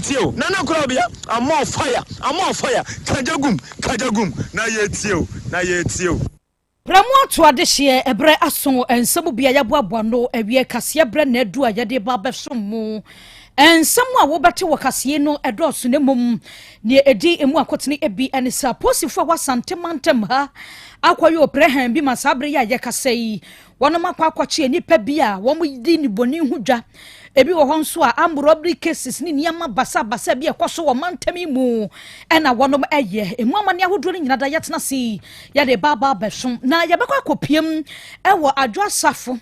Yɛtie o. Nana Korabea, I'm on fire, I'm on fire, kagya gum, kagya gum, na yɛtie o, na yɛtie o. Prɛmo ato adehyeɛ ɛberɛ aso nsɛm bi a yɛaboaboa no awie kaseɛ berɛ na adu a yɛde ba bɛsom mu. Nsɛm a wobɛte wɔ kaseɛ no ɛdɔɔso na mmom deɛ ɛdi emu akotene bi ne sɛ apolisifoɔ a wɔasante mantam ha akɔyɛ oprɛhɛn bi ma saa berɛ yi a yɛkasa yi wɔnom akɔ akɔkye nnipa bi a wɔn di nnebɔne ho dwa. Ebi wɔ hɔ nso a armed robbery cases ne nneɛma basabasa bi a ɛkɔ so wɔ mantam yi mu ɛna wɔnom ɛyɛ. Emu amane ahodoɔ no nyinaa da yɛtena ase yi yɛde baaba abɛso na yɛbɛkɔ akɔpiem ɛwɔ Adwo Asafo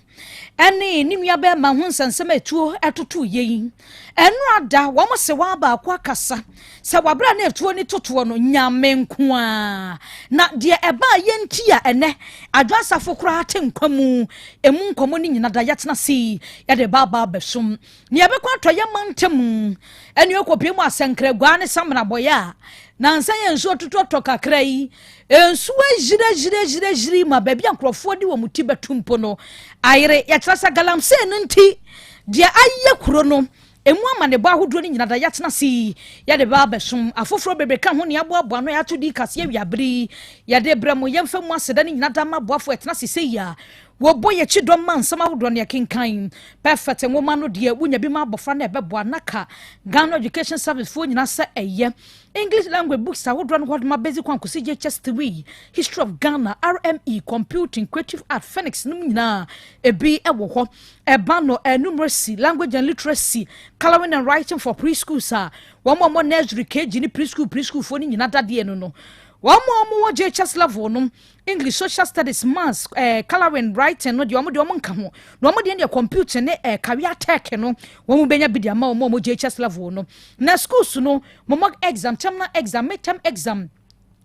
ɛne ne nua bɛrima ho nsɛnsɛm a etuo ɛtoto yɛ yi. Ɛno ada wɔn se wɔn abaako akasa sɛ wabra na etuo ne totoɔ no Nyame nko a na deɛ ɛbaa yɛn ti a ɛnɛ Adwo Asafo koraa te nkwa mu. Emu nkɔmɔ no nyinaa da yɛtena ase yi yɛde baaba abɛsom. Nea ɛbɛkɔ atɔ yɛ mantam ɛne ɛkɔpie mu asɛnkrɛgua ne samnabɔyɛ a nansa yɛ nsuo totɔtɔ kakra yi, nsuo agyiragyiragyiragyiri ma baabi a nkurɔfoɔ de wɔn ti bɛto mpo no ayere. Yɛkyerɛ sɛ galamsey no nti deɛ ayɛ kuro no emu amanebɔ ahodoɔ no nyinaa da yɛatena ase yi yɛde ba abɛsom. Afoforɔ bebree ka ho ne aboaboa no yɛato di kaseɛ awiabere yi yɛde brɛ mo. Yɛmfa mu aseda no nyinaa da ma aboafoɔ ɛtena ase sɛ yi a wɔbɔ yɛkyi dɔm ma nsɛm ahodoɔ no yɛkenkan. Perfect nwoma no deɛ, wonya bi ma abɔfra no ɛbɛboa naka Ghana Education Service foɔ nyinaa sɛ ɛyɛ English language books ahodoɔ no hɔ ma basic 1 kɔsi JHS 3, history of Ghana, RME, computing, creative art, phonics no nyinaa ebi ɛwɔ hɔ. Ɛba no numeracy, language and literacy, colouring and writing for preschools a wɔn a wɔn nursery, KG ne preschool foɔ no nyinaa dadeɛ no wɔn a wɔwɔ JHS level no, English, social studies, maths, colouring, writing no deɛ wɔn nka ho na wɔn deɛ deɛ computer ne career tech no wɔn bɛnya bi de ama wɔn a wɔn JHS level no. Na schools no mo mock exam, terminal exam, midterm exam,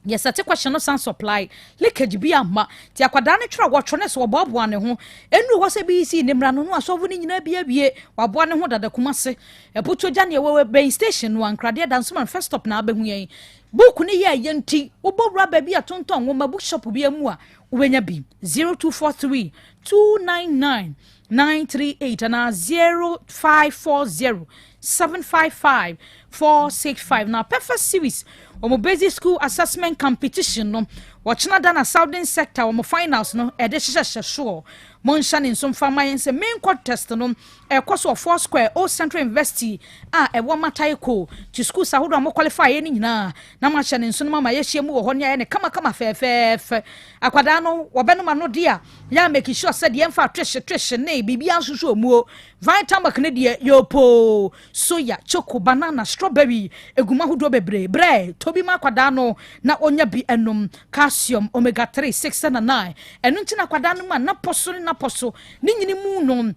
yɛsɛte question no san supply leakage bi ama nti akwadaa no twerɛ wɔtwerɛ ne so wɔboaboa ne ho ɛnuru hɔ sɛ BECE ne mmara no asɔfo no nyinaa bi awie waboa ne ho dada. Kuma se ɛputuo gya neɛ wɔwɔ bɛn station no ankradeɛ Dansoman first stop na abɛhu yɛn. Book no yɛ ɛyɛ nti wobɔ wura baabi a tontɔn nwoma, bookshop bi mu a wobɛnya bi. 0243 299 938 anaa 0540 755 465. Na Perfect Series wɔn basic school assessment competition no wɔkyena da na Southern Sector wɔn finals no ɛde hyehyɛhyɛ soɔ. Monhyɛ ne nso mfa ma yɛn sɛ main contest no ɛkɔ so wɔ Four Square, Old Central University a ɛwɔ Mataheko to schools ahodoɔ a mo qualify yɛ no nyinaa na moahyɛ ne nso no ma yɛahyia mu wɔ hɔ ne ayɛ ne kamakama fɛɛfɛɛfɛ. Akwadaa no wɔbɛnom ano de a yɛ make sure sɛ deɛ mfa twehye twehye ne biribiara nso so omuo. Vitamilk ne deɛ yɛpoo soya, choco, banana, strawberry egum ahodoɔ bebree brɛ tobi ma akwadaa no na onya bi ɛnom. Calcium, omega 3, 6 na 9 ɛno nti na akwadaa no mu a napɔ so ne napɔ so ne nyini mu no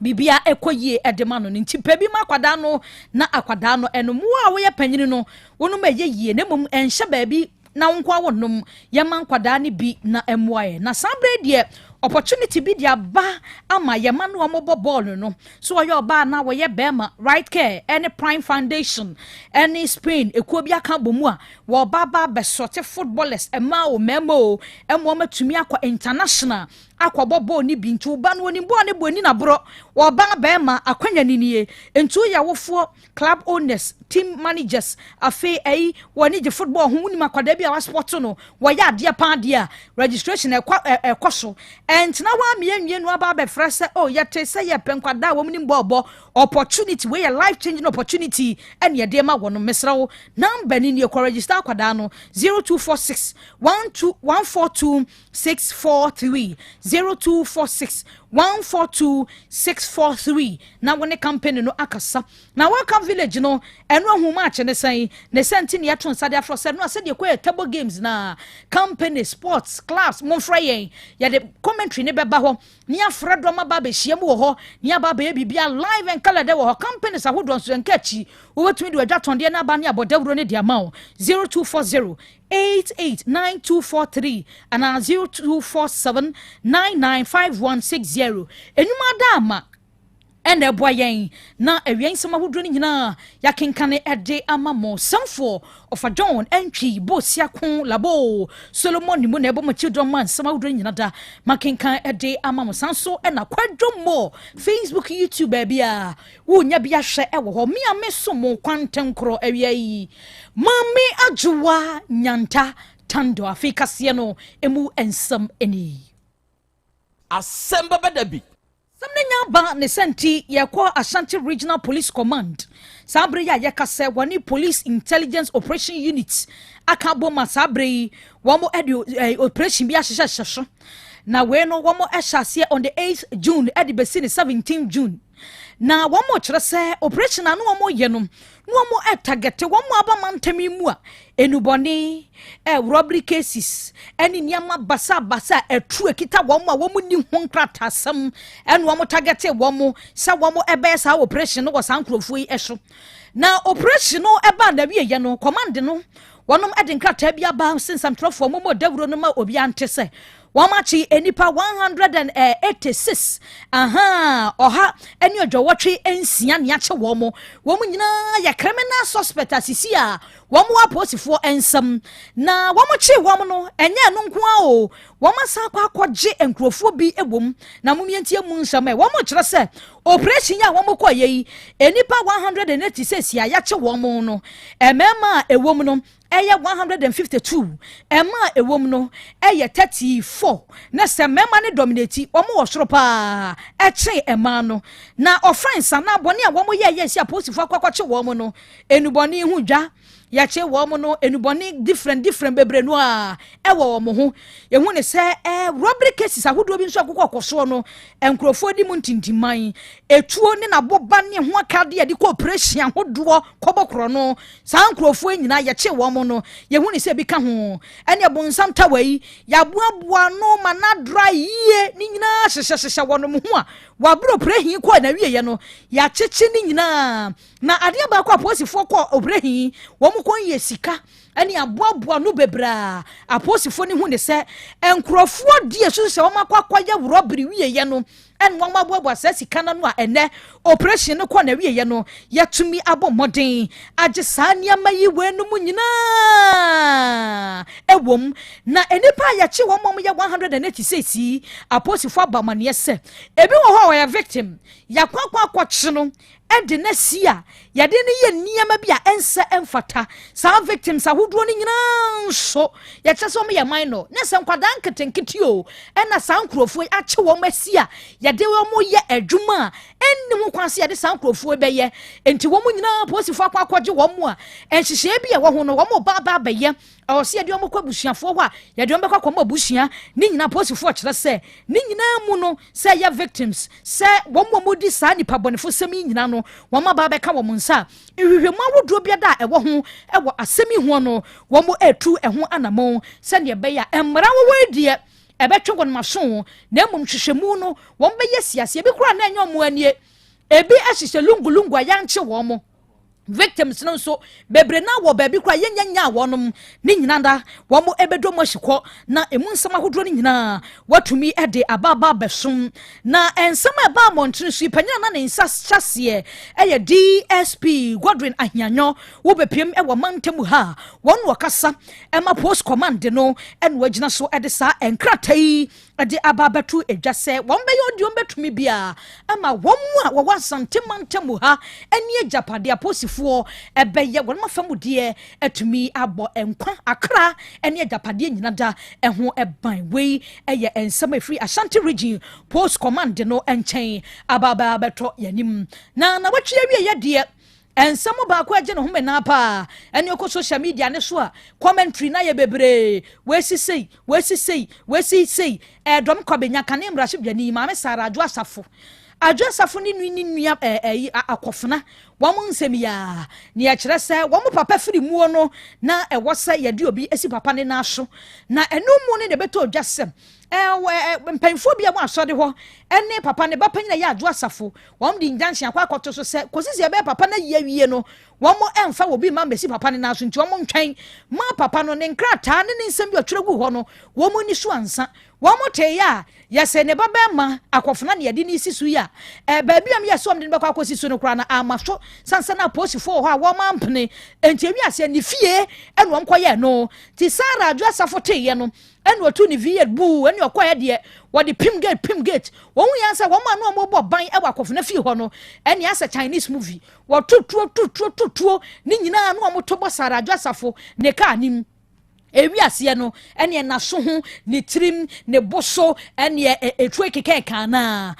biribia ɛkɔ yie ɛde ma no no. Nti pɛ bi ma akwadaa no na akwadaa no ɛnom. Wo a woyɛ panyini no wonom ɛyɛ yie na mmom ɛnhyɛ baabi na wo nko a wɔnom. Yɛma nkwadaa no bi na ɛmmoa yɛ. Na saa berɛ deɛ opportunity bi de aba ama yɛma no wɔn bɔ bɔɔlo no so wɔyɛ ɔbaa na wɔyɛ bɛrima. Right Care ɛne Prime Foundation ɛne Spain ekuo bi aka bɔ mu a wɔba ba abɛsɔte footballers, mmaa o, mmarima o, ɛma wɔn atumi akɔ international akɔbɔ bɔɔl no bi. Nti ɔba no onim bɔɔl no bɔ ani naborɔ ɔbaa bɛrima akwanya ni nie. Nti woyɛ awofoɔ, club owners, team managers, afei ɛyi wɔn gye football ho, wonim akwadaa bi a wasport no wɔyɛ adeɛ paa adeɛ a registration ɛkɔ so. Ɛntena hɔ amea nwie no aba abɛfrɛ sɛ oh, yɛte sɛ yɛpɛ nkwadaa a wɔn nim bɔɔl bɔ. Opportunity wei yɛ life changing opportunity ɛne yɛde ma wɔn. Mesrɛ wo, number ni nie, kɔ register akwadaa no: 0246 12 142 643, 0246 142 643 na wɔne company no akasa. Na Welcome Village no ɛno ahoma akye ne sɛn ne sɛ nti ne yɛto nsa de afrɔ sɛ no a sɛdeɛ kɔyɛ table games na company sports clubs momfrɛ yɛn, yɛde commentary ne bɛba hɔ ne yɛafrɛ dɔm aba abɛhyia mu wɔ hɔ ne aba abɛyɛ biribia live and colour dɛ wɔ hɔ. Companies ahodoɔ nso yɛnka akyi, wobɛtumi de wadwa tɔndeɛ no aba ne abɔ dawuro no de ama wo: 0240 889243 anaa 0247 995160. Enwuma da ama. Ɛna ɛboa yɛn na awia nsɛm ahodoɔ no nyinaa yɛakenkane ɛde ama mo. Sɛmfoɔ Ɔfa John Ɛntwi Bosiako Labo Solomon ne mu na ɛbɔ mo akyi dɔm ma nsɛm ahodoɔ no nyinaa da makenkan ɛde ama mo. San so ɛna Kwadwo Mmɔ Facebook, YouTube, baabi a wonya bi ahwɛ ɛwɔ hɔ. Me a me so mo kwantenkorɔ awia yi, Maame Adwowa Nyanta Tando. Afei kaseɛ no emu nsɛm ani. Asɛm bɛbɛ da bi. Sɛm no nya ba ne sɛ nti yɛkɔ Ashanti Regional Police Command. Saa bere yi a yɛka sɛ wɔne Police Intelligence Operation Unit aka abɔ ma saa bere yi wɔn de operation bi ahyehyɛhyɛ so. Na wei no wɔn hyɛ aseɛ on the 8th June de bɛsi ne 17 June. Na wɔn kyerɛ sɛ operation a no wɔn yɛ no na wɔn target wɔn aba mantam yi mu a enubɔne, robbery cases ɛne nneɛma basabasa a ɛtu ekita wɔn a wɔn ni ho nkrataasɛm, ɛna wɔn target wɔn sɛ wɔn ɛbɛyɛ saa operation no wɔ saa nkurɔfoɔ yi so. Na operation no ɛbaa na wie no, command no wɔnom de nkrataa bi aba sensamtwerɛfoɔ mo mɔ dawuro no ma obi ante sɛ wɔn akyi nipa 186, aha, 186 nea akyɛ wɔn mo. Wɔn nyinaa yɛ criminal suspect asisi a wɔn wɔ apolisifoɔ nsam. Na wɔn kye wɔn no, ɛnyɛ ɛno nko ara o, wɔn asan akɔ akɔgye nkurɔfoɔ bi wɔ mu. Na mo mmiɛntie mu nsɛm ɛ wɔn kyerɛ sɛ operation yi a wɔn kɔ yɛ yi, nipa 186 a yɛakye wɔn no, mmarima a ɛwɔ mu no ɛyɛ 152, ɛma a ɛwɔ mu no ɛyɛ 34. Na sɛ mmarima no dominate, wɔn wɔ soro paa ɛkyɛn mmaa no. Na offence anaa bɔne a wɔn yɛ yɛ si apolisifoɔ akɔ akɔkye wɔn no, enubɔne ho dwa yɛkye wɔn no, enubɔne different different bebree no a ɛwɔ wɔn ho. Ehu ne sɛ robbery cases ahodoɔ bi nso akokɔ kɔsoɔ no, nkurɔfoɔ di mu ntintiman, etuo ne n'aboba ne ho akadeɛ de kɔ operation ahodoɔ kɔbɔ korɔ no. Saa nkurɔfoɔ nyinaa yɛkye wɔn no, yɛhu ne sɛ ebi ka ho. Ɛne ɛbɔnsam tawa yi yɛaboaboa no ma n'adra yie ne nyinaa hyehyɛhyehyɛ wɔn ho a wabere operation kɔɔ na wieɛ no, yɛakyekye ne nyinaa. Na adeɛ baako a apolisifoɔ kɔ operation wɔn kɔn yɛ sika ɛne aboaboa no bebree. Apolisifoɔ no hu ne sɛ nkurɔfoɔ di esu sɛ wɔn akɔ akɔyɛ robbery wieɛ no, ɛna wɔn aboaboa saa sika no a ɛnɛ operation no kɔ na wieɛ no, yɛtumi abɔ mmɔden agye saa nneɛma yi wɔ enum nyinaa ɛwɔ mu. Na nnipa a yɛkye wɔn a wɔyɛ 186 yi, apolisifoɔ aba amaneɛ sɛ ebi wɔ hɔ a wɔyɛ victim, yɛakɔ akɔ akɔkye no ɛde na si a yɛde no yɛ nneɛma bi a ɛnsɛ ɛmfata. Saa victims ahodoɔ no nyinaa nso yɛkyerɛ sɛ wɔn yɛ minor, ne sɛ nkwadaa nketenkete o, ɛna saa nkurɔfoɔ yi akye wɔn asi a yɛde wɔn yɛ adwuma a ɛnni ho kwan sɛ yɛde saa nkurɔfoɔ yi bɛyɛ. Nti wɔn nyinaa polisifoɔ akɔ akɔgye wɔn mu a nhyehyɛeɛ bi a ɛwɔ ho no, wɔn ba aba abɛyɛ ɛwɔ sɛ yɛde wɔn kɔ abusuafoɔ hɔ a yɛde wɔn bɛkɔ akɔmɔ abusua ne nyinaa. Polisifoɔ kyerɛ sɛ ne nyinaa mu no, sɛ ɛyɛ victims, sɛ wɔn a wɔdi saa nipa bɔnefo sɛm yi nyinaa no, wɔn aba abɛka wɔn nsa a nhwehwɛmu ahodoɔ bi da a ɛwɔ ho ɛwɔ asɛm yi ho no, wɔn etu ɛho anammɔn sɛdeɛ ɛbɛyɛ a mmara wɔwɔ yi deɛ ɛbɛtwe wɔn aso. Na mmom hwehwɛmu no wɔn bɛyɛ siaseɛ ebi koraa na ɛnyɛ wɔn anie, ebi ahyehyɛ lungulungu a yɛankye wɔn mo. Victims no nso bebree na wɔ baabi koraa yɛnyɛ nya wɔnom ne nyinaa da wɔn ɛbɛdɔ mu ahyikɔ. Na emu nsɛm ahodoɔ no nyinaa watumi de abaaba abɛsom. Na nsɛm a ɛba mmɔntene so yi, panyin a na ne nsa hyɛseɛ ɛyɛ DSP Godwin Ahianyɔ, wobɛpiem ɛwɔ mantam ha, wɔn wɔkasa ɛma Post Command no, ɛna wɔgyina so ɛde saa nkrataa yi ɛde aba abɛto edwa sɛ wɔn bɛyɛ ɔdi wɔn bɛtumi bia ama wɔn mu a wɔwɔ Asante mantam ha ɛne agyapadeɛ apolisifoɔ ɛbɛyɛ wɔn afa mu deɛ ɛtumi abɔ nkwa, akra ɛne agyapadeɛ nyina da ɛho ɛban. Wei ɛyɛ nsɛm a ɛfiri Ashanti Region Post Command no nkyɛn aba aba abɛtɔ yɛn Na wɔatwi awie yɛ deɛ, nsɛm baako a ɛgye ne ho menaa paa ɛne ɔkɔ social media ne so a commentary na yɛ bebree, wɔasi sei, wɔasi sei, wɔasi sei. Ɛdɔm kɔbɛnya kane mmarahyɛbadwani Maame Sara Adwo Asafo, Adwo Asafo ne nua ne nua ɛɛ ɛyi akɔfena wɔn nsɛm yaa nea kyerɛ sɛ wɔn papa firi muo no na ɛwɔ sɛ yɛde obi esi papa ne nan so. Na ɛno mu no na ɛbɛtɔ odwa sɛm. Ɛɛ mpanyinfoɔ bi a wɔn asɔre hɔ ɛne papa ne ba panyin a ɛyɛ Adwo Asafo, wɔn de injunction akɔ akɔto so sɛ kɔsi sɛ ɛbɛyɛ papa no ayi awie no, wɔn ɛmfa wɔ bi mma mmɛsi papa no nan so, nti wɔn ntwɛn ma papa no ne nkrataa ne ne nsɛm bi a ɔtwerɛ gu hɔ no wɔn ni so ansa. Wɔn tee yɛ a yɛsɛ ne ba bɛrima akɔfena ne yɛde ne si so yi a baabi a yɛ sɛ wɔn de no bɛkɔ akɔsi so no koraa na ama so sansa na apolisifoɔ wɔ hɔ a wɔn ampene, nti ewi aseɛ ne fie ɛna wɔn kɔyɛ no. Ti Sarah Adwo Asafo tee yɛ no, ɛna otu ne V8 buu ɛne ɔkɔɛ deɛ wɔde pim gate, pim gate. Wɔn ho yɛn sɛ wɔn a no wɔn bɔ ban ɛwɔ akɔfena fie hɔ no, ɛne asɛ Chinese movie, wɔto tuo to tuo to tuo ne nyinaa no wɔn to bɔ Sarah Adwo Asafo ne kaa nim. Ewi aseɛ no, ɛneɛ n'aso ho, ne tirim, ne bo so, ɛneɛ etuo keka ɛka na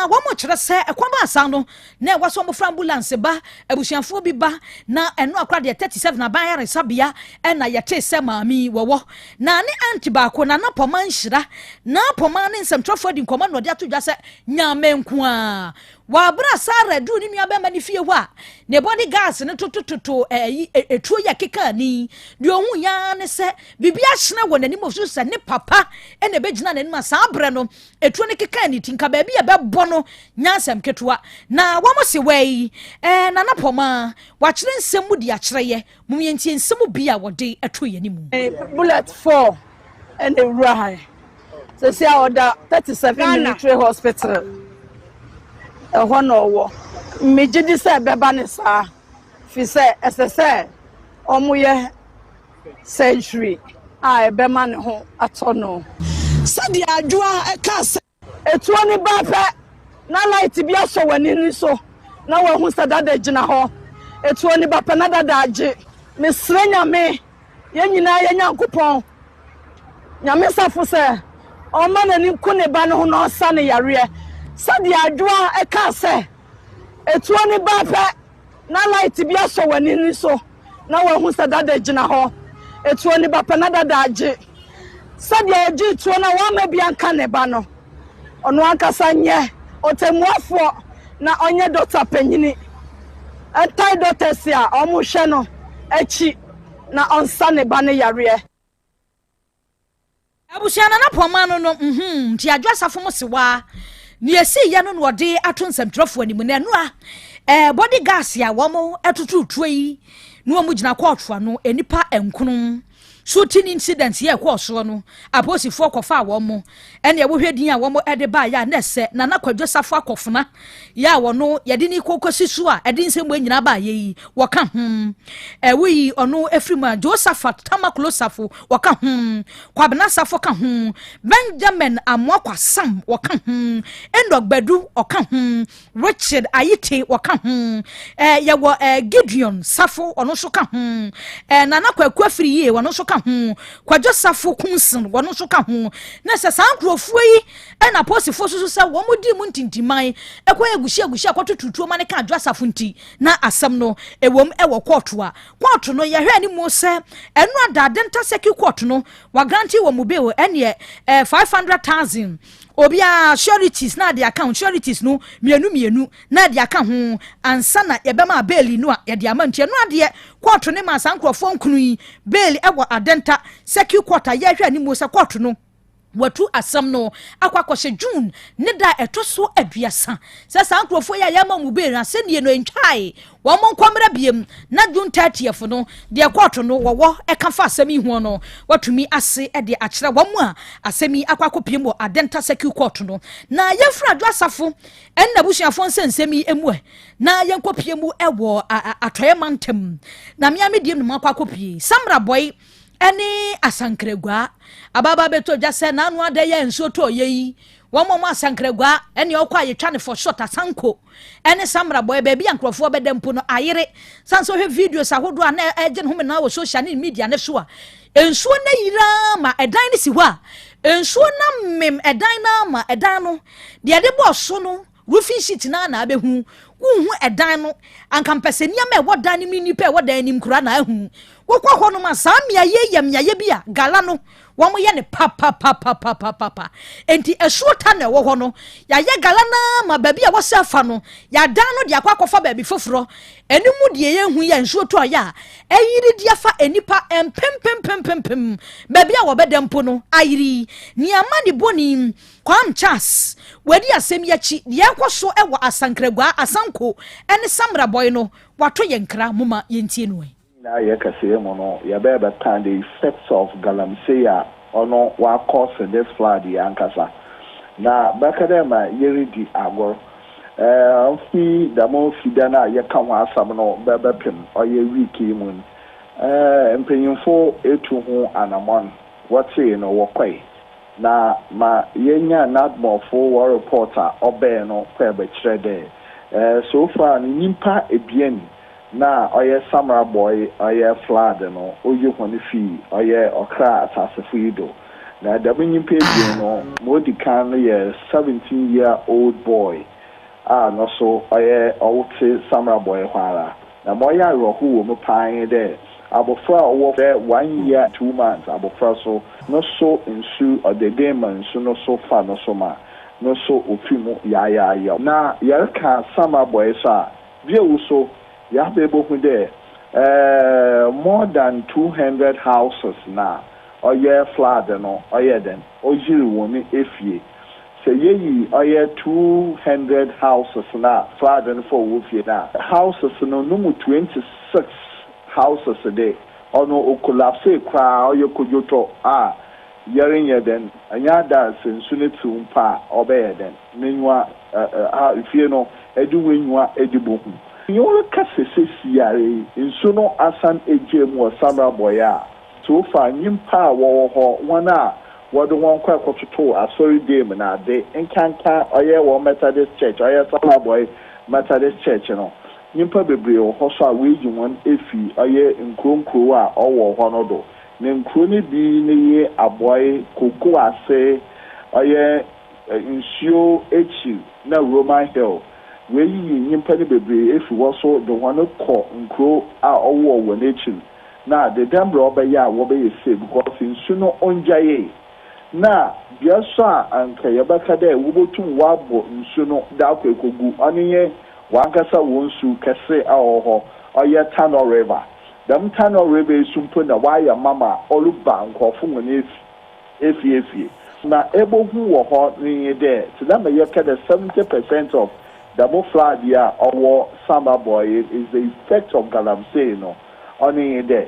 wɔn kyerɛ sɛ ɛkwan ba asa no na ɛwɔ so wɔn fra ambulance ba, abusuafoɔ bi ba na ɛno akora deɛ 37 aban ayaresabea ɛna yɛte sɛ maame wɔwɔ na ne aunty baako na napɔma nhyira na pɔma ne nsɛmtwerɛfoɔ di nkɔmɔ na ɔde ato dwa sɛ Nyame nko a wɔabere Sarah duru ne nua bɛrima ne fie hɔ a ne body guards no totototo ɛyi etuo yɛ keka ni deɛ ohun ya ne sɛ biribi ahyena wɔ n'anim osu sɛ ne papa ɛna ɛbɛgyina n'anim a saa abere no etuo no keka ne ti nka baabi a ɛbɛbɔ no nyansɛm ketewa. Na wɔn si wɔ yi Nana Pɔma wakyerɛ nsɛm mu de akyerɛ yɛ mu yɛntie nsɛm bi a wɔde ɛto yɛn anim. Bullet four ɛna ewura ha sisi a ɔda 37 Military Hospital, ɛhɔ na ɔwɔ. Megye di sɛ ɛbɛba ne saa fi sɛ ɛsɛ sɛ ɔmoyɛ surgery a ɛbɛma ne ho atɔ no. Sɛdeɛ Adwoa ɛka sɛ etuo ne ba pɛ na light bi asɔ w'ani ni so na wahu sɛ dada gyina hɔ. Etuo ne ba pɛ na dada agye. Mesrɛ Nyame, yɛn nyinaa yɛ Nyankopɔn, Nyame safo, sɛ ɔma n'ani nko ne ba no ho na ɔsa ne yareɛ. Sɛdeɛ Adwoa ɛka sɛ etuo ne ba pɛ na light bi asɔ w'ani ni so na wahu sɛ dada gyina hɔ. Etuo ne ba pɛ na dada agye. Sɛdeɛ ɔgye tuo na wama bi anka ne ba no, ɔno ankasa nyɛ ɔtɛmmuafoɔ na ɔnyɛ dɔkta panyini ɛntae doctors a ɔmohwɛ no akyi na ɔnsa ne ba no yareɛ. Abusua Nana Pɔma no nti Adwo Asafo mo sewa nea esi yɛ no na ɔde ato nsɛmtwerɛfoɔ anim na ɛno a body guards a wɔn ɛtoto tuo yi na wɔn gyina kɔɔto ano, nipa nkono shooting incident yɛ ɛkɔɔ soɔ no, apolisifoɔ kɔfa wɔn mo ɛne ɛwohwɛ din a wɔn ɛde baayɛ a na ɛsɛ Nana Kwadwo Safo Akɔfena yɛ a wɔno yɛde ne kɔkɔsi so a ɛde nsɛm wɔ nyinaa baayɛ yi wɔka ho. Ɛwo yi ɔno efiri mu a Josephat Tamaklo Safo wɔka ho, Kwabena Safo ka ho, Benjamin Amoakwa Sam wɔka ho, Enoch Badu ɔka ho, Richard Ayite wɔka ho, yɛwɔ Gideon Safo ɔno nso ka ho, Nana Kwaku Afiri yie ɔno nso ka ho, Kwadwo Safo Kunsin ɔno nso ka ho. Na sɛ saa nkurɔfoɔ yi ɛna apolisifoɔ soso sɛ wɔn di mu ntintiman ɛkɔ agusi agusi akɔto tutuo ma ne ka Adwo Asafo, nti na asɛm no ɛwom ɛwɔ kɔɔto a kɔɔto no yɛhwɛ anim sɛ ɛno ada Adenta Circuit Court no wagrant wɔ mu bail ɛneɛ 500,000 obiara sureties na ade aka ho, sureties no mmienu mmienu na ade aka ho ansa na yɛbɛma bail no a yɛde ama. Nti ɛno adeɛ kɔɔto ne ma saa nkurɔfoɔ nkunu yi bail ɛwɔ Adenta Circuit Court a yɛhwɛ anim sɛ kɔɔto no watu asɛm no akɔ akɔhyɛ June ne da ɛtɔ so 30 sɛ saa nkurɔfoɔ yi a yɛama mu bail asɛnnie no ntwae wɔn mo nkɔmmerɛ biem na June 30th no deɛ kɔɔto no wɔwɔ ɛka fa asɛm yi ho no watumi ase de akyerɛ wɔn a asɛm yi akɔ akɔpiem wɔ Adenta Circuit Court no. Na yɛmfiri Adwo Asafo ɛnna abusuafoɔ nsɛnsɛm yi mu ɛ na yɛnkɔpie mu ɛwɔ Atɔeɛ mantam na mmea mi die mu akɔ akɔpie Samrabɔi ɛne Asankragua ababa bɛtɔ dwa sɛ n'ano ada yɛ nsuo tɔ yɛ yi wɔn a wɔn Asankragua ɛne ɔkɔ a yɛtwa ne for short Asanko ɛne Samrabɔi, baabi a nkurɔfoɔ bɛda mpo no ayere san sɛ ɔhwɛ videos ahodoɔ a na ɛgye ne ho menaa wɔ social ne media ne so a nsuo no ayira ma ɛdan no si hɔ a nsuo no amem ɛdan no ama ɛdan no deɛ ɛde bɔɔ so no roofing sheet na abɛhu wohu ɛdan no anka mpɛ sɛ nneɛma ɛwɔ dan no mu, nnipa ɛwɔ dan no mu kura na ahu. Wokɔ hɔ nom a saa mmeayɛ yɛ mmeayɛ bi a gala no. Wɔyɛ no papapapapapapa. Enti asuo ta na ɛwɔ hɔ no, yɛayɛ gala no ara ma baabi a wɔsɛ afa no, yɛadan no de akɔ akɔfa baabi foforɔ. Ɛno mu deɛ yɛhu yɛ nsuo tɔ yɛ a, ɛyiri de afa nnipa mpempempempempem. Baabi a wɔbɛda mpo no, ayiri. Nea ama ne bɔne Kwam Charles, wadi asɛm yi akyi, deɛ ɛrekɔ so wɔ Asankragua, Asanko ne Samrabɔe no, wato yɛn nkra. Momma yɛntie no ɛ. Nyinaa yɛ kɛseyɛ mu no, yɛbɛyɛ bɛka the effects of galamsey a ɔno ɔacause this flood yi ankasa. Na bɛka dɛ ma yeridi agor. Mfi dɛm fida no a yɛka ho asɛm no bɛbɛpem ɔyɛ week yi mu no, mpanyimfo etu ho anamɔn, wɔtsee no wɔkɔe. Na ma yenya NADMOfo wɔ report a ɔbɛɛ no kɔe bɛkyerɛ dɛ so far no nyimpa ebien na ɔyɛ Samreboi ɔyɛ flood no oyi hɔn fii ɔyɛ ɔkra asasefo yi do. Na dɛm nyimpa ebien no, ma odi kan no yɛ 17 year old boy a no so ɔyɛ ɔwote Samreboi hɔ ara. Na ma ɔyɛ awerɛho wɔ mu paa nye dɛ abɔfra a ɔwɔ dɛ 1 year 2 months abɔfra so no so nsu ɔdeden ma nsu no so fa no so ma no so ofi mu yaayayaw. Na yɛreka Samreboi so a, bio so yɛaba ebohu dɛ more than 200 houses na ɔyɛ flood no ɔyɛ dɛn ɔyiri wɔn efie. Sɛ yeyi ɔyɛ 200 houses na flood no fa wɔ fie na houses no mu 26 houses de ɔno ocollapse koraa, ɔyɛ kodwotɔ a yɛrenyɛ dɛn ɛnyɛ ada sɛ nsu no tew mpo a ɔbɛyɛ dɛn n'enyiwa ɛɛ fie no ɛde w'enyiwa ɛde bohu. Nyɛ kasa sesiare yi, nsu no asan egye mu wɔ Samreboi a, so far nyimpa a wɔwɔ hɔ, wɔn a wɔde wɔn kɔ ɛkɔtoto asɔre dan mu na ade nkanka ɔyɛ wɔn Methodist Church, ɔyɛ Samreboi Methodist Church no, nyimpa bebree wɔ hɔ so a woeyi wɔn efi ɔyɛ nkuro nkuro a ɔwɔ hɔ no do. Na nkuro no bi ne yɛ Abɔe, Koko Ase, ɔyɛ nsuo ekyir na Roman Hill. Woeyiyi nyimpa no bebree efi hɔ so de wɔn kɔ nkuro a ɔwɔ wɔn ekyir na ade dɛm mmerɛ ɔbɛyɛ a wɔbɛyɛ safe, because nsu no ɔngyae. Na bea so a anka yɛbɛka dɛ wobotum wɔabɔ nsu no de akɔ ekogu, ɔno nye wankasa wɔn nsu kɛse a ɔwɔ hɔ, ɔyɛ Tano River. Dɛm Tano River yi so mpo na wɔayɛ mama ɔreba nkurɔfo wɔn efi efiefie. Na ebohu wɔ hɔ no nye dɛ te dɛ ma yɛka dɛ 70% of dɛm flood yi a ɔwɔ Samreboi is the effect of galamsey no, ɔno nye dɛ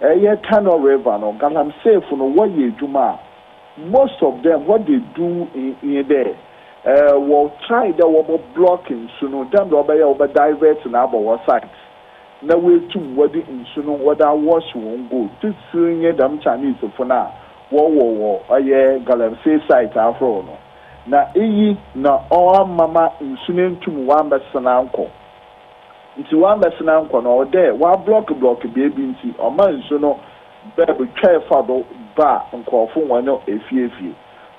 ɛyɛ Tano River no, galamseyfo no wɔyɛ adwuma a, most of them, what they do nye dɛ wɔ try dɛ wɔbɔ block nsu no dɛm dɛ ɔbɛyɛ wɔbɛ divert na abɔ wɔ site na woetum wɔde nsu no wɔde awash wɔn gold. Titiri nye dɛm Chinese fo no a wɔwɔ wɔ ɔyɛ galamsey site ahorow no, na eyi na ɔamama nsu no ntum wɔambɛsena nkɔ. Nti wɔambɛsena nkɔ no, ɔwɔ dɛ wɔablock block beebi, nti ɔma nsu no bɛɛbi twɛɛ fa do ba nkurɔfo wɔn efiefie.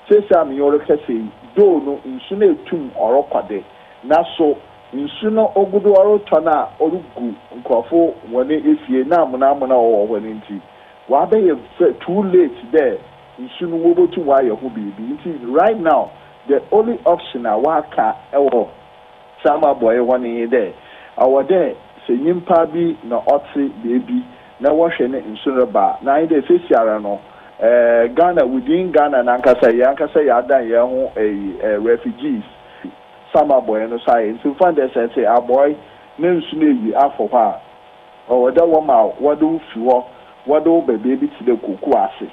Seesei a menye ɔrekasa yi, doo no nsu no etum ɔrekɔ de, na so nsu no ogudo ɔretɔ no a ɔregu nkurɔfo wɔn efie na amona amona a ɔwɔ hɔ no, nti wabɛyɛ too late dɛ nsu no wɔbɛtum wɔayɛ ho biribi. Nti right now the only option a waka ɛwɔ Samreboi hɔ no nye dɛ ɔwɔ dɛ sɛ nyimpa bi na ɔte beebi na wɔhwɛ ne nsu no reba na anyi dɛ sesiara no Ghana, within Ghana nankasa, yɛn ankasa yɛadan yɛn ho ɛyi refugees. Samreboi no so ayɛ nti nfa dɛ sɛ ɛte Abɔe ne nsu no eyi afɔ hɔ a, ɔwɔ dɛ wɔma wɔde wo fi hɔ, wɔde wo ba beebi te dɛ Koko Ase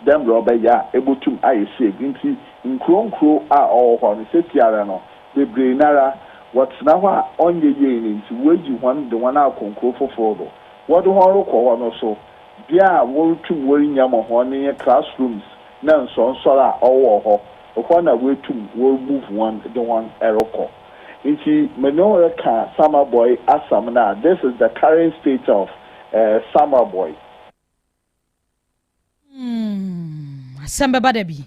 dɛm mmerɛ ɔbɛyɛ a ebotum ayɛ safe. Nti nkuro nkuro a ɔwɔ hɔ no sesiara no bebree nara wɔtena hɔ a ɔnyɛ yie no, nti wɔayi wɔn de wɔn akɔ nkuro foforɔ do. Wɔde wɔn rekɔ hɔ no so, bea a wɔretum wɔrenya ma hɔn no nye classrooms na nsɔnsɔr a ɔwɔ hɔ. Ɛhɔ na wɔatum wɔremove wɔn de wɔn ɛrekɔ. Nti mene reka Samreboi asɛm no a, this is the current state of Samreboi. Asɛm bɛba da bi.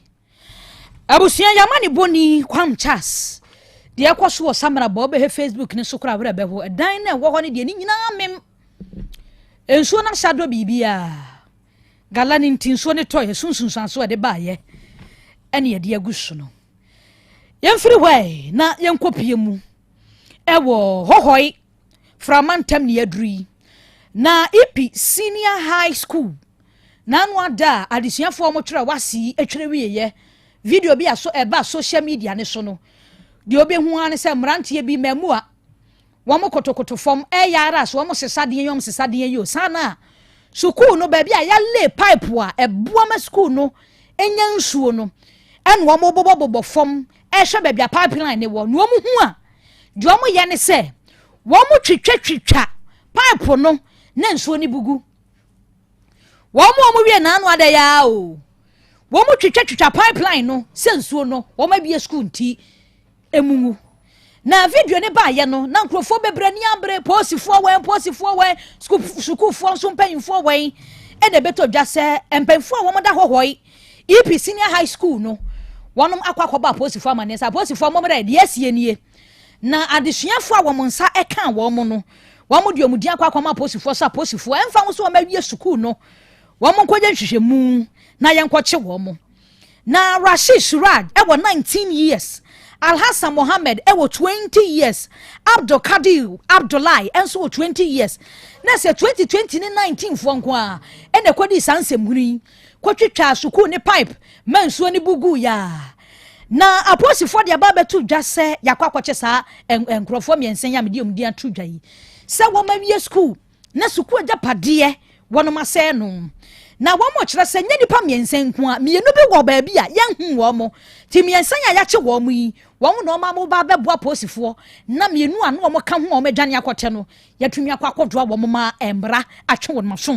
Abusua, yɛama ne bɔni Kwam Charles deɛ ɛkɔ so wɔ Samreboi. Wobɛhwɛ Facebook ne so koraa, werɛ bɛho. Ɛdan no ɛwɔ hɔ no deɛ ne nyinaa mem nsuo no ahyɛ adɔ biribiaa. Gala no nti nsuo no tɔeɛ so nsunsuansoɔ a ɛde baeɛ ɛne yɛde agu so no. Yɛmfiri hɔ ɛ na yɛnkɔpie mu ɛwɔ Hɔhɔe Frama ntam ne yɛaduru yi. Na Ipi Senior High School n'ano ada a adesuafoɔ a wɔtwerɛ wase yi twerɛ wieɛ video bi a so ɛba social media ne so no deɛ ɔbɛhu ara ne sɛ mmeranteɛ bi mmaamua wɔn kotokoto fam ɛyɛ ara so wɔn sesa deɛ yi wɔn sesa deɛ yi o saa na sukuu no baabi a yɛale pipe a ɛboa ma sukuu no nya nsuo no ɛna wɔn bobɔbobɔ fam ɛhwɛ baabi a pipeline ne wɔ na wɔn hu a deɛ wɔn yɛ ne sɛ wɔn twitwatwitwa pipe no na nsuo no bugu wɔn a wɔn wie n'ano ada ya o wɔn twitwatwitwa pipeline no sɛ nsuo no wɔn abie sukuu nti emu ngu. Na video no baeɛ no, na nkurɔfoɔ bebree ani abere, polisifoɔ wɛn, polisifoɔ wɛn, sukuufoɔ nso mpanyinfoɔ wɛn, ɛna ɛbɛtɔ dwa sɛ mpanyinfoɔ a wɔn da hɔ hɔ yi, EP Senior High School no, wɔn akɔ akɔbɔ apolisifoɔ amaneɛ sɛ apolisifoɔ mo mmerɛ deɛ asie nie. Na adesuafoɔ a wɔn nsa ɛka wɔn no, wɔn de wɔn din akɔ akɔma apolisifoɔ sɛ apolisifoɔ ɛmfa ho sɛ wɔn awie sukuu no, wɔn nkɔyɛ nhwehwɛmu na yɛnkɔkye wɔn. Na Rashid Suraj wɔ 19 years, Alhassan Mohammed wɔ 20 years, Abdul Kadir Abdullahi nso wɔ 20 years. Na sɛ 2020 ne 19 foɔ nko ara ɛna ɛkɔdii saa nsɛmhunu yi kɔtwitwaa sukuu ne pipe ma nsuo no bu guu yaa. Na apolisifoɔ de aba abɛto dwa sɛ yɛakɔ akɔkye saa nkurɔfoɔ mmiɛnsa yi a mede wɔn din ato dwa yi sɛ wɔawie sukuu na sukuu agyapadeɛ wɔnom asɛe no. Na wɔn kyerɛ sɛ nyɛ nipa mmiɛnsa nko a, mmienu bi wɔ baabi a yɛnhu wɔn. Ti mmiɛnsa yi a yɛakye wɔn yi, wɔn na wɔn aboba abɛboa apolisifoɔ na mmienu a na wɔn ka ho a wɔn adwane akɔtɛ no, yɛatumi akɔ akɔdoa wɔn ma mmara atwe wɔn aso.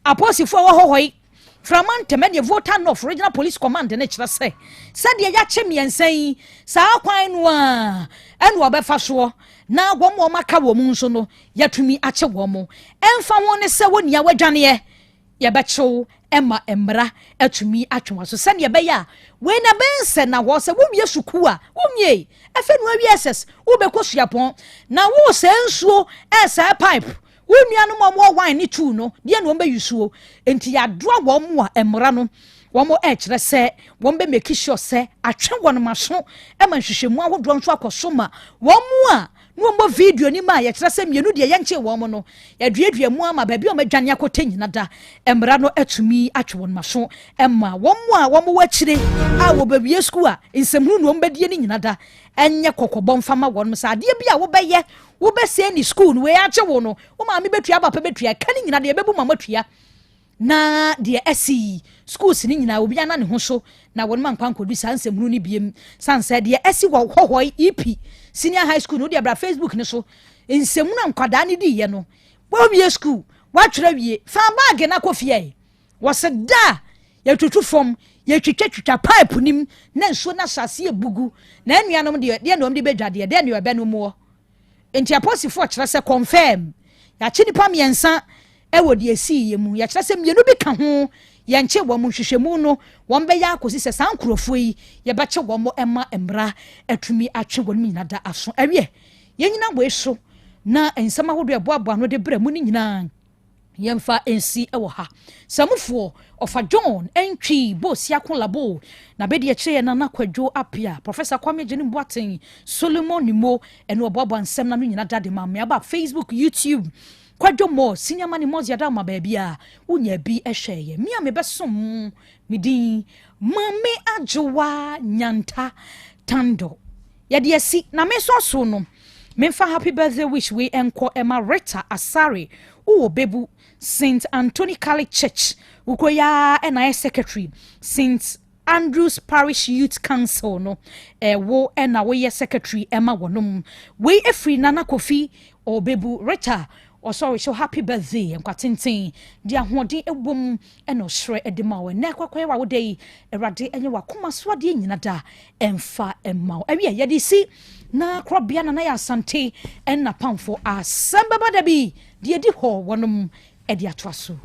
Apolisifoɔ a wɔwɔ hɔ yi, Frama ntɛm ɛneɛ Volta North Regional Police Command no kyerɛ sɛ sɛdeɛ yɛakye mmiɛnsa yi saa kwan no a ɛna wɔbɛfa soɔ na wɔn a wɔaka wɔn mu nso no yɛatumi akye wɔn ɛmfa ho ne sɛ wɔn nea wɔadwaneɛ yɛbɛkyew ɛma mmara atumi atwe wɔn so sɛdeɛ ɛbɛyɛ a wei na bɛn sɛ na hɔ sɛ wowie sukuu a wonwie afei na woawie ss wobɛkɔ suapɔn na wo sɛ nsuo ɛsɛ pipe Wo nuanom a wɔwɔ wine ne tuu no, deɛ na wɔn bɛ use Nti yɛadoa wɔn a mmara no wɔn ɛrekyerɛ sɛ wɔn bɛ make sure sɛ atwe wɔn aso ma nhwehwɛmu ahodoɔ nso akɔ so ma wɔn a na wɔn bɔ video no mu a yɛkyerɛ sɛ mmienu deɛ yɛnkyee wɔn no yɛaduadua mu ama baabi a wɔn adwane akɔtɛ nyina da mmara no atumi atwe wɔn aso ma wɔn a wɔn wɔ akyire a wɔbɛwie sukuu a nsɛmhunu na wɔn bɛdie no nyina da ɛnyɛ kɔkɔbɔ mfa ma wɔn sɛ adeɛ bi a wobɛyɛ wobɛsɛe ne sukuu no wei agye wo no wo maame bɛtua papa bɛtua ɛka ne nyina deɛ ɛbɛbu ma moatua na deɛ asi yi schools ne nyinaa obi ana ne ho so na wɔn ma nkwa nkɔdu saa nsɛmhunu no biem san sɛ deɛ asi wɔ hɔhɔe EP senior high school no deɛ bra Facebook no so nsɛmhunu a nkwadaa no diiɛ no wɔwie school wɔatwerɛ wie fa baage no akɔ fie Wɔse da a yɛtutu fam, yɛtwitwatwitwa pipe no mu na nsuo no ahyɛ aseɛ bugu. Na anuanom deɛ, deɛ na wɔn de bɛdwa deɛ, deɛ na ɛbɛnom wɔ. Nti apolisifoɔ kyerɛ sɛ confirm, yɛakye nnipa mmiɛnsa wɔ deɛ ɛsiiɛ mu. Yɛkyerɛ sɛ mmienu bi ka ho, yɛnkye wɔn. Nhwehwɛmu no, wɔn bɛyɛ akɔsi sɛ saa nkurɔfoɔ yi, yɛbɛkye wɔn ma mmara atumi atwe wɔn nyina da aso. Ɛwiɛ, yɛnyina wei so na nsɛm ahodoɔ a ɛboaboa ano de brɛ mu no nyinaa. Yɛmfa nsi wɔ ha. Samufoɔ, Ɔfa John Antwi Bosiako Labo, na bɛdi akyire yɛ Nana Kwadwo Appiah, Professor Kwame Agyenim Boateng, Solomon Nimo, ɛne ɔboaboa nsɛm no ano nyina da de ma me aba Facebook, YouTube, Kwadwo Moore, Senior Money Mozi Adama baabi a wonya bi hwɛeɛ. Me a mebɛsom mo, me din Maame Adwowa Nyanta Tando. Yɛde asi, na me nso aso no, memfa happy birthday wish wei nkɔ ɛma Rita Asare, wowɔ Bebu, St. Anthony Catholic Church, wokɔ yi ara ɛna ayɛ secretary, St. Andrews Parish Youth Council no, ɛwo ɛna woyɛ secretary ɛma wɔnom. Wei ɛfiri Nana Kofi Ɔbebu, Rita, ɔsɔre so happy birthday, nkwa tenten, de ahoɔden ɛwom ɛna ɔsrɛ de ma wo ɛnɛ kwakwayɛ w'awoda yi awurade ɛnyɛ w'akoma so adeɛ nyina da ɛmfa ɛma wo ɛwiɛ yɛde si na korɔbea nana yɛ asante ɛna pamfo asɛm bɛba da bi deɛ di hɔ wɔnom ɛde atoa so.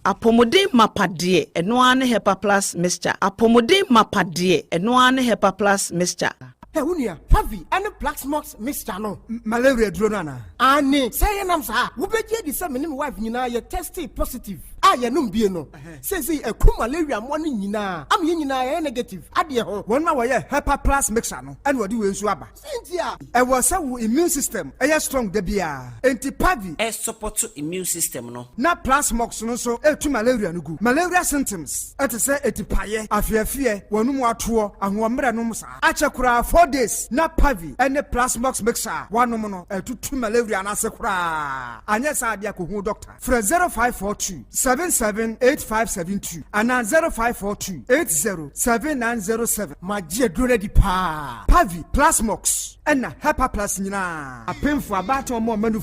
Apɔmuden mapa deɛ, ɛno ara ne Hepa Plus Mixture. Apɔmuden mapa deɛ, ɛno ara ne Hepa Plus Mixture. Hɛ, wo nua, Pavi ne Plaxmox mixture no, malaria aduro no anaa? Aane, sɛ yɛnam saa a, wobɛgye adi sɛ me ne me wife nyinaa yɛ testee positive. A. A yɛnom bie no, seesei ɛku malaria mmoa no nyinaa ama yɛn nyinaa yɛyɛ negative adeɛ ho. Wɔn a wɔyɛ Hepa Plus mixture no na wɔde wei nso aba. Sɛ nti a. Ɛwɔ sɛ wo immune system yɛ strong da biara. Enti Pavi. Ɛsupɔto immune system no. Na Plasmox no nso tu malaria no gu. Malaria symptoms te sɛ atipaeɛ, afeafeɛ, w'anum atoɔ, ahoɔmmerɛ nom saa. Akyɛ koraa 4 days na Pavi ne Plasmox mixture a woanom no atutu malaria no ase koraa. Anyɛ saa deɛ a kɔhu doctor. Frɛ 0542 778572 anaa 0542 80 7907. Magye aduro no adi paa. Pavi, Plasmox, ɛna Hepaplus nyinaa. Apemfo, abaatan, ɔmo a ɔma ne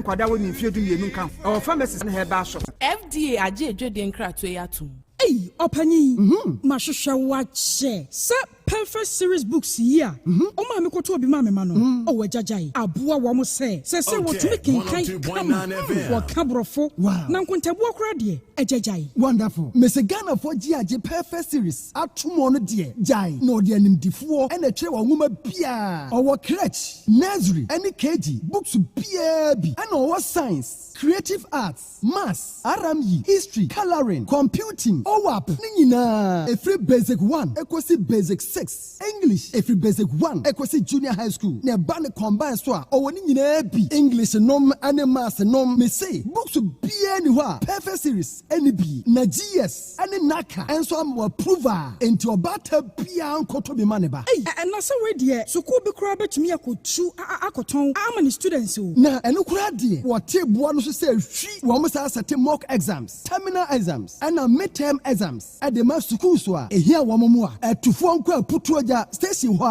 nkwadaa a wɔnni mfeɛ 12 nka ho. Ɛwɔ pharmacies ne herbal shops. FDA agye adwadie nkratoɔ yi atom. Ei, ɔpanyin, mahwehwɛ wo akyɛ sɛ Perfect Series books yi a ɔmaa me kɔtɔ obi maa me ma no. Ɔwɔ agyagyae aboa wɔn sɛ wɔtumi kenkan kama, wɔka borɔfo na nkontabuo koraa deɛ, agyagyae. Wonderful. Mese Ghanafoɔ gye agye Perfect Series ato mu no deɛ, gyae na ɔde animdifoɔ ɛna ɛtwerɛ wɔn nwoma biara. Ɔwɔ crèche, nursery ɛne KG books biara bi, ɛna ɔwɔ science, creative arts, maths, RME, history, colouring, computing, OWAP ne nyinaa, ɛfiri basic 1 ɛkɔsi basic 6, English ɛfiri basic 1 ɛkɔsi junior high school, na ɛba ne combine so a, ɔwɔ ne nyinaa bi, English nom ne maths nom. Mese books biara ni hɔ a Perfect Series ɛne bi, na GS ɛne NaCCA ɛnso ama approval, enti ɔbaata biara nkɔtɔ bi ma ne ba. Ei, ɛna sɛ wei deɛ, sukuu bi koraa bɛtumi akɔtu akɔtɔn ama ne students o. Na ɛno koraa deɛ, wɔte boa no so sɛ hwi wɔn saa sɛte mock exams, terminal exams ɛna midterm exams ɛde ma sukuu so a ehia wɔn mu a ɛtufoɔ nkɔ Aputuo Gya station hɔ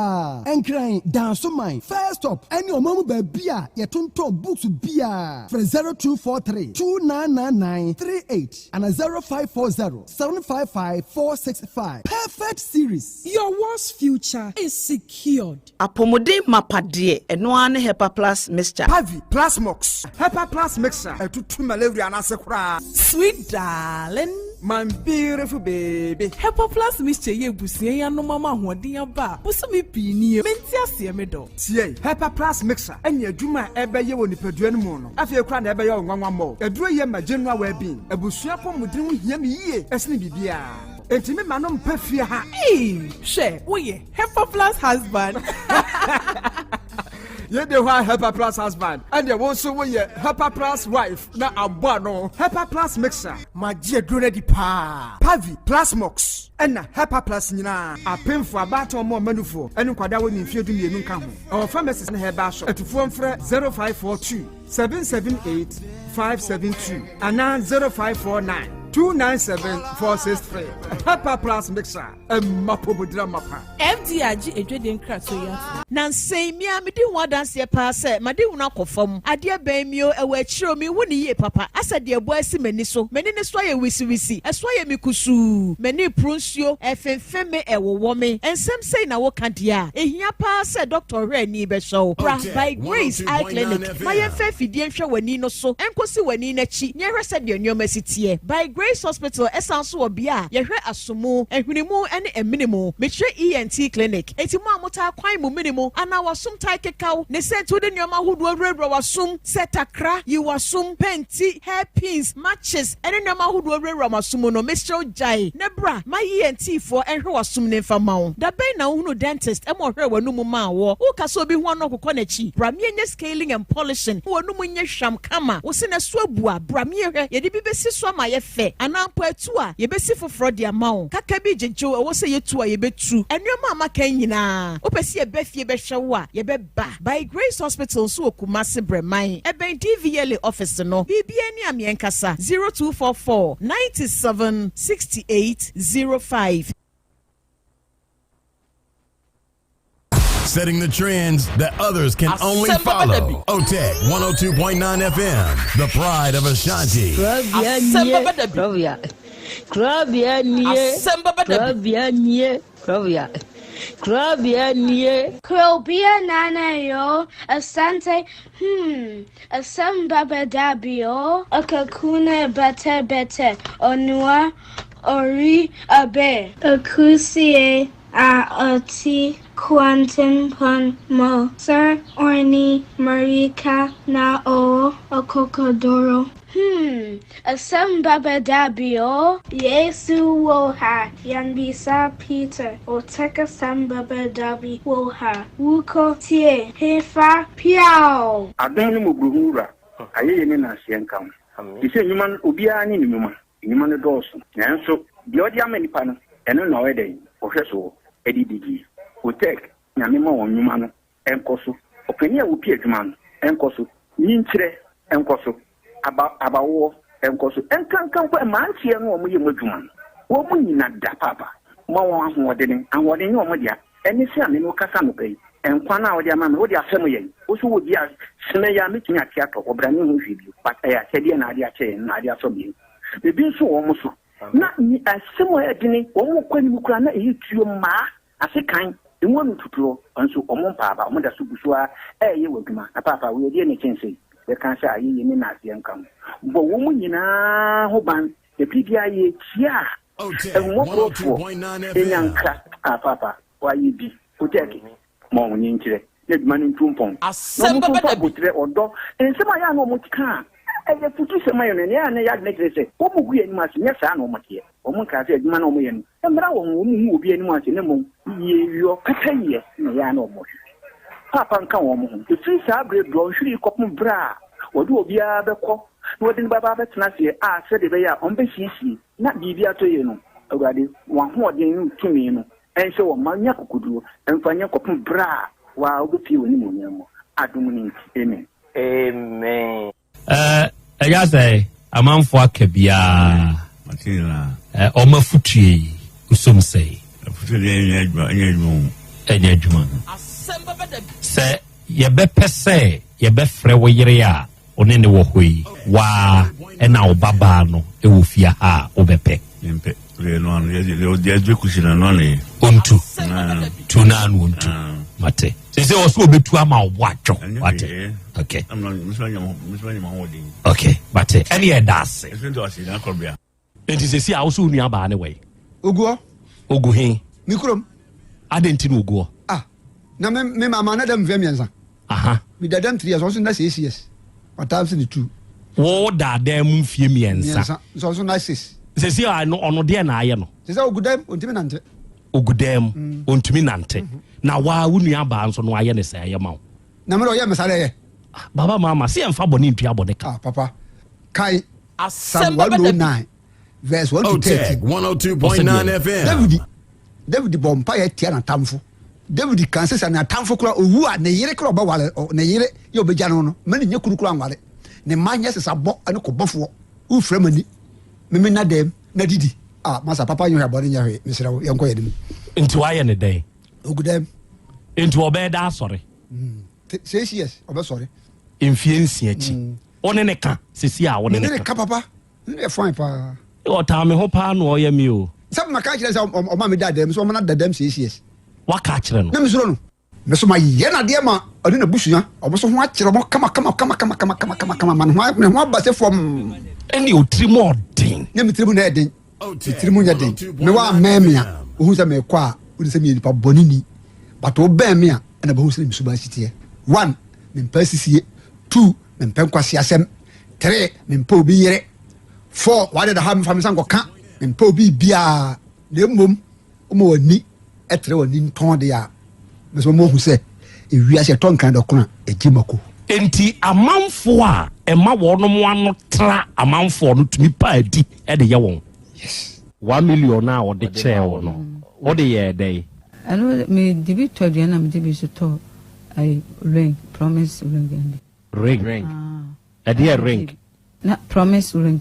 a Nkran Dansoman first stop ɛne ɔman mu baabi a yɛtontɔn books biara. Frɛ 0243 299938 ana 0540 755 465. Perfect Series. Your world's future is secured. Apɔmuden mapa deɛ, ɛno ara ne Hepa Plus mixture. Pavi, Plasmox, Hepa Plus mixture ɛtutu malaria no ase koraa. Sweet darling. My beautiful baby. Hepa Plus mixture yɛ ebusua yi anom ama ahoɔden aba a bosome pii nie. Mente aseɛ, me dɔ. Tie, Hepa Plus mixture ɛne adwuma a ɛbɛyɛ wɔ nipadua no mu no, afei koraa na ɛbɛyɛ wo nwanwa mmɔ. Aduro yɛ ma general well-being. Abusua pɔmuden ho hia me yie ɛsene biribiara. Enti me ma no mpɛ fie ha. Ee, hwɛ, woyɛ Hepa Plus husband. Yɛde hɔ a Hepa Plus husband, ɛdeɛ wo nso woyɛ Hepa Plus wife na abɔ ano. Hepa Plus mixture. Magye aduro no adi paa. Pavi, Plasmox, ɛna Hepa Plus nyinaa. Apemfo, abaatan, ɔmo ɔmanufoɔ ɛne nkwadaa wɔ ne mfeɛ 12 nka ho. Ɛwɔ pharmacies ne herbal shop. Atufoɔ mfrɛ 0542 778 572 anaa 0549 297 463. Hepa Plus mixture, ɛmma pomodira mapa. FDA agye adwadie nkratoɔ yi atom. Nansɛn mia medi ho adanseɛ paa sɛ made hunu akɔ fam. Adeɛ bɛn mio ɛwɔ akyire o, mehu ne yie papa asɛ deɛ ɛbɔ asi m'ani so. M'ani ne so ayɛ wisiwisi, ɛso ayɛ me kusuu, m'ani poro nsuo, ɛfemfem me, ɛwowɔ me. Nsɛm sei na woka deɛ a, ɛhia paa sɛ dɔkta ɔhwɛ ani bɛhwɛ wo. Bra By Grace Eye Clinic ma yɛmfa afidie nhwɛ w'ani no so nkɔsi w'ani n'akyi na yɛhwɛ sɛdeɛ nneɛma si teɛ. By Grace Hospital ɛsan so wɔ bea a yɛhwɛ asomu, ahwenimu ne amene mu. Mekyerɛ ENT clinic. Enti mo a motaa kwan mo mene mu anaa wasom tae kekaw ne sɛ nti wode nneɛma ahodoɔ wurawura w'asom sɛ takra, yi w'asom, pɛnti, hairpins, matches ne nneɛma ahodoɔ wurawura w'asom mu no, mesrɛ wo gyae na bra ma ENT foɔ nhwɛ w'asom ne mfa ma wo. Da bɛn na wohunu dentist ma ɔhwɛɛ w'anum maa wɔ? Woka sɛ obi ho ano ɔkokɔ n'akyi. Bra miɛnyɛ scaling and polishing ma w'anum nyɛ hwam kama. Wo se na so abu a, bra miɛhwɛ. Yɛde bi bɛsi so ama ayɛ fɛ anaa mpo atu a, yɛbɛsi foforɔ de ama wo. Kaka bi gyegyew, ɛwɔ sɛ yɛtu a, yɛbɛtu. Nneɛma a maka yi nyinaa, wopɛ sɛ yɛba fie bɛhwɛ wo a, yɛbɛba. By Grace Hospital nso wɔ Kumase Brɛman, ɛbɛn DVLA office no. Biribiara ni a meɛnkasa 0244 97 68 05. Setting the trends that others can only follow. OTEC 102.9 FM, the pride of Ashanti. Krobia nie, Krobia nie, Krobia nie, Krobia, Krobia nie. Krobia nana yo, asante, asem baba dabio, akakuna bete bete, onua, ori abe. Akusie a oti quantum mo, Sir Orni Marika na o okokodoro. Hmm, asɛm baba dabi o. Yesu wɔ ha, yɛnbisa Peter, Otec asɛm baba dabi wɔ ha, wokɔ tie hefa piaw! Adom ne mmɔborɔhunu Wura, ayɛyie ne nnaseɛ nka wo. Te sɛ nnwuma no, obiara ne ne nnwuma. Nnwuma no dɔɔso, nanso deɛ ɔde ama nnipa no, ɛno na ɔyɛ dɛn? Ɔhwɛ soɔ de didie. Otec, Nyame ma wɔn nnwuma no nkɔ so. Ɔpanin a ɔpi adwuma no nkɔ so. Nyinkyerɛ nkɔ so. Aba, abawoɔ nkɔ so. Ɛnkanka mpo mmeranteɛ no a wɔyɛ mu adwuma no, wɔn nyina da paapa. Ma wɔn ahoɔdene. Ahoɔden nyɛ wɔn dea. Ɛne sɛ a me ne wo kasa anɔpa yi, nkwa no a wode ama me, wode afɛm yɛn. Wo nso wɔ bi a, sene yi a mɛtumi ate atɔ, ɔbra ne ho hwee bio. But ɛyɛ akyɛdeɛ na ade akyɛ yɛn, na ade afɛm yɛn. Ebi nso wɔ wɔn so. Na asɛm a ɛyɛ dene, wɔn kɔ anim koraa na ɛyɛ tuo mmaa. Ase kan, emu ano tutuɔ, nso wɔn mpa aba, wɔn da so gu so ara reyɛ wɔn adwuma. Na paapa, wei ɛdeɛn na ɛkyɛn sei? Yɛka sɛ ayɛyie ne naaseɛ nka ho. Bɔ wɔn nyinaa ho ban, na bere biara yɛretie a, ahummɔborɔfoɔ nya nkra. Ah, paapa, woayɛ bi. Otɛɛke, ma wɔn nkyerɛ na adwuma no ntu mpɔn. Na wɔn nso mfa aboterɛ, ɔdɔ, nsɛm a ɛyɛ a na wɔka a ɛyɛ afutusɛm ayɛ no, nea ɛyɛ a na ɛyɛ adwene kyerɛ sɛ wɔgu yɛn anim ase, nyɛ saa na wɔteɛ. Wɔnkaa sɛ adwuma no a wɔyɛ no mmra wɔn ho, wɔnhu obi anim ase, na mmom yieyɔ, pɛpɛyɛ na ɛyɛ a na wɔhwehwɛ. Paapa nka wɔn ho. Ɛfiri saa berɛ dɔnhwere yi kɔpem berɛ a wɔde obiara bɛkɔ na wɔde no bɛba abɛtena aseɛ a sɛdeɛ ɛbɛyɛ a wɔbɛsiesie na biribi atɔ yie no, Awurade, wɔn ahoɔden ne wo tumi no nhyɛ wɔn ma nya akokoduo mfa nyɛ kɔpem berɛ a wo ara wobɛpue w'animuonyam mu. Adom no nti, amen. Amen. Ɛɛ ɛyɛ sɛ amanfoɔ aka biara ɛɛ wɔn afutue yi osom sɛe. Afutue deɛ ɛnyɛ adwuma ɛnyɛ adwuma o. Ɛnyɛ adwuma. Sɛ yɛbɛpɛ sɛ yɛbɛfrɛ wo yere a wo ne ne wɔ hɔ yi waa ɛna wo ba baa no wɔ fie ha a wobɛpɛ. Mempɛ. Deɛ no ano deɛ deɛ deɛ deɛ kusi na no ano yɛ. Ontu. Tu na ano ontu. Mate. Sɛ sɛ ɔsɛ obetu ama wo bo atwɔ. Wate. Okay. Okay. Mate. Ɛne yɛ da ase. Enti sɛsi a wosɛ wo nua baa ne wɔ yi. Oguɔ. Ogu he. Me kurom. Adɛn nti na oguɔ? Ah, na me me mama na dam mfeɛ mmiɛnsa. Aha. Me da dam three years, ɔnso na six years. Ɔtaa nso ne two. Wo da dan mu mfeɛ mmiɛnsa. Mmiɛnsa, nso ɔnso na six. Sɛsi a no ɔno deɛ na ayɛ no. Sɛ sɛ ogu dam, ontumi nante. Ogu dam, mm. ontumi nante. Mm -hmm. Na waa wo nua baa nso no ayɛ ne sɛ ɛyɛ ma wo. Na mmerɛ ɔyɛ me saa dɛ yɛ. Ah, baba mama, sɛ yɛmfa bɔne ntua bɔne ka. Ah, papa. Kai Psalm 109 verse 1 to 13. 102.9 FM. David David bɔ mpa yɛ tia n'atamfo. David kan sɛ sɛ n'atamfo kora owu a ne yere kora ɔbɛware ne yere yɛ ɔbɛgya no no ma ne nyɛ kunu kora nware. Ne mma nyɛ sesabɔ ne kɔbɔfoɔ. Wofira m'ani meme nna dɛm na didi. Ah, masa papa nyɛ hwɛ abɔne nyɛ hwee mesrɛ wo yɛnkɔ yɛn anim. Nti wayɛ ne dɛn? Ogu dɛm. Nti ɔbɛyɛ da asɔre? Mm. Six years ɔbɛsɔre. Mfie nsia akyi. Mm. Wo ne ne ka sisi a wo ne ne ka. ka papa ne yɛ fine paa. Ɔtaa me ho paa na ɔyɛ me o. Sɛ maka kyerɛ sɛ ɔma me da dɛm so ɔma na da dɛm six years. Waka akyerɛ no. Na mesuro no. Me so ma yɛ nadeɛ ma ɔne n'abusua ɔmo so ho akyerɛ ɔmo kama kama kama kama kama kama kama kama ma ne ho ne ho aba sɛ fam. Ɛne otiri mu ɔden. Ne me tiri mu na ɛden. Me tiri mu nyɛ den. Me wa mɛn me a ohun sɛ mekɔ a wodi sɛ meyɛ nipa bɔne ni but wobɛn me a ɛna bɛhu sɛ me suban si teɛ. One, mempɛ asisie. Two, mempɛ nkwaseasɛm. Three, mempɛ obi yere. Four, wade da ha mfa me nsa nkɔka. Mempɛ obi biara. Na mmom, woma w'ani ɛtrɛ w'ani ntɔn de a, mɛsɛ wɔn ahu sɛ ewiase ɛtɔ nkran dɔkono a ɛgye mako. Enti amanfoɔ a ɛma wɔnom ano tra amanfoɔ no tumi pa adi de yɛ wɔn. Yes. 1 million a wɔde kyɛɛ wo no, wode yɛɛ dɛn? Ɛno mede bi tɔ aduane na mede bi nso tɔ ayi ring, promise ring ɛnde. Ring. Ɛdeɛ ring? Na promise ring.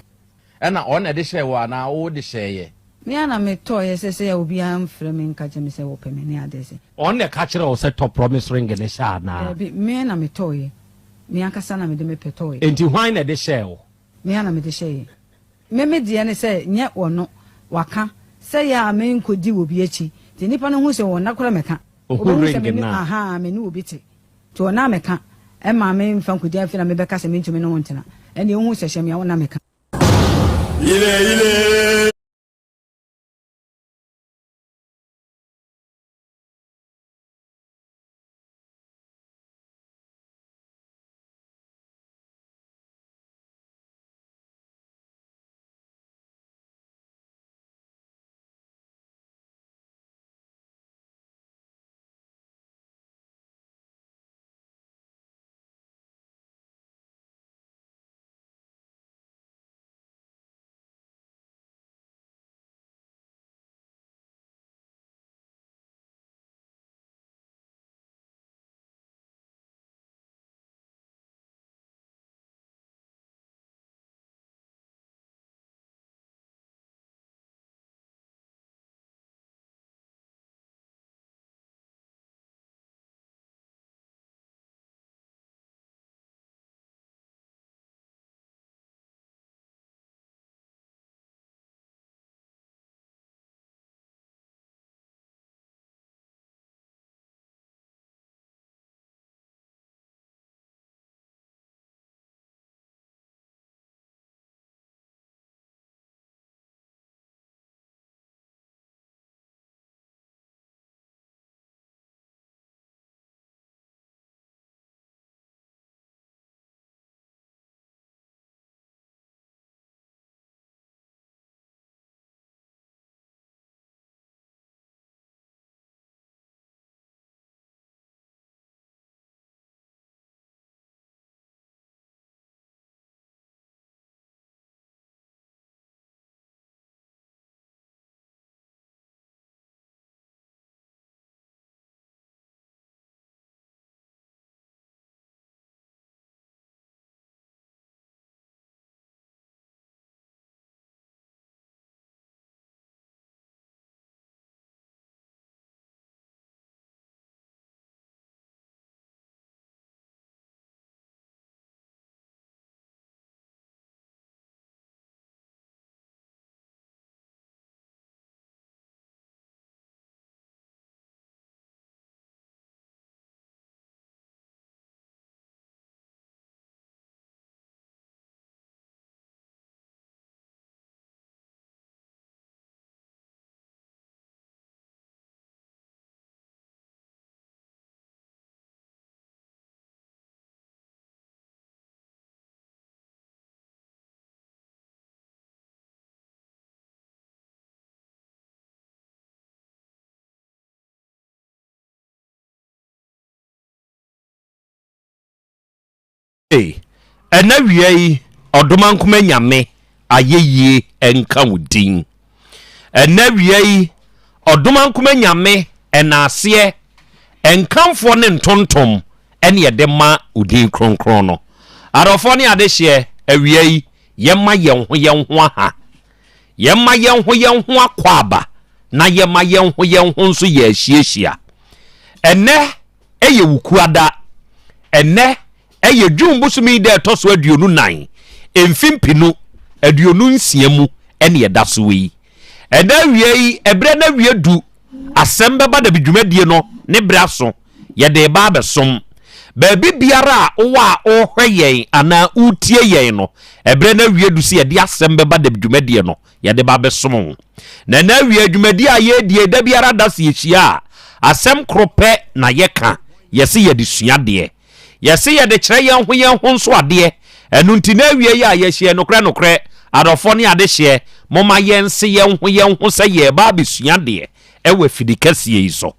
Ɛna ɔno na ɛde hyɛɛ wo anaa wo de hyɛɛ yɛ? Me ara na metɔeɛ sɛ sɛ obiara mfrɛ me nka kyerɛ me sɛ wɔpɛ me ne adeɛ sɛ. Ɔno na ɛka kyerɛɛ wo sɛ tɔ promise ring no hyɛ anaa? Daabi, me na metɔeɛ. Me ankasa na mede me pɛ tɔeɛ. Enti hwan na ɛde hyɛɛ wo? Me ara na mede hyɛeɛ. Me me deɛ ne sɛ nyɛ ɔno, waka sɛ yɛ a menkɔdi obi akyi. Nti nnipa no hu sɛ ɔnna koraa mɛka. Ohu Ɔbɛhu sɛ ring me ne no a. ahaa me ne obi te. Nti ɔnna mɛka. Ɛmma memfa nkɔdi afei na mebɛka sɛ mentumi ne wo ntena. Ɛnneɛ wohu sɛ hyɛ me a wonna mɛka. Yile yile. Ei, ɛna wia yi, Ɔdomankoma Nyame ayɛyie nka wo din. Ɛna wia yi, Ɔdomankoma Nyame ɛnaaseɛ, nkamfoɔ ne ntontom ɛne yɛde ma wo din kronkron no. Adɔfoɔ ne adehyeɛ, awia yi, yɛma yɛn ho yɛn ho aha. Yɛma yɛn ho yɛn ho akwaaba na yɛma yɛn ho yɛn ho nso yɛ ahyiahyia. Ɛnɛ yɛ Wukuada. Ɛnnɛ yɛ June bosome yi da a ɛtɔ so 24, mfe mpenu 26 mu ne ɛda so yi. Ɛnnɛ awia yi, ɛberɛ no awie du, asɛm bɛba dabi dwumadie no ne berɛ aso, yɛde reba abɛsom. Baabi biara a wowɔ a worehwɛ yɛn anaa woretie yɛn no, ɛberɛ no awie du sɛ yɛde asɛm bɛba dabi dwumadie no yɛde ba bɛsom wo. Na ɛnnɛ awia dwumadi a yɛredie da biara da sɛ yɛhyia a, asɛm koro pɛ na yɛka, yɛse yɛde sua adeɛ. Yɛse yɛde kyerɛ yɛn ho yɛn ho nso adeɛ. Ɛno nti na awia yi a yɛahyia yi, nokorɛ nokorɛ, adɔfoɔ ne adehyeɛ, momma yɛnse yɛn ho yɛn ho sɛ yɛreba abɛsua adeɛ wɔ afidi kɛseɛ yi so.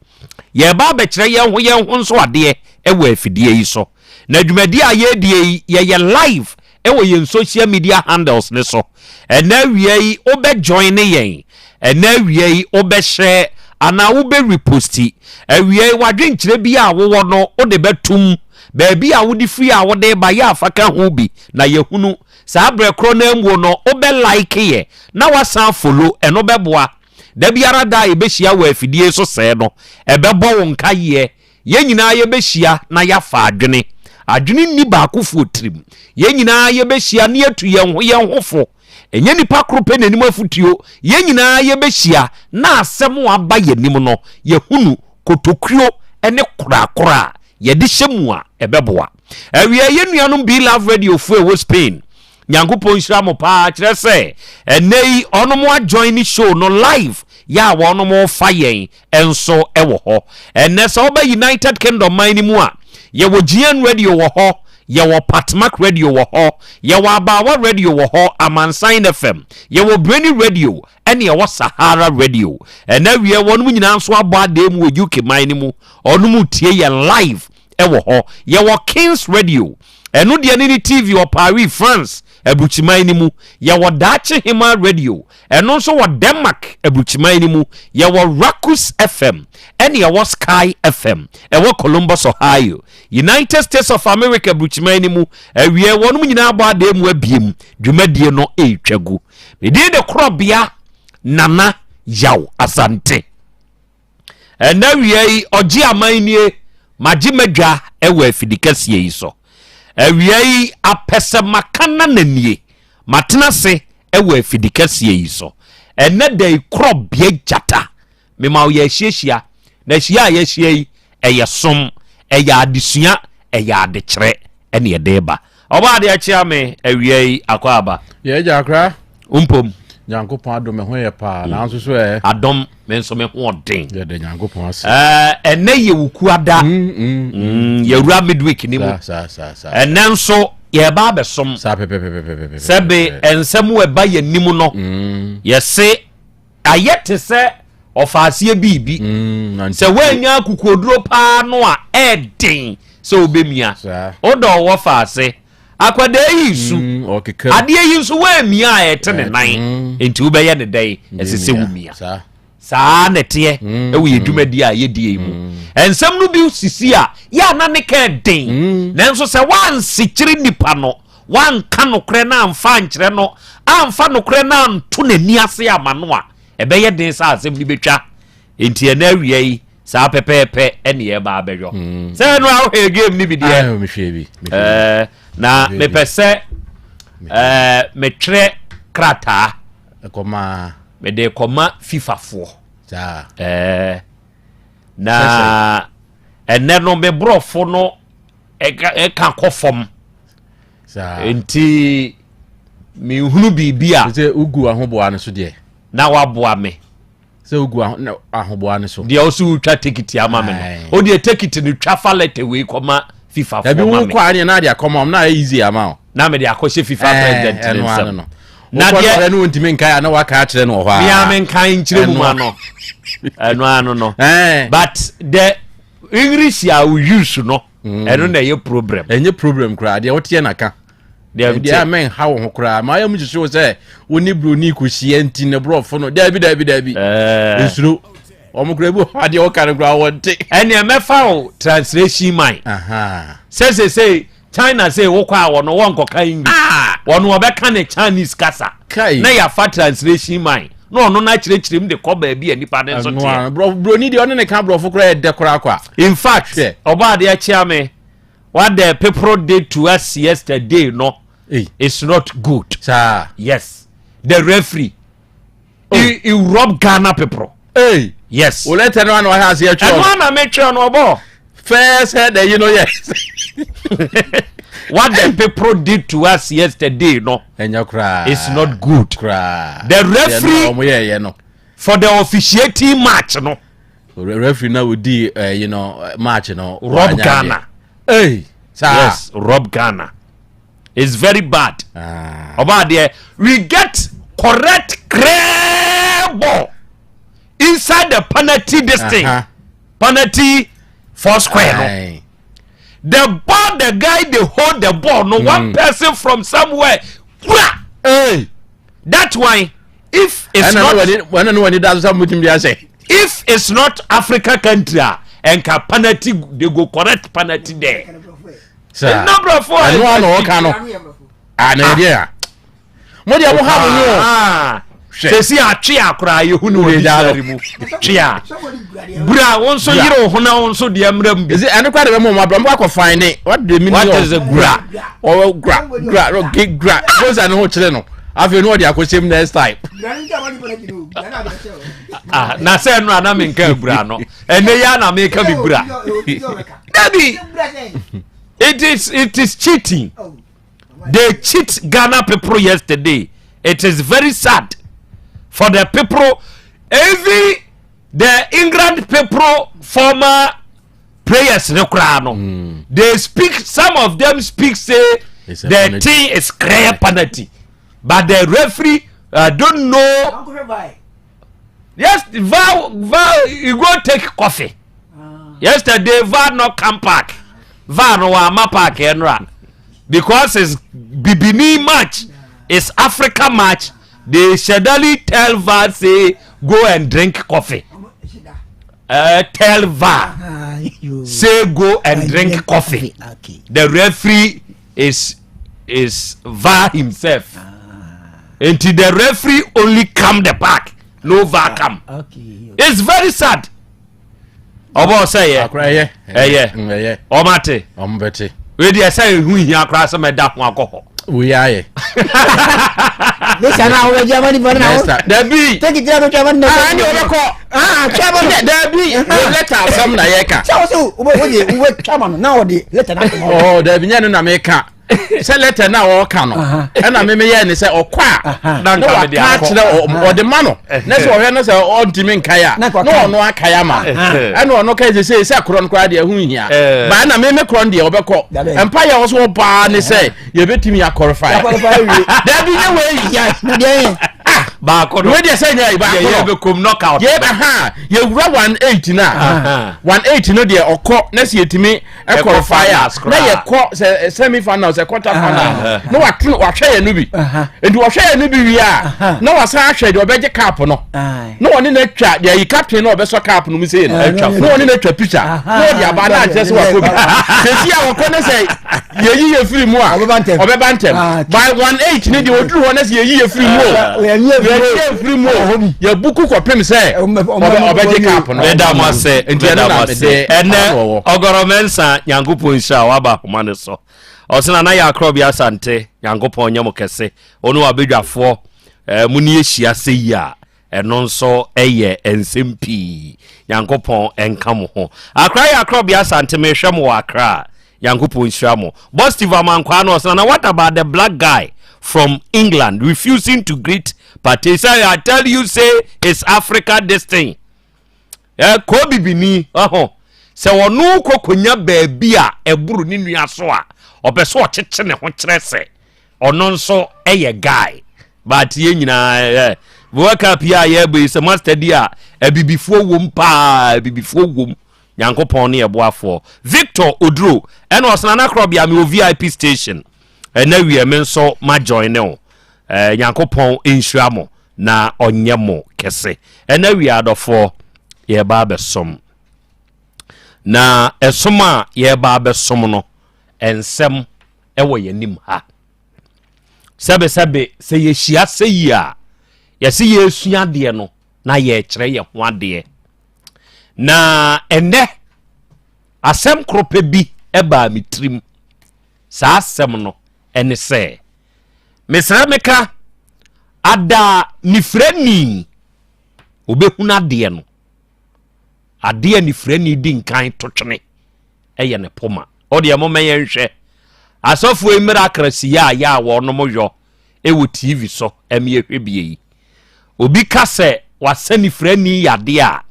Yɛreba abɛkyerɛ yɛn ho yɛn ho nso adeɛ wɔ afidie yi so. Na dwumadi a yɛredie yi, yɛyɛ live wɔ yɛn social media handles no so. Ɛnnɛ awia yi wobɛ joine yɛn, ɛnnɛ awia yi wobɛ share anaa wobɛ reposti. Awia yi w'adwenkyerɛ bi a wowɔ no wode bɛtom, baabi a wode firi a wode ba yɛ a fa ka ho bi na yɛhunu. Saa berɛ korɔ no ara mu no wobɛ like yɛ na woasan follow, ɛno bɛboa. Da biara da a yɛbɛhyia wɔ afidie so sɛɛ no, ɛbɛbɔ wo nkaeɛ Yɛn nyinaa yɛbɛhyia na yɛafa adwene. Adwene nni baakofoɔ tirim. Yɛn nyinaa yɛbɛhyia na yɛatu yɛn ho yɛn ho fo. Ɛnyɛ nipa koro pɛ n'anim afotuo. Yɛn nyinaa yɛbɛhyia na asɛm a aba yɛn anim no, yɛahunu kotokuo ne korakora a yɛde hyɛ mu a, ɛbɛboa. Awia yɛn nuanom Be Love Radio foɔ ɛwɔ Spain, Nyankopɔn nhyira mo paa. Kyerɛ sɛ ɛnnɛ yi ɔnom ajoin ne show no live yɛ a wɔnom fa yɛn nso wɔ hɔ. Ɛnnɛ sɛ woba United Kingdom man no mu a, yɛwɔ GN Radio wɔ hɔ, yɛwɔ Patmak Radio wɔ hɔ, yɛwɔ Abaawa Radio wɔ hɔ, Amansan FM, yɛwɔ Brainy Radio, ɛne ɛwɔ Sahara Radio. Ɛnnɛ awia wɔnom nyinaa nso abɔ adee mu wɔ UK man no mu. Ɔnom tie yɛn live wɔ hɔ. Yɛwɔ Kings Radio, ɛno deɛ ne ne TV wɔ Paris, France aburukyiman no mu. Yɛwɔ Daakye Hemaa Radio, ɛno nso wɔ Denmark aburukyiman no mu. Yɛwɔ Rakus FM, ɛne ɛwɔ Sky FM, ɛwɔ Columbus, Ohio, United States of America aburukyiman no mu. Awiei wɔnom nyinaa abɔ adan mu abiem, dwumadie no retwa gu. Me din de Korɔbea Nana Yaw Asante. Ɛnnɛ awia yi, ɔgye aman nie, magye m'adwa wɔ afidi kɛseɛ yi so. Awia yi, apɛsɛmaka nana nie, matena ase wɔ afidi kɛseɛ yi so. Ɛnnɛ da yi, korɔbea gyata, mema wo yɛahyiahyia, na hyia a yɛahyia yi, ɛyɛ som, ɛyɛ adesua, ɛyɛ adekyerɛ ɛne ɛde ba. Ɔbɔ adeɛ akyea me awia yi akɔ aba. Yɛ agya akora. Mpom. Nyankopɔn adom me ho yɛ paa mm. nanso so ɛ. Adom me nso me ho ɔden. Yɛda Nyankopɔn ase. Ɛɛ ɛnɛ yɛ wukuada. Mm, mm, mm. Yɛwura midweek ni mu. Saa saa saa. Ɛnɛ nso yɛba abɛsom. Saa pɛpɛpɛpɛpɛpɛ. Sɛbe nsɛm ɛba yɛn nim no. Yɛse Ayɛ te sɛ ɔfaaseɛ biribi. Mm, sɛ woannya akokoɔduro paa no a, ɛɛden sɛ wobɛmia. Wodɔ wɔ faase. Akwadaa yi su. Mm, Adeɛ yi nso woamia a ɛte ne nan. Mm. Nti wobɛyɛ ne dɛn? Ɛsɛ sɛ womia. Saa na ɛteɛ ɛwɔ yɛ dwumadi a yɛdie yi mu. Nsɛm no bi sisi a, yɛ a na ne ka ɛden. Nanso sɛ woansekyere nipa no, Wanka nokorɛ no amfa ankyerɛ no, amfa nokorɛ no anto n'ani ase ama no a, ɛbɛyɛ den sɛ asɛm no bɛtwa. Enti ɛnɛ awia yi, saa pɛpɛɛpɛ ɛne yɛba abɛyɔ. Hmm. Sɛ ɛno a wohwɛ game no bi deɛ. Eh, na mepɛ sɛ eh, metwerɛ krataa. Mede kɔma FIFAfoɔ. Eh, na ɛnɛ no me borɔfo no ɛka kɔ fam. Nti menhunu biribi a. Sɛ wogu ahoboa no so deɛ. Na waboa me. Sɛ wogu ahoboa no so. Deɛ ɔsɛ wotwa tekiti ama me no. O deɛ tekiti no twa fa lɛtɛ wei kɔma FIFA foɔ ma me. Dabi wokɔ a na ade akɔma ɔm na ayɛ easy ama o. Na mede akɔhyɛ FIFA president ne nsam. Na deɛ no wontumi nkae a na waka akyerɛ no wɔ hɔ a. Mea menkae nkyerɛ mu ma no. Ɛno ano no. But the English a wo use no. Ɛno na ɛyɛ problem. Ɛnyɛ problem koraa deɛ woteɛ na ka. Deɛ deɛ a mɛnha wo ho koraa ma ayɛ mu hyehye wo sɛ wo ne buroni kɔhyia nti ne borɔfo no daabi daabi daabi. Nsuro wɔn koraa bi wɔ hɔ adeɛ wɔka no koraa wɔnte. Ɛneɛ mɛfa wo translation man. Sɛ sesei China sɛ wokɔ a wɔno wɔnkɔka English. Ah! Wɔno wɔbɛka ne Chinese kasa. Kai. Na yɛafa translation man na ɔno no akyerɛkyerɛ mu de kɔ baabi a nipa no nso teɛ. Buroni deɛ ɔne ne ka borɔfo koraa ɛdɛ koraa kwa. In fact, ɔbɔ adeɛ kyea me what the people did to us yesterday no Hey. is not good. Saa. Yes. The referee. Oh. He rob Ghana people. Hey. Yes. O lẹ́tẹ̀ náà wọ́n ha ase ẹtwerɛ. Ẹnu àná mi twẹ́ no ọbọ. First head ẹ̀yin no yẹ. What the people did to us yesterday no. Ẹ̀yẹ koraa. It's not good. Koraa. The referee. Ọmọ yẹ ẹyẹ no. For the officiating match no. Referee náà odi ẹyin no match no. Rob Ghana. Hey. Saa. Yes, rob Ghana. It's very bad. Ah. Ọba adeɛ we get correct clear ball inside the penalty this thing. Uh-huh. Penalty four square no. Aye. The ball the guy dey hold the ball no one person from somewhere. Wura! Hey. That one if it's Ɛna not ne wani ɛna ne wani da so sɛ mo ti mi ahyɛ. if it's not Africa country a nka penalty they go correct penalty there. Saa. Nnabrɔfo a Ɛno ara na ɔka no. Ah na ɛdeɛ a. Mo deɛ mo ha mo ho. Ah. Hwɛ. Sɛsi atwe a koraa yɛhu no wɔ Wode gya no. dictionary mu. Twe a. Bura wo nso Gura. yere wo ho na wo nso deɛ mmerɛ mu bi. Ɛsɛ ɛno koraa de bɛ mo ɔmo abira mo akɔ fain ne. What the meaning What of is a gura? Ɔwɔ gura gura no ge gura. Gosa ne ho kyerɛ no. Afei no ɔde akɔhyɛ mu next time. Ah, na sɛ ɛno a na menka gura no. Ɛnɛ yi a na meka me gura. Dabi. It is cheating. They cheat Ghana people yesterday. It is very sad for the people. Even the England people former players ne koraa no. They speak some of them speak say It's a the penalty. thing is clear penalty. But the referee don't know. Yes, VAR, VAR, you go take coffee. Yesterday, VAR no come park. VAR no wama park enra. Because it's Bibini match, it's Africa match. They suddenly tell VAR say go and drink coffee. Tell VAR say go and drink coffee. The referee is VAR himself. Until the referee only come the park, no VAR come. It's very sad. Ɔbɔ sɛ yɛ Akora ɛyɛ. ɛyɛ Ɛyɛ. ɔmate Ɔmo bɛte. wei deɛ sɛ ehu hia koraa sɛ mɛda ho akɔ hɔ. Wei ayɛ. Lisa na wobɛgye ama nipa no na Next time. Dabi. Take it to ama no. Ah, ɛne ɔbɛkɔ. Ah, twa ama no. Dabi. Wo letter asɛm na yɛka. Sɛ wo sɛ wobɛ wobɛtwa ama no na ɔde letter no akɔma wo. Oh, dabi nyɛ no na meka. Sɛ letter na ɔka no. Ɛna me meyɛ ne sɛ ɔkɔ a. Na Na nka mede waka akɔ. akyerɛ ɔde ma no. Na sɛ ɔhwɛ no sɛ ɔntumi nkae a. Na Na nka waka. ɔno akae ama. Ɛna ɔno kae sɛ sɛ sɛ korɔ no koraa deɛ ɛho nhia. Eh. Baa na me me korɔ no deɛ ɔbɛkɔ. Dabi. Mpa yɛ ɔso ɔbaa ne sɛ yɛbɛtumi akɔrɔfae. Akɔrɔfae awie. Dabi nyɛ wei. Ya, na deɛ yɛ. Baako no Wei deɛ sɛ nyɛ baako yɛ no. yɛ bɛkɔm knockout. Yɛ aha yɛwura 18 na 18 no deɛ ɔkɔ na sɛ yɛtumi Ɛkɔ ɛkɔrɔfae a finals na koraa. yɛkɔ sɛ semi final sɛ quarter final no na wato wahwɛ yɛn no bi nti wɔhwɛ yɛn no bi wie a na wasan ahwɛ deɛ ɔbɛgye cup no na wɔne no atwa deɛ ayi captain na ɔbɛsɔ cup no mu sei no Atwa na wɔne no atwa picture na ɔde aba na akyerɛ sɛ wakɔ bi sɛsi a wɔkɔ ne sɛ yɛyi yɛ firi mu a Ɔbɛba ntɛm. ɔbɛba ntɛm Ah, by 18 ne deɛ ɔduru hɔ na sɛ yɛyi yɛ firi mu o Yɛyi yɛ yɛyi yɛ firi mu o yɛbuku kɔpem sɛ ɔbɛgye cup no Meda mo ase. nti Meda ɛno mo na ase. mede Ɛnɛ ano wɔ. ɔgɔrɔ mɛnsa Nyankopɔn nhyira waba ahoma no so. Ɔsena na yɛ akorɔ bi asante Nyankopɔn nyɛ mo kɛse. Ɔne wabadwafoɔ mo ne yɛhyia sɛ yi a ɛno nso ɛyɛ nsɛm pii. Nyankopɔn ɛnka mo ho. Akra yɛ akorɔ bi asante mehwɛ mo wɔ Akra. Nyankopɔn nhyira mo. Boss Steve Amankwaa no ɔsena na what about the black guy from England refusing to greet Partey? Say I tell you say it's Africa this thing. Kɔ bibini ɔho sɛ ɔno kɔkɔnya baabi a ɛboro ne nua so a ɔpɛ sɛ ɔkyekye ne ho kyerɛ sɛ ɔno nso ɛyɛ guy, but yɛn nyinaa World Cup yi a yɛrebɔ yi sɛ master di a abibifoɔ wom paa, abibifoɔ wom. Nyankopɔn ne ɛboafoɔ. Victor Oduro ɛna ɔsena n'akorɔbea mewɔ VIP station. Ɛna wie me nso ma join ne o. Eh, Nyankopɔn nhyira mo na ɔnyɛ mo kɛse. Ɛna wie adɔfoɔ yɛba abɛsom. Na ɛsom a yɛba abɛsom no nsɛm ɛwɔ yɛn anim ha. Sɛbesɛbe sɛ yɛhyia sɛ yi a yɛse yɛresua adeɛ no na yɛrekyerɛ yɛn ho adeɛ. Na ɛnɛ asɛm koro pɛ bi baa me tirim. Saa asɛm no ɛne sɛ, mesrɛ meka ada nifirani obɛhunu adeɛ no, adeɛ a nifirani di nkan to twene ɛyɛ ne poma. Ɔdeɛ momma yɛnhwɛ asɔfoɔ yi miraculous yi a yɛ a wɔnom yɔ ɛwɔ TV so ɛme yɛhwɛ bie yi. Obi ka sɛ wasa nifirani yadeɛ a,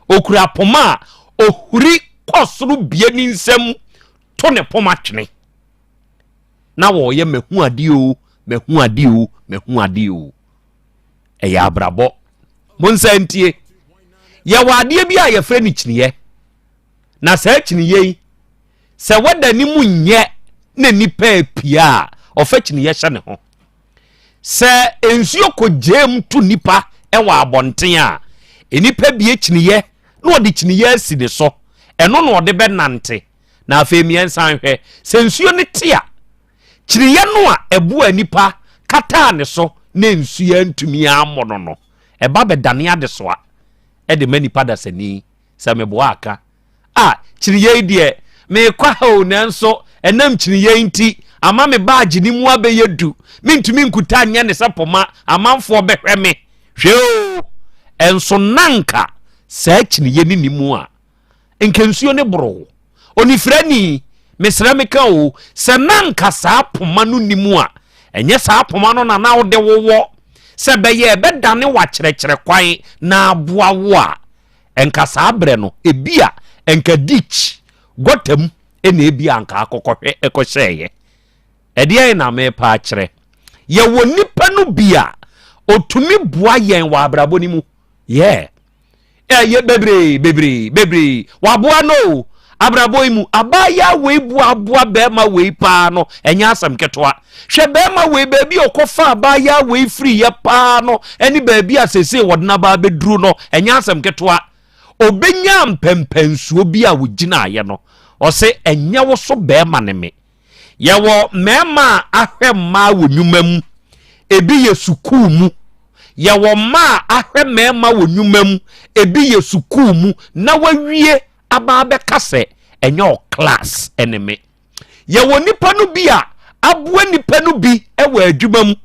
okura poma a ohuri kɔ soro bie ne nsam to ne poma twene. Na wɔyɛ mahu adeɛ o, mahu adeɛ o, mahu adeɛ o. Ɛyɛ abrabɔ. Monsa ntie. Yɛwɔ adeɛ bi a yɛfrɛ no kyiniiɛ. Na saa kyiniiɛ yi, sɛ wada ne mu nyɛ na nipa apia a, ɔfa kyiniiɛ hyɛ ne ho. Sɛ nsuo kɔ mu to nipa wɔ abɔnten a, nipa bie kyiniiɛ na ɔde kyiniiɛ asi ne so. Ɛno na ɔde bɛnante. Na afei mmiɛnsa nhwɛ, sɛ nsuo no te a, kyiniiɛ no a ɛboa nipa kataa ne so na nsuo antumi ammɔ no no, ɛba bɛdane adesoa de ma nipa dasani. Sɛ meboa aka a, kyiniiɛ yi deɛ merekɔ ha o, nanso ɛnam kyiniiɛ yi nti ama me baagye no mu abɛyɛ du, mentumi nkuta nyɛ ne sɛ poma, amanfoɔ bɛhwɛ me. Hwɛ o, ɛnso na nka saa kyiniiɛ no nni mu a, nka nsuo no boro wo. Onifirani, mesrɛ meka o, sɛ na nka saa poma no nni mu a, ɛnyɛ saa poma no na na wode wowɔ sɛ ɛbɛyɛ ɛbɛdane w'akyerɛkyerɛ kwan na aboa wo a, Nka saa berɛ no, ebia nka ditch, gɔta mu na ebia nka akɔkɔhwɛ ɛkɔhyɛeɛ. Ɛdeɛn na merepa akyerɛ? Yɛwɔ nipa no bi a ɔtumi boa yɛn wɔ abrabɔ no mu. Yeah. Ɛyɛ bebree, bebree, bebree. Waboa no o. Abrabɔ yi mu, abaayaa wei boaboa bɛrima wei paa no, ɛnyɛ asɛm ketewa. Hwɛ bɛrima wei, baabi a ɔkɔfa abaayaa wei firiiɛ paa no, ɛne baabi a seesei wɔde no aba abɛduru no, ɛnyɛ asɛm ketewa. Ɔbɛnyaa mpɛmpɛnsuo bi a ɔgyinaeɛ no, ɔse, ɛnyɛ wo so bɛrima ne me. Yɛwɔ mmarima a ahwɛ mmaa wɔ nnwuma mu, ebi yɛ sukuu mu. Yɛwɔ mmaa a ahwɛ mmarima wɔ nnwuma mu, ebi yɛ sukuu mu, na wawie aba abɛka sɛ ɛnyɛ ɔ class ɛne me. Yɛwɔ nipa no bi a aboa nipa no bi wɔ adwuma mu.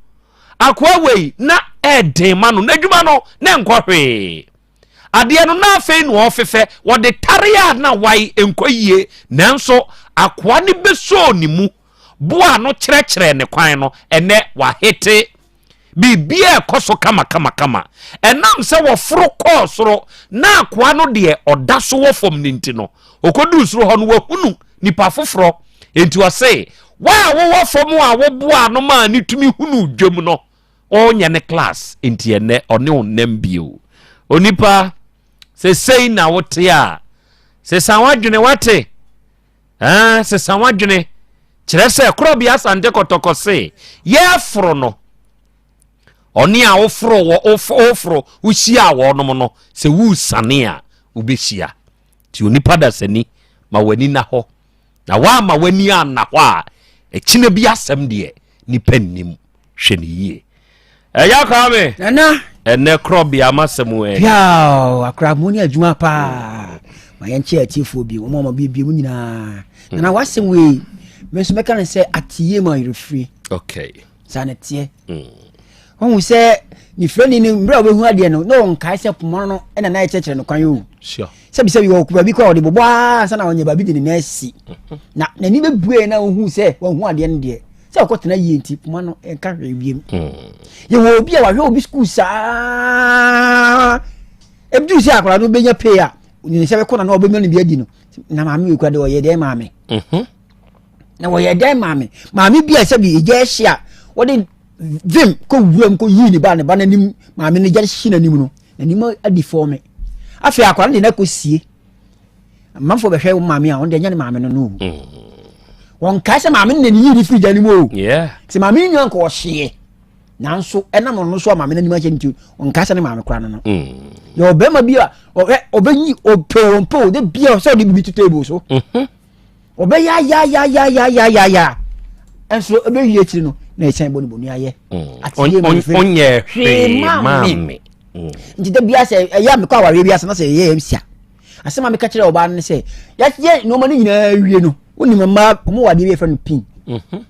Akoa wei na ɛɛden ma no, n'adwuma no na ɛnkɔ hwee. Adeɛ no na afei na ɔfefɛ, wɔde tare a na wae nkɔ yie, nanso akoa no bɛsoo ne mu, boa no kyerɛkyerɛɛ ne kwan no, ɛnɛ wahete. Biribiara ɛkɔ so kamakamakama. Ɛnam sɛ wɔforo kɔɔ soro na akoa no deɛ ɔda so wɔ fam no nti no, ɔkɔduu soro hɔ no wahunu nipa foforɔ. Enti ɔse, wo a wowɔ fam a woboaa no maa ne tumi hunuu dwam no, ɔnyɛ ne class, enti ɛnnɛ ɔne wo nnam bio. Onipa, sɛ sei na wote a, sesa w'adwene, wate? Ɛɛ, sesa w'adwene. Kyerɛ sɛ, Korɔbea Asante Kɔtɔkɔ se, yɛreforo no, ɔne a woforo wɔ woforo wohyia wɔnom no, sɛ woresiane a, wobɛhyia. Nti onipa dasani, ma w'ani nna hɔ. Na woamma w'ani anna hɔ a, ɛkyina bi asɛm deɛ, nipa nnim. Hwɛ no yie. Ɛya Kwame. Nana. Ɛnɛ korɔbea masɛm ɛ. Piaw akora mo ne adwuma paa. Ma yɛn kyɛ atiefoɔ bi wɔn a wɔn biebie mu nyinaa. Hmm. Nana wasɛm wei me nso mɛka no sɛ ateyie ma yerefiri. Okay. Saa na teɛ. Hmm. Wɔn sɛ nifirani no mmerɛ a wɔbɛhu adeɛ no na wɔn nkae sɛ poma no ɛna na ɛkyerɛkyerɛ no kwan o. Sure. Sɛbi sɛbi wɔ baabi kɔ a wɔde bobɔ aa ansa na wɔnyɛ baabi de ne nan asi. Mhm. Na n'ani bɛbue na wɔhu sɛ wɔn ho adeɛ no deɛ. Sɛ ɔkɔtena yie nti poma no nka hwee biem. Hmm. Yɛwɔ obi a wahwɛ obi sukuu saa ebiduru sɛ akwadaa no bɛnya pay a ne nsa bɛkɔ na na ɔbɛnya no bi adi no na maame wei kura de ɔyɛ dɛn maame. Mhm. Na wɔyɛ dɛn maame maame bi a sɛbi egya ɛhye a wɔde vim kɔ wuram kɔ yii ne ba ne ba n'anim maame no gya hye n'anim no n'anim adi fɔɔme afei akwadaa no de n'akɔ sie. Amanfoɔ bɛhwɛ wo maame a, ɔno deɛ ɛnyɛ ne maame no no. Wɔnkae sɛ maame no na ne yii ne firi gya no mu o. Sɛ maame no nua nka ɔhyeɛ. Nanso ɛnam ɔno so a maame no anim ahyɛ nti ɔnkae sɛ ne maame koraa no no. Yɛ ɔbarima bi a ɔhwɛ ɔbɛyi ɔpɛ ɔmpɛ o de bia sɛ ɔde biribi to table so. Ɔbɛyɛ ayayayayayaya nso ɛbɛwie akyiri no na ɛkyɛn bɔ ne bɔne ayɛ. Ɔnyɛ hwee maa me. Nti da bia sɛ ɛyɛ a mekɔ awareɛ bi ase na sɛ ɛyɛ MC a asɛm a meka kyerɛ ɔbaa no ne sɛ yɛayɛ nneɛma no nyinaa wie no wonim mmaa wɔn wɔ adeɛ bi yɛfrɛ no pin mhm.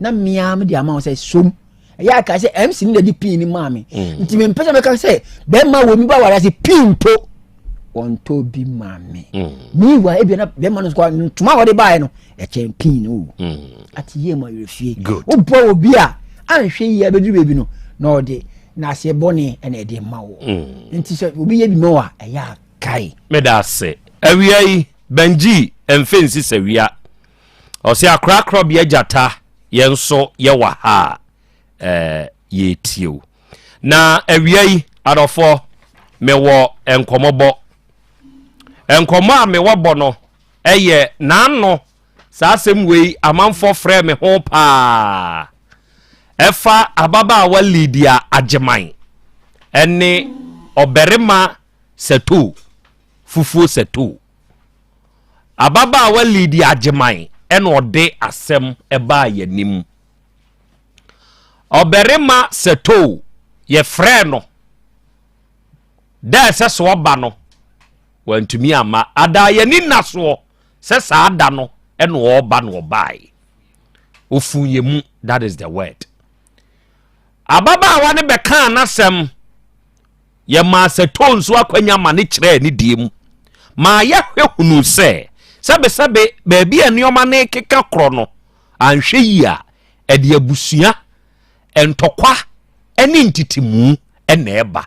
na mmea me de ama wɔn sɛ som ɛyɛ aka sɛ mc no na de pin no maa me mm. nti mempɛ sɛ mɛka sɛ bɛrima wɔ mi ba ware ase pin mpo wɔntɔ bi maa me mm. meanwhile ebia na bɛrima no nso ntoma a wɔde baeɛ no ɛkyɛn pin no o mm. ate yie ma werɛ fie wobɔ obi a anhwɛ yie abɛduru baabi no na ɔde na aseɛ bɔne ɛna ɛde ma wɔ nti sɛ obi yɛ bi ma wɔ a ɛyɛ a Kae. Meda ase. Awia yi, Benji mfe nsi sɛ wia. Ɔse akorakorɔbea gyata yɛn nso yɛwɔ ha a eh, yɛretie wo. Na awia yi, adɔfoɔ, mewɔ nkɔmmɔbɔ. Nkɔmmɔ a mewɔ bɔ no ɛyɛ n'ano saa asɛm wei amanfoɔ frɛ me ho paa. Ɛfa ababaawa Lydia Agyeman ɛne ɔbarima Sɛtoo, fufuo sɛtoo. Ababaawa Lydia Agyeman na ɔde asɛm baa yɛn anim. Ɔbarima Sɛtoo, yɛfrɛɛ no da a ɛsɛ sɛ ɔba no, wantumi amma. Ada yɛn ani nna soɔ sɛ saa da no na ɔreba na ɔbaeɛ. Ɔfuu yɛn mu, that is the word. Ababaawa no bɛkaa n'asɛm. Yɛmaa Sɛtoo nso akwanya ma ne kyerɛɛ ne deɛ mu maa yɛhwɛ hunuu sɛ, sɛbesɛbe baabi a nneɛma no rekeka korɔ no, anhwɛ yie a, ɛde abusua, ntɔkwa ne ntetemu na ɛba.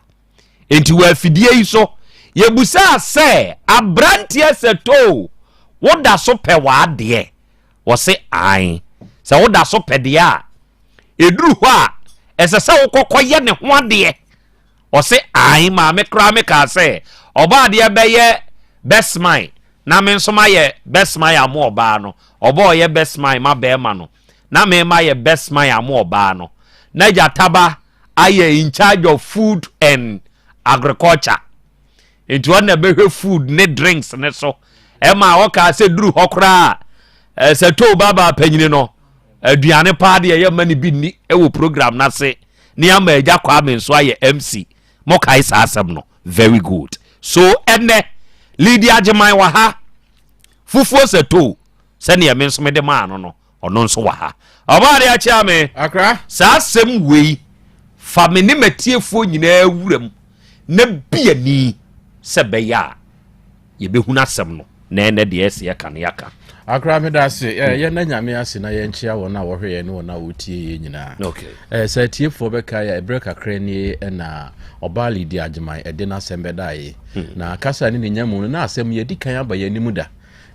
Enti wɔ afidie yi so, yɛbusaa sɛ, Aberanteɛ Sɛtoo, woda so pɛ w'adeɛ? Wɔse aane. Sɛ woda so pɛ deɛ a, ɛduru hɔ a, ɛsɛ sɛ wokɔkɔyɛ ne ho adeɛ. Ɔse ae, maame koraa me kaa sɛ ɔbaa deɛ bɛyɛ best man na me nso mayɛ best man ama ɔbaa no, ɔbaa ɔyɛ best man ma bɛɛma no na me mayɛ best man ama ɔbaa no, na Gyataba ayɛ in charge of food and agriculture nti ɔno na ɛbɛhwɛ food ne drinks ne so, ɛma ɔkaa sɛ duru hɔ koraa sɛ too babaa panyini no Aduane paa deɛ yɛ mma no bi nni wɔ program no ase ne ama Agya Kwame nso ayɛ MC. Mo kae saa asɛm no? Very good. So ɛnɛ Lydia Agyeman wɔ ha, Fufuo Sɛtoo sɛdeɛ me nso mede maa no no, ɔno nso wɔ ha. Ɔbaa de akyea me. Akra. Saa asɛm wei fa me ne m'atiefoɔ nyinaa wura mu na bi ani sɛ bɛyɛ a Yɛbɛhunu asɛm no na ɛnɛ deɛ ɛsɛ yɛka no yɛaka. Akora meda ase. Eh, yɛnna Nyame ase na yɛnkyea wɔn a wɔhwɛ yɛn ne wɔn a wɔtie yɛn nyinaa. Okay. Eh, sɛ atiefoɔ bɛka yɛ ɛberɛ kakra nie na ɔbaa Lydia Agyeman ɛde n'asɛm bɛdaeɛ. Hmm. Na kasa ne ne nya mu no na asɛm yɛdi kan aba yɛn anim da.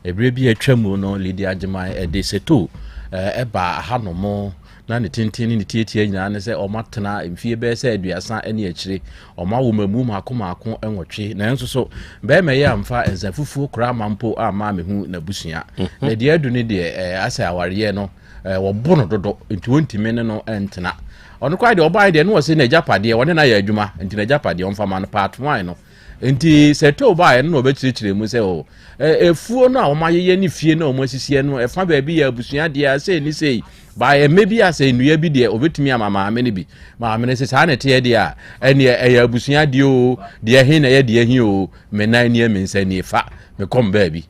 Ɛberɛ bi a atwa mu no Lydia Agyeman ɛde seto eh, ɛbaa ahanom Na ne tenten ne ne tiatia nyinaa ne sɛ wɔatena mfie bɛyɛ sɛ aduasa ne akyire. Wɔawo mmamu mmaako mmaako nwɔtwe. Nanso so barima yi amfa nsa fufuo koraa amma mpo amma ammɛhu n'abusua. Mhm. Na deɛ adu ne deɛ eh, asɛ awareɛ no eh, wɔbo no dodo nti wɔntumi ne no ntena. Ɔno koraa deɛ ɔbaeɛ deɛ ne wɔse n'agyapadeɛ wɔne no ayɛ adwuma nti n'agyapadeɛ ɔmfa ma no part one no. Nti sɛ tew baeɛ no na ɔbɛkyerɛkyerɛ mu sɛ o efuo no a wɔayeyɛ ne fie no a wɔasisiɛ no ɛfa baabi yɛ abusua deɛ sei ne sei By mmɛ bi a sɛ nnua bi deɛ ɔbɛtumi ama maame no bi. Maame no sɛ saa na ɛteɛ deɛ a, ɛneɛ ɛyɛ abusua deɛ o, deɛ he na ɛyɛ deɛ he o, me nan nie me nsa nie fa me kɔm baabi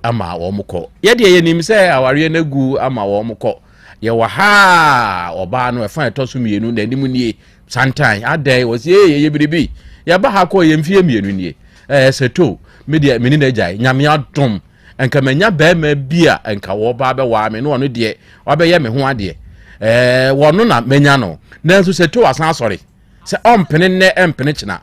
ama wɔn kɔ. Yɛdeɛ yɛnim sɛ awareɛ no agu ama wɔn kɔ. Yɛwɔ ha a ɔbaa no ɛfa ɛtɔ so mmienu n'anim nie santan adɛn wɔ sɛ ee yɛyɛ biribi yɛba ha kɔ yɛ mfie mmienu nie ɛɛ sɛ to me deɛ me ne no agyae nyame adom Nka manya barima bi a nka wɔba abɛwaa me na ɔno deɛ wabɛyɛ me ho adeɛ. Ɛɛ wɔno na manya no. Nanso sɛ to asan asɔre sɛ ɔmpene nnɛ ɛmpene kyena.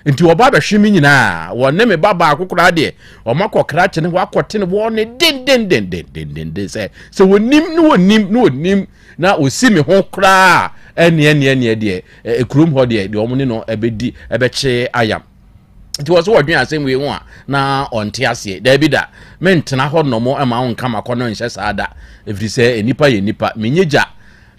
Nti wɔba abɛhwe me nyinaa. Wɔne me ba baako koraa deɛ wɔn akɔ krakye ne hɔ akɔte ne wɔn ne dendendendendenden sɛ sɛ wɔnim ne wɔnim ne wɔnim na wɔsi me ho koraa ɛneɛ neɛ neɛ deɛ kurom hɔ deɛ deɛ wɔn ne no ɛbɛdi ɛbɛkye ayam. Nti wɔ so wɔdwen asɛm wei ho a na ɔnte aseɛ. Daabi da, mentena hɔ nɔmɔ ma wo nka makɔnɔ nhyɛ saa da, ɛfiri sɛ nnipa yɛ nnipa. Menyɛ gya,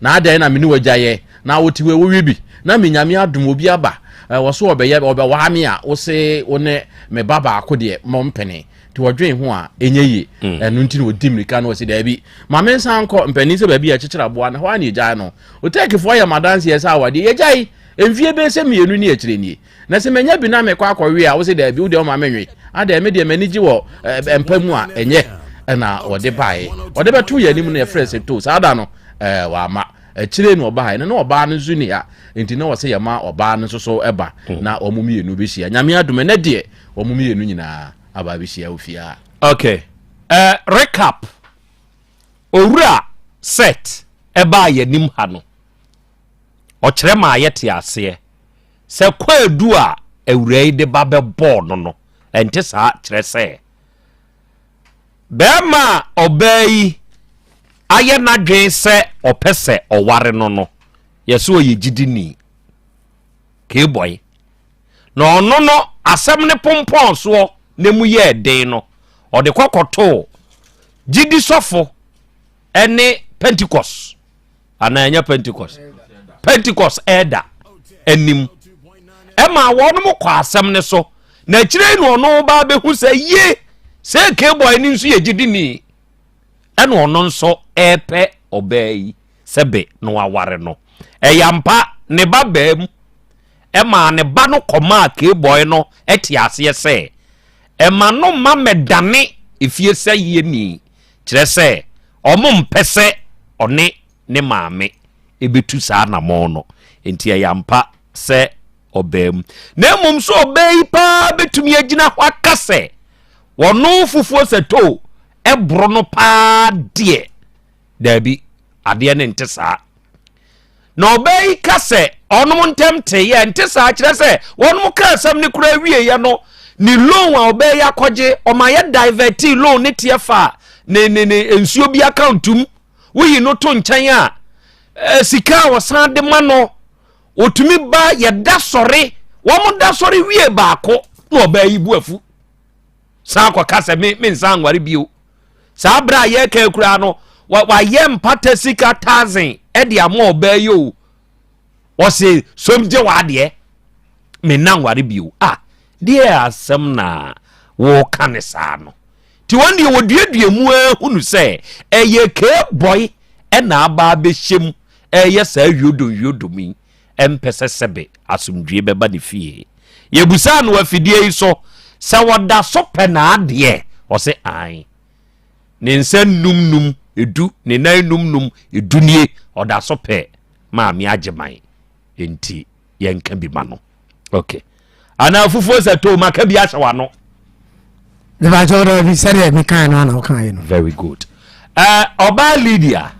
na adɛn na me ne w'agya yɛ na wote hɔ wowe bi na me Nyame adom obi aba wɔ so ɔbɛyɛ ɔbɛwaa me a wo se wo ne me ba baako deɛ mompene. Nti wɔdwen ho a ɛnyɛ yie. Ɛno nti na ɔdi mmirika na ɔse daabi, ma mensan nkɔ mpanin sɛ baabi a yɛkyekyere aboa no hɔ a na yɛgyae no. Otɛkifoɔ yɛ m'adanseɛ sɛ awadeɛ yɛgyae mfie bɛyɛ sɛ mmienu ne akyire nie. Na sɛ manya bi na mekɔ akɔwe a, wose daabi, wo deɛ woma menwe. Adɛn, me deɛ m'ani gye wɔ mpa mu a, ɛnyɛ. Ɛna wɔde baeɛ. Wɔde bɛtoo yɛn anim no yɛfrɛ sɛ to. Saa da no, ɛɛ wama. Akyire na ɔbaeɛ no, na ɔbaa no nso nni ha. Nti na wɔsɛ yɛma ɔbaa no nso so ba na wɔn mmienu bɛhyia. Nyame adom, ɛnɛ deɛ wɔn mmienu nyinaa aba abɛhyia wɔ fie ha. Okay. Uh, recap. Owura Seth ɛbaa yɛn anim ha no, ɔkyerɛ maa yɛte aseɛ sɛ kwaadu a awuraa yi de ba bɛbɔɔ no no, ɛnte saa, kyerɛ sɛ, barima a ɔbaa yi ayɛ n'adwene sɛ ɔpɛ sɛ ɔware no no, yɛsɛ ɔyɛ gyidini, keebɔe. Na ɔno no, asɛm no pompɔn soɔ na emu yɛɛ den no, ɔde kɔkɔtoo gyidi sɔfo ne Pentecost anaa ɛnyɛ Pentecost, Pentecost ɛda anim ɛma wɔnom kɔ asɛm no so na akyire na ɔno ba bɛhu sɛ ye sɛ K-boy no nso yɛ gyidini ɛna ɔno nso ɛrepɛ ɔbaa yi sɛ be na waware no. Ɛyɛ ampa ne ba baa mu ɛmaa ne ba no kɔmaa K-boy no ɛte aseɛ sɛ ɛma no mma mɛdane efie sɛ yɛni kyerɛ sɛ wɔmpɛ sɛ ɔne ne maame bɛtu saa anammɔn no. Enti ɛyɛ ampa sɛ ɔbaa mu. Na mmom sɛ ɔbaa yi paa bɛtumi agyina hɔ aka sɛ ɔno fufuo sɛ too ɛboro no paa deɛ, daabi, adeɛ no nte saa. Na ɔbaa yi ka sɛ ɔnom ntɛm teeɛ, nte saa, kyerɛ sɛ wɔnom ka asɛm no koraa wieɛ no, ne loan a ɔbaa yi akɔgye, ɔma yɛ divɛtee loan ne teɛ fa ne ne ne nsuo bi account mu, woyi no to nkyɛn a, eh, sika a ɔsan de ma no, ɔtumi ba yɛda sɔre, wɔn da sɔre wie baako na ɔbaa yi bu afu, san kɔka sɛ me me nsan nware bio. Saa berɛ a yɛreka koraa no, wayɛ mpata sika thousand de ama ɔbaa yi o. Ɔse som gye w'adeɛ, menna nware bio. Ah, deɛ asɛm na wɔka ne saa no. Nti wɔn deɛ wɔduadua mu ara hunu sɛ ɛyɛ kee bɔe ɛna aba abɛhyɛ mu ɛyɛ saa yodom yodom yi. Ɛmpɛ sɛ sɛbe asomdwoe bɛba ne fie. Yɛbisaa no afidie yi so sɛ ɔda so pɛ n'adeɛ, ɔse aane. Ne nsa nnum num edu, ne nan num num edu nie, ɔda so pɛ Maame Agyeman, enti yɛnka bi ma no. Ok. Anaa fufuo sɛ too maka bi ahyɛ w'ano. Mepakyɛw daabi sɛdeɛ mekae no ana wokaeɛ no. Very good. Uh, ɔbaa Lydia,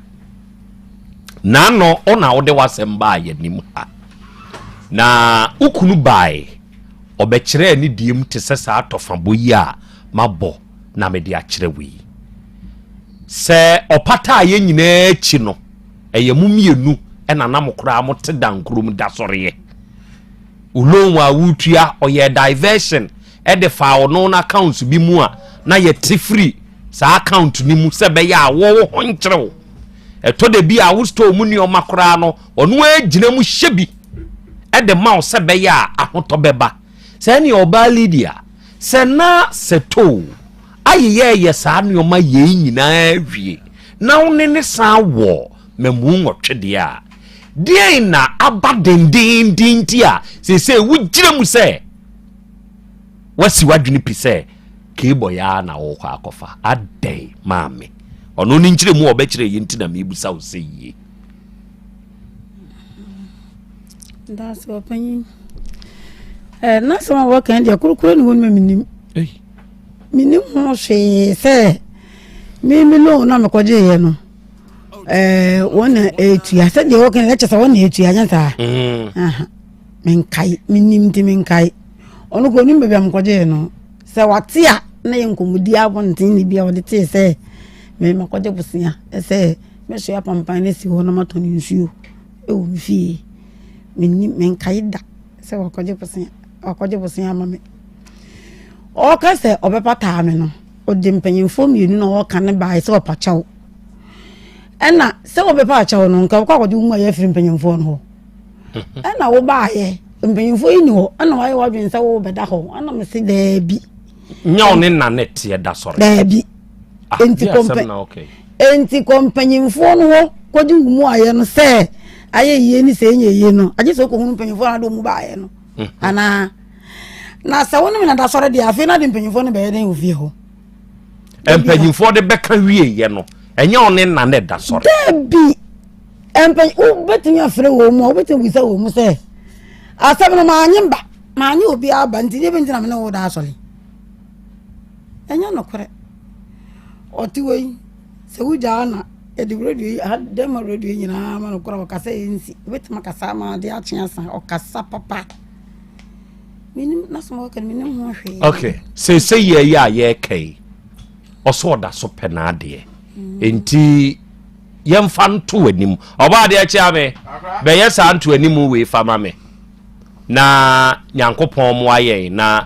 n'ano wo na wode w'asɛm baa yɛnim ha. Na wo kunu bae, ɔbɛkyerɛɛ ne diem te sɛ saa tɔfabɔ yi a mabɔ na mede akyerɛ wo yi. Sɛ ɔpataa yɛn nyinaa akyi no, ɛyɛ mo mmienu ɛna na mo koraa mote dankurom da sɔreɛ. Wo loan a wotua, ɔyɛɛ diversion de faa ɔno n'accounts bi mu a na yɛte firi saa account no mu sɛ ɛbɛyɛ a wo wo ho nkyere wo. Ɛtɔ da bi a wo store mu nneɛma koraa no, ɔno ara gyina mu hyɛ bi de ma wo sɛ ɛbɛyɛ a ahotɔ bɛba. Sɛ ɛne ɔbaa Lydia, sɛ na Sɛtoo ayeyɛɛyɛ saa nneɛma yei nyinaa wie na wo ne ne san wɔ mmamu nwɔtwe deɛ a, deɛn na aba dendeenden nti a seesei wogyina mu sɛ Woasi w'adwene pi sɛ Kbɔy ara na worekɔ akɔfa? Adɛn, maame? Ɔno ne nkyerɛmu a ɔbɛkyerɛ yɛ nti na merebisa wo sɛ yie. Daase ɔpanyin. Eh, n'asɛm a wɔka deɛ korokoro ne wɔn mu menim. Menim ho hwee sɛ me me loan na mekɔgyeeɛ no. Eh, wɔn na ɛtua sɛdeɛ wɔka no ɛkyɛ sɛ wɔn na ɛtua nyɛ saa. Mm. Menkae, menim nti menkae. Ɔno kora onim baabi a mekɔgyee no. Sɛ wate a na yɛ nkɔmmɔdi abɔnten ne bi a ɔde tee sɛ me makɔgye bosea sɛ mɛsoa pampan no asi hɔ na matɔn nsuo wɔ me fie. Menim, menkae da sɛ wakɔgye bosea, wakɔgye bosea ama me. Ɔka sɛ ɔbɛpataa me no, ɔde mpanyinfoɔ mmienu na ɔka ne baeɛ sɛ ɔpa kyɛw. Ɛna sɛ wɔbɛpa akyɛw no, nka wokɔ akɔgye wo mu ayɛ afiri mpanyinfoɔ no hɔ. Ɛna wobaayɛ, mpanyinfoɔ yi ni hɔ, ɛna wayɛ w'adwene sɛ wobɛda hɔ. Ɛna mese daabi. Nyɛ wo ne na ne teɛ da sɔre. Daabi. Ah, Enti kɔmpɛ enti kɔ mpanyinfoɔ no hɔ kɔgye wo mu ayɛ no sɛ ayɛ yie ne sɛ ɛnyɛ yie no, agye sɛ wokɔhunu mpanyinfoɔ no ade wɔn mu baayɛ no. Mhm. Anaa na sɛ wo ne me na da sɔre deɛ afei na de mpanyinfoɔ no bɛyɛ dɛn wɔ fie hɔ. Mpanyinfoɔ de bɛka wieɛ no, ɛnyɛ ɔne na ne da sɔre. Daabi. Mpanyin wobɛtumi afrɛ wɔn mu a wobɛtumi abisa wɔn mu sɛ asɛm no maanye mba maanye obiara ba nti deɛ bɛnti na me ne wo da asɔre. Ɛnyɛ nokorɛ. Ɔte hɔ yi, sɛ wogyaa na yɛde radio yi ha dɛm ma radio yi nyinaa ma no koraa ɔkasa yɛ nsi. Wobɛtumi akasa ama adeɛ akye asa. Ɔkasa papa. Menim n'asɛm a ɔka no menim ho hwee. Okay, seesei yɛ yi a yɛreka yi, ɔsɛ ɔda so pɛ n'adeɛ. Mm. Nti yɛmfa nto anim. Ɔbɔ adeɛ kyea me, bɛyɛ saa nto anim wei fa ma me. Na Nyankopɔn mmoa yɛn na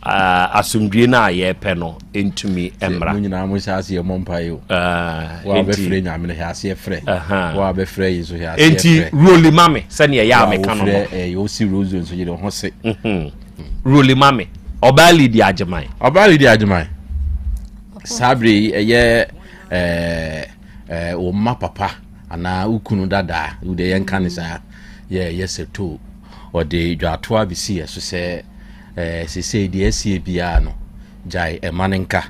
asomdwie no a yɛpɛ no ntumi mmra. Mo nyinaa mo hyɛ aseɛ mmɔ mpaeɛ o. Wo a bɛfrɛ Nyame no hyɛ aseɛ frɛ. Wo a bɛfrɛ yi nso hyɛ aseɛ frɛ. Enti roli ma me sɛdeɛ ɛyɛ a meka no no. Wo a wofrɛ osi Rosary nso yere ho se. Mhm. Roli ma me. Ɔbaa Lydia Agyeman. Ɔbaa Lydia Agyeman. Saa bere yi ɛyɛ ɛɛ ɛɛ wo mma papa anaa wo kunu dadaa, wo deɛ yɛnka ne saa. yɛ yɛ sɛ too. Ɔde dwatoa besi yɛ so sɛ, Ɛɛ, seesei deɛ asie biara no, gyae ɛma no nka,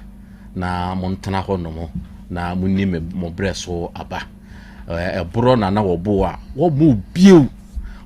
na montena hɔnom na monni me mo berɛ so aba. Ɛɛ, ɛborɔ na na wɔbo a wɔmmɔ bio.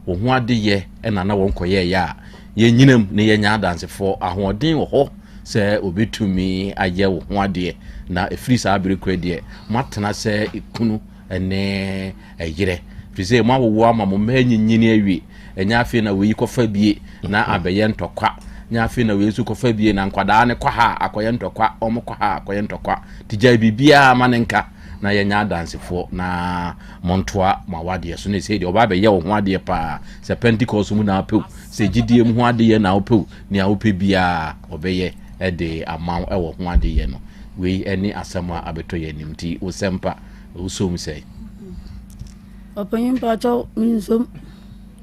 Wo ho adeyɛ na na wɔnkɔyɛeɛ a, yɛnyinam na yɛanya adansefoɔ. Ahoɔden wɔ hɔ sɛ wɔbɛtumi ayɛ wo ho adeɛ, na ɛfiri saa bere korɔ deɛ, moatena sɛ kunu ne ɛyerɛ, ɛfiri sɛ moawowo ama mo mma anyinyini awie. Ɛnyɛ afei na wei kɔfa bie na abɛyɛ ntɔkwa, nyɛ afei na wei nso kɔfa bie na nkwadaa no kɔ ha akɔyɛ ntɔkwa, wɔn kɔ ha akɔyɛ ntɔkwa. Nti gyae biribiara ma ne nka na yɛnyɛ adansefoɔ na montoa mo awadeɛ so. Na ɛsei deɛ ɔba abɛyɛ wo ho adeɛ paa, sɛ Pentecost mu na wopɛ o, sɛ gyidie mu ho adeyɛ na wopɛ o, nea wopɛ biara ɔbɛyɛ de ama wo wɔ ho adeyɛ no. Wei ne asɛm a abɛtɔ yɛn anim nti wo sɛmpa. Wosom sɛn? Ɔpanyin mpakyɛw mensom.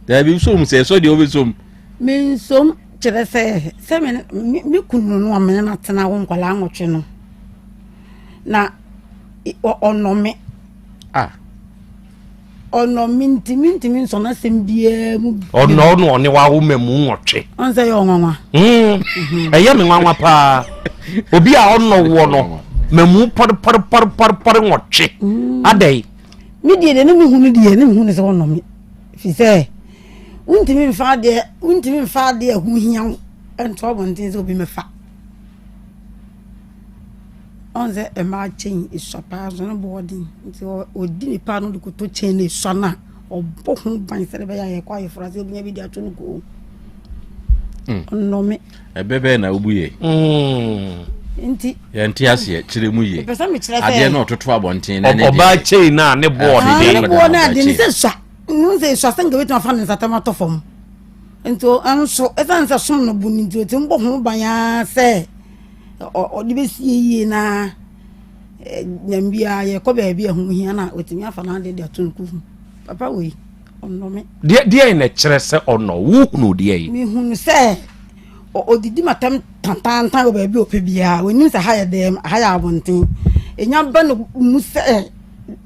Daabi wosom sɛ ɛsɔ deɛ wobɛsom. Mensom kyerɛ sɛ sɛ me me kunu no a mene no atena wo nkwadaa nwɔtwe no na ɔnɔ me. Ah. Ɔnɔ me nti mentumi nsɔ n'asɛm biara mu. Ɔnɔ no ɔne wawo ma mu nwɔtwe. Ɔn sɛ yɛ ɔnwanwa. Hmm. Ɛyɛ me nwanwa paa. Obi a ɔnɔ woɔ no ma mu pɔrepɔrepɔrepɔre nwɔtwe. Hmm. Adɛn? Me deɛ deɛ ne mehu no deɛ ne mehu no sɛ ɔnɔ me. Fi sɛ wontumi mfa adeɛ wontumi mfa adeɛ ɛho hia wo ɛnto abɔnten sɛ obi mɛfa. Ɔn sɛ mmaa kyɛn esua paa nso ne bo ɔden nti ɔdi nipa no de koto kyɛn no esua no a ɔbɔ ho ban sɛdeɛ ɛbɛyɛ a yɛkɔ ayeforo ase obɛnya bi de ato no kɔn mu. Ɔnnɔ me. Ɛbɛ bɛn na wobu yɛ? Nti. Yɛnte aseɛ kyerɛ mu yie. Pɛ sɛ mekyerɛ sɛ. Adeɛ no ɔtoto abɔnten na ne deɛ. Ɔbaa kyɛn no a ne boɔ ɔden. Ne boɔ no aden ne sɛ sua. Ne sɛ sua sɛ nka bɛtumi afa ne nsatam atɔ fam. Nti nso ɛsiane sɛ som no bo no nti ɔtumi bɔ ho ban ara sɛ. ɔde bɛsie yie na nyam biara yɛkɔ baabi a ɛho hia no a ɔtumi afa n'adeɛ de ato ne kufu papa wei ɔnnɔ me. Deɛ deɛ na ɛkyerɛ sɛ ɔnnɔ wo hunu deɛ yi. Mehunu sɛ ɔdidi matam tantantan wɔ baabi a ɔpɛ biara ɔnim sɛ ha yɛ dɛm ha yɛ abɔnten ɛnya ba no mu sɛ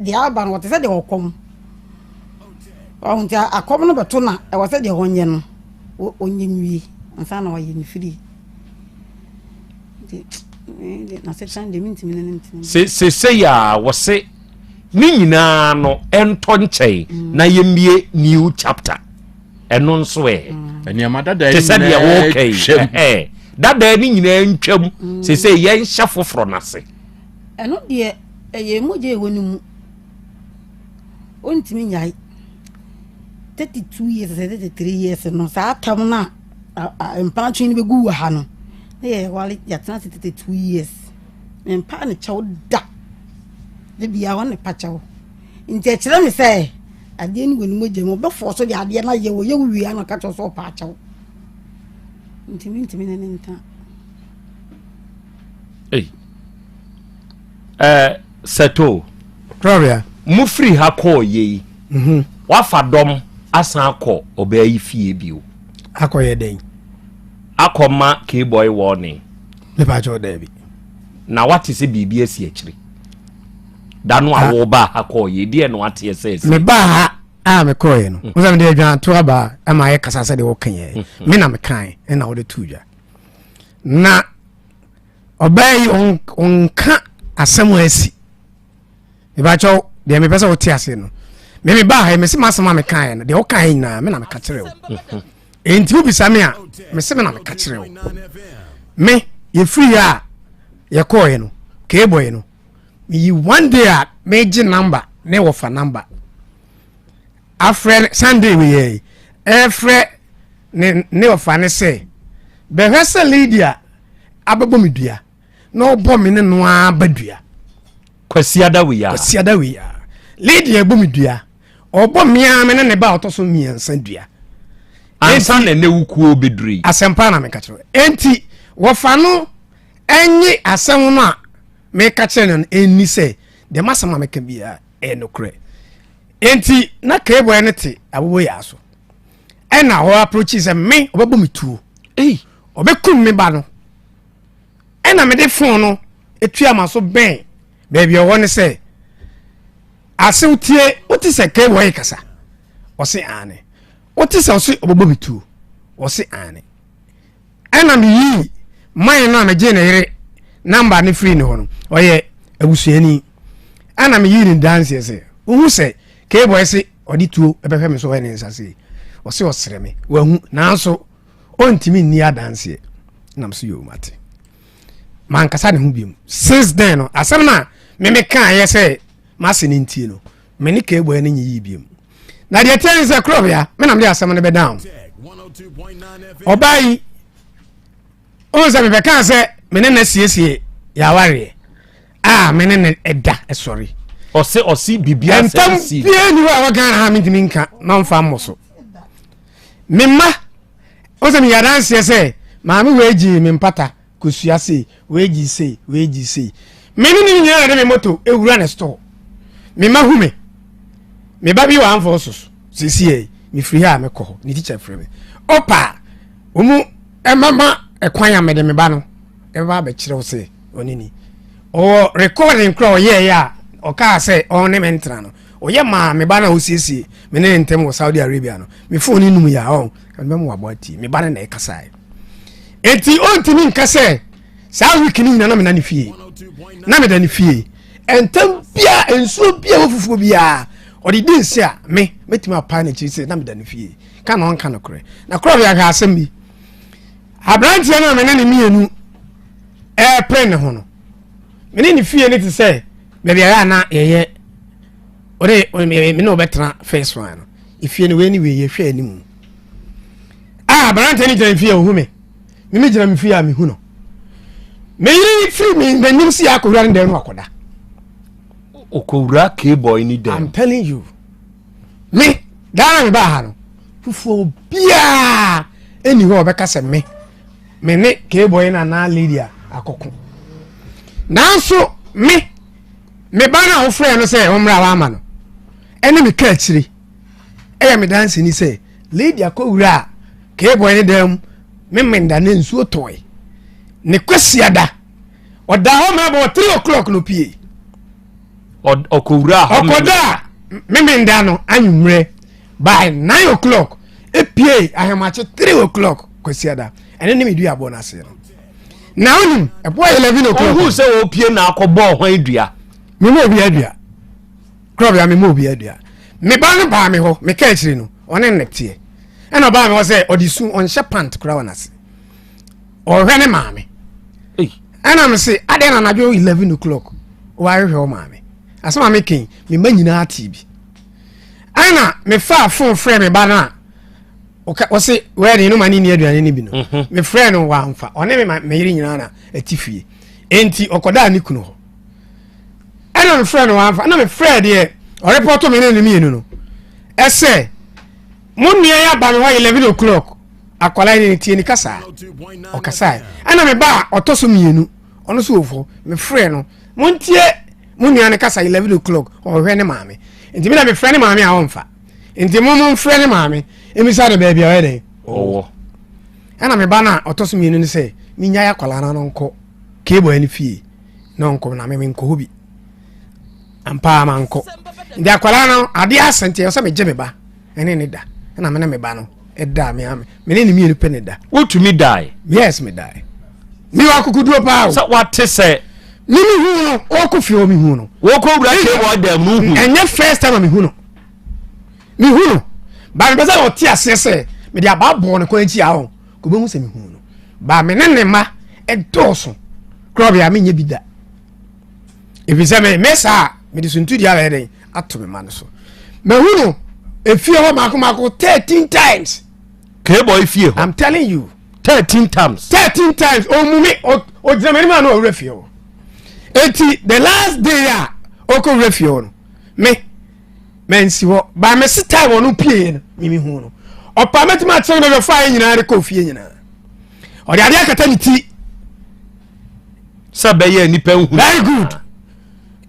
deɛ aba no ɔte sɛ deɛ ɔkɔm ɔho nti akɔm no bɛto na ɛwɔ sɛ deɛ ɔnyɛ no ɔnyɛ nwie ansa na ɔyɛ ne firi. Seesei a wɔse ne nyinaa no ɛntɔ nkyɛn mm. na yɛmmie new chapter ɛno nso ɛ mm. nneɛma dada te sɛ deɛ wɔreka yi ɛhɛ dada ne nyinaa ntwam mm. seesei yɛnhyɛ foforɔ no ase. Ɛno deɛ ɛyɛ mogya ɛwɔ ne mu ɔntumi nyae 32 years sɛ 33 years no saa tam no a Mpatwe no bɛgu wɔ ha no, na yɛware yɛatena ase 32 years. Mempaa ne kyɛw da. Da biara ɔne pa kyɛw. Nti ɛkyerɛ me sɛ adeɛ no wɔ ne mogya mu. Ɔbɛfɔɔ so de adeɛ no ayɛ wɔ yɛ wo wie a na ɔka kyerɛ sɛ ɔpa akyɛw. Nti mentumi ne ne ntena. Ei. Eh, Sɛto. Gloria. Mo firi ha kɔɔ yei. Mm -hmm. Wafa dɔm asan akɔ ɔbaa yi fie bio. Akɔyɛ dɛn? Akɔma K-boy warning. Mepa kyɛw daabi. Na wate sɛ biribi asi akyiri. Da no a wo baa ha kɔɔ yei deɛ na wateɛ sɛ asi. Me baa ha a mekɔɔyɛ no. Wo sɛ mede adwanto aba ama ayɛ kasa sɛ deɛ wɔka yɛ. Mhm. Me na mekae ɛna wode too dwa. Na ɔbaa yi ɔnka asɛm a asi. Mebakyɛw deɛ mepɛ sɛ wote ase no. Me me baa ha yi mese m'asɛm a mekaeɛ no deɛ wokaeɛ nyinaa me na meka kyerɛ wo. Mhm. Enti wobisa me a mese me na meka kyerɛ wo. Me yɛfiri a yɛkɔɔeɛ no keebɔe no meyi one day a megye number ne wɔfa number afrɛ Sunday wei yi ɛfrɛ ne ne ɔfa ne sɛ bɛhwɛ sɛ Lydia abɛbɔ me dua na ɔbɔ me ne no ara ba dua. Kwasiada wei a. Kwasiada wei a Lydia bɔ me dua ɔbɔ me ara me ne ne ba ɔtɔ so mmiɛnsa dua. Ansa na ɛnɛ wukuo bɛduru yi. Asɛmpa na meka kyerɛ enti wɔfa no ɛnye asɛm no a meka kyerɛ no no ɛnni sɛ deɛ masɛm a meka biara ɛyɛ nokorɛ. Enti na Kboy no te aboboyaa so ɛna hɔ approach sɛ me ɔbɛbɔ me tuo ɔbɛkum me ba no ɛna mede phone no etua ma so bɛn baabi ɔwɔ ne sɛ asew tie wote sɛ Kboy kasa ɔse aane wote sɛ ɔse ɔbɛbɔ me tuo ɔse aane Ɛna meyii man no a megyee ne yere namba no firii ne hɔ no, ɔyɛ abusuani. Ɛna meyii ne danseɛ sɛ, wohu sɛ K-boy se ɔde tuo bɛhwɛ me so ɔyɛ ne nsa sei. Ɔse ɔsrɛ me, wahu, nanso ɔntumi nni adanseɛ. Nam so yoo mate. Mankasa ne ho biom. Since then no, asɛm no a me mekaeɛ sɛ m'ase no ntie no, me ne K-boy no nyiyii biom. Na deɛ ɛteɛ ne sɛ korɔbea me na mede asɛm no bɛda ho. Ɔbaa yi, wohu sɛ mebɛkaa sɛ me ne no asiesie yɛawareɛ a me ne no ɛda ɛsɔre. Ɔse ɔse biribi asɛm Ntam si. biara ni hɔ a wɔ Ghana ha mentumi nka na ɔmfa mmɔ so. Me mma, wohu sɛ meyɛ adanseɛ sɛ maame wei gyee me mpata kosua sei, wei gye sei, wei gye sei. Me ne ne nyinaa de me moto ewura ne store. Me ma hu me. Me ba bi wɔ amfo so so. Sisi yɛ, me firi ha a mekɔ hɔ. Ne teacher frɛ me. Opa, wɔn ɛmama ɛkwan a mede me ba no ɛbɛba abɛkyerɛ wo sɛ ɔne ni. Ɔwɔ recording kora ɔyɛɛyɛ a ɔkaa sɛ ɔne me ntena no. Ɔyɛ maa me ba no a ɔsiesie me ne ne ntɛm wɔ Saudi Arabia no. Me phone no num yɛ a ɔn, ɛbɛma wabɔ atie. Me ba no na ɛkasaeɛ. Enti ɔntumi nka sɛ saa week no nyina na mena ne fie na meda ne fie ɛntɛm bia nsuo bia wɔ fufuo biara ɔde di nse a me mɛtumi apaa n'akyiri sɛ na meda ne fie ka na ɔnka nokorɛ na korɔ hwɛ ahwɛ asɛm bi aberanteɛ no a mene ne mmienu ɛɛpere ne ho no mene ne fie no te sɛ baabi a yɛ a na yɛyɛ ɔde me ne ɔbɛtena first one no efie no wei ne wei yɛhwɛ anim a aberanteɛ no gyina me fie a ɔhu me me me gyina me fie a mehu no me yere firi me m'anim si akɔwura ne dan no akɔda ɔkɔwura k-boy ne dan I'm telling you me daa na me baa ha no fufuo biara ɛni hɔ a ɔbɛka sɛ me me ne k-boy no anaa lady a akɔko nanso me me ba no a wofrɛ no sɛ ɔmmra wama no ɛne me ka akyire ɛyɛ me danseni sɛ lady akɔwura a keeboy ne dan mu memenda ne nsuo tɔe ne kwasiada ɔda hɔ ma bɔ 3 o'clock no pie ɔkɔwura hɔ ɔkɔda a memenda no anwummerɛ by 9 o'clock epie ahemakye 3 o'clock kwasiada ɛne ne medua aboɔ no ase no na wonim ɛboɔ 11 o'clock ɔhu sɛ ɔpie na akɔbɔɔ hwan dua mema obi adua korɔbea mema obi adua me ba no baa me hɔ meka akyiri no ɔne ne teɛ ɛna ɔbaa me hɔ sɛ ɔde su ɔnhyɛ pant koraa wɔ n'ase ɔhwɛ ne maame ɛna me se adɛn na anadwo 11 o'clock wɔahwehwɛ wo maame asɛm a meka me mma nyinaa tee bi ɛna mefaa fon frɛ me ba no a ɔse wɛde no ma ne nni aduane no bi no mhm. mefrɛ no wamfa ɔne me yere nyinaa na ɛte fie enti ɔkɔdaa ne kunu hɔ ɛna mefrɛ no wamfa ɛna mefrɛ deɛ ɔrepɔto me ne ne mmienu no ɛsɛ mo nua yi aba me hɔ 11 o'clock akwadaa yi ne tie ne kasa ɔkasae ɛna me ba a ɔtɔ so mmienu. Ɔno nso wɔ fɔ. Mefrɛ no, montie mo nua no kasa 11 o'clock, ɔhwɛ ne maame. Nti me na mefrɛ ne maame a ɔmfa. Nti mo momfrɛ ne maame, mmisa no baabi a ɔyɛ dɛn? Ɔwɔ. Ɛna me ba no a ɔtɔ so mmienu no sɛ, menyae akwadaa no na ɔnkɔ K-boy no fie na ɔnkɔ na me menkɔ hɔ bi. Ampa ara mankɔ. Nti akwadaa no adeɛ asa nti ɛwɔ sɛ megye me ba ɛne ne da. Ɛna me ne me ba no ɛda me ame me ne ne mmienu pɛ ne da. Wotumi dae? Yes, me dae. Me wɔ akokoduro paa o. Sɛ wate sɛ. Me me hu no ɔkɔ fie hɔ me hu no. Wɔkɔ wura K-boy dɛm no hu. Ɛnyɛ first time a me hu no. Me hu no. Ba me pɛ sɛ ɔte aseɛ sɛ mede abaa bɔɔ ne kɔn akyi a ɔ kò bɛhu sɛ me hu no. Ba me ne ne ma ɛdɔɔso korɔbea menyɛ bi da. Ɛfiri sɛ me me saa mede suntudua bɛyɛ dɛn ato me ma no so. Mahu no efie hɔ mako mako 13 times. K-boy fie hɔ. I'm telling you. 13 times. 13 times. Ɔmu mi ɔgyina m'anim a na ɔwura fie hɔ. Eti the last day a ɔkɔ wura fie hɔ no me mansi hɔ ba me se time ɔno pie no me me hu no. Ɔpa mɛtumi akyerɛ no baabi ɔfa yɛ nyinaa de kɔ fie nyinaa. Ɔde adeɛ akata ne ti. Sɛ bɛyɛ nipa nhu. Very good.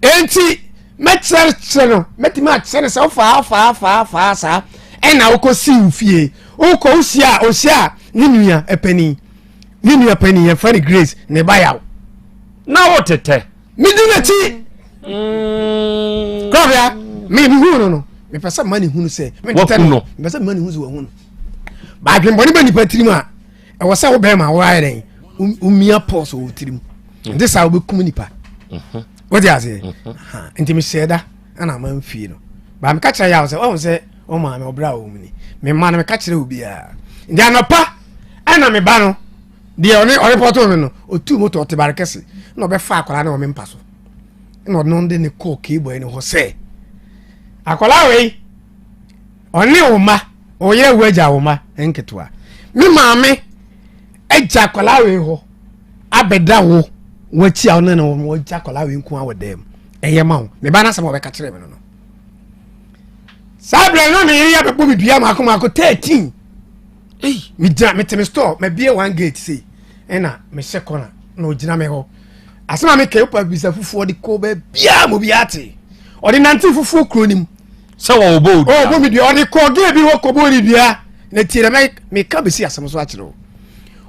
Enti mɛkyerɛkyerɛ no mɛtumi akyerɛ no sɛ wofaa faa faa faa saa ɛna wokɔ si wo fie wokɔ wohyia a ɔhyia a ne nua panin ne nua panin yɛfrɛ no Grace ne ba yaw. Na wotetɛ. Medi n'akyi. Kɔbea me mehu no no mepɛ sɛ ma ne hunu sɛ metetɛ no mepɛ sɛ ma ne hunu sɛ wahu no. Baadwembɔne bɛ nipa tirim a ɛwɔ sɛ wo bɛrima woayɛ dɛn womia pɔs wɔ wo tirim mhm. nti saa wobɛkum nipa mhm. wote aseɛ mhm. nti mehyɛ da ana ama mfie no baa meka kyerɛ yaw sɛ wahu sɛ wo maame ɔbrɛ a wɔ mu ni mema no meka kyerɛ obiaa nti anɔpa ɛna meba no deɛ ɔne ɔrepɔto me no ɔtuu moto ɔte bare kɛse na ɔbɛfa akwadaa no wɔ me mpa so na ɔno de ne kɔɔ keebɔe no hɔ sɛ akwadaa wei ɔne wo mma Ɔyɛ wo agya wo mma nketewa. Me maame agya akwadaa wei hɔ abɛda wo w'akyi a ɔne ne wɔn agya akwadaa wei nko wɔ dan mu. Ɛyɛ ma wo. Me ba n'asɛm a ɔbɛka kyerɛ me no no. Saa berɛ no me yere abɛbɔ me dua maako maako 13. Ei, megyina mete me store mabie one gate sei ɛna mehyɛ kɔna na ɔgyina me hɔ. Asɛm a meka yi wopa bisa fufuo de kɔ baabiaa ma obiara te. Ɔde nante fufuo kuro no mu. sɛ wɔbɔ odua ɔbɔ mi dua ɔde kɔ gee bi hɔ kɔbɔ ne dua na tie na meka bɛsi asɛm so akyerɛ wo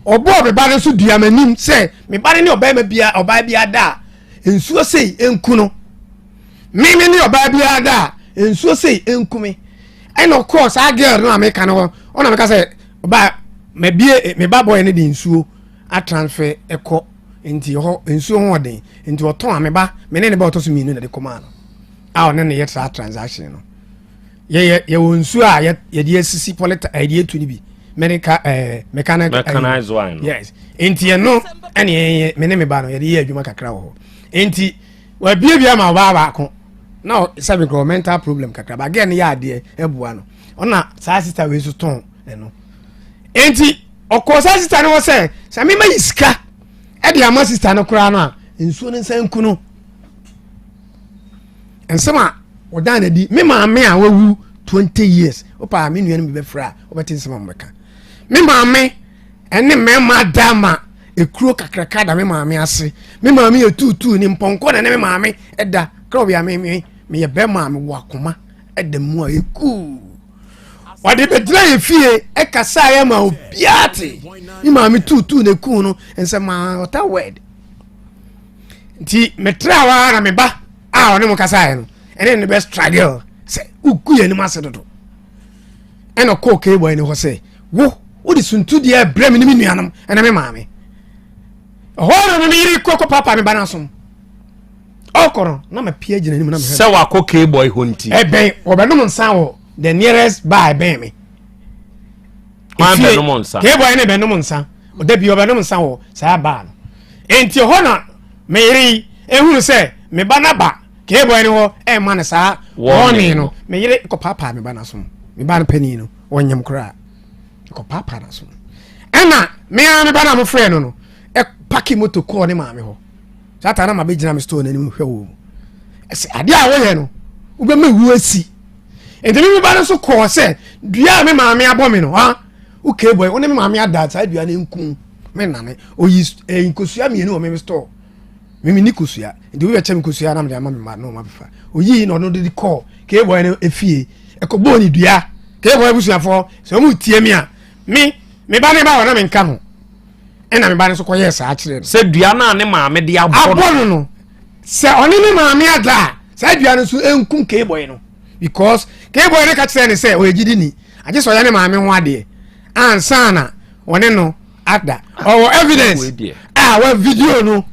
ɔbɔɔ me ba no nso dua m'anim sɛ me ba no ne ɔbarima bia ɔbaa bi ada a nsuo sei nku no me me ne ɔbaa bi ada a nsuo sei nku me ɛna ɔkɔɔ saa girl no a meka no hɔ ɔna meka sɛ ɔbaa mabie me ba bɔyɛ no de nsuo atransfer ɛkɔ nti hɔ nsuo ho ɔden nti ɔtɔn a me ba me ne ne ba ɔtɔ so mmienu na de kɔmaa no a ɔne no yɛ saa transaction no yɛyɛ yɛwɔ nsuo a yɛde asisi pɔlita yɛde etu no bi medical ɛɛ mechanic mechanized wine no yes nti ɛno ɛne yɛyɛ me ne me ba no yɛde yɛ adwuma kakra wɔ hɔ nti wabiebie ama ɔbaa baako na sɛbi kɔ mental problem kakra ba girl no yɛ adeɛ ɛboa no ɔna saa sista wei nso tɔn ɛno nti ɔkɔ saa sista no hɔ sɛ sɛ mema yi sika ɛde ama sista no koraa no a nsuo no nsa nku no. Nsɛm a wɔdaa no adi, me maame a wawu 20 years, wopaa me nua no bi bɛfrɛ a wobɛte nsɛm a wɔbɛka. Me maame ɛne mmarima da ma ekuro kakraka da me maame ase. Me maame yɛ tuutuu ne mpɔnkɔ na ne me maame ɛda. Kra obi a me me meyɛ bɛrima a mewɔ akoma ɛda mu a ekuu. Wɔde bɛgyina yɛ fie ɛkasa yɛ ma obiara te. Me maame tuutuu na ekuu no nsɛm a ɔta word. nti metra hɔ ara na me ba a ɔne mo kasaeɛ no ɛne ne bɛ struggle sɛ wogu yɛn anim ase dodo ɛna ɔkɔɔ kboy no hɔ sɛ wo wode suntudeɛ brɛ me ne me nuanom ɛne me maame ɛhɔ na me yere kɔ kɔ papa me ba no asom ɔkɔ no na mapia gyina anim na mehwɛ sɛ wakɔ kboy hɔ nti ɛbɛn wɔbɛnom nsa wɔ the nearest bar ɛbɛn me Hwan bɛnom nsa? Kboy ne bɛnom nsa ɔda bi ɔbɛnom nsa wɔ saa baa no nti ɛhɔ na me yere yi ehunu sɛ me ba n'aba keeboy no hɔ ɛma no saa wɔɔne no me yere kɔ paapaa me ba n'aso me ba no panin no ɔnyam koraa kɔ paapaa n'aso ɛna me ara me ba na mo frɛ no no ɛpaki moto kɔɔ ne maame hɔ saa taa na ma bɛgyina me store n'anim hwɛ wɔ mu ɛsɛ adeɛ a wɔyɛ no wobɛma ewu asi nti me ba no nso kɔɔ sɛ dua a me maame abɔ me no ha wo keeboy wo ne me maame ada saa dua no nku me nane oyi eh, nkosua mmienu wɔ me store. Me menni kosua nti obi bɛkyɛ me kosua na mede ama me mma na wɔn abɛfa. Oyii na ɔno de de kɔɔ K-boy no efie ɛkɔbɔɔ ne dua. K-boy abusuafoɔ sɛ wɔn tie me a me me ba ne ba wɔ na menka ho ɛna me ba no nso kɔyɛɛ saa kyerɛ no. Sɛ dua no a ne maame de abɔ no. Abɔ no no sɛ ɔne ne maame ada a saa dua no nso nkum K-boy no because K-boy no ka kyerɛ ne sɛ ɔyɛ gyidini agye sɛ ɔyɛ ne maame ho adeɛ ansa na ɔne no ada ɔwɔ evidence a wɔ video no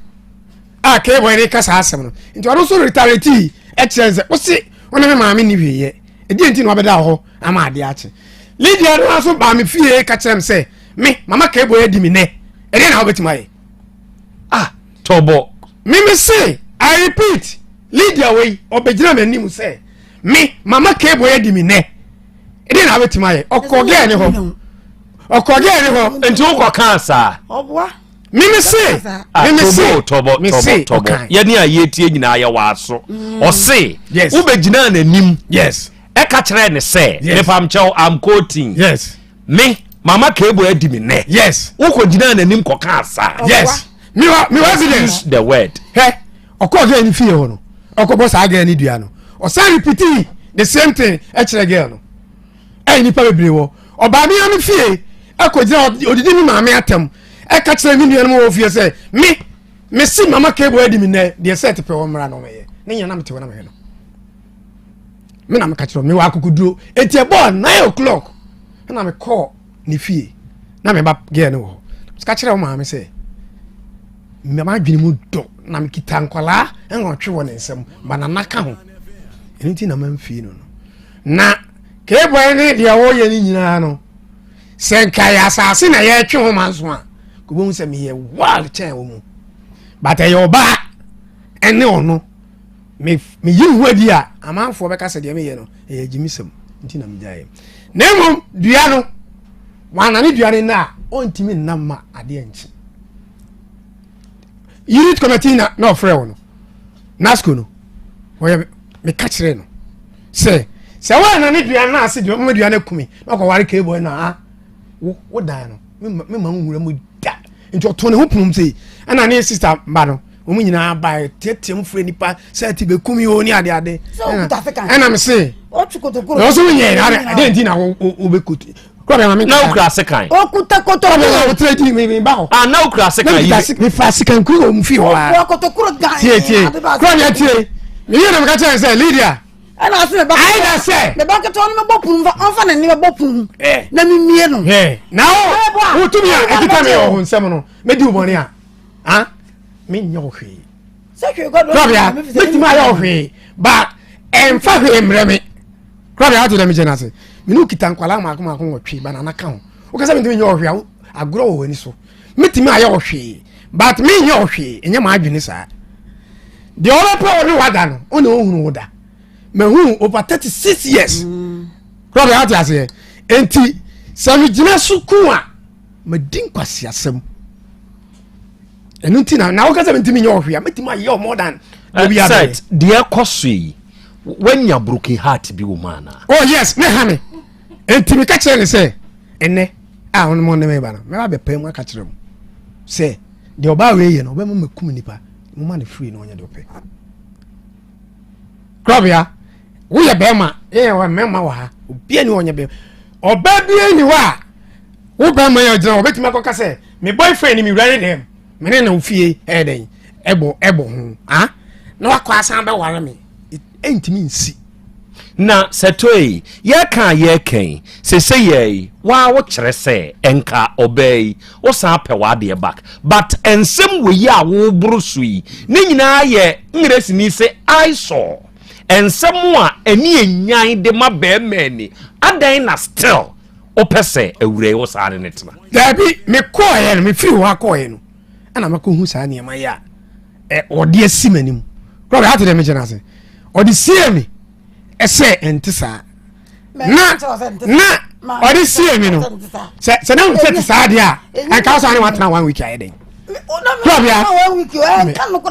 a K-boy no ka saa asɛm no nti ɔno nso retaliate ɛkyerɛ sɛ ɔse ɔne me maame ni hwee yɛ ɛdeɛ nti na wabɛda hɔ ama adeɛ akye Lydia no nso baa me fie ka kyerɛ me sɛ me mama K-boy adi me nɛ ɛdeɛ na wobɛtumi ayɛ ah tɔbɔ me me se I repeat Lydia wei ɔbɛgyina m'anim sɛ me mama K-boy adi me nɛ ɛdeɛ na wobɛtumi ayɛ ɔkɔ gɛɛ ne hɔ ɔkɔ gɛɛ ne hɔ nti wokɔ kaa saa ɔboa mimi se mimi se tɔbɔ me se tɔbɔ tɔbɔ ɔkan yɛne a yɛtie nyinaa yɛwɔ aso ɔse Yes. wobɛgyinaa n'anim yes ɛka kyerɛɛ ne sɛ Yes. mepamkyɛw am quoting yes me mama kebo adi me nɛ yes wokɔgyinaa n'anim kɔkaa saa yes miwa miwa evidence use the word hɛ ɔkɔɔ girl ne fie hɔ no ɔkɔbɔ saa girl ne dua no ɔsan repeat the same thing ɛkyerɛ girl no ɛyɛ nipa bebree wɔ ɔbaa mi ano fie ɛkɔgyina odidi mi maame atɛm ɛka kyerɛ mi nuanom wɔ fie sɛ me me si mama kebo adi mi nɛ deɛ sɛ ɛtepɛ wɔ mmra na ɔmɛyɛ ne nyina na mete hɔ na mehwɛ no me na meka kyerɛ me wɔ akokoduro eti ɛbɔɔ nine o'clock ɛna me kɔɔ ne fie na me ba girl no wɔ hɔ sika kyerɛ wo maame sɛ mma adwene mu dɔ na mekita nkwadaa ɛna ɔtwe wɔ ne nsam banana ka ho ɛno nti na mamfie no no na keebɔe ne deɛ wɔyɛ no nyinaa no sɛ nka yɛ asase na yɛtwe ho ma nso a kɔbɛhu sɛ meyɛ wild kyɛn wɔ mu but ɛyɛ ɔbaa ɛne ɔno me meyi me ho adi a amanfoɔ bɛka sɛ deɛ meyɛ no ɛyɛ agyimisɛm nti na megyaeɛ na mmom dua no wanane dua no nna a ɔntumi nna mma adeɛ nkye unit committee na na ɔfrɛ wo no nasco no ɔyɛ meka kyerɛ no sɛ sɛ wɔanane dua no ase deɛ ɔma dua no akumi na ɔkɔware kboy no a wo wo dan no mema wo nwura mu da nti ɔtɔ ne ho ponom sei ɛna ne sister ba no wɔn nyinaa ba teatea mu fure nipa sɛ ti bɛ kum yi o ne ade ade ɛna mi se na ɔsɔ nyɛ ade ade nti na o bɛ kotu kura bɛ ma mi na okura sekan okuta kotokuro kura bɛ ma tire di mi mi ba hɔ ah na okura sekan yi mi fa sekan kuru wɔ mu fi hɔ wa kotokuro gan tie tie kura bɛ tie mi yɛ na mi ka kyerɛ sɛ Lydia ɛna ase me ba ayida sɛ me ba ketewa no mɛbɔ punu fa ɔnfa n'ani bɛbɔ punu na mi mie no na o wotumi a ɛkita mi wɔ ho nsɛm no mɛdi wo bɔne a ah menyɛ wo hwee kurabea mɛtumi ayɛ wo hwee ba ɛmfa hwee mmerɛ me kurabea wote dɛ mekyɛ no ase mene wokita nkwalaa maako maako nwɔtwe banana ka ho woka sɛ mentumi nyɛ wo hwee a agorɔ wɔ w'ani so mɛtumi ayɛ wo hwee but menyɛ wo hwee ɛnyɛ m'adwene saa deɛ ɔbɛpɛ wo ne wada no ɔne ɔhunu wo da mahu over 36 years mm. kurabea wote aseɛ enti sɛ megyina so ku a madi nkwaseasɛm ɛno nti na na woka sɛ mentumi nyɛ ɔhwee a mɛtumi ayɛ ɔ more than eh, sɛ deɛ ɛkɔ so yi woanya broken heart bi wɔ mu anaa oh yes ne ha me enti meka kyerɛ ne sɛ ɛnɛ a ɔno ne meba no mɛba bɛpɛ mu aka kyerɛ mu sɛ deɛ ɔbaa wei yɛ no ɔbɛma makum nipa moma no firi na ɔnyɛ deɛ ɔpɛ Krɔbea, woyɛ bɛrima, yɛyɛ wɔ mmarima wɔ ha, obiara ni ɔnyɛ bɛrima. Ɔbaa biara ni hɔ a, wo bɛrima yɛ ɔgyina hɔ, ɔbɛtumi akɔka sɛ, me boyfriend ni me wura ne dɛm, me ne na ofie ɛyɛ dɛn, ɛbɔ ɛbɔ ho, ah, na wakɔ asan bɛware me, ɛntumi nsi. Na Sɛtoe, yɛreka a yɛreka yi, seesei yi, woaa wokyerɛ sɛ nka ɔbaa yi, wosan pɛ w'adeɛ back. But nsɛm wei a woboro so yi, ne nyinaa yɛ Ngeresini se eyesore. Nsɛm a ani enyan de ma barima ani. Adɛn na still wopɛ sɛ awura yi wo saa ne no tena? Daabi, mekɔeɛ no, mefiri hɔ akɔeɛ no, ɛna makɔhu saa nneɛma yi a ɔde asi m'anim. Kora ate dɛ mekyɛ no ase. Ɔde sie me ɛsɛ ɛnte saa. Na na ɔde sie me no sɛ sɛ na sɛ te saa deɛ a ɛnka wo saa ne watena one week ayɛ dɛn. Kora bia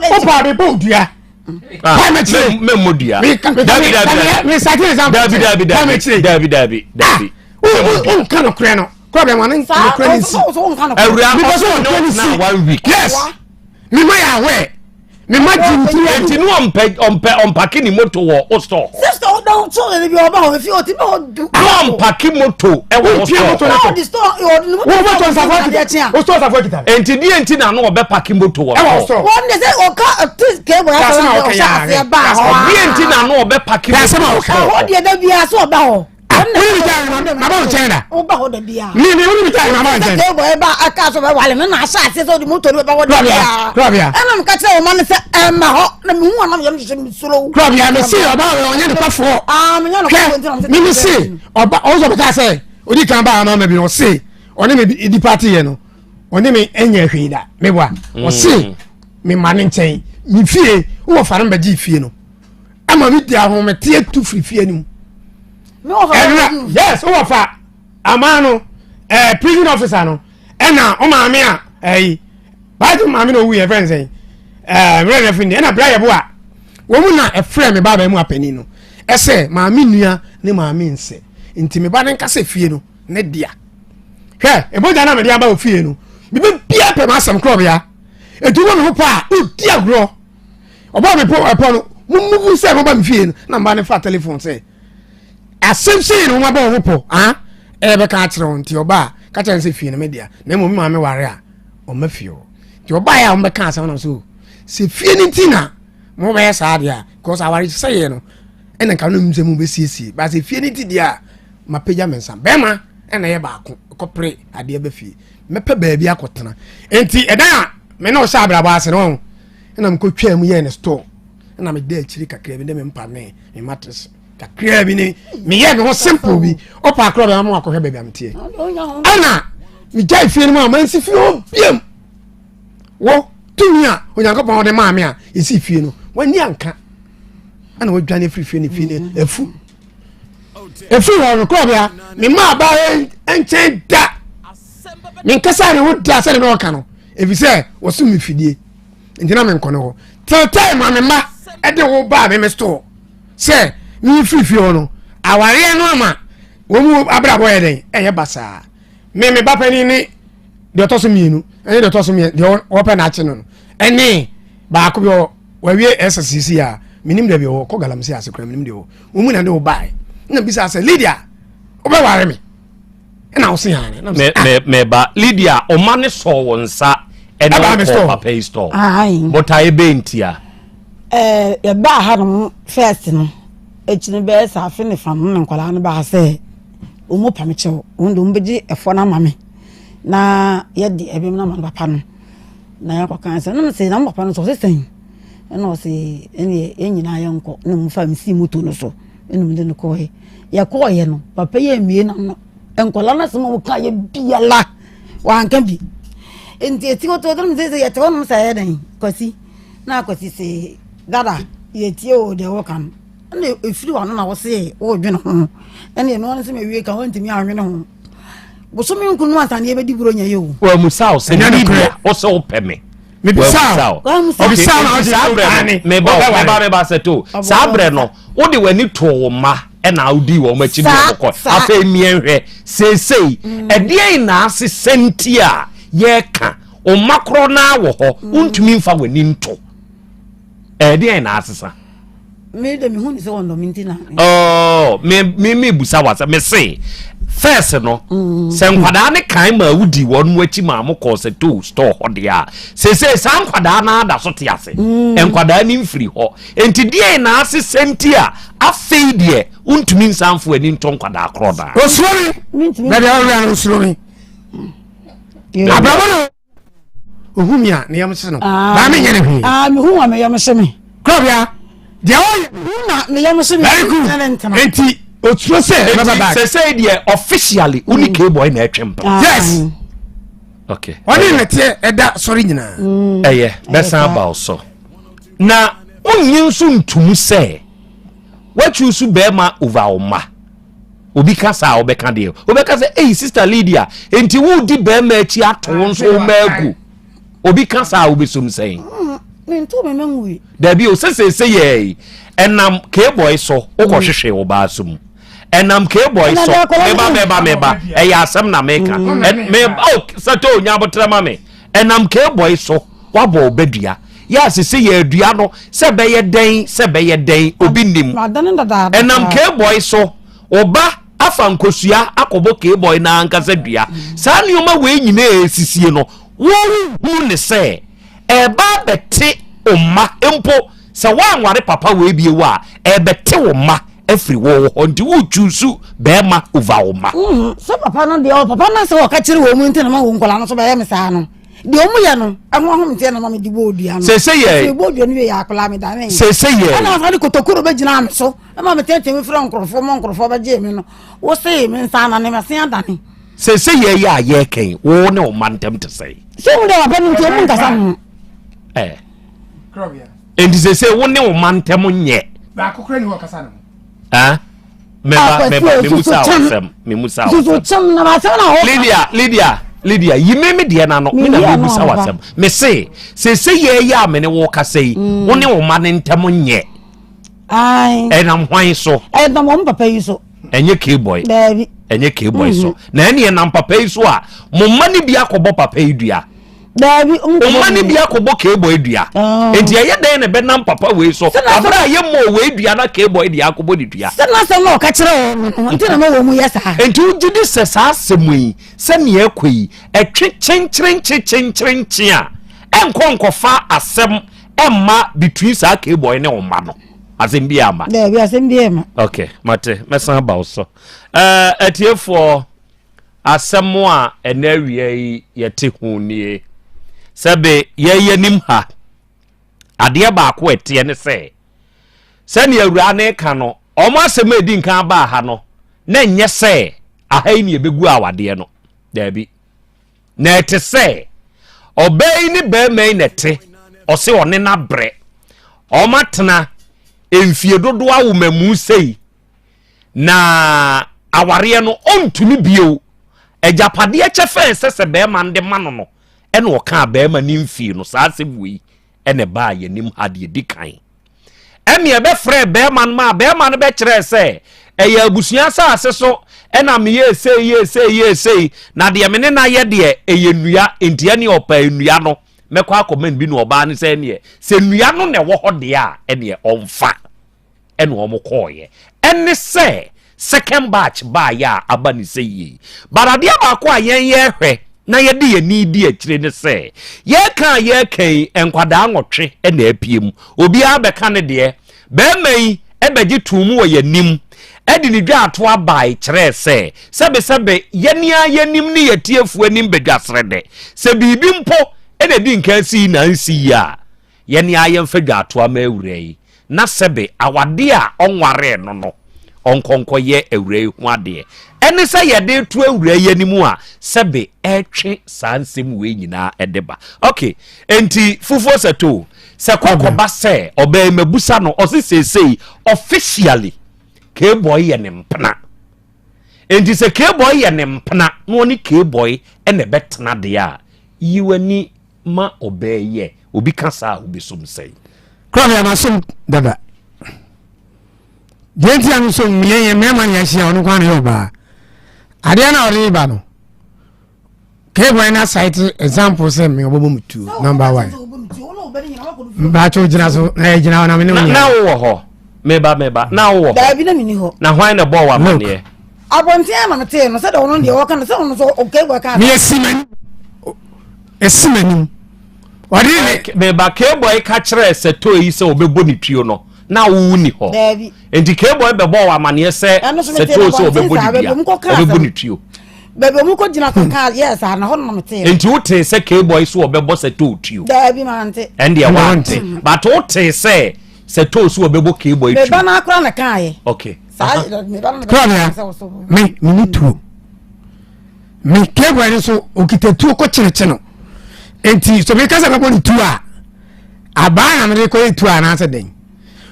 wopa de bɔ dua. Memmɔ dua. Dabi dabi dabi dabi dabi dabi. Wonka nokorɛ no. Kora bia ma ne nokorɛ no nsi. Awura ɔsɛ ɔne wo tena one week. Yes. Mema yɛ aware. Me ma gye ntiri adi. Enti no ɔmpɛ ɔmpɛ ɔmpake ne moto wɔ o store. Sɛ store da so ɛbi bi ɔba hɔ efi ɔti bɛ hɔ du. No ɔmpake moto ɛwɔ o store. Moto ne tɔ. Store ɔdi ne moto. Wo moto nsafo akita. O store nsafo akita. Enti deɛ nti na no ɔbɛ pake moto wɔ store. Wɔn de sɛ ɔka ɔti kebo ya sɛ ɔhyɛ aseɛ ba hɔ. Deɛ nti na no ɔbɛ pake moto wɔ store. Ɛhɔ deɛ da biara sɛ ɔba hɔ. Wone mi gya ma ba nkyɛn da. Wo ba hɔ da bia. Mi mi wone mi gya ma ba nkyɛn. Sɛ table ba aka so bɛ wale no na ahyɛ ase sɛ ɔde moto no bɛba hɔ da bia. Kurabia. Ɛna meka kyerɛ wɔn ma no sɛ ɛma hɔ na mehu anam yɛm hyehyɛ me suro. Kurabia me se ɔba ɔnyɛ ne kɔfoɔ. Ah me nyɛ no kɔfoɔ nti na me se. Mi mi se ɔba ɔwɔ sɛ ɔbɛka sɛ odi kan ba ama ma bi ɔse ɔne me di party yɛ no ɔne me ɛnyɛ hwee da meboa ɔse me ma ne nkyɛn me fie wowɔ fa no mbɛgye fie no. ama mi di ahometeɛ tu firi fie no mu ɛnna yes wowɔ fa amaa no ɛɛ prison officer no ɛna o maame a ɛyi baagi maame na owu yɛ fɛn sɛn ɛɛ mmerɛ na ɛfiri ɛna bra yɛ bo a wɔn mu na ɛfrɛ mi ba bɛn mu apanin no ɛsɛ maame nua ne maame nsɛ nti mi ba ne nkasa fie no ne dea hwɛ ebogya na mi de aba wɔ fie no bibi bia pɛ ma asɛm korɔ bia etu wɔ mi ho paa odi agorɔ. ɔbaa me po ɛpɔ no mo muvu sɛ moba me fie no na mba ne fa telefon sɛ asɛm sei na wɔn abɔ wɔn pɔ ah ɛyɛ bɛka akyerɛ wɔn nti ɔbaa ka kyerɛ sɛ fie no me dea na mmom me maame ware a ɔma fie hɔ nti ɔbaa yɛ a wɔn bɛka asɛm nam so sɛ fie no nti na mo bɛyɛ saa deɛ a because aware sɛ yɛ no ɛna nka no sɛ mo bɛsiesie ba sɛ fie no nti deɛ a mapagya me nsa bɛrima ɛna yɛ baako kɔpere adeɛ bɛ fie mɛpɛ baabi akɔtena nti ɛdan a me ne ɔhyɛ abrabɔ ase no ɛna mekɔtwaa mu yɛɛ ne store ɛna meda akyiri kakra bi ne me mpa ne me mattress kakra bi ne meyɛ me ho simple bi ɔpa akorɔ bɛma ma wakɔhwɛ baabi a meteɛ ɛna megyae fie no mu a mansi fie hɔ biam wɔ tumi a onyankopɔn de maa me a ɛsi fie no wani anka ɛna wadwane afiri fie no fie no afu ɛfiri hɔ no korɔbea mema abaa nkyɛn da menkasa ne ho da sɛde na ɔka no ɛfiri sɛ wɔsom me fidie nti na menkɔ no hɔ till time ma me mma ɛde wo baa me me store sɛ mefiri fie hɔ no awareɛ no ama wɔn mu abrabɔ yɛ dɛn ɛyɛ basaa me me ba panin ne deɛ ɔtɔ so mmienu ɛne deɛ ɔtɔ so mmiɛ deɛ wɔpɛ n'akye no no ɛne baako bi wɔ wɔawie SSCC a menim deɛ bi wɔ kɔ galamsey ase kora menim deɛ wɔ wɔn mu na de wo baa na bisa sɛ Lydia wobɛware me ɛna wo se ane na me me me ba Lydia ɔma ne sɔɔ wo nsa ɛne ɔkɔ papa yi store botaeɛ bɛn ntia ɛɛ yɛbaa ha nom first no akyi no bɛyɛ sɛ afe ne fa no na nkwadaa no baa sɛ wɔn pa me kyɛw wɔn de wɔn bɛgye ɛfɔ no ama me na yɛde ɛbɛm no ama no papa no na yɛkɔka sɛ na mesɛ na mo papa no sɛ ɔse sɛn ɛna ɔse ɛne yɛn nyinaa yɛnkɔ na mo fa me sii moto no so ɛna mo de no kɔɛ Yɛkɔeɛ no, papa yi ammue n'ano. Nkwadaa no asɛm a wɔkaeɛ biara, wanka bi. Nti ɛti hɔ to sɛ sɛ yɛte hɔnom sɛ ɛyɛ dɛn Kwasi na Kwasi se dada yɛtie o deɛ wɔka no ɛna ɛfiri w'ano na wose wodwene ho ɛne ɛno ano sɛ mawie ka woantumi anwene ho bosome nkunu ansa ne yɛbɛdi buronya yi o. Wamusa wo sɛ Lydia wo sɛ wopɛ me. mebisa wo ɔbisa na ɔgye saa berɛ no meba meba meba sɛ to saa berɛ no wode w'ani too wo mma ɛna wodi wɔn akyi ne wɔn kɔ afei mmiɛnhwɛ seesei mm. ɛdeɛn na asesɛ nti a yɛreka wo mma korɔ naa wɔ hɔ mm. wontumi mfa w'ani nto ɛdeɛn na asesa me de mehu ne sɛ wɔndɔ me nti na oh, me me me busa wa sɛ me se first no mm. sɛ nkwadaa ne kan ma wodi wɔn mu akyi maa mo kɔɔ sɛ to store hɔ deɛ a sese saa nkwadaa no ada so te ase mm. nkwadaa ne mfiri hɔ nti deɛ na ase sɛnti a afei deɛ wontumi nsanfo ani ntɔ nkwadaa korɔ daa. osuro mi bɛbi awura no osuro mi abrabɔ no. Ohu mi a ne yam hye no. Ah. Baa me nyɛ ne hwee. Ah, me hu a me yam hye me. Krabea, deɛ ɔyɛ. Hu na me yam hye me. Very good. Enti oturo sɛ ɛbɛba back. Sɛ sɛ deɛ officially wo ne mm. K-boy na ɛtwe mpa. Ah. Yes. Okay. Ɔne nɛteɛ ɛda sɔre nyinaa. Mm. Ɛyɛ bɛsan aba wo so. Na wonnye nso ntum sɛ woatwi so bɛrima over wo mma. Obi ka saa a wobɛka deɛ wobɛka sɛ ei sister Lydia enti wodi bɛrima akyi ato wo nso wo mma agu obi ka saa a wobɛsom sɛn mm, dabi o sɛ sɛsɛ yɛi ɛnam kboy so wokɔhwehwɛ wo baa so mu ɛnam kboy so meba meba meba ɛyɛ asɛm na meka mm. meba o sɛtɛ onya abotrɛ ma me ɛnam kboy so wabɔ wo badua. Yɛ a sese yɛ adua no sɛ bɛyɛ dɛn sɛ bɛyɛ dɛn obi nim. Ɛnam K-boy so ɔba afa nkosua akɔbɔ K-boy no ankasa dua. Saa nneɛma wei nyinaa ɛresisie no wohunu ne sɛ ɛreba abɛte wo mma mpo sɛ woanware papa wei bio a ɛrebɛte wo mma afiri wo hɔ nti wo choose bɛrima over wo mma. Sɛ papa no deɛ papa no sɛ ɔka kyerɛ wɔn mu nti na ma wɔn nkwadaa no so bɛyɛ me saa no. Deɛ ɔmo yɛ no ɛho ahomteɛ na ma me de bɔ odua no. Sese yɛ. Sɛ bɔ odua no wie yɛ akwadaa me dane. Sese yɛ. Ɛna ɔsan de kotokuro bɛ gyina me so ɛma me tɛntɛn mi frɛ nkorɔfoɔ ma nkorɔfoɔ bɛ gye me no wose me nsa anane me se adane. Sese yɛ yɛ a yɛ kɛn wo ne wo mma ntɛm te sɛn. Sɛ ɔmo deɛ wapɛ no nti ɔmo nkasa ho. Ɛɛ. Nti sese wo ne wo mma ntɛm nyɛ. Baako kura ni hɔ kasa ne ho. Ah. Meba meba memusa wasɛm memusa wasɛm. Lydia Lydia Lydia yi me me deɛ n'ano me na memusa wasɛm. Me se sese yɛ yɛ a me ne wo kasa yi mm. wo ne wo ma ne ntɛm nyɛ. Ɛnam hwan so? Ɛnam wɔn papa yi so. Ɛnyɛ K-boy. Daabi. Ɛnyɛ K-boy so. Mhm. Na ɛne ɛnam papa yi so a mo mma ne bi akɔbɔ papa yi dua. Daabi, ɔma ne bi akɔbɔ keebɔe dua. Ah. Nti ɛyɛ dɛn na ɛbɛnam papa wei so? Abere a yɛmmɔɔ wei dua na keebɔe deɛ akɔbɔ ne dua. Sɛ n'asɛm na ɔka kyerɛ wɔn no, nti na ma wɔn mu yɛ saa. Nti wogye di sɛ saa asɛm yi, sɛnea ɛkɔ yi, ɛtwe kyenkyerenkye kyenkyerenkye a, ɛnkɔ nkɔfa asɛm ɛmma between saa keebɔe ne ɔma no? Asɛm bi ama. Daabi, asɛm bi ama. Okay, mate, mɛsan aba wo so. Ɛɛ, atiefoɔ. Asɛm a ɛnɛ awia yi yɛte ho nie. Sɛbe yɛn yɛnim ha, adeɛ baako a ɛteɛ ne sɛ, sɛnea awuraa no reka no, wɔn asɛm a ɛdi nkan baa ha no, na ɛnyɛ sɛ aha yi ne ɛbɛgu awadeɛ no. Daabi. Na ɛte sɛ ɔbaa yi ne barima yi na ɛte, ɔse ɔne no abrɛ. Wɔn atena mfie dodoɔ awomamu sei. Na awareɛ no ɔntumi bio. Agyapadeɛ kyɛfa a ɛsɛ sɛ bɛrima no de ma no no, ɛna ɔkaa bɛrima no mfie no. Saa asɛm wei ɛna ɛbaa yɛn anim ha deɛ ɛdi kan. Ɛne ɛbɛfrɛɛ bɛrima no maa bɛrima no bɛkyerɛɛ sɛ ɛyɛ abusua asase so ɛna meyɛɛ sei yɛɛ sei yɛɛ sei na deɛ me ne no ayɛ deɛ ɛyɛ nnua nti ɛne ɔpɛ nnua no mɛkɔ akɔma no bi na ɔbaa no sɛ ɛneɛ sɛ nnua no na ɛwɔ hɔ deɛ a ɛneɛ ɔmfa. ɛna wɔn kɔɔeɛ. Ɛne sɛ second batch baeɛ a aba ne sɛ yie. But adeɛ baako a yɛn yɛhwɛ na yɛde yɛn ani di akyire ne sɛ yɛreka a yɛreka yi nkwadaa nwɔtwe na apue mu. Obiara bɛka ne deɛ. Barima yi bɛgye too mu wɔ yɛn anim de ne dwaatoa bae kyerɛɛ sɛ sɛbesɛbe yɛn ara yɛn anim ne yɛn atiefoɔ anim badwasrɛdɛ. Sɛ biribi mpo na ɛdi nkan si na ansi yie a, Yɛne ara yɛmfa dwaatoa ma awuraa yi, na sɛbe awadeɛ a ɔnwaree no no, ɔnkɔ nkɔyɛ awuraa yi ho adeɛ. Ɛne sɛ yɛde reto awuraa yi anim a, sɛbe ɛretwe saa nsɛm wei nyinaa de ba. Ok, enti fufuo sɛ to, sɛ kɔkɔba sɛ ɔbaa yi mabusa no, ɔse seesei officially K-boy yɛ ne mpena. Enti sɛ K-boy yɛ ne mpena na ɔne K-boy na ɛbɛtena deɛ a, yi w'ani ma ɔbaa yi ɛ, obi ka saa a wobɛsom sɛn? Kora deɛ masom dada. Deɛ nti a mesom yɛn yɛ mmarima ne ahyia ɔno kwan na yɛ ɔbaa. Adeɛ no a ɔde ba no, K-boy na cite example sɛ me ɔbɛbɔ me tuo number one. Mbaakye gyina so na ɛgyina hɔ na me ne wo nyɛ. Na wowɔ hɔ. Meba meba na wowɔ hɔ. Daabi na menni hɔ. Na hwan na ɛbɔɔ wo amanneɛ? Abɔnten a na metee no sɛdeɛ ɔno deɛ ɔka no sɛ ɔno nso K-boy ka. Meyɛ si m'ani. Esi m'anim. Ɔde ne. Meba K-boy ka kyerɛɛ Sɛtoo yi sɛ ɔbɛbɔ ne tuo no, na wo ni hɔ. Daabi. Enti K-boy bɛbɔɔ wo amaneɛ sɛ Sɛtoo sɛ ɔbɛbɔ ne dua, ɔbɛbɔ ne tuo. Baabi ɔmo kɔ gyina kɔ kaa yɛ saa na hɔ na metee. Enti wotee sɛ K-boy sɛ ɔbɛbɔ Sɛtoo tuo? Daabi mante. Ɛndeɛ wante. But wotee sɛ Sɛtoo sɛ ɔbɛbɔ K-boy tuo? Meba no akora na kaeɛ. Okay. Saa meba no na bɛka sɛ ɔsɔ. Me, me ni tuo. Me keboy no so okita tuo kɔ kyerekye no nti sɛ meka sɛ mɛbɔ ne tuo a abaa na mede kɔyɛ tuo anaasɛ dɛn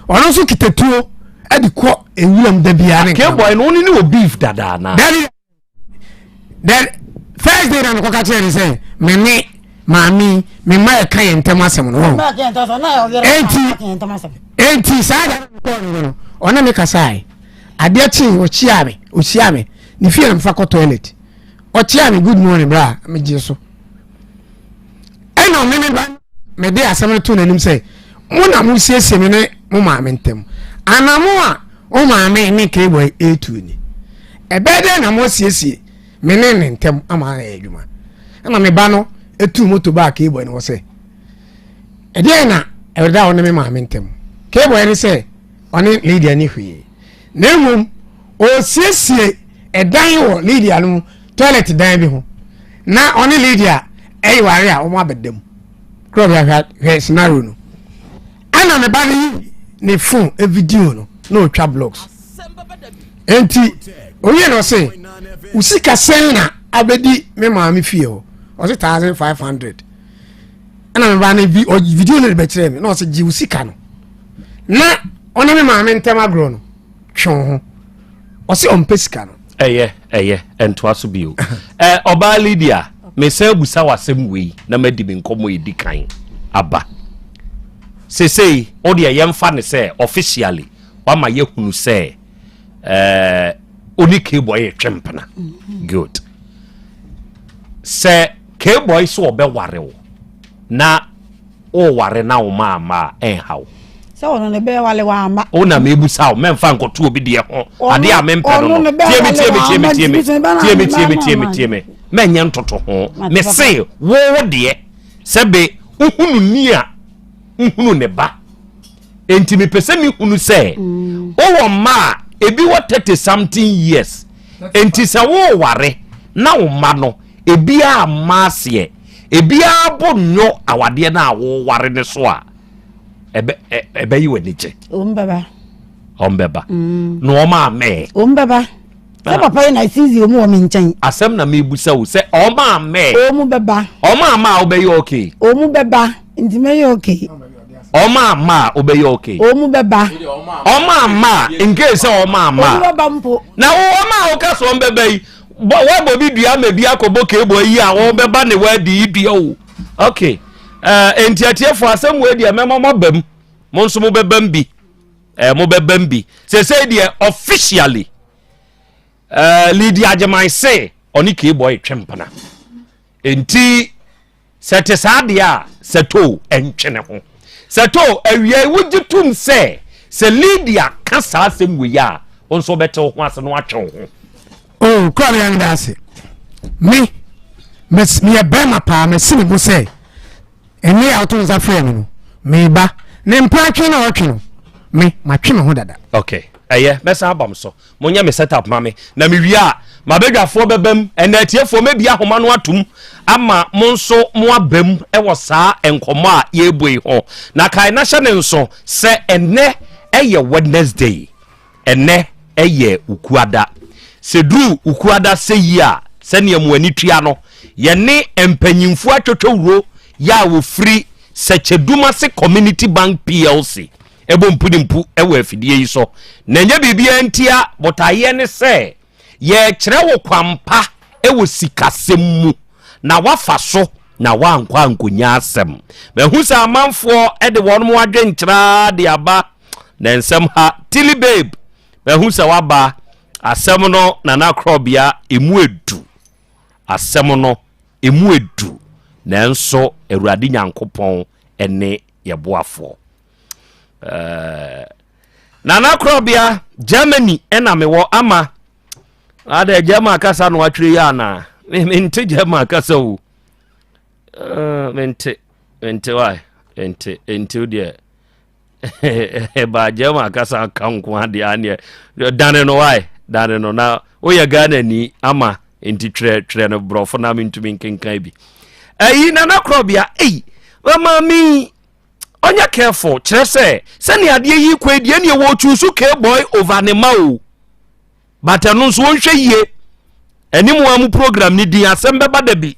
ɔno nso kita tuo de kɔ ewuram da biara ne keboy no wone ne wɔ beef dada anaa dabi then first day na mekɔka kyerɛ ne sɛ me ne maame me mma yɛka yɛn ntam asɛm no wɔn enti enti saa da no mekɔɔ no no ɔne me kasae Adeɛ kyee ɔkyiaa me ɔhyia me ne fie na mefa kɔ toilet ɔkyiaa me good morning bra megye so ɛna ɔme me ba. mede asɛm no too n'anim sɛ, Mo na mosiesie me ne mo maame ntam. Anamo a wo maame ne Kboy retuo ni. Ɛbɛyɛ dɛn na moasiesie me ne ne ntam ama ayɛ adwuma? Ɛna me ba no tuu moto baa Kboy no hɔ sɛ, Ɛdeɛn na ɛda wo ne me maame ntam? Kboy ne sɛ ɔne Lydia ni hwee, na mmom ɔresiesie ɛdan wɔ Lydia no mu, toilet dan bi ho, na ɔne Lydia ɛyeware a wɔn abɛda mu. Kura bi ahwɛ hwɛ scenario no. Ɛna me ba no yi ne phone video no na ɔtwa blogs. Enti owie na ɔse wo sika sɛn na abɛdi me maame fie hɔ? Ɔse 1500. Ɛna me ba no video no de bɛkyerɛ me na ɔse gye wo sika no na ɔne me maame ntɛm agorɔ no twe wo ho. Ɔse ɔmpɛ sika no. Ɛyɛ ɛyɛ ɛntoa so bio. Ɛ ɔbaa Lydia mesan abusa w'asɛm wei na madi me nkɔmmɔ edi kan aba. Sesei wo deɛ yɛmfa no sɛ officially wama yɛhunu sɛ ɛɛ oni K-boy retwe mpena. Good. Sɛ K-boy sɛ ɔbɛware wo na woware na wo ma amma a ɛnha wo. Sɛ ɔno ne bɛɛ wale wamma. Wo na mebusa wo mɛmfa nkɔto obi deɛ ho adeɛ a mempɛ no no. Tie me tie me tie me tie me tie me tie me tie me tie me mɛnyɛ ntoto ho. Mese wo wo deɛ sɛ be wohunu ni a wohunu ne ba. Enti mepɛ sɛ mehunu sɛ mm. wowɔ mma a ebi wɔ 30 something years. Enti sɛ woware na wo mma no ebiara mma aseɛ ebiara bo nnwo awadeɛ no a woware no so a ɛbɛ ɛbɛyi w'ani gye. Wɔn bɛba. Wɔn bɛba. Mm. Na wɔn amɛɛ. Wɔn bɛba. Sɛ ah. papa yi na sisi wɔn wɔ mi nkyɛn. Asɛm na mi busa wo sɛ wɔn amɛɛ. Wɔn bɛba. Wɔn ama a wobɛyɛ okay. Wɔn bɛba nti mɛyɛ okay. Wɔn ama a wobɛyɛ okay. Wɔn bɛba. Wɔn ama a nke sɛ wɔn ama. Wɔn bɛba mpo. Na wɔn a wɔka sɛ wɔn bɛba yi wɔabɔ bi dua ama bi akɔbɔ keebo yi a wɔbɛba ne wɔadi yi dua o okay ɛɛ eh, nti atiefoɔ asɛm wei deɛ mɛma mo aba mu mo nso mo bɛba mu bi ɛɛ eh, mo bɛba mu bi sɛsɛ deɛ officially ɛɛ eh, Lydia Agyeman se ɔne keebo retwe mpena nti. Sɛ ɛte saa deɛ a, Sɛtoo ntwe ne ho. Sɛtoo, awiei wogye tom sɛ sɛ Lydia ka saa asɛm wei a, wo nso wobɛte wo ho ase na woatwe wo ho. Oh, kura me yɛn ase. Me, meyɛ bɛrima paa, mesi me bo sɛ ɛnne a woto nsa frɛ me no, meba. Ne mpratwe na ɔtwe no, me, matwe me ho dada. Okay, ɛyɛ, mɛsan aba mo so. Monyɛ me set up ma me na mewie a m'abadwafoɔ bɛba mu. Ɛnna atiefoɔ mɛbie ahoma no atom ama mo nso mo aba mu wɔ saa nkɔmmɔ a yɛrebɔ yi ho. Na kae na hyɛ ne nso sɛ ɛnnɛ ɛyɛ Wednesday. Ɛnnɛ ɛyɛ Wukuada. Sɛ duru Wukuada sɛ yi a, sɛdeɛ mo ani tua no, yɛne mpanyimfoɔ atwotwowuro yɛ a wɔfiri Sɛkyɛdumase Community Bank PLC bɔ mpunimpu wɔ afidie yi so, na ɛnyɛ biribiara ntia, botaeɛ ne sɛ yɛrekyerɛ wo kwampa wɔ sikasɛm mu na woafa so na woankɔ ankɔnya asɛm. Mahu sɛ amanfoɔ de wɔn adwenkyerɛ ara de aba na nsɛm ha. Tilly babe, mahu sɛ woaba. Asɛm no Nana Korɔbea, ɛmu edu. Asɛm no ɛmu edu, nanso Awurade Nyankopɔn ne yɛ boafoɔ. Eh, Nana Korɔbea, Germany ɛna mewɔ ama. Adɛ German kasa na watwerɛ yi anaa? Mente German kasa o. Eh, mente, mente wae, mente, ente wo deɛ. Ba German kasa ka nko adeɛ aneɛ. Dane no wae, dane no na woyɛ Ghana ni ama nti twerɛ twerɛ no borɔfo na mentumi nkenkan bi. Ɛyi Nana Korɔbea, ei, maame ɔnyɛ careful kyerɛ sɛ sɛnea adeɛ yi kɔ deɛ neɛ wɔchuusu K-boy over ne ma o but ɛno nso wɔnhwɛ yie ɛne mu a mu program ne din asɛm bɛba da bi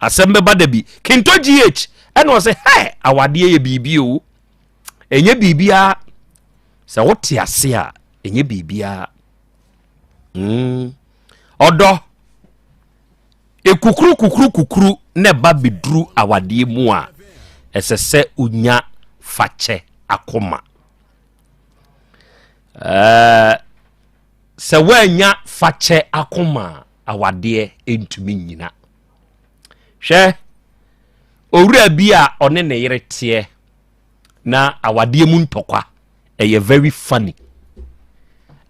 asɛm bɛba da bi Kinto GH ɛna ɔsɛ hɛ awadeɛ yɛ biribi o ɛnyɛ biribiara sɛ wote ase a ɛnyɛ biribiara mm. ɔdɔ Ekukuru kukuru kukuru na ɛba bɛduru awadeɛ mu a, ɛsɛ sɛ wonya fakyɛ akoma. Ɛɛ sɛ woannya fakyɛ akoma a, awadeɛ ntumi nnyina. Hwɛ, Owura bi a ɔne ne yere teɛ na awadeɛ mu ntɔkwa ɛyɛ very funny.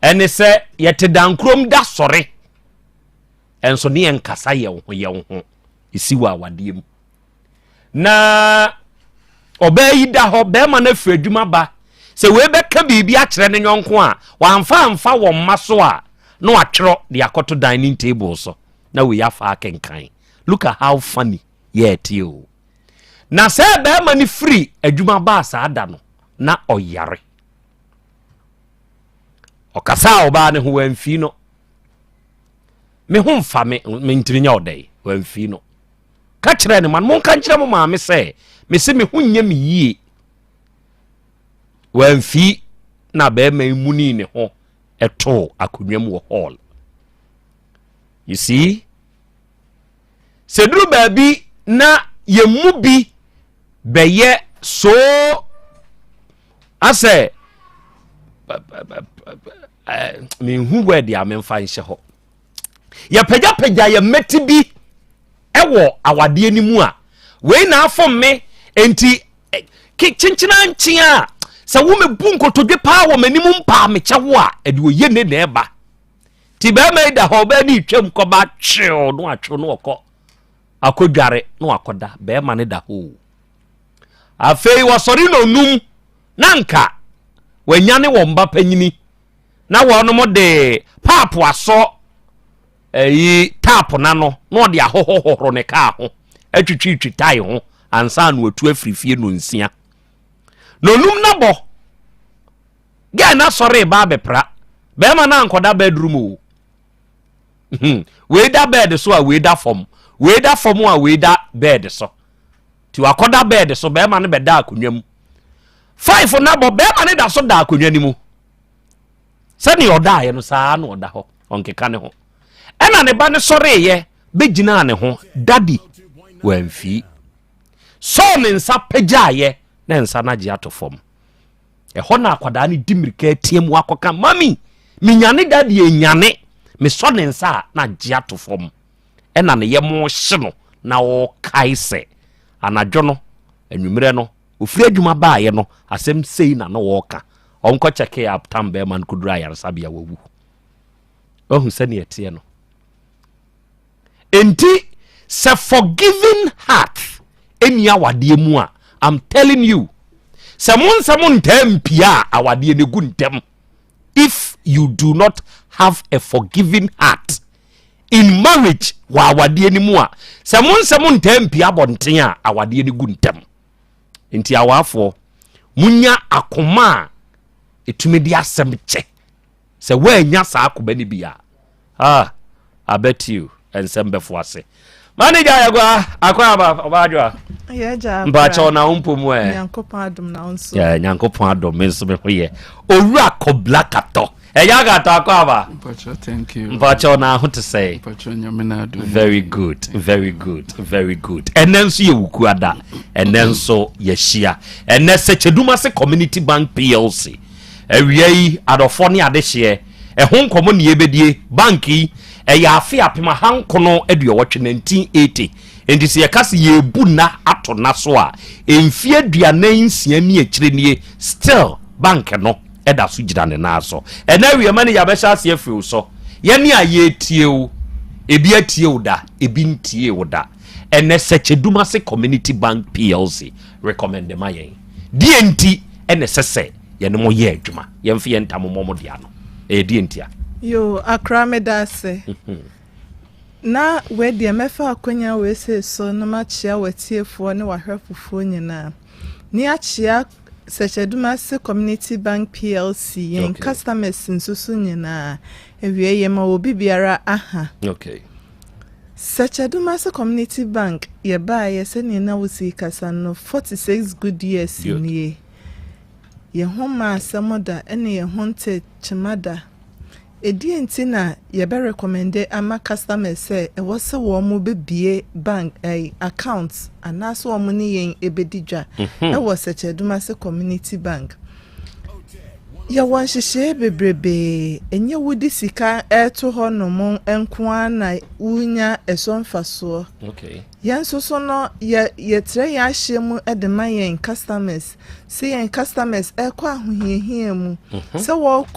Ɛne sɛ yɛte dankurom da sɔre ɛnso ne yɛn nkasa yɛn ho yɛn ho ɛsi wɔ awadeɛ mu. Na ɔbaa yi da hɔ bɛrima no afiri adwuma ba sɛ wei bɛka biribi akyerɛ ne yɔnko a wamfa amfa wɔn mma so a na watwerɛ de akɔto dining table so na wei afa akenkan. Look at how funny yɛ ɛteɛ o. Na sɛ bɛrima no firi adwuma baa saa da no na ɔyare. Ɔkasa a ɔbaa ne ho wamfii no. Me ho mfa me mentumi nyɛ ɔdɛn wamfii no. Ka kyerɛ ne ma no monka nkyerɛ mo maame sɛ mese me ho nyɛ me yie. Wamfii na bɛrima yi munii ne ho ɛtoo akonnwa mu wɔ hall. You see? Sɛ duru baabi na yɛn mu bi bɛyɛ so asɛ menhu word a memfa nhyɛ hɔ yɛpagyapagya yɛn mmati bi wɔ awadeɛ no mu a wei na afom me nti kyenkyena nkyen a sɛ wo mebu nkotodwe paa wɔ m'anim mpaa mekyɛ wo a ɛde oyɛ ne na ɛba Nti bɛrima yi da hɔ, ɔbaa no retwam kɔba twew no atwew no ɔkɔ akɔdware na wakɔda. Bɛrima no da hɔ o. Afei wɔsɔre na onum na nka wanyane wɔn ba panyini na wɔnom de paapo asɔ ɛyi taapo n'ano na ɔde ahohohoro ne kaa ho atwitwitwi tae ho ansa na watu afiri fie no nsia. Na onum nabɔ Girl no asɔre reba abɛpra. Bɛrima no ankɔda bedroom o. Hmm. Wei da bed so a wei da fam. Wei da fam a wei da bed so. Ti wakɔda bed so bɛrima no bɛda akonnwa mu. Five na bɔ bɛrima no da so da akonnwa no mu. Sɛnea ɔdaeɛ no saa na ɔda hɔ ɔnkeka ne ho. Ɛna ne ba no sɔreeɛ bɛgyinaa ne ho dadi wamfii. Sɔɔ ne nsa pagyaeɛ na nsa no agye ato fam. Ɛhɔ na akwadaa no di mmirika ateam akɔka, Mami, menyane dadi enyane. Mesɔ ne nsa a na agye ato fam. Ɛna ne yam rehye no na ɔrekae sɛ anadwo no, anwummerɛ no, ofiri adwuma baeɛ no, asɛm sei na na ɔreka. Ɔnkɔ kyɛke up tam bɛrima no kɔduru ayaresabea wawu. Wahu sɛdeɛ ɛteɛ no. Enti sɛ forgiving heart ɛni awadeɛ mu a, I'm telling you, sɛ mo nsɛm ntaa mpia a awadeɛ no gu ntɛm. If you do not have a forgiving heart in marriage wɔ awadeɛ no mu a, sɛ mo nsɛm ntaa mpia abɔnten a awadeɛ no gu ntɛm. Nti awaafoɔ, munya akoma a ɛtumi de asɛm kyɛ. Sɛ woannya saa akoma no bi a, ah, I bet you nsɛm bɛfo ase. Manager Ayagwa, akɔ aba ɔba adwoa. Mpakyɛw na wo mpo mu ɛ. Nyankopɔn adom na wo nso. Yeah, Nyankopɔn adom me nso me ho yɛ. Owura Kobla Katɔ. Ɛyɛ akatɔ akɔ aba. Mpakyɛw thank you. Mpakyɛw na ho te sɛ. Mpakyɛw nyame na adom. Very good, very good, very good. Ɛnɛ nso yɛ wukuada. Ɛnɛ nso yɛhyia. Ɛnɛ Sɛkyɛdumase Community Bank PLC. Awia yi, adɔfoɔ ne adehyeɛ, ɛho nkɔmmɔ ne yɛbɛdie. Bank yi, ɛyɛ afe 1980, 1980. Enti sɛ yɛka sɛ yɛrebu nna ato nna so a, mfeɛ 46 ne akyire nie, still bank no da so gyina ne nan so. Ɛnɛ awia ma ne yɛabɛhyɛ aseɛ afiri wo so. Yɛne a yɛretie wo, ebi atie wo da, ebi ntiee wo da. Ɛnɛ Sɛkyɛdumase Community Bank PLC recommend ma yɛn. Deɛ nti na ɛsɛ sɛ yɛne mo yɛ adwuma? Yɛmfa yɛn ntam mmɔ mo dea no. Ɛyɛ deɛ ntia? Yoo akra meda ase. Na wei deɛ mɛfa akwanya wei sei so na makyea w'atiefoɔ ne w'ahwɛfofoɔ nyinaa. Ne akyea Sɛkyɛdumase Community Bank PLC yɛn okay. customers nso so nyinaa. Awie yɛma wɔ bibiara aha. Okay. Sɛkyɛdumase Community Bank yɛbaeɛ sɛdeɛ na wosi kasa no 46 good years nie. Yɛn ho mma asɛm da ne yɛn ho nte kyema da. Ɛdeɛn nti na yɛbɛ recommende ama customers sɛ ɛwɔ sɛ wɔn bɛbue bank ɛyi account anaasɛ wɔn ne yɛn ɛbɛdi dwa ɛwɔ Sɛkyɛdumase Community Bank? Yɛwɔ nhyehyɛe bebrebee, ɛnyɛ wode sika reto hɔ nom nko ara na wonya ɛso mfasoɔ. Okay. Yɛn nso so no, yɛ yɛtrɛ yɛn ahyeɛ mu de ma yɛn customers, sɛ yɛn customers ɛrekɔ ahohiahia mu, sɛ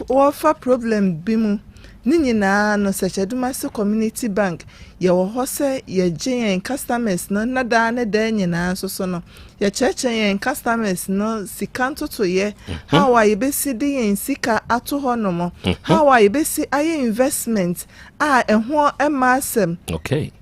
wɔrefa problem bi mu, ne nyinaa no Sɛkyɛdumase Community Bank yɛwɔ hɔ sɛ yɛgye yɛn customers no na daa ne daa nyinaa nso so no yɛkyerɛkyerɛ yɛn customers no sika ntotoyɛ, how a yɛbɛsi de yɛn sika ato hɔ nom, how a yɛbɛsi ayɛ investment a ɛho mma asɛm. Okay.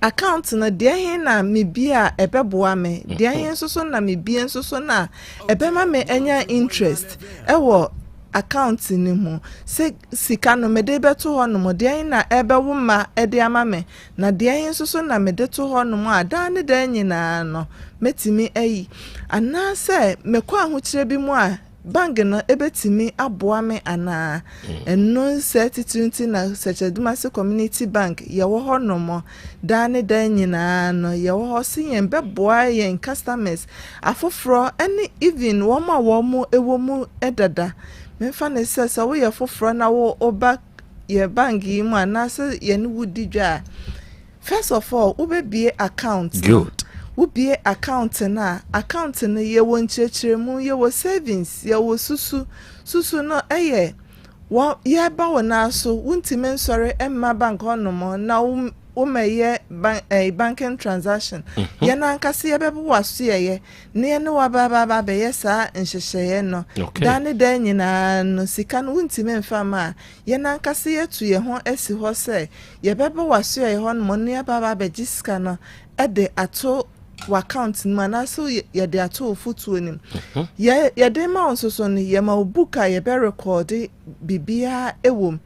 Account no, deɛ he na mebie a ɛbɛboa me, deɛ he nso so na mebie nso so na ɛbɛma me anya interest ɛwɔ account no mu. Sɛ sika no mede bɛto hɔ nom, deɛ he na ɛbɛwo mma ɛde ama me, na deɛ he nso so na mede to hɔ nom a daa ne daa nyinaa no mɛtumi ayi. Anaasɛ mekɔ ahokyerɛ bi mu a, bank no ebetumi aboa me anaa? Ɛno sɛ titiri nti na Sɛkyɛdumase Community Bank yɛwɔ hɔ nom daa ne daa nyinaa no, yɛwɔ hɔ sɛ yɛn bɛboa yɛn customers afoforɔ ɛne even wɔn a wɔn wɔ mu dada. Memfa ne sɛ sɛ woyɛ foforɔ na wo woba yɛ bank yi mu anaasɛ yɛne wo di dwa a, first of all wobɛbie account. Good. Wobie account no a, account no yɛwɔ nkyerɛkyerɛmu, yɛwɔ savings, yɛwɔ susu. Susu no ɛyɛ wɔ yɛba wo nan so, wontumi nsɔre mma bank hɔnom na wo womɛyɛ ban banking transaction. Yɛn ankasa yɛbɛbɔ w'asoɛyɛ na yɛne wo aba abɛyɛ saa nhyehyɛeɛ no. Daa ne daa nyinaa no, sika no wontumi mfa ma a, yɛn ankasa yɛtu yɛn ho asi hɔ sɛ yɛbɛbɔ w'asoɛyɛ hɔnom na yɛaba aba abɛgye sika no de ato w'account no mu anaasɛ yɛde ato wo fotuo no mu. Yɛde ma wo nso so no, yɛma wo book a yɛbɛ record biribiara wɔ mu.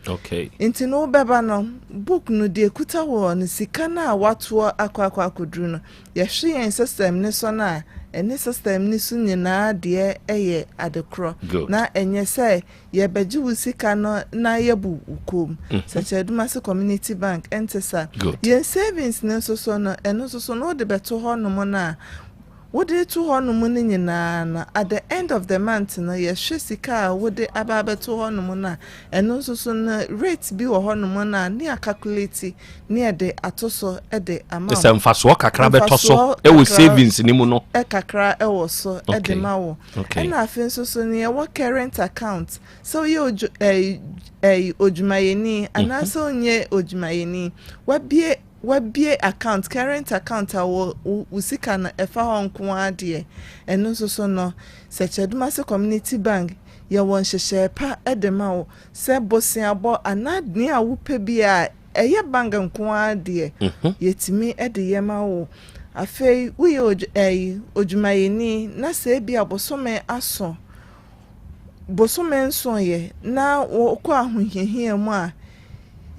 Nti no wobɛba no, book no deɛ ekuta wɔ no, sika no a watoɔ akɔ akɔduru no, yɛhwɛ yɛn system ne so no a, ɛne system ne so nyinaa deɛ ɛyɛ adekorɔ. Na ɛnyɛ sɛ yɛbɛgye wo sika no na yɛbu wo kom. Sɛkyɛdumase Community Bank ɛnte saa. Yɛn savings no nso so no, ɛno nso so no wode bɛto hɔ nom no a, wode to hɔ nom no nyinaa no, at the end of the month no, yɛhwɛ sika a wode aba abɛto hɔ nom no a, ɛno nso so no rate bi wɔ hɔ nom no a ne acalculate ne yɛde ato so de ama wo. Sɛ mfasoɔ kakra bɛtɔ so Mfasoɔ ɛwɔ kakra savings ni mu no. Kakra ɛwɔ so ɛde ma wo. Ɛna afei nso so no yɛwɔ current account, sɛ woyɛ odwu ɛyi ɛyi odwumayɛni anaasɛ wonyɛ odwumayɛni, wabie account, current account a wɔ wo sika no ɛfa hɔ nko ara deɛ, ɛno nso so no Sɛkyɛdumase Community Bank yɛwɔ nhyehyɛe pa de ma wo sɛ boseabɔ anaa nea wopɛ bi a ɛyɛ bank nko ara deɛ, yɛtumi de yɛ ma wo. Afei woyɛ odwu ɛyi odwumayɛni na sɛ ebi a bosome aso, bosome nson na wokɔ ahohiahia mu a,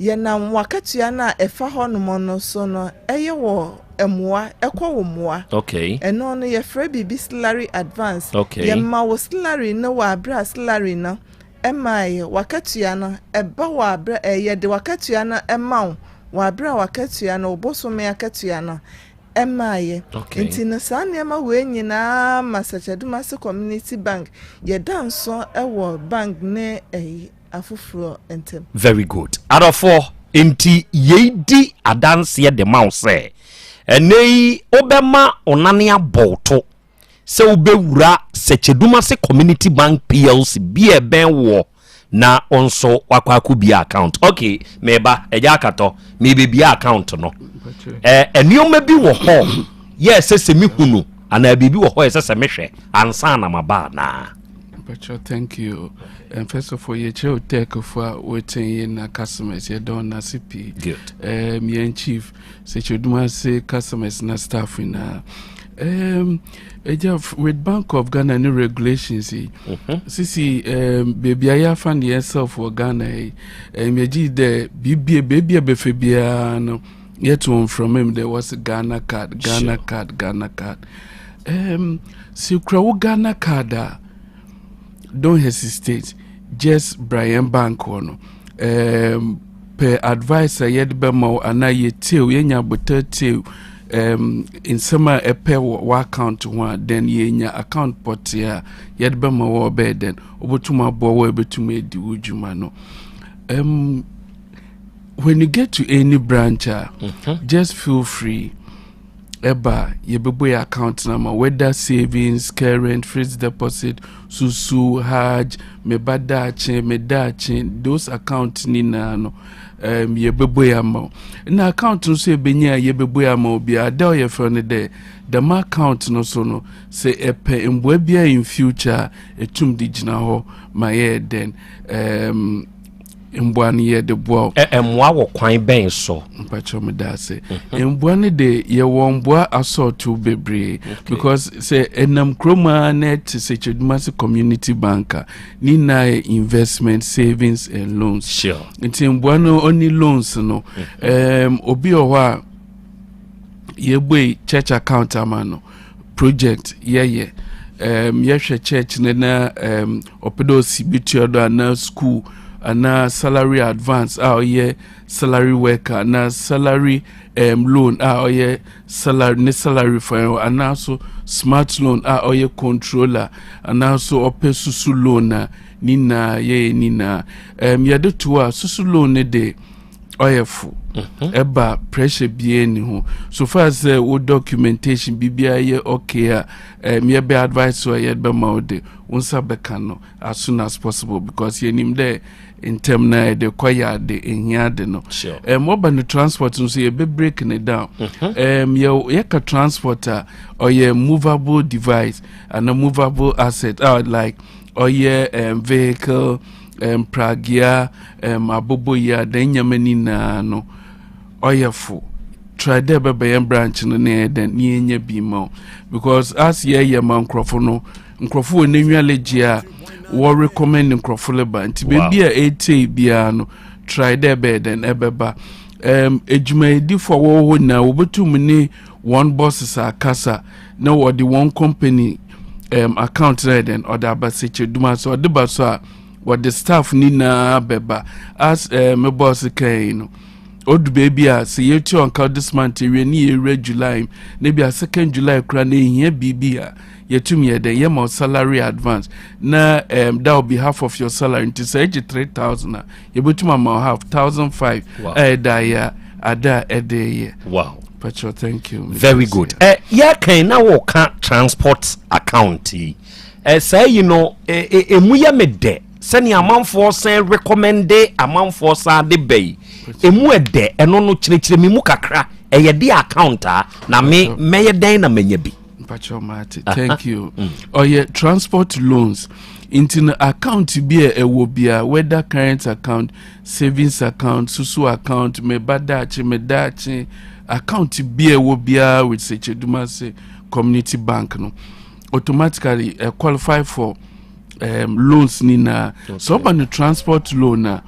yɛnam wakatua no a ɛfa hɔnom no so no ɛyɛ wɔ mmoa, ɛkɔ wo mmoa. Ɛno no yɛfrɛ biribi salary advance. Yɛma wo salary no wɔ abere a salary no ɛma yɛ wakatua no ɛba wɔ abere ɛ yɛde wakatua no ɛma wo wɔ abere a wakatua no, wo bosome akatua no ɛma yɛ. Nti no saa nneɛma wei nyinaa ma Sɛkyɛdumase Community Bank yɛda nso ɛwɔ bank ne ɛyi afoforɔ ntam. Very good. Adɔfoɔ, nti yei di adanseɛ de ma wo sɛ ɛnɛ yi wobɛma wo nane abɔ wo to sɛ wobɛwura Sɛkyɛdumase Community Bank PLC bi a ɛbɛn woɔ na wo nso wakɔ akɔbia account. Okay, meba ɛgya akatɔ mebɛbia account no. Nneɛma bi wɔ hɔ yɛ ɛsɛ sɛ mehunu anaa biribi wɔ hɔ ɛsɛ sɛ mehwɛ ansa na maba anaa? Pacho, thank you. And first of all, yɛkyerɛ wo techfo a wɔtɛn yɛ na customers, yɛda wɔn ase pii. Good. Yɛn chief, Sɛkyɛdumase customers na staff nyinaa. Ɛgya, with Bank of Ghana ne regulations yi, sisi baabi a yɛafa ne yɛn self wɔ Ghana yi, yɛgye dɛ biribia baabi a bɛfɛ biara no, yɛto wɔn mframa mu dɛ wɔse Ghana card, Ghana card, Ghana card. Sɛ kura wo Ghana card a, don't hesitate, just bra yɛn bank hɔ no, pɛ advice a yɛde bɛma wo anaa yɛtie wo, yɛnya abotire tie wo. um, nsɛm a ɛpɛ wɔ w'account ho a, then yɛnya account pɔtee a yɛde bɛma wɔ ɔbɛyɛ dɛn wobɛtum aboa wɔ ɛbɛtum adi wo dwuma no. When you get to any branch a, just feel free, ɛba yɛbɛbɔ yɛ account no ama, whether savings, current, fixed deposit, susu, hajj, meba daakye, me daakye, those account nyinaa no, yɛbɛbɔ yɛ ama wo. Na account no nso yɛbɛnya a yɛbɛbɔ yɛ ama wo biara da ɔyɛ fɛ no dɛ dɛm account no so no, sɛ ɛpɛ mboa biara in future a, ɛtum de gyina hɔ ma yɛyɛ dɛn, mboa no yɛde boa wo. Mmoa wɔ kwan bɛn so? Mpakyɛw, meda ase. Mboa no de, yɛwɔ mboa asɔɔto bebree because sɛ ɛnam kurom a na ɛte sɛ Kyedumase Community Bank a, ne nyinaa yɛ investment, savings and loans. Nti mboa no ɔne loans no, obi wɔ hɔ a yɛbue church account ama no, project yɛyɛ, yɛhwɛ church no na ɔpɛ dɛ ɔsi bi tua do anaa school anaa salary advance a ɔyɛ salary worker anaa salary loan a ɔyɛ salary ne salary fa anaa so smart loan a ɔyɛ controller anaa so ɔpɛ susu loan a, ne nyinaa yɛyɛ ne nyinaa. Yɛde to a susu loan ne de ɔyɛ fo, ɛba pressure biara ni ho. So far sɛ wo documentation biribiara yɛ okay a, yɛbɛ advice so a yɛbɛma wo de wo nsa bɛka no as soon as possible because yɛnim dɛ ntɛm na yɛde kɔyɛ ade ehia ade no. Wɔba no transport nso, yɛbɛ break ne down. Yɛ yɛka transport a, ɔyɛ movable device ana movable asset a like ɔyɛ vehicle, pragea, aboboyi a dan nyama nyinaa no ɔyɛ fo. Try dɛ bɛbɛ yɛn branch no na yɛ dɛn ne yɛnya bi ma wo because as yɛyɛ ma nkurɔfo no, nkurɔfo wɔ n'enwa legye a wɔ recommend nkurɔfo le ba. Nti beebi a etie biara no, try dɛ bɛyɛ dɛn ɛbɛba. Edwumayɛdifo a wɔwɔ hɔ nyinaa wɔbɛtum ne wɔn bosses akasa na wɔde wɔn company account na yɛ dɛn ɔde aba Sɛkyɛduma so. Ɔde ba so a, wɔde staff ne nyinaa bɛba. As me boss kan yi no, odu baabi a sɛ yɛtua ɔnka this month awie ne yɛwura July na bi a second July kora na ehia biribi a yɛtum yɛ dɛn yɛma wo salary advance na that will be half of your salary. Nti sɛ ɛgye 3,000 a, yɛbɛtum ama wo half, 1,500. A ɛda yɛ a ada a ɛde yɛ. Pacho, thank you. Very good. Yɛkan na wɔka transport account yi, saa yi no, emu yɛ me dɛ sɛnea amanfoɔ sɛn recommend amanfoɔ san de ba yi, emu ɛdɛ. Ɛno no, kyerɛkyerɛ mi mu kakra, ɛyɛ de account a na me mɛyɛ dɛn na mɛnya bi? Mpacho, mate, thank you. Ɔyɛ transport loans nti no, account bi a ɛwɔ bia, whether current account, savings account, susu account, meba daakye, me daakye account bi a ɛwɔ biara with Sekyedumase Community Bank no, automatically qualify for loans nyinaa. So ɔba no transport loan a,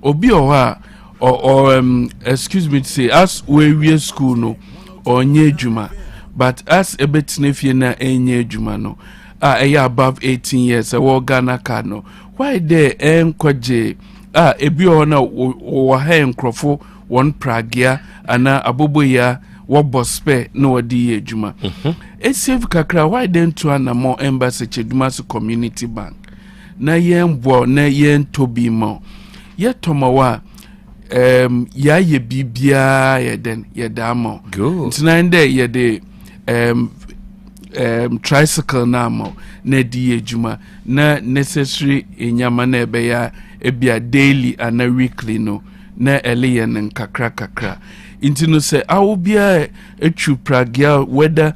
obi wɔ hɔ a ɔ ɔ excuse me to say, as wɔawie school no ɔnyɛ adwuma, but as ɛbɛtena fie na ɛnyɛ adwuma no a ɛyɛ above 18 years, ɛwɔ Ghana Card no, why dɛ ɛnkɔgye a ebi wɔ hɔ na wɔwɔ ha nkurɔfo wɔn pragea anaa aboboya wɔbɔ spare na wɔde yɛ adwuma, esave kakra, why dɛ nto anammɔ ɛmba Sɛkyɛdumase Community Bank na yɛn boa na yɛn tɔ bi ma wo. Yɛtɔ ma wo a, yɛayɛ biribiara yɛ dɛn yɛde ama wo. Nti na dɛ yɛde tricycle na ama wo na ɛde yɛ adwuma na necessary nyama na ɛbɛyɛ a ebia daily ana weekly no na ɛle yɛ no nkakra kakra. Nti no, sɛ awo biara atwu pragea, whether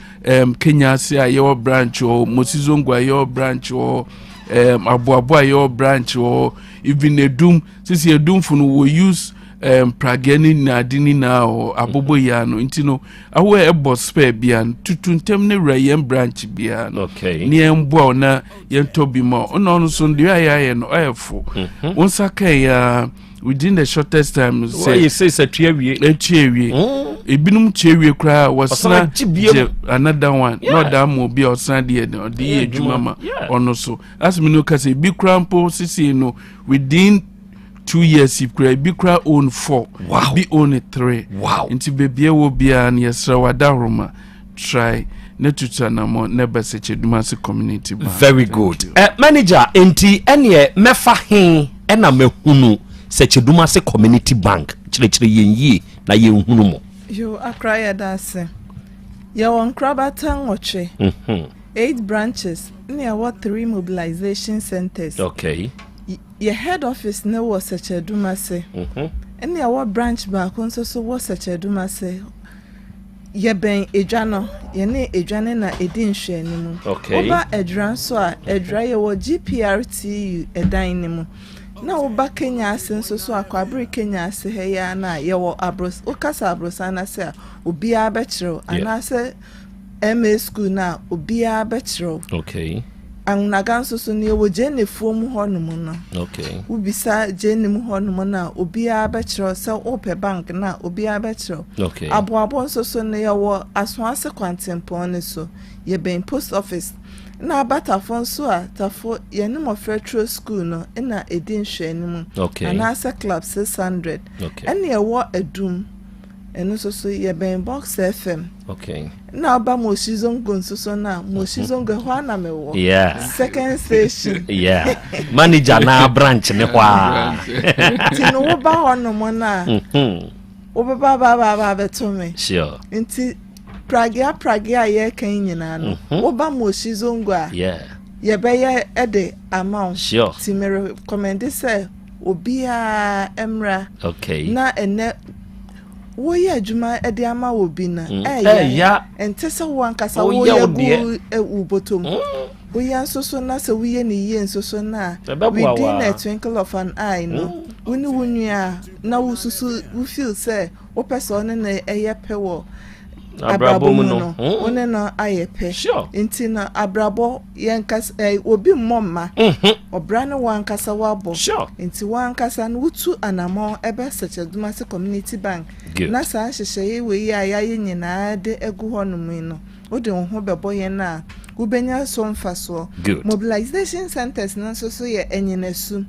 Kenya ase a yɛwɔ branch wɔ, Mosizongo a yɛwɔ branch wɔ, Aboabo a yɛwɔ branch wɔ, even Edum sisi Edumfo no wɔ use pragea ne nyinaa ne nyinaa wɔ abobo yi ano. Nti no, awo a ɛbɔ spare bia no, tutu ntɛm ne wura yɛn branch biara no ne yɛn boa wo na yɛntɔ bi ma wo. Ɔna ɔno so deɛ ayɛ ayɛ no ɔyɛ fo, wɔn nsa kan ya within the shortest time. Sɛ wɔyɛ sɛ sɛ tua wie. Etua wie, ebinom tua wie koraa, wɔsena gye another one na ɔda ama obi a ɔsena deɛ no ɔde yɛ adwuma ma ɔno so. Asemi no kasa ebi koraa mpo sisi no within. 2 years yi koraa, ebi koraa own four, ebi own three. Nti beebi ɛwɔ biara no, yɛsrɛ wo adahoroma, try na tutu anamɔ na ɛbɛ Sɛkyɛdumase Community Bank. Very good. Manager, nti ɛneɛ mɛfa he ɛna mahunu Sɛkyɛdumase Community Bank? Kyerɛkyerɛ yɛn yie na yɛnhunu mo. Yo, Akra, yɛda ase. Yɛwɔ nkorabata 8, eight branches, ne yɛwɔ three mobilization centers. Yɛ head office ne wɔ Sɛkyɛdumase. Ɛne yɛwɔ branch baako nso so wɔ Sɛkyɛdumase. Yɛbɛn edwa no, yɛne edwa no na edi nhwɛanimu. Woba Adwira nso a, Adwira yɛwɔ GPRTU ɛdan no mu. Na woba Kenya ase nso so a, Kwabere Kenya ase ha yi ara na yɛwɔ abros, wokasa abrosan no ase a, obiara bɛkyerɛ wo. Anaasɛ MA school no a, obiara bɛkyerɛ wo. Anwunaga nso so no, yɛwɔ Gyenefoɔ mu hɔnom no. Wobisa Gyene mu hɔnom no a, obiara bɛkyerɛ wo sɛ wopɛ bank no a, obiara bɛkyerɛ wo. Aboabo nso so no, yɛwɔ Asoase kwantempɔn no so. Yɛbɛn post office. Na aba Tafo nso a, Tafo, yɛne Mmɔfra Turo School no na ɛdi nhwɛanimu. Anaasɛ Club 600. Ɛne ɛwɔ Adum. Ɛno nso so yɛbɛn Box FM. Na ɔba Moshi Zongo nso so no a, Moshi Zongo ɛhɔ ara na mewɔ. Second station. Yeah. Manager na branch ne hɔ a. Nti no woba hɔ nom no a, wobɛba ba ba ba abɛto me. Nti pragea pragea a yɛreka yi nyinaa no, woba Moshi Zongo a, yɛbɛyɛ de ama wo. Nti me recommend sɛ obiara mmra. Na ɛnɛ woyɛ adwuma de ama wɔ bi no, ɛyɛ ɛnte sɛ wo ankasa woyɛ gu wo bɔtɔ mu. Woyɛ nso so na sɛ woyɛ ne yie nso so no a, within a twinkle of an eye no, wo ne wo nua a na wosusu wo feel sɛ wopɛ sɛ ɔne no ɛyɛ pɛ wɔ abrabɔ mu no, wo ne no ayɛ pɛ. Nti no abrabɔ yɛn kasa obi mmɔ mma ɔbra ne wɔn ankasa wabɔ. Nti wɔn ankasa no wotu anammɔn ɛbɛ Sɛkyɛdumase Community Bank na saa nhyehyɛeɛ wei a yɛayɛ nyinaa de agu hɔnom yi no, wode wo ho bɛbɔ yɛn a, wobɛnya so mfasoɔ. Mobilization centers no nso so yɛ Anyinasu,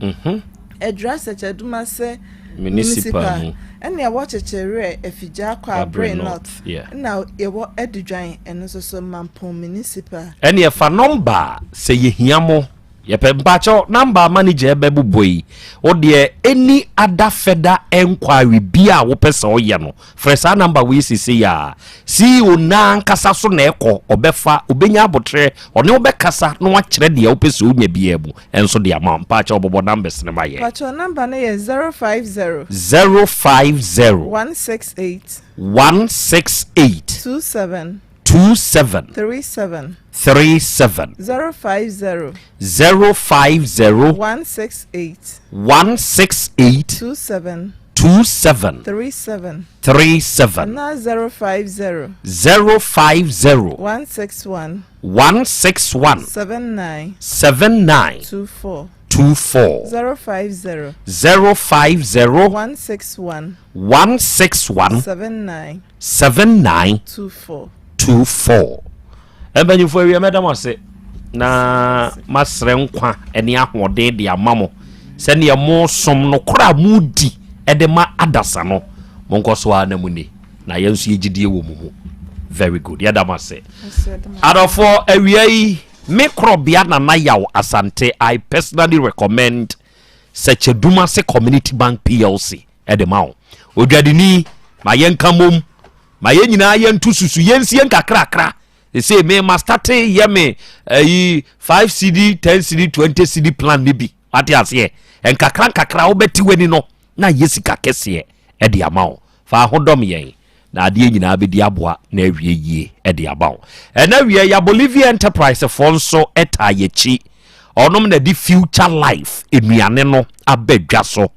Adwira Sɛkyɛdumase Municipal mu, ɛna ɛwɔ Kyekyerɛ Afigya Kwabre North, ɛna yɛwɔ Adidwan, ɛno nso so Mampong Municipal. Ɛne ɛfa nɔmba a sɛ yɛhia mo yɛpɛ mpakyɛw nɔmba manager bɛbobɔ yi, wo deɛ any other further enquiry bi a wopɛ sɛ ɔyɛ no, frɛ saa nɔmba wei sese a CEO naa ankasa so na ɛkɔ ɔbɛfa, ɔbɛnya abotrɛ, ɔne wobɛkasa na wakyerɛ deɛ wopɛ sɛ wonya biara mu ɛnso de ama. Mpakyɛw bobɔ numbers no ma yɛ. Pakyɛw nɔmba no yɛ 050 050 168 168 27 27 37 37 050 050 168 168 27 27 37 37 anaa 050 050 161 161 79 79 24 24 050 050 161 161 79 79 24 24. Mpanyinfoɔ, awia mɛda mo ase na masrɛ nkwa ne ahoɔden de ama mo sɛdeɛ mo som no kora a modi de ma adasa no. Monkɔ so ara na mu ni na yɛn nso yɛgyidie wɔ mo mu. Very good, yɛda mo ase. Adɔfoɔ, awia yi me korɔbea Nana Yaw Asante, I personally recommend Sɛkyɛdumase Community Bank PLC ɛde ma wo odwadini. Ma yɛnka mmom, ma yɛn nyinaa yɛnto susu, yɛnsie nkakrakra. Ɛsɛ me ma start yɛ me ayi 5 cedi, 10 cedi, 20 cedi plan ne bi, wate aseɛ? Nkakra nkakra wobɛte w'ani no na yɛ sika kɛseɛ ɛde ama wo. Fa ahodɔm yɛn na adeɛ nyinaa bɛdi aboa na awie yie ɛde ama wo. Ɛna wie ya Bolivia Enterprise foɔ nso ɛtaa yɛkyi. Ɔnom na de Future Life nnuane no aba dwa so.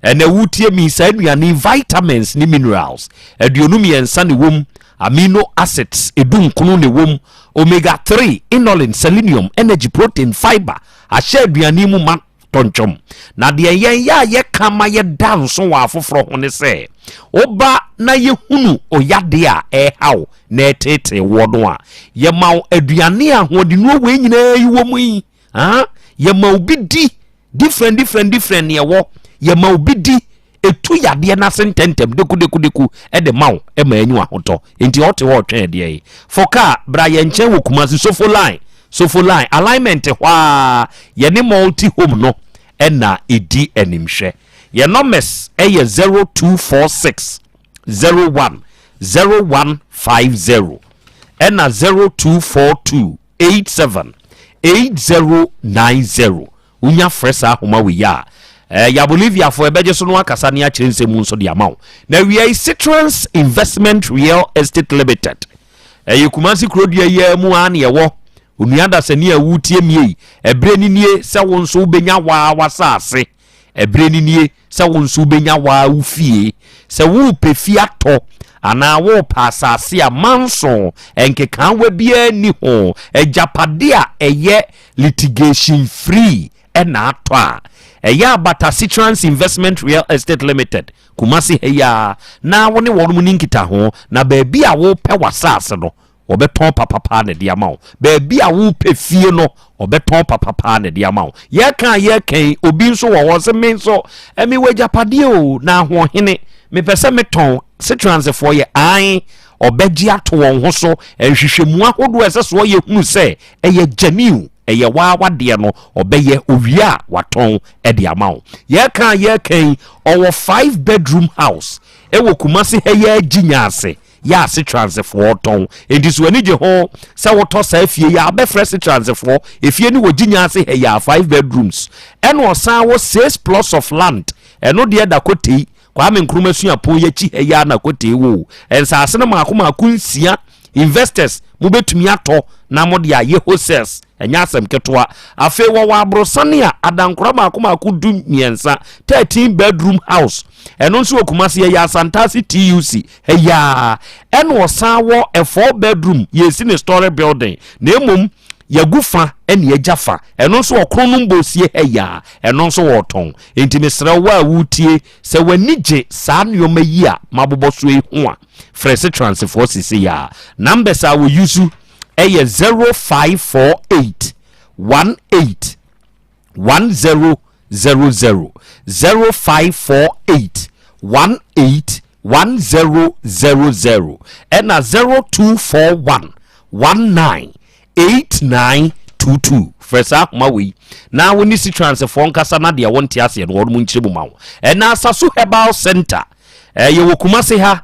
Ɛna wotie mi, saa nnuane vitamins ne minerals 23 ne wɔm, amino acids 19 ne wɔm, omega 3, inulin, selenium, energy, protein, fiber ahyɛ aduane mu ma tɔntwom. Na deɛ yɛn yɛ a yɛka ma yɛda nso wɔ afoforɔ ho ne sɛ woba na yɛhunu ɔyadeɛ a ɛrehaw na ɛtetee woɔ no a, yɛma wo aduane a ahoɔdennuo wei nyinaa yi wɔ mu yi. Ah, yɛma obi di different different different neɛ ɛwɔ. Yɛma obi di, ɛtu yadeɛ no ase ntɛntɛm dekudeku de ma wo ma anyi w'ahotɔ. Enti ɔte hɔ ɔtwɛn ɛdeɛ yi. Fo kaa bra yɛn nkyɛn wɔ Kumasi Sofo line, Sofo line, alignment hɔ ara, yɛne Multi Home no na ɛdi animhwɛ. Yɛn numbers yɛ 0246 01 0150 ɛna 0242 87 8090. Wonya frɛ saa ahoma wei a, eh, ya Boliviafoɔ ɛbɛgye so no akasa ne akyerɛ nsɛm mu nso de ama wo. Na wia yi Citrans Investment Real Estate Limited. Ɛyɛ Kumasi kurodua yi ara mu a na ɛwɔ. Onua dasani a wotie mie yi, ɛberɛ ni nie sɛ wo nso wobɛnya waa w'asase. Ɛberɛ ni nie sɛ wo nso wobɛnya waa wo fie. Sɛ worepɛ fie atɔ anaa worepɛ asase a manso nkekaawa biara nni ho, agyapadeɛ a ɛyɛ litigation free na atɔ a, ɛyɛ a bata Citrans Investment Real Estate Limited, Kumasi ha yi ara na wo ne wɔn ni nkitaho, na baabi a wopɛ w'asase no, wɔbɛtɔn papapaa na ɛde ama wo. Baabi a wopɛ fie no, wɔbɛtɔn papapaa na ɛde ama wo. Yɛka a yɛka yi, obi nso wɔ hɔ sɛ me nso, mewɔ agyapadeɛ o, na ahoɔhene, mepɛ sɛ metɔn. Citransfoɔ yɛ ae, ɔbɛgye ato wɔn ho so. Nhwehwɛmu ahodoɔ a ɛsɛ sɛ ɔyɛ hunu sɛ ɛyɛ genuine, ɛyɛ waa wadeɛ no, ɔbɛyɛ, owie a watɔn de ama wo. Yɛka a yɛka yi, ɔwɔ 5 bedroom house ɛwɔ Kumasi ha yi ara Gyinya ase, yɛ a Citransfoɔ tɔn. Enti so w'ani gye ho sɛ wotɔ saa fie yi a, wobɛfrɛ Citransfoɔ. Efie no wɔ Gyinya ase ha yi ara, 5 bedrooms. Ɛna ɔsan wɔ 6 plots of land, ɛno deɛ da Kotei, Kwame Nkrumah Suapɔn yi akyi ha yi ara na Kotei wɔ o. Nsaase no mmaako mmaako nsia, investors mobɛtumi atɔ na mode ayɛ hostels, ɛnyɛ asɛm ketewa. Afei wɔwɔ aborɔsane a adankora mmaako mmaako 13, 13 bedroom house, ɛno nso wɔ Kumasi, ɛyɛ Asantase TUC ha yi ara. Ɛna ɔsan wɔ a 4 bedroom, yɛresi ne story building, na mmom yɛagu fa ɛne agya fa, ɛno nso wɔ Kronom Bosie ha yi ara, ɛno nso wɔretɔn. Enti mesrɛ wo a woretie, sɛ w'ani gye saa nneɛma yi a mabobɔ so yi ho a, frɛ Sitransefoɔ seesei ara. Numbers a wɔ use yɛ 0548 18 1000, 0548 18 1000, ɛna 0241 19 8922. Frɛ saa ahoma wei na wo ne Citransfoɔ nkasa na deɛ wonte aseɛ no wɔnom nkyerɛ mu ma wo. Ɛna Asasu Herbal Center, yɛwɔ Kumase ha,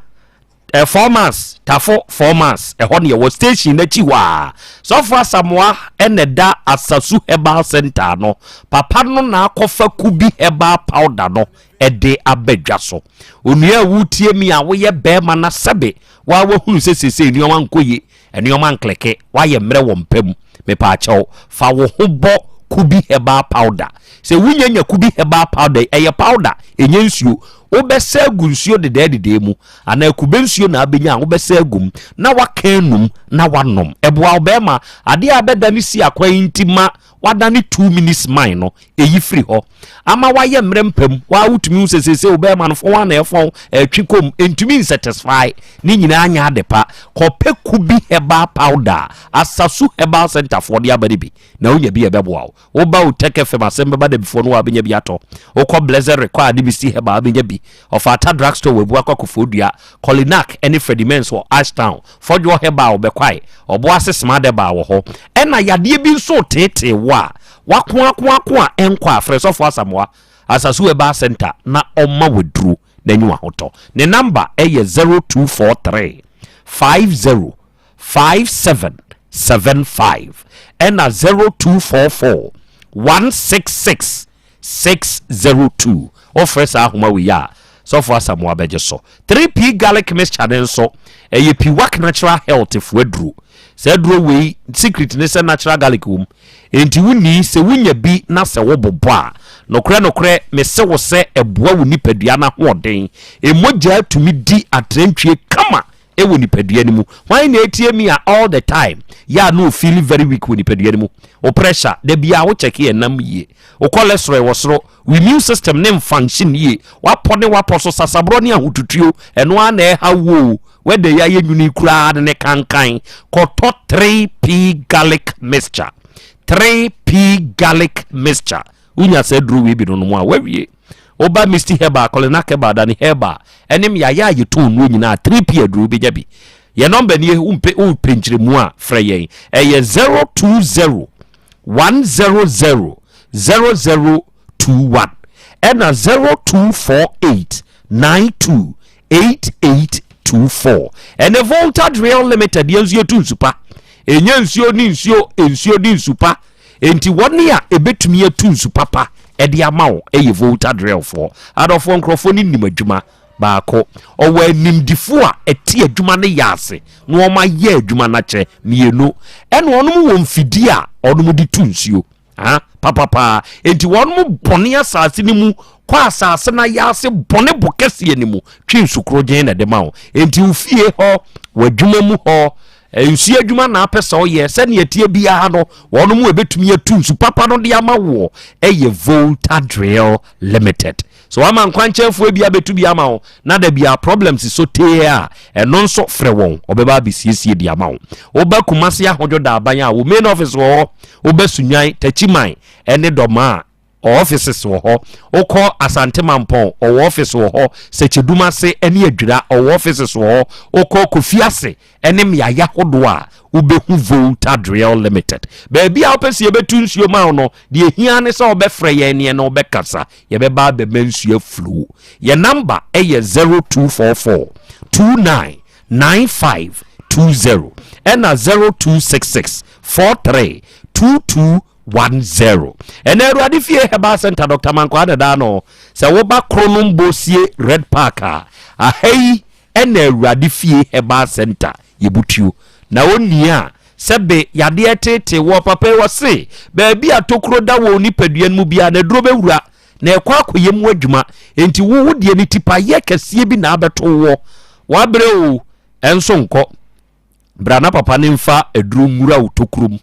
Four Months, Tafo 4 Months, ɛhɔ ne yɛwɔ station n'akyi hɔ a. Sɔfo Asamoah ɛna ɛda Asasu Herbal Center no. Papa no na akɔfa Kubi Herbal Powder no ɛde aba dwa so. Onua a wotie mi a woyɛ bɛrima na sɛbe waa wahunu sɛ seesei nneɛma nkɔ yie, Nnoɔma nkleke, woayɛ mmerɛ wɔ mpa mu. Mepaakyɛw, fa wo ho bɔ Kubi Herbal Powder. Sɛ wunya nya Kubi Herbal Powder yi, ɛyɛ powder, ɛnyɛ nsuo. Wobɛsa agu nsuo dedɛɛdedɛɛ mu, anaa kube nsuo na abɛnya a, wobɛsa agu mu, na woaka anum na woanom. Ɛboa wo bɛrima. Adeɛ a abɛdane si akwan yi nti ma woadane 2 minutes man no, Eyi firi hɔ ama wayɛ mmerɛ mpa mu. Waa wotumi hu sɛ seesei wo bɛrima no fɔn a na ɛfɔn, ɛtwe kɔm, ɛntumi nsatisfy. Ne nyinaa nyɛ ade pa. Kɔpɛ Kubi herbal powder a Asasu Herbal Centre foɔ de aba no bi na wonya bi a ɛbɛboa wo. Woba Otec FM asɛm bɛba da bi foɔ no waa bɛnya bi atɔ. Wokɔ Blessed Rekɔ a de Misty Herbal wobɛnya bi. Ɔfata Drug Store wɔ Abuakwa Kofoɔdua, Kolinak ne Freddie Mens wɔ Ashtown, Fɔdwoɔ Herbal wɔ Bɛkwae, Ɔboase Smart Herbal wɔ hɔ. Ɛna yadeɛ bi nso reteetee wo a, W'akoakoako a ɛnkɔ a, frɛ Sɔfo Asamoah, Asasu Herbal Centre na ɔmma wo aduro na anya w'ahotɔ. Ne number yɛ 0243 50 57 75 ɛna 0244 166 602. Wofrɛ saa ahoma wei a, Sɔfo Asamoah bɛgye so. 3P Garlic Mixture no nso, ɛyɛ Piwak Natural Health foɔ aduro. Saa aduro wei, secret ne sɛ natural garlic wɔ mu. Enti wonni, sɛ wonya bi na sɛ wobobɔ a, nokorɛ nokorɛ mese wo sɛ ɛboa wo nipadua no ahoɔden. Mogya tumi di atrantwie kama wɔ nipadua no mu. Hwan na ɛtie me a all the time yɛ a na ɔfeeli very weak wɔ nipadua no mu? Wo pressure, da biara wo check yɛ nam yie. Wo cholesterol ɛwɔ soro, wo immune system ne nfunction yie, w'apɔ ne w'apɔ so, sasaborɔ ne ahotutuo, ɛno ara na ɛha wo o. Wɛda yi ayɛ nwunu yi koraa ne ne kankan. Kɔtɔ 3P garlic mixture. 3P garlic mixture. Wonya saa aduro wei bi no nom a, wawie. Woba Misty Herbal, Kolinak Herbal, Dani Herbal, ɛne mmeaeɛ a yɛtɔn nnuro nyinaa, 3P aduro wobɛnya bi. Yɛn nɔmba nie, wompɛ wopɛ nkyerɛmu a, frɛ yɛn. Ɛyɛ 020 100 0021 ɛna 0248 92 8824. Ɛne Volta Drill Limited yɛn nso yɛtu nsu pa. Ɛnyɛ nsuo ne nsuo, nsuo ne nsu pa. Enti wɔn a ɛbɛtumi atu nsu papa ɛde ama wo ɛyɛ Volta Drillfoɔ. Adɔfoɔ nkurɔfoɔ no nim adwuma baako. Ɔwɔ animdifoɔ a ɛte adwuma no yɛ ase na wɔn ayɛ adwuma no akyɛ mmienu. Ɛna wɔn wɔ mfidie a wɔn de tu nsuo. Ah, papapaa. Enti wɔn bɔne asase no mu kɔ asase no ayɛ ase bɔne bo kɛseɛ no mu twe nsu korogyen na ɛde ma wo. Enti wo fie hɔ, w'adwuma mu hɔ, nsuo adwuma na apɛ sɛ ɔyɛ sɛnea ɛteɛ biara no, wɔn mu ɛbɛtumi atu nsu papa no de ama woɔ ɛyɛ Volta Drill Limited. So wama nkwankyɛnfoɔ bi abɛtu bi ama wo na da biara problems so tee a, ɛno nso frɛ wɔn, ɔbɛba abɛsiesie de ama wo. Woba Kumasi Ahodwo Daaban a, wo main office wɔ hɔ. Woba Sunyani, Takyiman ɛne Dɔmaa, offices wɔ hɔ. Wokɔ Asante Mampɔn, ɔwɔ office wɔ hɔ. Sɛkyɛdumase ɛne Adwira, ɔwɔ offices wɔ hɔ. Wokɔ Kofiase ɛne mmeaeɛ ahodoɔ a, wobɛhu Volta Drill Limited. Baabi a wopɛ sɛ yɛbɛtu nsuo ma wo no, deɛ ɛhia ne sɛ wobɛfrɛ yɛn ne yɛne wo bɛkasa. Yɛbɛba abɛma nsuo aflow. Yɛn namba ɛyɛ 0244 29 9520 ɛna 0266 43 2210. Ɛnɛ Awurade Fie Herbal Center Dr. Mankwaa na daa no. Sɛ woba Kronom Bosie Red Park a, aha yi ɛna Awurade Fie Herbal Center yɛbutuo. Na onua a sɛbe yadeɛ tete wɔ papa yi wɔse baabi a tokuro da wɔ nipadua no mu biara na aduro bɛwura na ɛkɔ akɔyɛ mu adwuma. Enti wo wo deɛ ne tipayɛ kɛseɛ bi na abɛto woɔ. Wabrɛ o, ɛnso nkɔ. Bra na papa ne mfa aduro nwura wo tokuro mu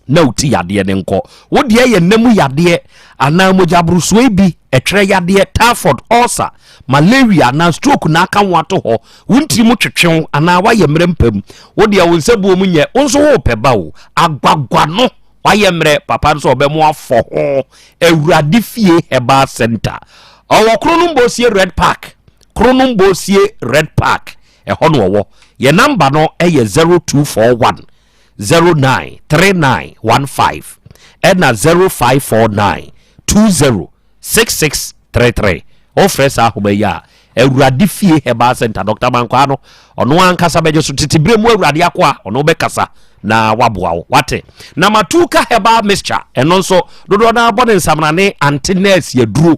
na wo ti yadeɛ ne nkɔ. Wo deɛ yɛ nna mu yadeɛ anaa mogyaborosoɔ yi bi, ɛtwerɛ yadeɛ, typhoid, ulcer, malaria anaa stroke na aka wo ato hɔ. Wo ntiri mu twetwe wo anaa woayɛ mmerɛ mpa mu. Wo deɛ wo nsa buo mu nyɛ, wo nso wopɛ ba o. Agwagwa no wayɛ mmerɛ, papa nso ɔbɛmo afɔ ho. Awurade Fie Herbal Center. Ɔwɔ Kronom Bosie Red Park. Kronom Bosie Red Park. Ɛhɔ no ɔwɔ. Yɛ namba no ɛyɛ 0241 09 3915 ɛna 0549 20 6633. Wofrɛ saa ahoma yi a, Awurade Fie Herbal Center, Dr. Mankwaa no, ɔno ankasa bɛgye so. Tete berɛ mu Awurade akoa, ɔno bɛkasa na waboa wo. Wate? Na Matuka Herbal Mixture, ɛno nso, dodoɔ no abɔ ne nsamrane ante nurse aduro.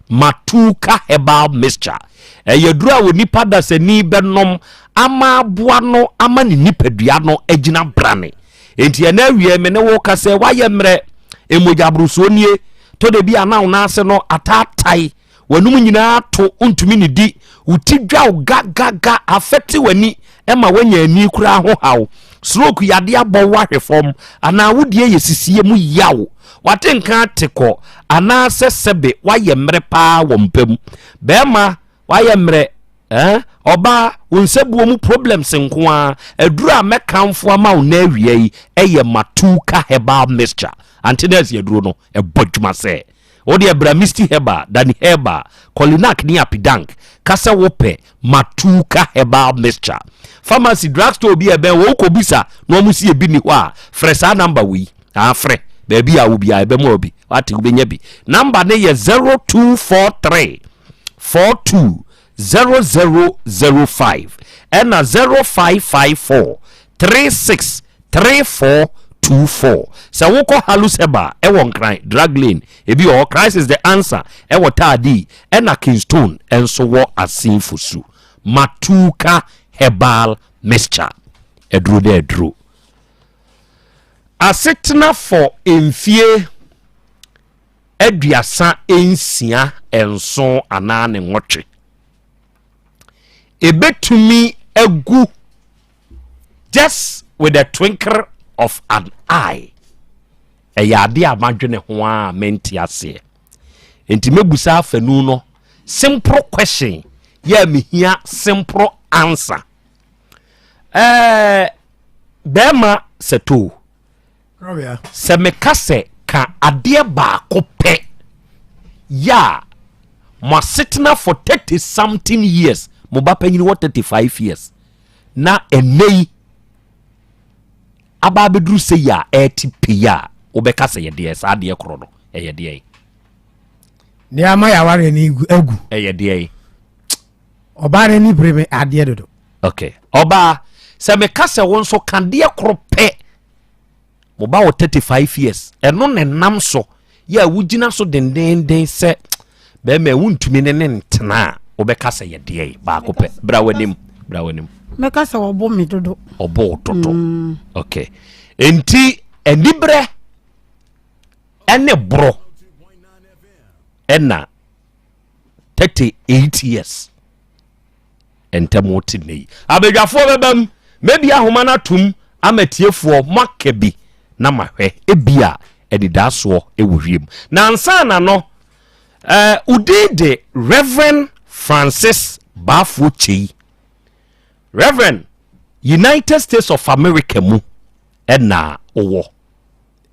Matuka Herbal Mixture, ɛyɛ aduro a onipa dasani bɛnom ama aboa no ama ne nipadua no agyina brane. Enti ɛna awie me ne wo ka sɛ woayɛ mmerɛ, mmogya nie, tɔ da bi a na wo nan ase no ataatae, w'anum nyinaa to, wontumi ne di, wo ti dwaw gagaga, afɛte w'ani ɛma woanya ani koraa ho haw, stroke yadeɛ abɔ wo ahwe fam, anaa wo deɛ yɛ sisie mu yaw, wate nka ate kɔ, anaasɛ sɛbe woayɛ mmerɛ paa wɔ mpa mu. Bɛrima woayɛ mmerɛ, eh? Ɔbaa wo nsabuo mu problems nko ara, aduru a mɛkamfo ama wo na awia yi ɛyɛ Matuka Herbal Mixture. Ante nurse aduro no ɛbɔ dwuma sɛ. Wo deɛ bra Misty Herbal, Dani Herbal, Kolinak ne Apidank ka sɛ wopɛ Matuka Herbal Mixture. Pharmacy, drugstore bi a ɛbɛn wɔ wokɔbisa na wɔn si ebi ni hɔ a, frɛ saa namba wei. Ah, frɛ baabi a wo biara ɛbɛma wo bi. Wate wobɛnya bi. Namba ne yɛ 0243 42 0005 ɛna 0554 36 3424. Sɛ wokɔ Halus Herbal ɛwɔ Nkran Drug Lane, ebi wɔ hɔ. Christ is the answer ɛwɔ Taadi, ɛna Kingstone nso wɔ Asinfosu. Matuka Herbal Mixture, aduro ne aduro. Asetena fɔ mfie 36, 7 anaa ne nwɔtwe. Ebetumi agu just with a twinkle of an eye. Ɛyɛ ade a madwene ho a mente aseɛ. Nti mɛbusa afanu no simple question yɛ a mehia simple answer. Ɛɛ bɛrima sɛtoo. Sɛ meka sɛ ka adeɛ baako pɛ yɛ a Mo asetena for 30 something years, mo ba panyin wɔ 35 years, na ɛnɛ yi aba abɛduru sɛ yi a ɛte pii a wobɛka sɛ yɛdeɛ saa adeɛ korɔ no ɛyɛ deɛ? Deɛ ama yɛ awareɛ no agu. Ɛyɛ deɛ? Ɔbaa no ani bere me adeɛ dodo. Ok, ɔbaa, sɛ meka sɛ wo nso ka deɛ koro pɛ, mo ba wɔ 35 years, ɛno na ɛnam so yɛ a wogyina so dendenden sɛ bɛrima wontumi ne ne ntena a, wobɛka sɛ yɛ deɛ baako pɛ? Bra w'anim, bra w'anim. Mɛka sɛ ɔbo me dodo. Ɔbo dodo. Ok, enti aniberɛ ɛne borɔ ɛna 38 years ntɛm wote nnɛ yi abadwafoɔ bɛbam mɛbi ahoma no atom ama tiefoɔ moaka bi na mahwɛ ebia anidaasoɔ ɛwɔ wiem. Na ansa na no wodin de Reverend Francis Baafoɔ Kyei. Reverend, United States of America mu ɛna wowɔ.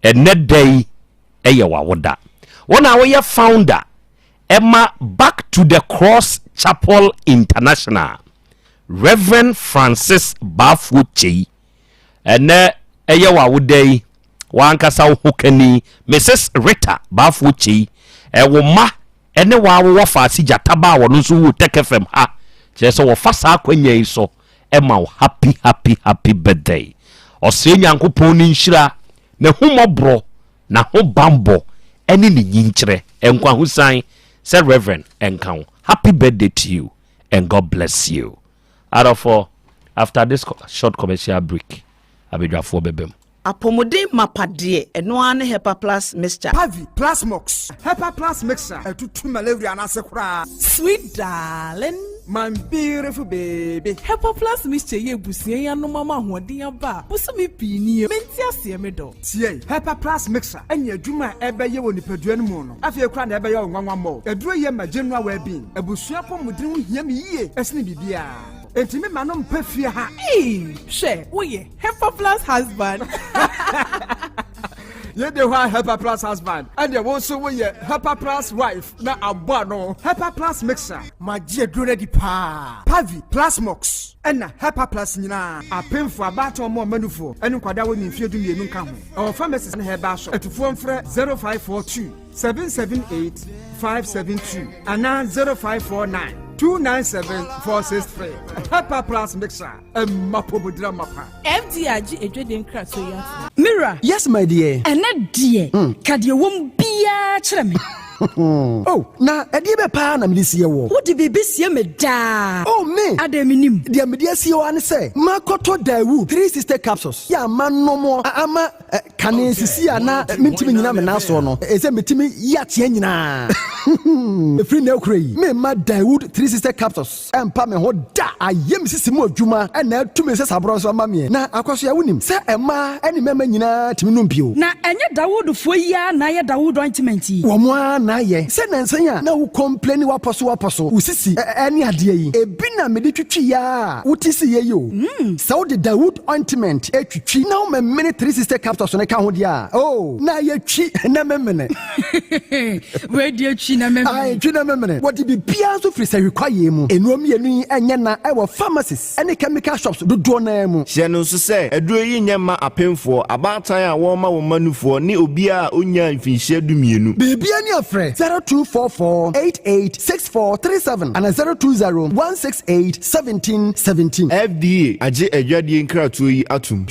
Ɛnnɛ da yi yɛ w'awoda. Wo na woyɛ founder ɛma Back to the Cross Chapel International. Reverend Francis Baafoɔ Kyei, ɛnnɛ ɛyɛ w'awoda yi, w'ankasa wo hokani Mrs. Rita Baafoɔ Kyei, ɛwo mma ɛne w'awo wɔfaase Gyataba a wɔno nso wɔ Tech FM ha, kyerɛ sɛ wɔfa saa akwanya yi so ɛma wo happy happy happy birthday. Ɔsrɛ Nyankopɔn ne nhyira, n'ahummɔborɔ, n'ahobanbɔ ɛne ne nyinkyerɛ, nkwahosan sɛ Reverend ɛnka wo. Happy birthday to you and God bless you. Adɔfoɔ, after this short commercial break, abadwafoɔ bɛba mu. Apɔmuden mapa deɛ, ɛno ara ne Hepa Plus Mixture. Pavi, Plasmox, Hepa Plus Mixture ɛtutu malaria no ase koraa. Sweet darling. My beautiful baby. Hepa Plus Mixture yi abusua yi anom ama ahoɔden aba a bosome pii nie. Mente aseɛ me dɔ. Tie, Hepa Plus Mixture ɛne adwuma a ɛbɛyɛ wɔ nipadua no mu no, afei koraa na ɛbɛyɛ wo nwanwa mmɔ. Aduro yi ma general well-being. Abusua apɔmuden ho hia me yie ɛsene biribiara. Enti me ma no mpɛ fie ha. Eii, hwɛ, woyɛ Hepa Plus husband. Yɛde hɔ a Hepa Plus husband, ɛdeɛ wo nso woyɛ Hepa Plus wife na abɔ ano. Hepa Plus mixer. Magye aduro no adi paa. Pavi, Plasmox, ɛna Hepa Plus nyinaa. Apemfo, abaatan, ɔmo ɔmanufoɔ, ɛne nkwadaa a wɔnni mfeɛ 12 nka ho. Ɛwɔ pharmacies ne herbal shop. Atufoɔ mfrɛ 0542 778 572 anaa 0549 297 463. Hepa Plus mixer. Ɛmma pomodira mapa. FDA agye adwadie nkratoɔ yi atom. Me wura. Yes my dear. Ɛnɛ deɛ, ka deɛ ɛwɔ mu biara kyerɛ me. Oh, na ɛdeɛ bɛ paa na mede sie woɔ? Wode biribi sie me daa. Oh, me! Adɛn mennim? Deɛ mede asie wo ara ne sɛ, makɔtɔ Daewoo 360 capsules yɛ a manom a ama kane sisi a na mentumi nnyina me nan soɔ no, ɛsɛ metumi yi ateɛ nyinaa. Ɛfiri nnɛ rekora yi, meremma Daewoo 360 capsules Ɛmpa me ho da. Ayɛ me sisi mu adwuma na atu me nsasaborɔ nso ama meɛ. Na Akwasoa, wonim sɛ mmaa ne mmarima nyinaa tumi nom bio. Na ɛnyɛ Dawudfoɔ yi ara na ayɛ Dawud ointment yi? Wɔn ara na ayɛ. Sɛ nnansa yi a na wo complaini w'apɔso w'apɔso, wo sisi ne adeɛ yi, ebi na mede twitwiiɛ ara a wote siiɛ yi o. Sɛ wode Dawud ointment twitwi na womemene 360 capsules no ka ho deɛ a, oh, na ayɛ twi na memene. Wei deɛ twi na memene. Ae, twi na memene. Wɔde biribiara nso firi sahwi kwaeɛ mu. Nnuro mmienu yi nyɛ na ɛwɔ pharmacies ne chemical shops dodoɔ no ara mu. Hyɛ no nso sɛ, aduro yi nyɛ mma apemfoɔ, abaatan a wɔrema wɔn mma nufoɔ, ne obiara a ɔnnyaa mfinhyia dumienu. Biribiara ni a frɛ 0244 88 6437 anaa 020 168 17 17. FDA agye adwadie nkratoɔ yi atom.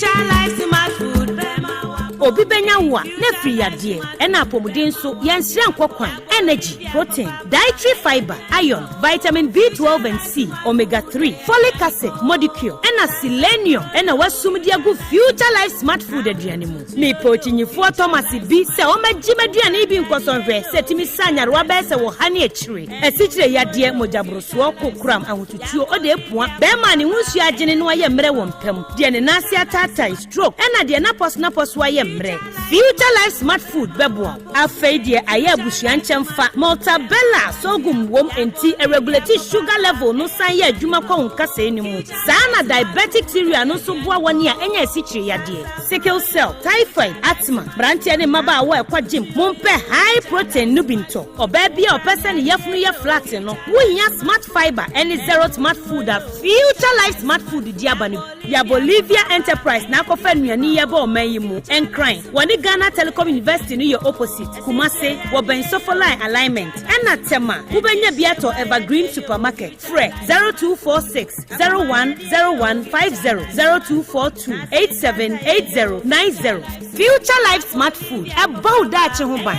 Obi bɛnya wo a, na afiri yadeɛ, ɛna apɔmuden nso, yɛnsrɛ nkɔ kwan. Energy, protein, dietary fiber, iron, vitamin B12 and C, omega 3, folic acid, modicure, ɛna selenium ɛna wasum de agu Future Life Smart Food aduane mu. Mepɛ okyinyifoɔ Thomas bi sɛ ɔmmɛgye m'aduane yi bi nkɔsɔ nhwɛ sɛ ɛtumi sa nyarewa bɛyɛ sɛ wɔ ha ne akyire. Asikyire yadeɛ, mogyaborosoɔ, kokoram, ahotutuo, ɔde apua, bɛrima a ne ho nsuo agyene na wayɛ mmerɛ wɔ mpa mu, deɛ ne nan ase ataatae, stroke, ɛna deɛ n'apɔso n'apɔso ayɛ mmerɛ. Future Life Smart Food bɛboa wo. Afei deɛ ayɛ abusua nkyɛmfa. Maltabella sorghum wom enti ɛregulate sugar level no san yɛ adwuma kɔ wo nkasɛɛ no mu. Saa na diabetic cereal no nso boa wɔn a anya asikyire yadeɛ, sickle cell, typhoid, asthma. Mmeranteɛ ne mmabaawa a ɛkɔ gym, mompɛ high protein no bi ntɔ. Ɔbaa bi a ɔpɛ sɛ ne yafunu yɛ flat no, wohia Smart Fibre ne Zero Smart Food a Future Life Smart Food de aba no bi. Ya Bolivia Enterprise na akɔfa nnuane yi aba ɔman yi mu. Nkran, wɔne Ghana Telecom University no yɛ opposite. Kumase, wɔbɛn Sofoline Alignment. Ɛna Tema, wobɛnya bi atɔ Evergreen Supermarket. Frɛ 0246 010150, 0242 878090. Future Life Smart Food, ɛbɔ wo daakye ho ban.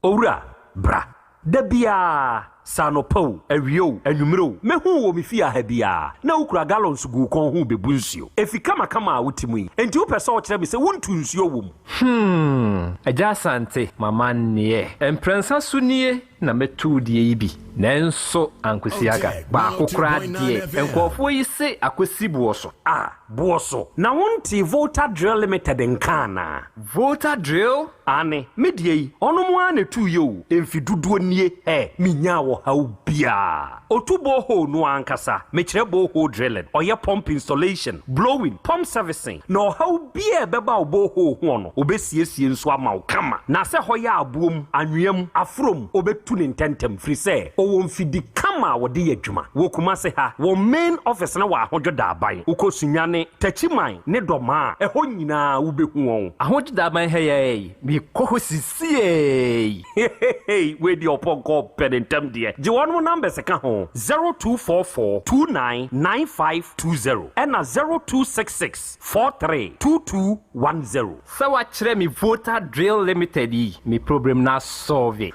Owura, bra. Da biara, sɛ anɔpa o, awia o, anwummere o, mɛhu wo wɔ me fie ha biara, na wokura gallons gu wo kɔn ho rebebu nsuo. Efi kamakama a wote mu yi, enti wopɛ sɛ wokyerɛ me sɛ wontu nsuo wɔ mu? Hmm, Agya Asante, m'amanneɛ. Mprɛnsa so nie na mɛtu wo deɛ yi bi, nanso ankosi aga. Baako koraa deɛ, nkurɔfoɔ yi se akɔsi boɔ so. Ah, boɔ so? Na wontee Volta Drill Limited nka anaa? Volta Drill? Aane, me deɛ yi, ɔnom ara na ɛtuiɛ o, mfe dodoɔ nie, ɛ, menyaa ɔhaw biara. Ɔtu borehole no ara ankasa, mekyerɛ borehole drilling, ɔyɛ pump installation, blowing, pump servicing, na ɔhaw biara a ɛbɛba wo borehole hoɔ no, ɔbɛsiesie nso ama wo kama. Na sɛ hɔ yɛ aboɔ mu, anwea mu, aforɔ mu, ɔbɛtu no ntɛntɛm, firi sɛ ɔwɔ mfidi kama a wɔde yɛ adwuma. Wɔ Kumase ha, wɔn main office no wɔ Ahodwo Daaban. Wokɔ Sunyani, Takyiman ne Dɔmaa a, ɛhɔ nyinaa wobɛhu wɔn. Ahodwo Daaban ha yi ara yi, mekɔ hɔ sisiei. Hehehe wei deɛ ɔpɔnkɔ ɔpɛ ne ntɛm deɛ. Gye wɔnom numbers ka ho, 0244 29 9520 ɛna 0266 43 2210. Sɛ wakyerɛ me Volta Drill Limited yi, me problem no asɔlve.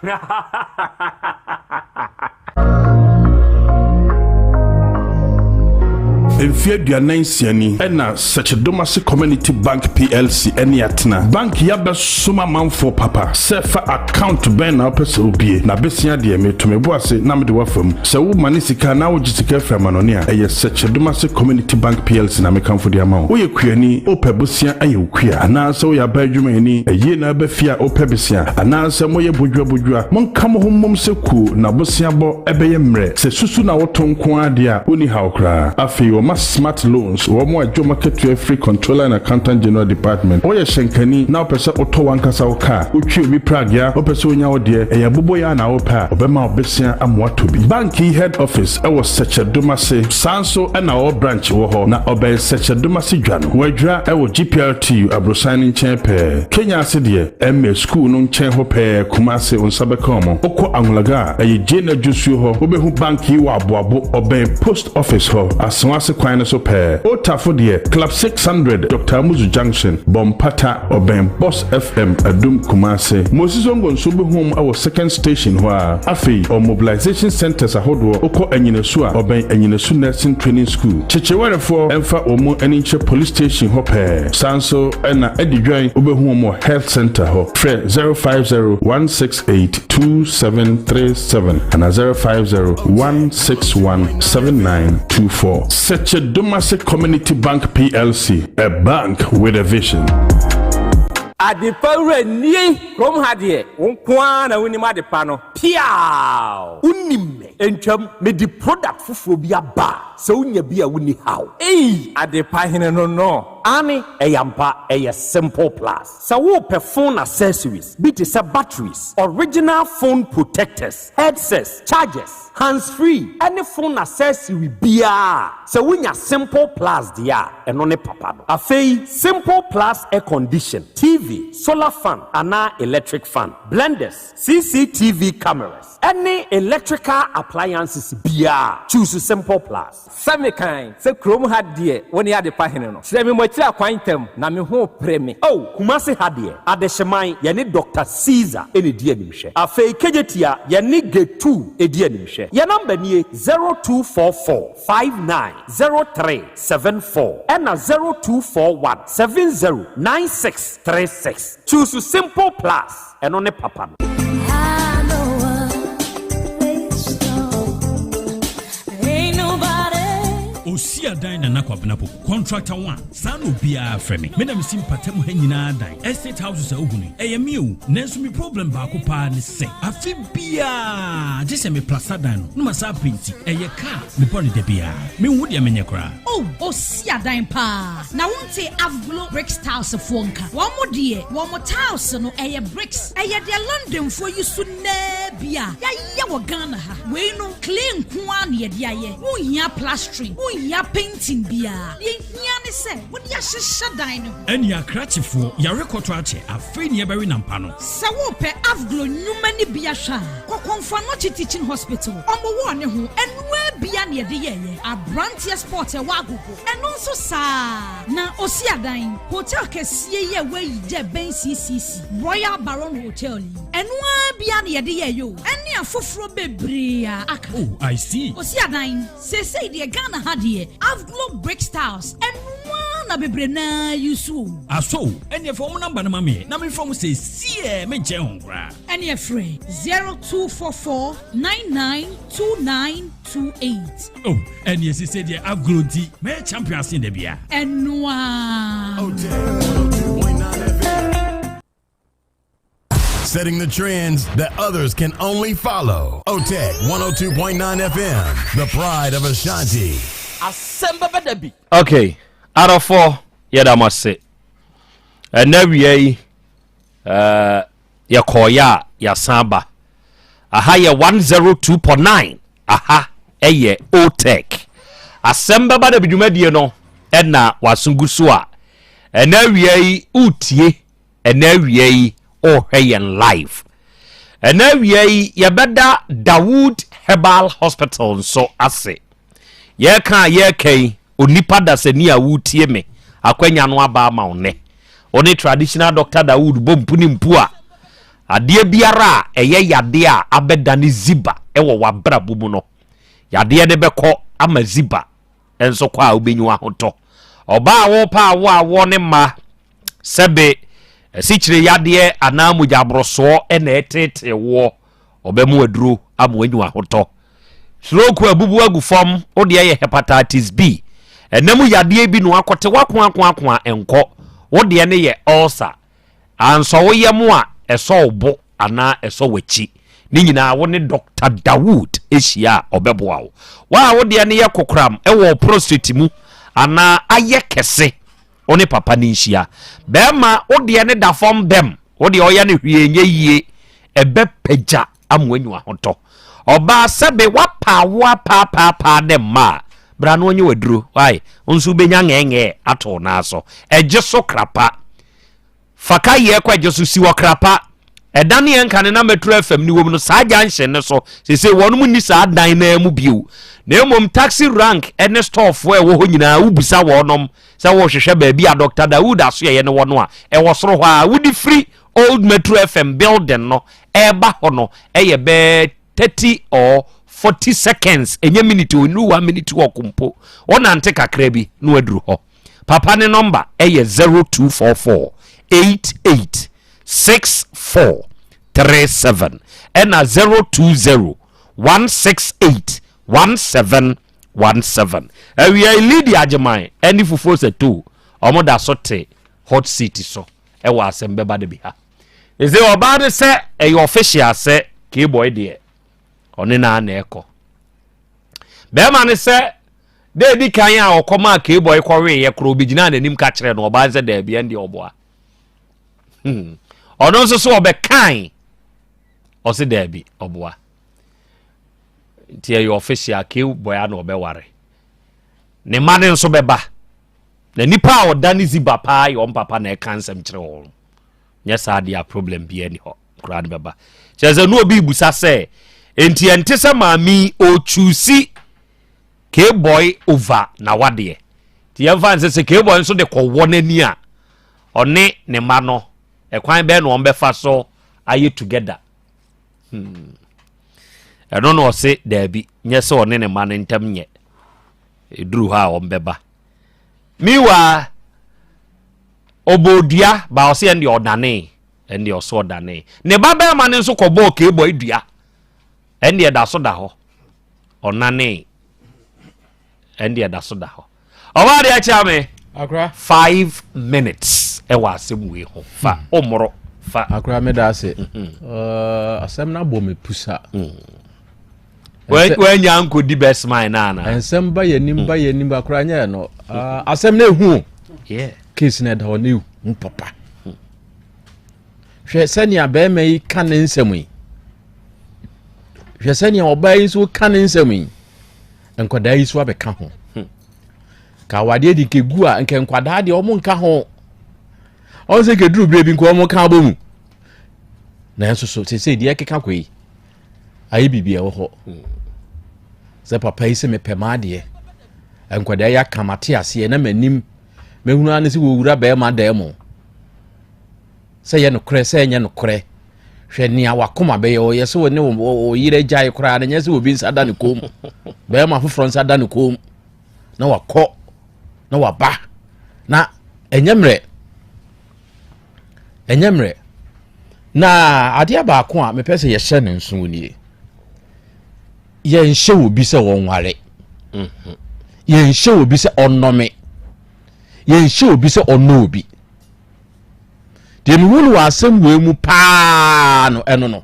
Mfe 46 ni na Sɛkyedomase Community Bank PLC ne atena. Bank yi abɛsom amanfoɔ papa. Sɛ fa account bɛn na wopɛ sɛ wobie, na besia deɛ meto me bo ase na mede wo afa mu. Sɛ wo mane sika anaa wogye sika firi amanɔne a, ɛyɛ Sɛkyedomase Community Bank PLC na mekamfo de ama wo. Woyɛ kuani, wopɛ bosea ayɛ wo kua, anaa sɛ woyɛ aban adwumayɛni, ayie na aba fie a wopɛ besea, anaa sɛ moyɛ bodua bodua, monka mo ho mmom sɛ kuo na boseabɔ bɛyɛ mmerɛ. Sɛ susu na woto nko ara deɛ a, wonni haw koraa. Afei wɔma smart loans, wɔn a dwom akatua firi Controller and Accountant General Department. Woyɛ hyɛnkani na wopɛ sɛ wotɔ w'ankasa wo kaa, wotwi obi pragea, wopɛ sɛ wonya wo deɛ, ɛyɛ aboboyaa na wopɛ a, wɔbɛma wo besea ama woatɔ bi. Bank yi head office wɔ Sɛkyɛ Domase, saa nso na wɔwɔ branch wɔ hɔ, na ɔbɛn Sɛkyɛ Domase dwa no. Wɔadwira wɔ GPRTU aborosan no nkyɛn pɛɛ. Kenya ase deɛ, MA School no nkyɛn hɔ pɛɛ, Kumasi, wo nsa bɛka wɔn. Wokɔ Anwulaga a, ɛyɛ Jane Adwosuo hɔ, wobɛhu bank yi wɔ Aboabo, ɔbɛn Post Office hɔ, Asewa ase kwan no so pɛɛ. Otafo deɛ, Club 600, Doctor Amuzu Junction, Bɔmpata, ɔbɛn Boss FM, Adum, Kumasi. Moses Zongo nso wobɛhu wɔn wɔ Second Station hɔ ara. Afei, ɔwɔ mobilization centres ahodoɔ, wokɔ Anyinasu a, ɔbɛn Anyinasu Nursing Training School. Kyekyewarefoɔ mfa wɔn ani nkyerɛ Police Station hɔ pɛɛ. Saa nso na Adidwan wobɛhu wɔn wɔ Health Centre hɔ. Frɛ 050 168 2737 anaa 050 161 7924. Sekyɛ Domase Community Bank PLC, a bank with a vision. Adepa wura nie kurom ha deɛ wo nko ara na wonim adepa no Piaaww! Wonim me ntwam mede product foforɔ bi aba a sɛ wonya bi a wonni haw. Eii adepa hene no no. Aane ɛyɛ ampa ɛyɛ simple plus. Sɛ worepɛ phone accessories bi te sɛ batteries, original phone protectors, headsets, chargers, hands free ɛne phone accessory biara a, sɛ wonya Simple Plus deɛ a, ɛno ne papa no. Afei Simple Plus air condition, TV, solar fan anaa electric fan, blenders, CCTV cameras ɛne electrical appliances biara a, choose Simple Plus. Sɛ mekan sɛ kurom ha deɛ wo ne adepa hene no. Kyerɛ me mo akyiri akwan ntɛm na me ho repere me. Oh, Kumasi ha deɛ, Adehyeman, yɛne Doctor Caesar na ɛdi animhwɛ. Afei Kejetia, yɛne Getu di animhwɛ. Yɛn number nie, 0244 59 03 74 ɛna 0241 70 96 36. Choose Simple Plus, ɛno ne papa no. Osi adan Nana Kwabena Poku, contractor one, saa na obiara frɛ me. Me na mesi mpatamu ha nyinaa dan, estate houses a wohu no yi, ɛyɛ me o. Nanso me problem baako paa ne sɛ, afe biara gye sɛ me plasta dan no na masan apenti. Ɛyɛ ka a mebɔ no da biara. Menhu deɛ menyɛ koraa. Oh, osi adan paa. Na wonte Avglo Bricks Tiles foɔ nka? Wɔn deɛ, wɔn tiles no, ɛyɛ bricks. Ɛyɛ deɛ Londonfoɔ yi so nnɛɛ bi a yɛayɛ wɔ Ghana ha. Wei no, clay nko ara na yɛde ayɛ. Wonhia plastering, wonhia painting biara. Deɛ ehia ne sɛ wode ahyehyɛ dan no ho. Ɛnneɛ akrakyefoɔ, yare kɔtɔ akyɛ, afei na yɛbɛwe nampa no. Sɛ worepɛ Avglo nnwuma no bi ahwɛ a, kɔ Komfo Anokye Teaching Hospital. Wɔn wɔ ne ho, ɛnoaa bia na yɛde yɛeɛ. Abranteɛ Sport ɛwɔ Agogo, ɛno nso saa ara. Na Osiadan, hotel kɛseɛ yi a wɔayi dɛ bɛn CCC, Royal Baron Hotel yi, ɛno ara bi ara na yɛde yɛeɛ o, ɛne afoforɔ bebree a aka. Oh, I see. Osiadan, seesei deɛ Ghana ha deɛ, Avglo Brick Styles, ɛno ara na bebree no ara use o. Aso o, ɛnneɛ fa wɔn number no ma me na memfrɛ wɔn seesei, menkyɛn ho koraa. Ɛnneɛ frɛ 0244 992928. Oh, ɛnneɛ seesei deɛ Avglo nti, mɛyɛ champion asen da biara. Ɛno ara. Setting the trends that others can only follow. OTEC 102.9 FM, the pride of Ashanti. Asɛm bɛba da bi. Okay, adɔfoɔ yɛda mo ase. Ɛnɛ awia yi, uh, yɛkɔɔyɛ a yɛasan aba. Aha yɛ 102.9, aha ɛyɛ OTEC. Asɛm bɛba da bi dwumadie no ɛna waso gu so a ɛnɛ awia yi wotie Ɛnɛ awia yi ɔrehwɛ yɛn live. Ɛnɛ awia yi yɛbɛda Dawood Herbal Hospital nso ase. Yɛreka a yɛreka yi, onipa dasani a woretie me, akwanya no aba ama wo nnɛ. Wo ne traditional doctor Dawood bɔ mpu ne mpu a, adeɛ biara a ɛyɛ yadeɛ a abɛdane ziba wɔ w'abrabɔ mu no, yadeɛ no bɛkɔ ama ziba nso kɔ a wobɛnya w'ahotɔ. Ɔbaa a worepɛ awo awoɔ ne mma Sɛbe asikyire yadeɛ anaa mogya aborosoɔ na ɛreteetee woɔ, ɔbɛma wo aduro ama woanya w'ahotɔ. Stroke abubu agu fam, wo deɛ yɛ hepatitis B. Ɛna mu yadeɛ bi na wakɔte wakoakoakoa nkɔ, wo deɛ no yɛ ulcer. Ansɔ wo yam a, ɛsɔ wo bo anaa ɛsɔ w'akyi. Ne nyinaa wo ne Dr. Dawood hyia a ɔbɛboa wo. Wo a wo deɛ no yɛ kokoram wɔ wo prostate mu anaa ayɛ kɛse, Wo ne papa no nhyia. Bɛɛma, wo deɛ no da fam bɛm. Wo deɛ ɔyɛ no hwee nyɛ yie. Ɛbɛ pagya ama wanyu ahotɔ. Ɔbaa sɛbe wapa awo apaapaapaa ne mma a, bra na ɔnyɛ w'aduro. Wai, wo nso wobɛnya ngɛɛngɛɛ ato wo nan so. Ɛgye so krapa. Fa ka yɛ kɔ ɛgye so si wɔ krapa. Ɛdan ne yɛn kane na Metro FM ne wɔm no saa junction no so. Sese wɔn mu nni saa dan naa mu bio. Na mmom taxi rank ne storefoɔ a ɛwɔ hɔ nyinaa wobisa wɔnom sɛ wɔrehwehwɛ baabi a Dr. Dawood asoɛeɛ no wɔ no a, ɛwɔ soro hɔ a wode firi Old Metro FM building no ɛreba hɔ no ɛyɛ bɛɛ 30 or 40 seconds ɛnyɛ minute o nnuru one minute walk mpo wonante kakra bi na waduru hɔ. Papa ne nɔmba yɛ 0244 88 64 37 ɛna 020 168 1717. Awia yi Lydia Agyeman ɛne Fufuo Sato wɔn da so te hot seat so ɛwɔ asɛm bɛba da bi ha. Ɛsɛ ɔbaa no sɛ ɛyɛ official sɛ K-boy deɛ ɔne naa na ɛkɔ. Bɛrima no sɛ Da a edi kan a ɔkɔmaa K-boy kɔweeɛ korɔ, ɔbɛgyinaa n'anim ka kyerɛɛ no, ɔbaa no sɛ daabi, ɛndeɛ ɔboa. Hmm. Ɔno nso so ɔbɛkae, ɔse daabi, ɔboa. Nti ɛyɛ official, K-boy a na ɔbɛware. Ne mma no nso bɛba. Na nipa a ɔda ne ziba paa yɛ ɔmpapa na ɛka nsɛm kyerɛ wɔn. Nyɛ saa deɛ a problem biara ni hɔ. Koraa no bɛba. Kyerɛ sɛ na obi busa sɛ, enti ɛnte sɛ maame yi ɔchuusi K-boy over n'awadeɛ. Nti yɛmfa nsɛ sɛ K-boy nso de kɔwɔ n'ani a, ɔne ne mma no, ɛkwan bɛn na wɔbɛfa so ayɛ together? Hmm. Ɛno na ɔse daabi, nyɛ sɛ ɔne ne mma no ntam nyɛ. Ɛduru hɔ a wɔbɛba. Meanwhile, ɔbɔɔ dua, ba ɔse ɛndeɛ ɔdanee, ɛndeɛ ɔse ɔdanee. Ne ba bɛrima no nso kɔbɔɔ K-boy dua, ɛndeɛ da so da hɔ. Ɔnanee, ɛndeɛ da so da hɔ. Ɔbaa deɛ kyea me. Akora. 5 minutes ɛwɔ asɛm wei ho. Fa ɔmmoro fa. Akora meda ase. Mm-hmm. Asɛm no abɔ me pusa. Mm. Wanya nkɔdi best man no ana? Nsɛm ba yɛ nim ba yɛ nim akora nyɛ no. Asɛm no ehu o. Case no ɛda hɔ no ehu papa. Hwɛ sɛnea bɛrima yi ka ne nsɛm yi. Hwɛ sɛnea ɔbaa yi nso ka ne nsɛm yi. Nkwadaa yi so abɛka ho. Hmm. Ka awadeɛ de nkegu a nka nkwadaa deɛ wɔn nka ho. Wɔn sɛ nkeduru bere bi nka wɔn ka abɔ mu. Nanso so sese deɛ ɛkeka kɔ yi ayɛ biribi ɛwɔ hɔ. Hmm. Sɛ papa yi sɛ mepɛ m'adeɛ. Nkwadaa yi aka mate aseɛ na m'anim mehunu ara ne sɛ wɔwura bɛrima dan mu. Sɛ ɛyɛ nokorɛ sɛ ɛnyɛ nokorɛ hwɛ nea wakoma bɛyɛ ɔyɛ sɛ ɔne ɔyere agyae koraa no nyɛ sɛ obi nsa da ne kɔn mu bɛrima foforɔ nsa da ne kɔn mu na wakɔ na waba na ɛnyɛ mmerɛ ɛnyɛ mmerɛ na adeɛ baako a mepɛ sɛ yɛhyɛ ne nso nie yɛnhyɛ obi sɛ wɔnware mhm. yɛnhyɛ obi sɛ ɔnnɔme yɛnhyɛ obi sɛ ɔnnɔ obi Deɛ mehu no wɔ asɛm wei mu paa no ɛno no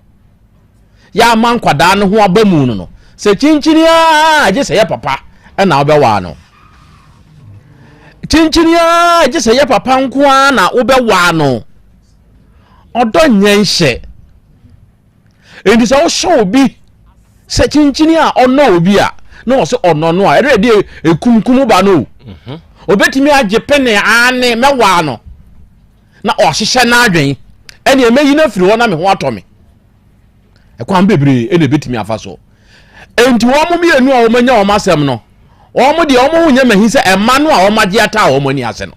yɛama nkwadaa no ho aba mu no no sɛ kyinkyini a gye sɛ yɛ papa ɛna wobɛwaa no kyinkyini a gye sɛ yɛ papa nko ara na wobɛwaa no ɔdɔ nyɛ nhyɛ Enti sɛ wohyɛ obi sɛ kyinkyini a ɔnɔ obi a na ɔsɛ ɔnɔ no a ɛno ɛde ekumkum ba no o. Mhm. Obetumi agye pene aane mɛwaa no na ɔhyehyɛ n'adwen ɛne ɛmɛyi no afiri hɔ na me ho atɔ me. Ɛkwan bebree ɛna ebetumi afa so. Enti wɔn mmienu a wɔn anya wɔn asɛm no wɔn deɛ wɔn ho nyɛ mahi sɛ ɛma no a wɔn agye ataa wɔn ani ase no.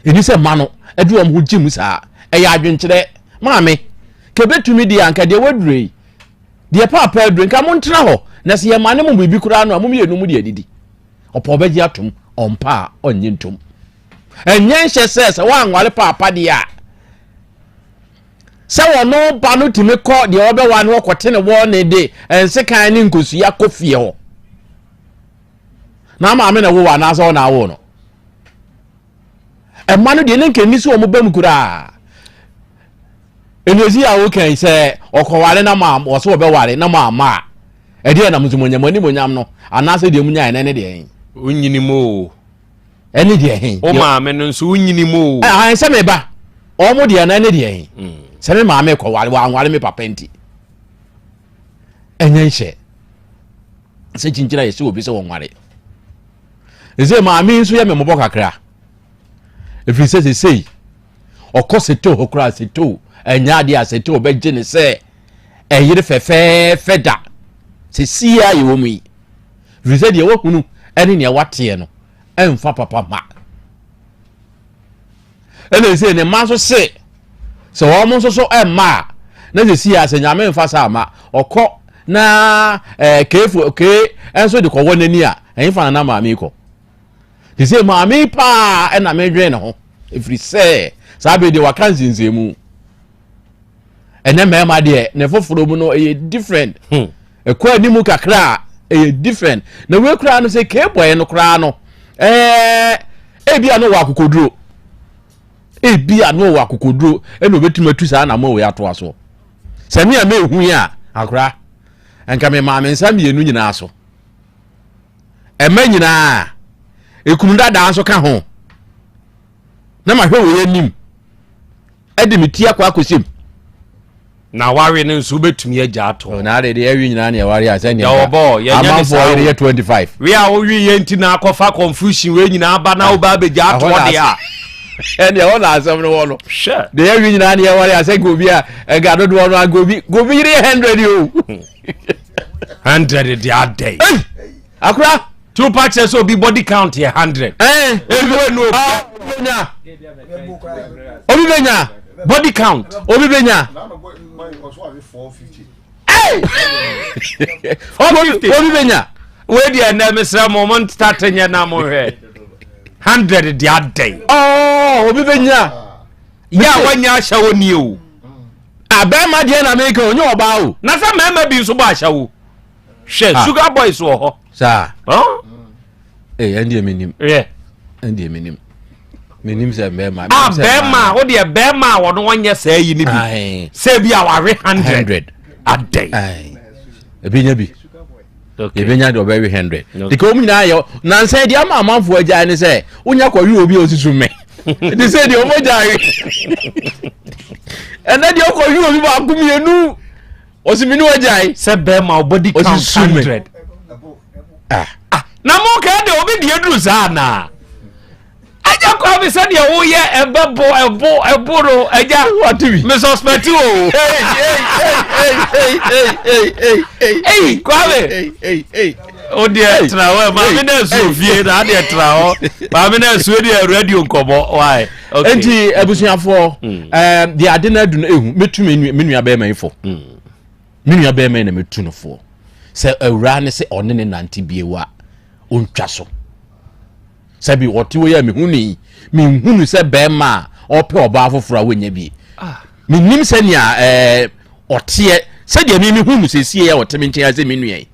Ɛni sɛ mma no de wɔn ho gye mu saa. Ɛyɛ adwenkyerɛ. Maame, ka ɛbɛtumi deɛ anka deɛ waduro yi, deɛ paapa aduro nka montena hɔ na sɛ yɛma ne mo biribi koraa no a mo mmienu mo de adidi. Ɔpɛ ɔbɛgye atom, ɔmpa a ɔnnye ntom. Ɛnyɛ nhyɛ sɛ sɛ woanware paapa deɛ a sɛ wɔno ba no tumi kɔ deɛ ɔbɛwa no ɔkɔte ne wɔ ne de nsekan ne nkosua kɔ fie hɔ. Na maame na ɛwɔ anaasɛ ɔna awo no. Ɛma no deɛ ne nka nni so wɔn ba mu koraa. Ɛnɛsi a woka yi sɛ ɔkɔware na ma wɔsɛ wɔbɛware na ma ama a ɛdeɛ nam nso monyam animonyam no anaasɛ deɛ munyae no ɛne deɛ he. Wonyini mu o. Ɛne deɛ he. Wo maame no nso wonyini mu o. Ɛhan sɛ me ba wɔn deɛ no ɛne deɛ he. Mm. Sɛ me maame kɔware wɔanware me papa nti ɛnyɛ nhyɛ sɛ kyinkyina yɛsɛ obi sɛ wɔnware. Sɛ maame nso yɛ me mmɔbɔ kakra ɛfiri sɛ sesei ɔkɔ seto hɔ koraa seto ɛnyɛ adeɛ a seto bɛgye ne sɛ ɛyere fɛfɛɛfɛ da sɛsi a yɛwɔ mu yi ɛfiri sɛ deɛ wahunu ɛne nea wateɛ no ɛmfa papa ma ɛna ɛsɛ ne mma nso se sɛ wɔn nso so ɛmma a na sɛsi a sɛ nyame mfa saa ma ɔkɔ na ɛɛ keefo kee nso de kɔwɔ n'ani a ɛnfa na na maame kɔ te sɛ maame paa ɛna medwene ne ho ɛfiri sɛ saa bere deɛ waka nsensɛnmu ɛnɛ mmarima deɛ ne foforɔ mu no ɛyɛ different hmm. ɛkɔ anim kakra a ɛyɛ different na wei koraa no sɛ kee bɔɛ no koraa no ɛɛ ebi a no wɔ akokoduro ebi a no wɔ akokoduro ɛna obetumi atu saa anamɔ wei atoa so sɛ mi a mehu yi a akora nka me maa me nsa mmienu nyinaa so ɛmɛ nyinaa ekunu dadaa nso ka ho na mahwɛ wei anim. ɛde me ti akɔ akɔhyɛ mu. Na ware no nso wobɛtumi agya ato hɔ. Na ade deɛ ɛwi nyinaa ne ɛware a sɛdeɛ nka amanfoɔ yere yɛ 25. Wei a wowi yɛ nti na akɔfa confusion wei nyinaa ba na woba abɛgya ato hɔ deɛ a. Ɛne ɛhɔ na asɛm no wɔ no. Hwɛ. Deɛ ɛwi nyinaa ne ɛware a sɛ nka obi a nka dodoɔ no anka obi nka obi yere yɛ 100 o. 100 deɛ adɛn. Akora. Tí o pa kyerɛ sɛ obi body count yɛ 100. Ɛɛ. Ebi wɔ nu obi. Obi bɛ nya. Body count. Obi bɛ nya. Obi bɛ nya. Wei deɛ ɛnɛ mesrɛ mo mo start nyɛ na mo hwɛ. 100 deɛ adɛn. Ɔɔ obi bɛ nya. Yɛ a wanya ahyɛwo nie o. Abɛɛma deɛ na meka o nyɛ ɔbaa o. Na sɛ mmarima bi nso bɔ ahyɛwo. Hwɛ ah. sugar boys wɔ hɔ. Saa. Ee, ɛndeɛ menim. Yɛ. Ɛndeɛ menim. Menim sɛ bɛrima. A bɛrima a wodeɛ bɛrima a wɔno wɔnyɛ saa yi no bi. Sɛ bi a wawe hundred. Adɛn. Ebenya bi. Ebenya deɛ ɔbɛwe hundred. Dika wɔn nyinaa yɛ nansa deɛ ama amanfoɔ agyae ne sɛ wonya kɔwe obi a osisi mɛ. Te sɛ deɛ wɔn agyae. Ɛnɛ deɛ ɔkɔwe obi baako mmienu. Ɔsi mi ni wagyae. Sɛ bɛrima o body count hundred. Ah. ah. Na mo kɛ de obi deɛ duru saa naa. Agya kwa mi sɛ deɛ woyɛ ɛbɛ bo ɛbo ɛbo no agya. Wate bi. Mi suspect o. Eyi Kwame. O deɛ tena hɔ maame na esu ofie na adeɛ tena hɔ maame na esu deɛ radio nkɔmɔ why. Okay. Nti abusuafoɔ hmm. eh, deɛ ade no adu no ehu metu me nua bɛrima yi fo hmm. me nua bɛrima yi na metu no foɔ sɛ awuraa ne sɛ ɔne ne nante bie wa ɔntwa so sɛbi ɔte wɔ yi a mehu ne yi menhunu sɛ bɛrima a ɔpɛ ɔbaa foforɔ a wɔnya bie ah. menim sɛnea ɛɛ eh, ɔteɛ sɛdeɛ me mehu no sɛsie a ɔte me nkyɛn sɛ me nua yi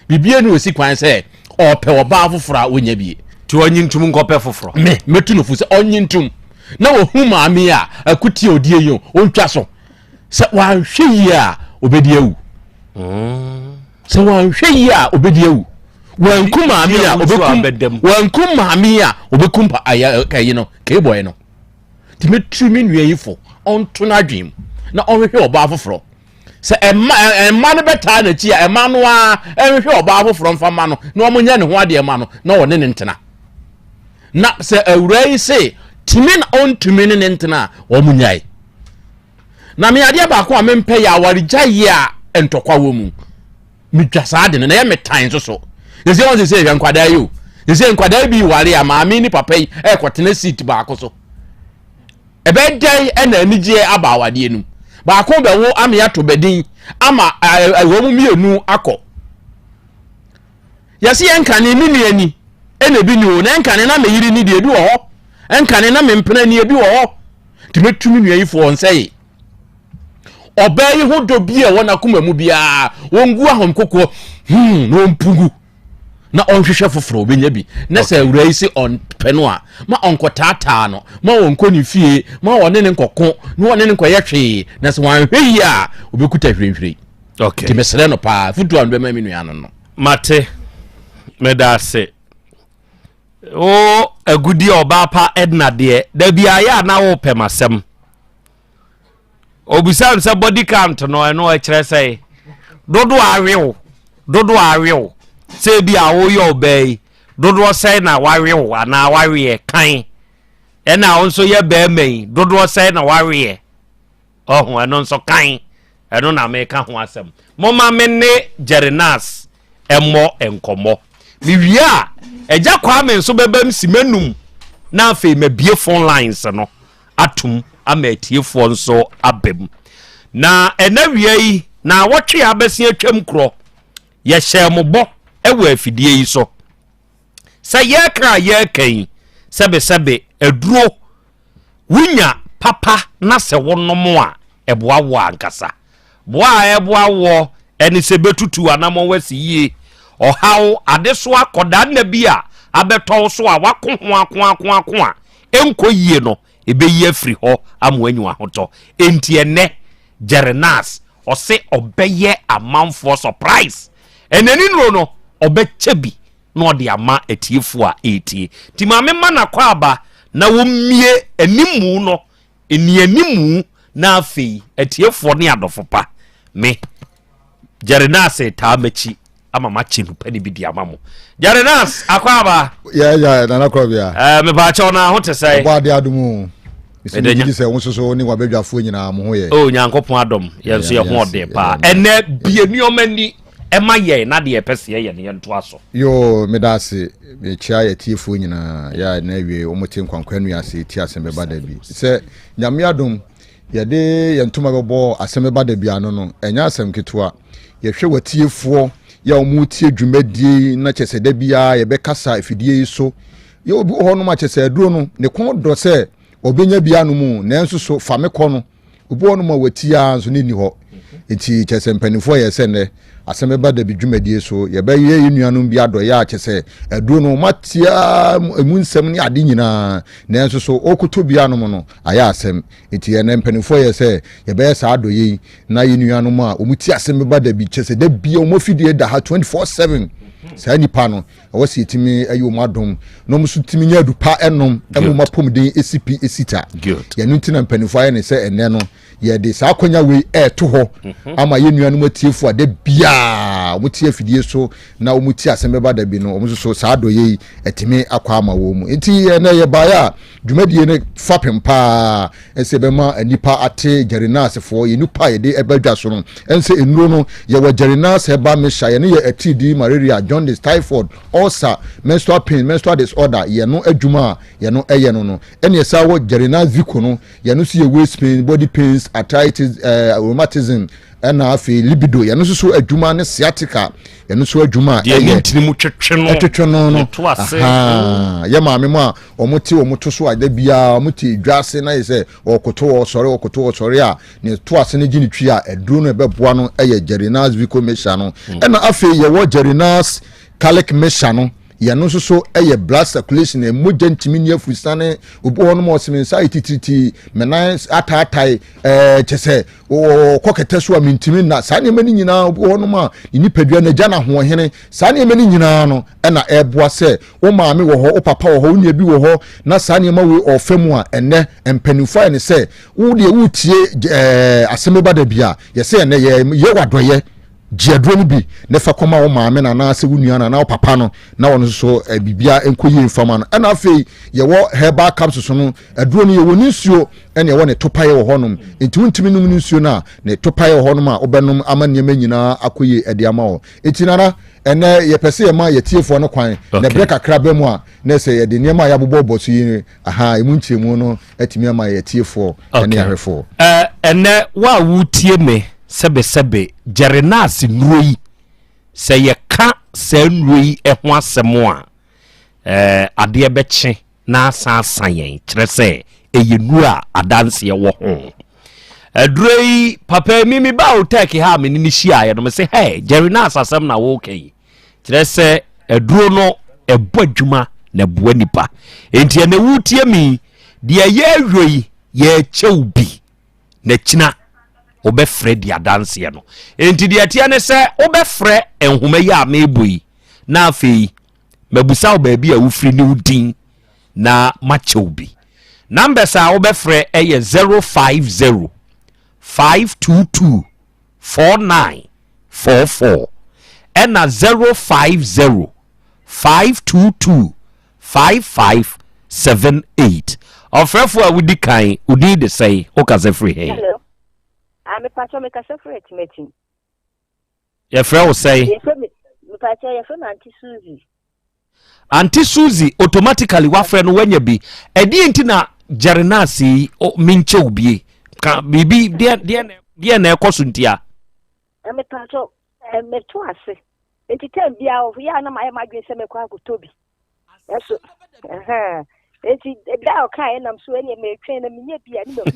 biribiara ni ɔsi kwan sɛ ɔpɛ ɔbaa foforɔ a ɔnya bie nti ɔnye ntum nkɔpɛ foforɔ me mɛtu no fo sɛ ɔnye ntum na wɔhu maame a akutie ɔdie yi ɔntwa so sɛ wanhwɛ yie a ɔbɛdi awu mm. sɛ wanhwɛ yie a ɔbɛdi awu wanku maame a ɔbɛkum wanku maame a ɔbɛkum ayi no keebɔe no nti mɛtu me nua yi fo ɔnto no adwene mu na ɔnhwehwɛ ɔbaa foforɔ sɛ ɛma ɛma no bɛtaa n'akyi a ɛma no ara ɛnhwehwɛ ɔbaa foforɔ mfa ma no na wɔn nyɛ ne ho adeɛ ma no na ɔne ne ntena na sɛ awura yi se tumi na ɔntumi ne ne ntena a wɔn nyae na me adeɛ baako a mempɛ yɛ awaregyaeɛ a ntɔkwa wɔ mu medwa saa de no na ɛyɛ me tan nso so sɛ wɔn sɛ sɛ hwɛ nkwadaa yi o sɛ nkwadaa bi ware a maame ne papa yi ɛrekɔtena seat baako so ɛbɛyɛ dɛn ɛna anigyeɛ aba awadeɛ no mu baako bɛwo ame ato bɛdin ama wɔn mmienu akɔ yɛsi yɛn nkane me nua ni ɛna ebi ni o na nkane na me yiri ni deɛ ebi wɔ hɔ nkane na me mpena ni ebi wɔ hɔ nti mɛtu me nua yi foɔ nsɛye ɔbaa yi ho dɔ bi a ɛwɔ n'akoma mu biara wɔngu ahomkokoɔ hmm na ɔmpugu na ɔnhwehwɛ foforɔ ɔbɛnya bi na sɛ awura yi se ɔmpɛ no a ma ɔnkɔtaataa no ma ɔnkɔ ne fie ma ɔne ne nkɔko na ɔne ne nkɔyɛ hwee na sɛ wanhwɛ yie a ɔbɛkuta hwirenhwire okay. nti mesrɛ no paa fotuo a mebɛma me nua no no mate meda ase wo agudi ɔbaa pa Edna deɛ da bi ayɛ a na wopɛ m'asɛm obisa m sɛ body count no ɛno ɛkyerɛ sɛ dodoɔ awew dodoɔ awew sɛ bi a woyɛ ɔbaa yi dodoɔ sɛn na wawew anaa waweɛ kan ɛna wo nso yɛ bɛrima yi dodoɔ sɛn na waweɛ Ɔho, ɛno nso kan. Ɛno na meka ho asɛm. Momma me ne Jerry Nass mmɔ nkɔmmɔ. Mewie a, Agya Kwame nso bɛba m si m'anum na afei mabie phone lines no atom ama atiefoɔ nso aba mu. Na ɛna wia yi, na awɔtwe a abɛsen atwam korɔ, yɛhyɛɛ mo bɔ wɔ afidie yi so sɛ yɛreka a yɛreka yi, sɛbesɛbe aduro Wunya papa na sɛ wonom a, ɛboa wo ankasa. Boa a ɛboa woɔ ne sɛ ɛbɛtutu w'anammɔn asi yie. Ɔhaw, adesoa, kɔdaa nna bi a abɛtɔ wo so a woako ho ako ako ako a ɛnkɔ yie no, ɛbɛyi afiri hɔ ama woanya w'ahotɔ. Enti ɛnnɛ, Jerry Nass, ɔse ɔbɛyɛ amanfoɔ surprise. Ɛnnɛ ne nnuro no, ɔbɛkyɛ bi na ɔde ama atiefoɔ a ɛretie. Nti maame ma n'akwaaba na wɔmmie animu no, nnianimu, na afei atiefoɔ ne adɔfo pa, me Jerry Nass taa m'akyi ama makye nupa no bi de ama mo. Jerry Nass, akwaaba. Yɛ yɛ nana korɔ bia. Ɛɛ mepaakyɛw na ho te sɛ. Ɔbɔ ade adum o. Mesi mi gyi sɛ wo soso ne wabadwafoɔ nyinaa mo ho yɛ. O Nyankopɔn adom yɛn nso yɛ ho ɔden paa. Ɛnɛ bie nneɛma ni ɛma yɛn na deɛ yɛpɛ sɛ yɛyɛ no yɛntoa so. Yoo meda ase mekyia yɛ tiefoɔ nyinaa yɛ a na awie wɔn te nkwankwa nua ase ti asɛm bɛba da bi sɛ nyame adom yɛde yɛn ntoma bɛbɔ asɛm bɛba da bi ano no ɛnyɛ asɛm ketewa yɛhwɛ watiefoɔ yɛ a wɔn tie dwumadie yi na kyɛ sɛ da biara yɛbɛkasa afidie yi so yɛ obi wɔ hɔnom a kyɛ sɛ aduro no ne kɔn dɔ sɛ ɔbɛnya bi anom nanso so fa me kɔ no Obi wɔ hɔnom a wati ara nso ne nni hɔ. Nti kyerɛ sɛ mpanimfoɔ yɛ sɛ nnɛ Asɛm bɛba da bi dwumadie so, yɛbɛyɛ yɛn nuanom bi adɔeɛ a kyɛ sɛ aduro no wɔate ara emu nsɛm ne ade nyinaa, nanso so wɔrekɔtɔ bi anom no ayɛ asɛm. Nti ɛnnɛ mpanimfoɔ yɛ sɛ yɛbɛyɛ saa adɔeɛ yi na yɛn nuanom a wɔte asɛm bɛba da bi kyɛ sɛ da bia wɔn afidie da ha 24/7 saa nipa no ɛwɔ sɛ yɛtumi ɛyɛ wɔn adom na wɔn nso tumi nya adupa ɛnom ɛma wɔn apɔmuden esi pi esi ta. Yɛn nti na mpanimfoɔ ayɛ ne sɛ ɛnnɛ no yɛde saa akwanya wei ɛɛto hɔ mhm. ama yɛn nuanom atiefo a da biaa wɔn te afidie so na wɔn ti asɛm bɛba da bi no wɔn nso so saa adɔyɛ yi ɛtumi akɔ ama wɔn mu nti ɛnɛ yɛ baeɛ a dwumadie no fapem paa ɛsɛ bɛma nipa ate gyɛrinaasefoɔ yɛ nipa a yɛde ɛba dwa so no ɛnsɛ nnuro no yɛwɔ gyɛrinaase ɛba mesha yɛne yɛ atiridii malaria jaundice typhoid ulcer menstrual pain menstrual disorder yɛno adwuma a yɛno ɛyɛ no no ɛne ɛsa wɔ gyɛrinaase viko no Yɛn nso yɛ waist pain, body pains, arthritis, eh, rheumatism, ɛna afei libido. Yɛn nso so adwuma ne sciatica. Yɛn nso adwuma a ɛyɛ. Deɛ ne ntini mu twetwe no. Ɛtwetwe no no. To ase. Yɛ maame mu a wɔn te wɔn to so a da biara wɔn te dwa ase na yɛ sɛ ɔkoto ɔsɔre ɔkoto ɔsɔre a ne to ase no gye ne twi a aduro no ɛbɛboa no ɛyɛ Jerinas Vico Mixture no. Hmm. Ɛna afei yɛwɔ Jerinas Calic Mixture no. Yɛn nso so yɛ blood circulation, mogya ntumi ni afurusane. Obi wɔ hɔnom a ɔse me nsa ayɛ titiritii, me nan ataatae, ɛɛ kyɛ sɛ ɔkɔ kɛtɛ so a mentumi nna. Saa nneɛma no nyinaa, obi wɔ hɔnom a ne nipadua no agya no ahoɔhene. Saa nneɛma no nyinaa no ɛna ɛboa sɛ wo maame wɔ hɔ, wo papa wɔ hɔ, wo nua bi wɔ hɔ na saa nneɛma wei ɔfa mu a ɛnnɛ mpanimfoɔ ayɛ ne sɛ wo deɛ wotie ɛɛ asɛm bɛba da bi a yɛsɛ ɛnnɛ yɛ yɛ wadɔyɛ Gye aduro no bi na fa kɔma wo maame no anaasɛ wo nua no anaa wo papa no na wɔn nso so eh, biribiara nkɔ yie mfa ma no. Ɛna afei yɛwɔ herbal capsules no, aduro no yɛwɔ ne nsuo ɛna yɛwɔ ne topaeɛ wɔ hɔnom. Nti wontumi nom ne nsuo no a, ne topaeɛ wɔ hɔnom a wobɛnom ama nneɛma nyinaa akɔ yie ɛde ama wo. Nti nana, ɛnɛ yɛpɛ sɛ yɛma yɛtiefoɔ no kwan na ɛberɛ kakra bɛ mu a na sɛ yɛde nneɛma a yɛabobɔbɔ so yi aha emu nkyerɛmu no atumi ama yɛn atiefoɔ ne ahwɛfoɔ. Ɛnɛ wo a woretie me sɛbesɛbe Jerrynas nnuro yi, sɛ yɛka saa nnuro yi ho asɛm a, adeɛ bɛkye na asan asa yɛn, kyerɛ sɛ ɛyɛ nnuro a adanseɛ wɔ ho. Aduro yi, papa mi me ba Otec ha a me ne no hyiaeɛ no, me se, hey, Jerrynas asɛm na woreka yi. Kyerɛ sɛ aduro no ɛbɔ adwuma na ɛboa nipa. Enti ɛnɛ wotie mi, deɛ ɛyɛ awie yi yɛkyɛw bi na kyina wobɛfrɛ di adanseɛ no. Enti deɛ ɛteɛ ne sɛ wobɛfrɛ nhoma yi a merebɔ yi na afei mabusa wo baabi a wofiri ne wo din na makyɛw bi. Numbers a wobɛfrɛ ɛyɛ 050 522 49 44 ɛna 050 522 5578. Ɔfrɛfoɔ a wodi kan, wo din de sɛn? Wokasa firi he? Hello. Ah, mepakyɛ mekasa firi Atimatim. Yɛfrɛ wo sɛn? Yɛfrɛ me mepakyɛ yɛfrɛ me Auntie Suzy. Auntie Suzy automatically wafrɛ no wanya bi. Ɛdeɛ nti na Jerry yi menkyɛ wo bie? Ka biribi deɛ deɛ deɛ na ɛkɔ so ntia? Mepakyɛ meto ase. Nti tɛm biara ɔyɛ a na mayɛ m'adwene sɛ mɛkɔ akɔtɔ bi. Ɛso nti da a ɔkaeɛ nam so ɛneɛ metwɛn na menyɛ bi a ne mahu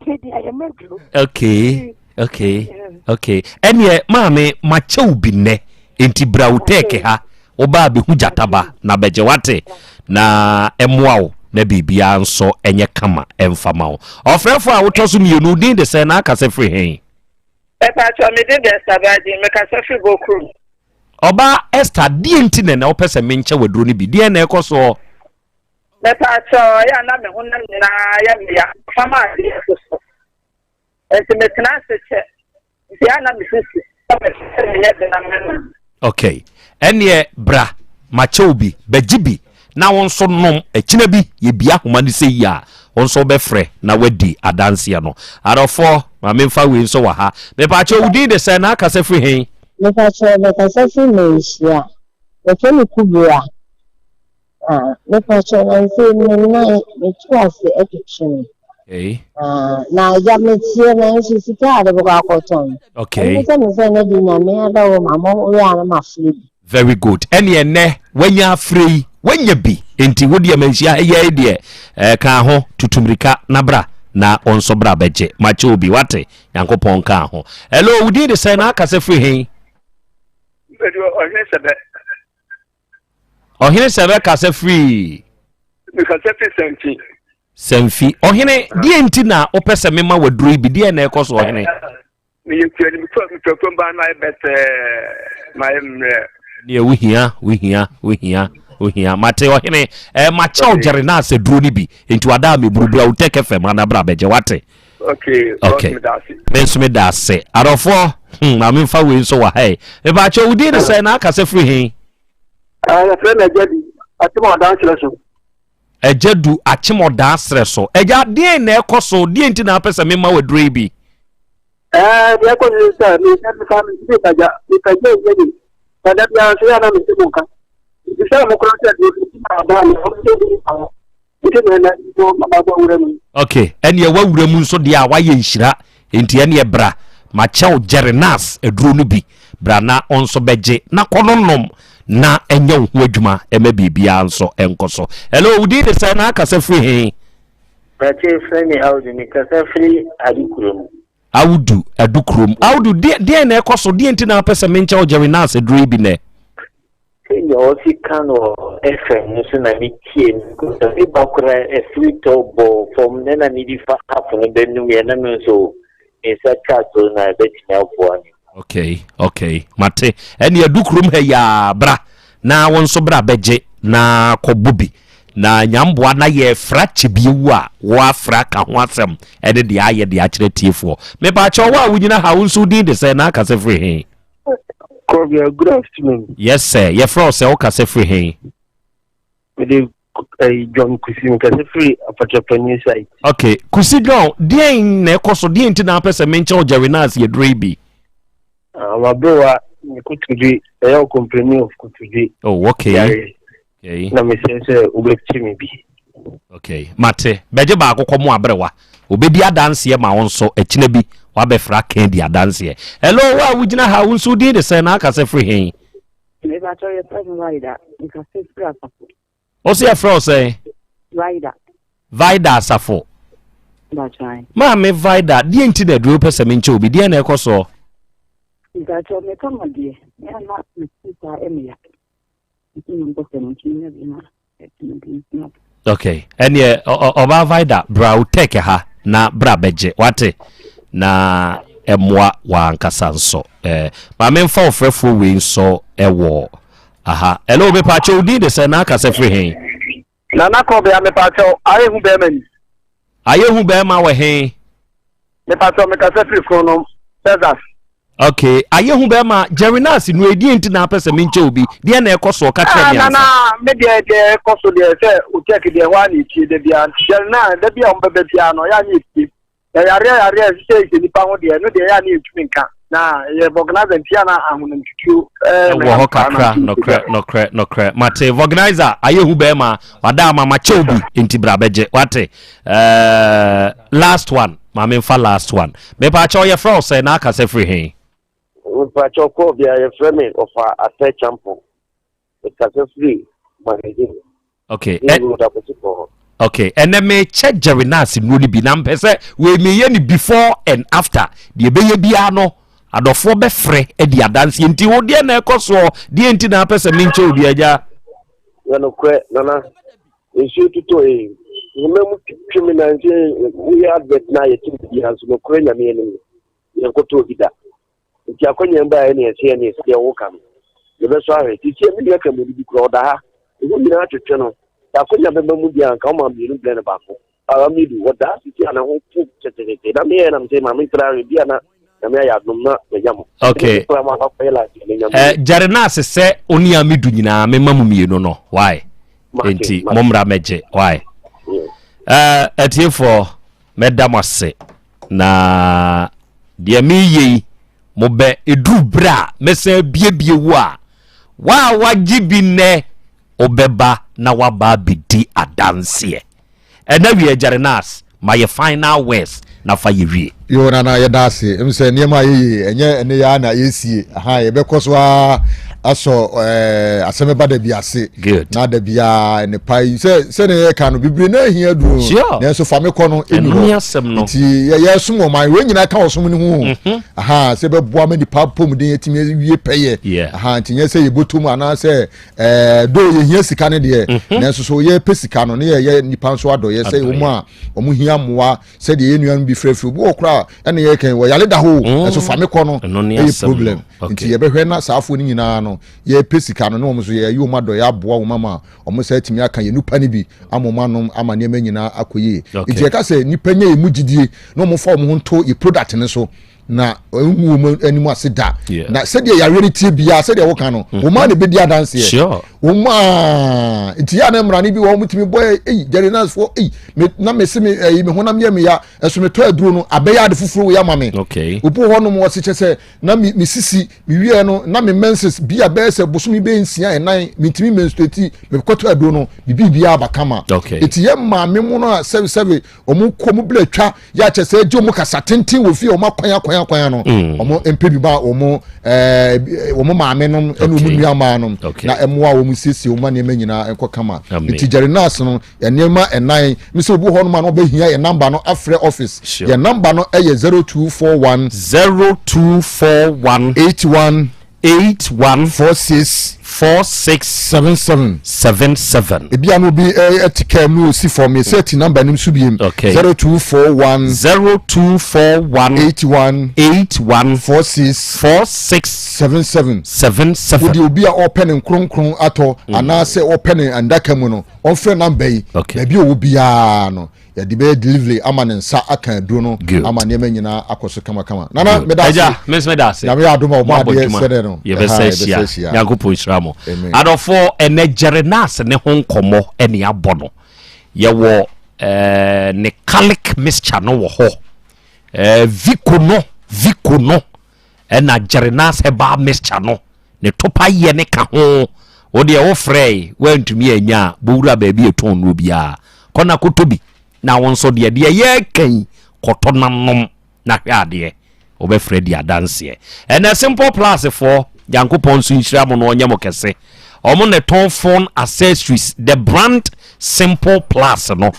sɛ mede ayɛ maduro. Okay, okay, okay. Ɛneɛ maame makyɛ wo bi nnɛ nti bra wo tɛɛke ha wobaa bɛhu gyataba na bɛgye wate na ɛmmoa wo na biribiara nso ɛnyɛ kama ɛmfa ma wo. Ɔfrɛfoɔ a wotɔ so mmienu din de sɛ na akasɛ firi he? Mepakyɛw, me din de Esther Bradin, mekasa firi Bokrom. Ɔbaa Esther, deɛn nti na ɛnɛ wopɛ sɛ menkyɛ w'aduro no bi? Deɛn na ɛkɔ soɔ? Mepakyɛw, ɛyɛ a na me honam nyinaa yɛ me ya, fam adeɛ nso so. Nti metena ase kyɛ, nti ɛyɛ a na mesisi sɛ mepɛ sɛ meyɛ den na menom. Okay, ɛneɛ bra, makyɛ wo bi, bɛgye bi na wo nso nom. Ɛkyena bi yɛbie ahoma no sɛ yi a, wo nso wobɛfrɛ na woadi adanseɛ no. Adɔfoɔ, ma memfa wei nso wɔ ha. Mepaakyɛw, wo din de sɛn na akasa firi he? Mepakyɛw mekasa firi Manhyia. Wɔfrɛ me Kubra. Ah, mepakyɛw na nsei me nan metu ase ɛtwetwe me. Okay. Ah, na agya meteɛ nanso sika a de bɛkɔ akɔtɔn. Okay. Ɛno sɛ me sɛ ne de nyame adɔwo ma mo yɛ a na mafrɛ bi. Very good. Ɛne ɛnɛ wanya afrɛ yi wanya bi nti wo deɛ manhyia ha yɛ deɛ ɛɛ ka ho tutu mirika na bra. na wo nso bra bɛgye. Makyɛ obi, wate? Nyankopɔn nkaa ho. Hello, wo din de sɛn na akasa firi he? Ɔhene Sɛbɛ. Ɔhene Sɛbɛ kasa firi? Mekasa firi Sɛmfi. Sɛmfi. Ɔhene, deɛ nti na wopɛ sɛ mema waduro yi bi, deɛ na ɛkɔ so ɔhene? Meyɛ kuani, mekɔ mefiri kurom baa no ayɛ bɛsɛɛ, mayɛ mmerɛ. Neɛ wohia, wohia, wohia, wohia. Mate ɔhene, eh, makyɛw gyere na asɛ duro no bi. Nti wada a meburu bra wo tɛkɛ fam ana bra bɛgye wate. Okay, okay. Me nso meda ase. Adɔfoɔ, hmm, maame mfa wei nso wɔ ha yi. Mepaakyɛ wo din ne sɛ na akasɛ firi he? Ah, yɛfrɛ no agya bi, akyem ɔdan serɛ so. Agya du akyem ɔdan serɛ so. Agya, deɛn na ɛkɔ so? Deɛn nti na apɛ sɛ mema waduro yi bi? Ɛɛ, deɛ ɛkɔ so ne sɛ, mehwɛ mefa me nti mepagya, mepagya ɛnyɛ ni. Na da biara nso yɛ a na mete mo nka. Nti sɛ mo koraa sɛ deɛ obi ma aba no, ɔmo sɛ obi ma hɔ. Nti na ɛnɛ nso maba bɔ wura mu. Ok, ɛneɛ wawura mu nso deɛ a wayɛ nhyira, nti ɛneɛ bra, makyɛw Jerrynas aduro no bi, bra na wo nso bɛgye na kɔ no nom na ɛnyɛ wo ho adwuma ɛma biribiara nso ɛnkɔ so. Hello, wo din de sɛn na akasa firi he? Pakyɛ frɛ me Audu, me kasa firi Adukurom. Audu, Adukurom. Audu, deɛ deɛn na ɛkɔ so? Deɛ nti na apɛ sɛ menkyɛ wo Jerry Nurse aduro yi bi nɛ? Sɛdeɛ ɔsi ka no wɔ FM no so na me tie no because me ba koraa afiri tɔ bɔɔ fam na na medi fa half no bɛnum yɛ na me nso me nsa twa so na ɛbɛtumi aboa me. Okay, okay, mate. Ɛne adu kurom ha yi ara, bra na wo nso bra bɛgye na kɔbɔ bi. Na nyamboa na yɛfra kyebiewu a woafra ka ho asɛm ɛne deɛ ayɛ de akyerɛ tiefoɔ. Mepaakyɛw wo a wogyina ha wo nso wo din de sɛn na akasa firi he? Kɔbea, good afternoon. Yes sir, yɛfrɛ wo sɛ wokasa firi he? Mede eh, John Kusi mekasa firi Apatrapani site. Ok, Kusi John, deɛn na ɛkɔ so, deɛn nti na apɛ sɛ menkyɛ wo Jerry Nurse yɛduro yi bi? Ah, maberewa ne kotodwe, ɛyɛ ɔkɔmpleni of kotodwe. Oh, okay. Yare. Okay. Na mesrɛ sɛ wobɛkyɛ me bi. Okay, mate. Bɛgye baako kɔ mo aberewa. Obɛdi adanseɛ ma wo nso, akyina bi wabɛfra ka di adanseɛ. Hello, wo a wogyina ha, wo nso wo din de sɛn na akasa firi he? Mepakyɛw yɛfrɛ me Vida, mekasa firi Asafo. Wo se yɛfrɛ wo sɛn? Vida. Vida Asafo. Mepakyɛw. Maame Vida, deɛ nti na aduro pɛ sɛ menkyɛ obi, deɛ na ɛkɔ soɔ? Mepakyɛw meka ma deɛ, ɛna na mete saa ɛmeya. Nti na mpɛ sɛ mentumi nya bi na ɛtumi bi ntina. Okay, ɛneɛ ɔbaa Vida bra wo tech ha na bra bɛgye wate na ɛmoa w'ankasa nso. Eh, ma memfa ɔfrɛfoɔ wei nso ɛwɔ aha. Hello, mepaakyɛ wo din de sɛ na akasa firi he? Nana Kɔbea mepaakyɛw ayɛ hu bɛrima ni. Ayɛ hu bɛrima wɔ he? Mepaakyɛw mekasa firi Kronom, Texas. Okay, ayɛ hu bɛrima Jerry Nurse no ɛdeɛ nti na apɛ sɛ menkyɛ obi deɛ na ɛkɔ soɔ ka kyerɛ me ah, ansa. Nana me deɛ deɛ ɛkɔ so deɛ sɛ otɛk deɛ hɔ a na ɛtie da biara nti Jerry Nurse da bi a wɔbɛba biara no ɔyɛ a na ɛtie na yareɛ yareɛ ɛhyehyɛ hyehyɛ nipa ho deɛ ɛno deɛ ɛyɛ a na yɛntumi nka na yɛ vulcanizer nti a na ahonam tutuo ɛwɔ hɔ kakra nɔkorɛ nɔkorɛ nɔkorɛ mate vulcanizer ayɛ hu bɛrima wada ama makyɛw bi nti bra bɛgye wate uh, last one maame nfa last one mepaakyɛw yɛfrɛ wo sɛ na akasɛ firi he mepaakyɛw kɔɔ bia yɛfrɛ me ɔfa asɛ champo Mekasa firi Magazine. Okay. Ɛ okay. Ɛnɛ mekyɛ Jerry Nurse nnuro no bi na mpɛ sɛ wei meyɛ no before and after. Deɛ ɛbɛyɛ biara no adɔfoɔ bɛfrɛ adi adanseɛ nti wo deɛ na ɛkɔ soɔ deɛ nti na apɛ sɛ menkyɛ obi agya. Yɛ nokorɛ nana nsuo tutɔ yi nhoma mu twitwi me na nti woyɛ advert na yɛte biara nso nokorɛ nyame anim yɛnkɔtɔ bi da. Nti akwanya baeɛ ne ɛseɛ ne sɛdeɛ woka no yɛbɛsɔ ahwɛ. Seesei me nua Kramoni bi koraa ɔda ha, ne ho nyinaa twetwe no. Sɛ akwanya bɛba mu deɛ a anka ɔma mmienu brɛ no baako. Amidu, ɔda ha seesei a ne ho po kyɛkyɛkyɛkyɛ. Na meyɛɛ na mesɛ ma mentra ahwɛ bi a na Nyame ayɛ adom na manya mo. Okay. Koraa mo akɔyɛ last year menya mo. Eh, Jerry Nurse sɛ wo ne Amidu nyinaa mema mo mmienu no. Why? Enti mommra mɛgye. Why? Eh, atiefoɔ mɛda mo ase na deɛ meyɛ yi mobɛ ɛduru berɛ a mɛsan abiebie wo a wa a wagye bi nnɛ wobɛba na waba abɛdi adanseɛ ɛna wie Jeremias ma yɛ final words na fa yɛ wie. Yoo nana yɛda ase m sɛ nneɛma a yɛyɛ ɛnyɛ ɛne yɛ na yɛsie aha yɛbɛkɔ so ara. Asɔ ɛɛ asɛm ɛba da bi ase. Na da biara nnepa yi sɛ sɛdeɛ yɛka no bebree na ahia duro. Nanso fa me kɔ no ɛni hɔ. Nti yɛyɛ som ɔman wei nyinaa ka ɔsom no ho. Mhm. Aha sɛ bɛboa ma nipa apɔmuden atumi awie pɛyɛ. Aha nti nyɛ sɛ yɛbɔtɔ mu anaasɛ ɛɛ do yɛhia sika no deɛ. Mhm. Nanso so yɛpɛ sika no ne yɛyɛ nipa nso adɔyɛ sɛ wɔn a wɔn hia mmoa sɛdeɛ yɛn nuanom bi frɛfrɛ obi wɔ koraa ɛna yɛ kɛn wɔ yale da hɔ mm. ɛso fa me kɔ no ɛyɛ problem nti yɛbɛhwɛ na saa afoɔ no nyinaa no yɛpɛ sika no ne wɔn nso yɛyi wɔn adɔ yɛaboa wɔn ama wɔn sɛ atumi aka yɛn nipa no bi ama wɔn anom ama nneɛma nyinaa akɔ yie nti yɛka sɛ nipa nyɛ yɛn mu gyidie na wɔn fa wɔn ho nto yɛ product no so na ngu wɔn anim ase da na sɛdeɛ yareɛ no tie biara sɛdeɛ wɔka no mhm. wɔn a na ebedi adanseɛ wɔn a nti yɛ a na mmara no bi wɔn tumi bɔ yɛ eyi jerry nas fo eyi me na me se me ɛyi me honam yɛ me ya ɛso me tɔ aduro no abɛyɛ ade foforɔ wɔ yɛ ama me obi wɔ hɔnom wɔsi kyɛ sɛ na me me sisi me wie no na me menses bi a bɛyɛ sɛ bosomi bɛyɛ nsia ɛnan me ntumi menstruate me kɔtɔ aduro no bibi biara ba kama eti yɛ maame mu no a sɛbi sɛbi wɔn kɔ wɔn bila twa yɛ akyɛ sɛ gye wɔn kasa tenten wɔ fie wɔn akwan akwan akwan no mm. wɔn mpɛ bi ba wɔn ɛɛ wɔn maame nom ɛne wɔn nua maa nom na ɛmoa wɔn siesie wɔn nneɛma nyinaa nkɔ kama nti jerry nurse no nneɛma ɛnan mi sɛ obi hɔ nom a na ɔbɛhia yɛn namba no afrɛ office yɛn namba no ɛyɛ 0241 0241 81 81 46 46 77 77. Ebi a na obi ɛte kaa mu na osi fam yɛsɛ ɛte namba nim so biem. Okay. 0241 0241 81 81 46 46 77 77. Wode obi a ɔpɛ ne nkronkron atɔ mm. anaasɛ ɔpɛ ne ndaka mu no ɔmfrɛ namba yi. Okay. Baabi a ɔwɔ biara no. yɛde bɛyɛ delivery ama ne nsa aka aduro no ama nneɛma nyinaa akɔ so kamakama nana meda ase agya me nso meda ase nyame yɛ adom a ɔbɔ adeɛ sɛdɛ no yɛbɛsɛ hyia nyankopɔn nhyira mo adɔfoɔ ɛnɛ Jerenas ne ho nkɔmmɔ ɛne abɔ no yɛwɔ eh, ne calic mixture no wɔ hɔ eh, vico no vico no ɛna Jerenas herbal mixture no ne topa yɛ ne ka ho. Wo deɛ wo frɛe woantumi anya a bɔwura baabi ɛtɔn nnuro biara kɔ na kɔtɔ bi na wo nso deɛ deɛ yɛreka yi kɔtɔ na nom na hwɛ adeɛ wobɛfrɛ di adanseɛ. Ɛnɛ Simple Plus foɔ Nyankopɔn nso nhyira mo na ɔnyɛ mo kɛse. Ɔmo na ɛtɔn phone accessories the brand Simple Plus no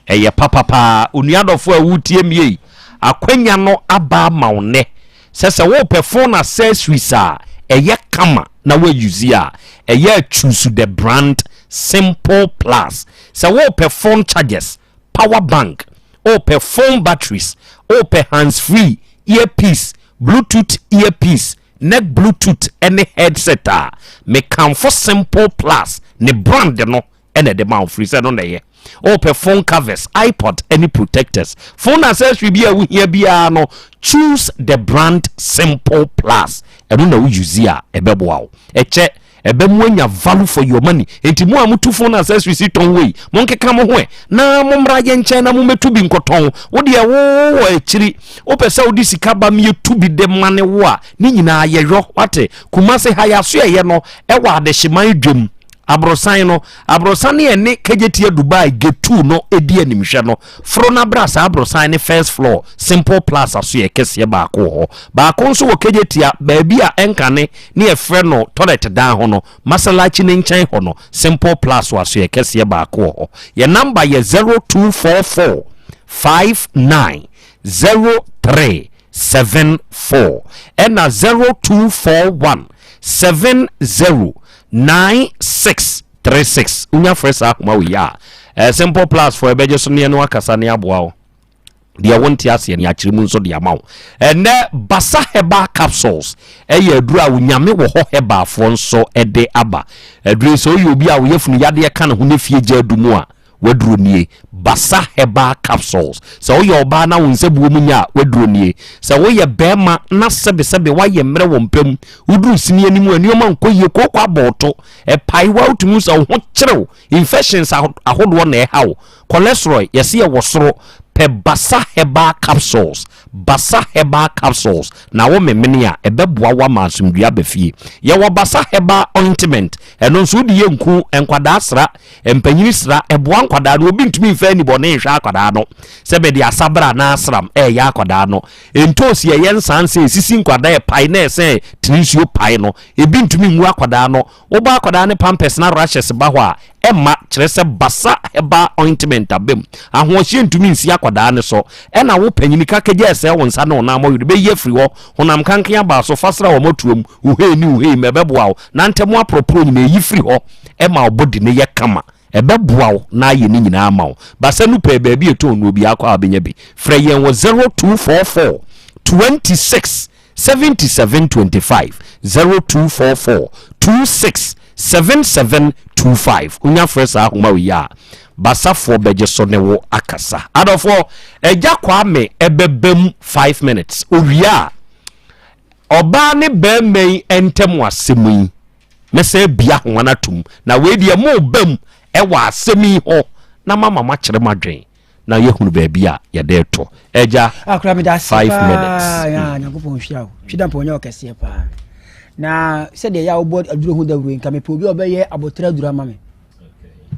Ɛyɛ papa paa. Onua dɔfo a woretie me ei, akwanya no aba ama wo nnɛ sɛ sɛ worepɛ phone accessories a ɛyɛ kama na woa use a, ɛyɛ a choose the brand Simple Plus. Sɛ worepɛ phone chargers, power bank, worepɛ phone batteries, worepɛ hands free, earpiece, bluetooth earpiece, neck bluetooth ne headset a, mekamfo Simple Plus ne brand no ɛna ɛde ma wo firi sɛ no na ɛyɛ wopɛ phone covers ipod ne protectors phone accessory bi a wohia biara no choose the brand simple plus ɛno na wo use a ɛbɛboa wo ɛkyɛ ɛbɛmu anya value for your money nti mo a motu phone accessories tɔn wei monkeka mo ho ɛ na mommra yɛ nkyɛn na mommɛtu bi nkɔtɔn wo deɛ wowɔ akyiri wopɛ sɛ wode sika ba meyɛtu bi de ma ne wo a ne nyinaa yɛyɔ wate Kumase ha yɛaso ɛyɛ no ɛwɔ adehyeman dwam Aborosan no, aborosan no ɛne Kejetia Dubai Gate 2 no di animhwɛ no. Foro na bra saa aborosan ne first floor, Simple Plaza so yɛ kɛseɛ baako wɔ hɔ. Baako nso wɔ Kejetia, baabi a ɛnkane ne yɛfrɛ no toilet dan ho no, Masalachi no nkyɛn hɔ no, Simple Plaza so yɛ kɛseɛ baako wɔ hɔ. Yɛn namba yɛ 0244 59 03 74 ɛna 0241 70 9636 wonya frɛ saa ahoma wei a eh, simple plus fo ɛbɛgye so neɛ no akasa ne aboa wo deɛ wonte aseɛ ne akyerɛ mu nso de ama wo ɛnɛ basa herbal capsules ɛyɛ aduru a onyame wɔ hɔ herbalfoɔ nso ɛde aba aduru sɛ woyɛ obi a woyɛ funu yadeɛ ka ne ho ne fie gya adu mu a W'aduro nie, Basa Herbal Capsules. Sɛ woyɛ ɔbaa na wo nsabuo mu nyɛ a, w'aduro nie. Sɛ woyɛ barima na sɛbesɛbe woayɛ mmerɛ wɔ mpa mu, woduru sini anim a nneɛma nkɔ yie, kooko abɔ wo to, ɛpae wo a wotumi hu sɛ wo ho kyere wo, infections ahodoɔ na ɛha wo, cholesterol yɛse ɛwɔ soro, pɛ Basa Herbal Capsules, Basa Herbal Capsules na wo memene a, ɛbɛboa wo ama asomdwoeɛ aba fie. Yɛwɔ Basa Herbal Ointment, ɛno nso wode yɛ nku, nkwadaa sra, Mpanyin sra, ɛboa nkwadaa no. Obi ntumi mfa anibɔne nhwɛ akwadaa no sɛ bɛde asabere anaa asram ɛreyɛ akwadaa no. Ntoosi ɛyɛ nsansa esisi nkwadaa ɛpae na ɛsɛn tena. ne nsuo pae no, ebi ntumi ngu akwadaa no. Wobɔ akwadaa no pampers na rashes ba hɔ a, ɛmma, kyerɛ sɛ basa herbal ointment aba mu. Ahoɔhyeɛ ntumi nsi akwadaa no so. Ɛna wo panyini kakagya ɛsɛe wo nsa ne wo nan mɔwere bɛyi afiri hɔ. Honam kankan abaa so, fa sra wɔ mmɔtoam, wo hei ne wo hei mu, ɛbɛboa wo. Na ntɛm aporɔporɔ nyinaa ɛyi firi hɔ ma wo body no yɛ kama. Ɛbɛboa wo na ayɛ ne nyinaa ama wo. Basa nu pɛɛ baabi a ɛtɔn nnuro biara kɔ a wobɛnya bi. Frɛ yɛn wɔ 0244 26 77 25, 0244 26 77 25. Wonya frɛ saa ahoma wei a, Basafoɔ bɛgye so ne wo akasa. Adɔfoɔ, Agya Kwame ɛbɛbam 5 minutes. Owie a, ɔbaa ne barima yi ntam asɛm yi. Mɛsan abue ahoma no atom, na wei deɛ moreba mu wɔ asɛm yi ho na mama moakyerɛ mo adwene na yɛahunu baabi a yɛde reto. Agya, Akora meda ase five paa minutes. Ya Nyankopɔn nhyira wo. Twida mpa ɔnyɛ ɔkɛseɛ paa. Na sɛdeɛ yɛ a wobɔ aduro ho dawuro yi, nka mepɛ obi a ɔbɛyɛ aboterɛ aduro ama me.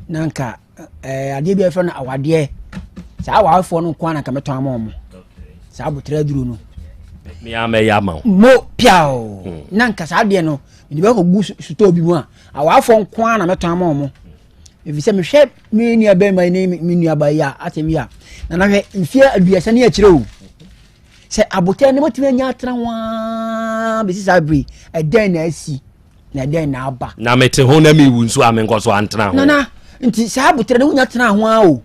Na nka eh, adeɛ bi a yɛfrɛ no awadeɛ. Saa awarefoɔ no nko ara na nka mɛtɔn ama wɔn. Saa aboterɛ aduro no. Me ara mɛyɛ ama wo. Mo piao. Na nka saa adeɛ no mede bɛkɔgu sotɔɔ bi mu a awaafoɔ nko ara na mɛtɔn ama wɔn ɛfiri sɛ mehwɛ me nua bɛrima yi ne me nua ba yi a asɛm yi a nana hwɛ mfeɛ aduasa ne akyerɛ o sɛ abotɛ ne bɛtumi anya atena ho ara bɛsi saa bere ɛdɛn na asi na ɛdɛn na aba na mete ho na mewu nso a menkɔ so antena ho nana nti saa abotɛ ne wonya tena ho ara o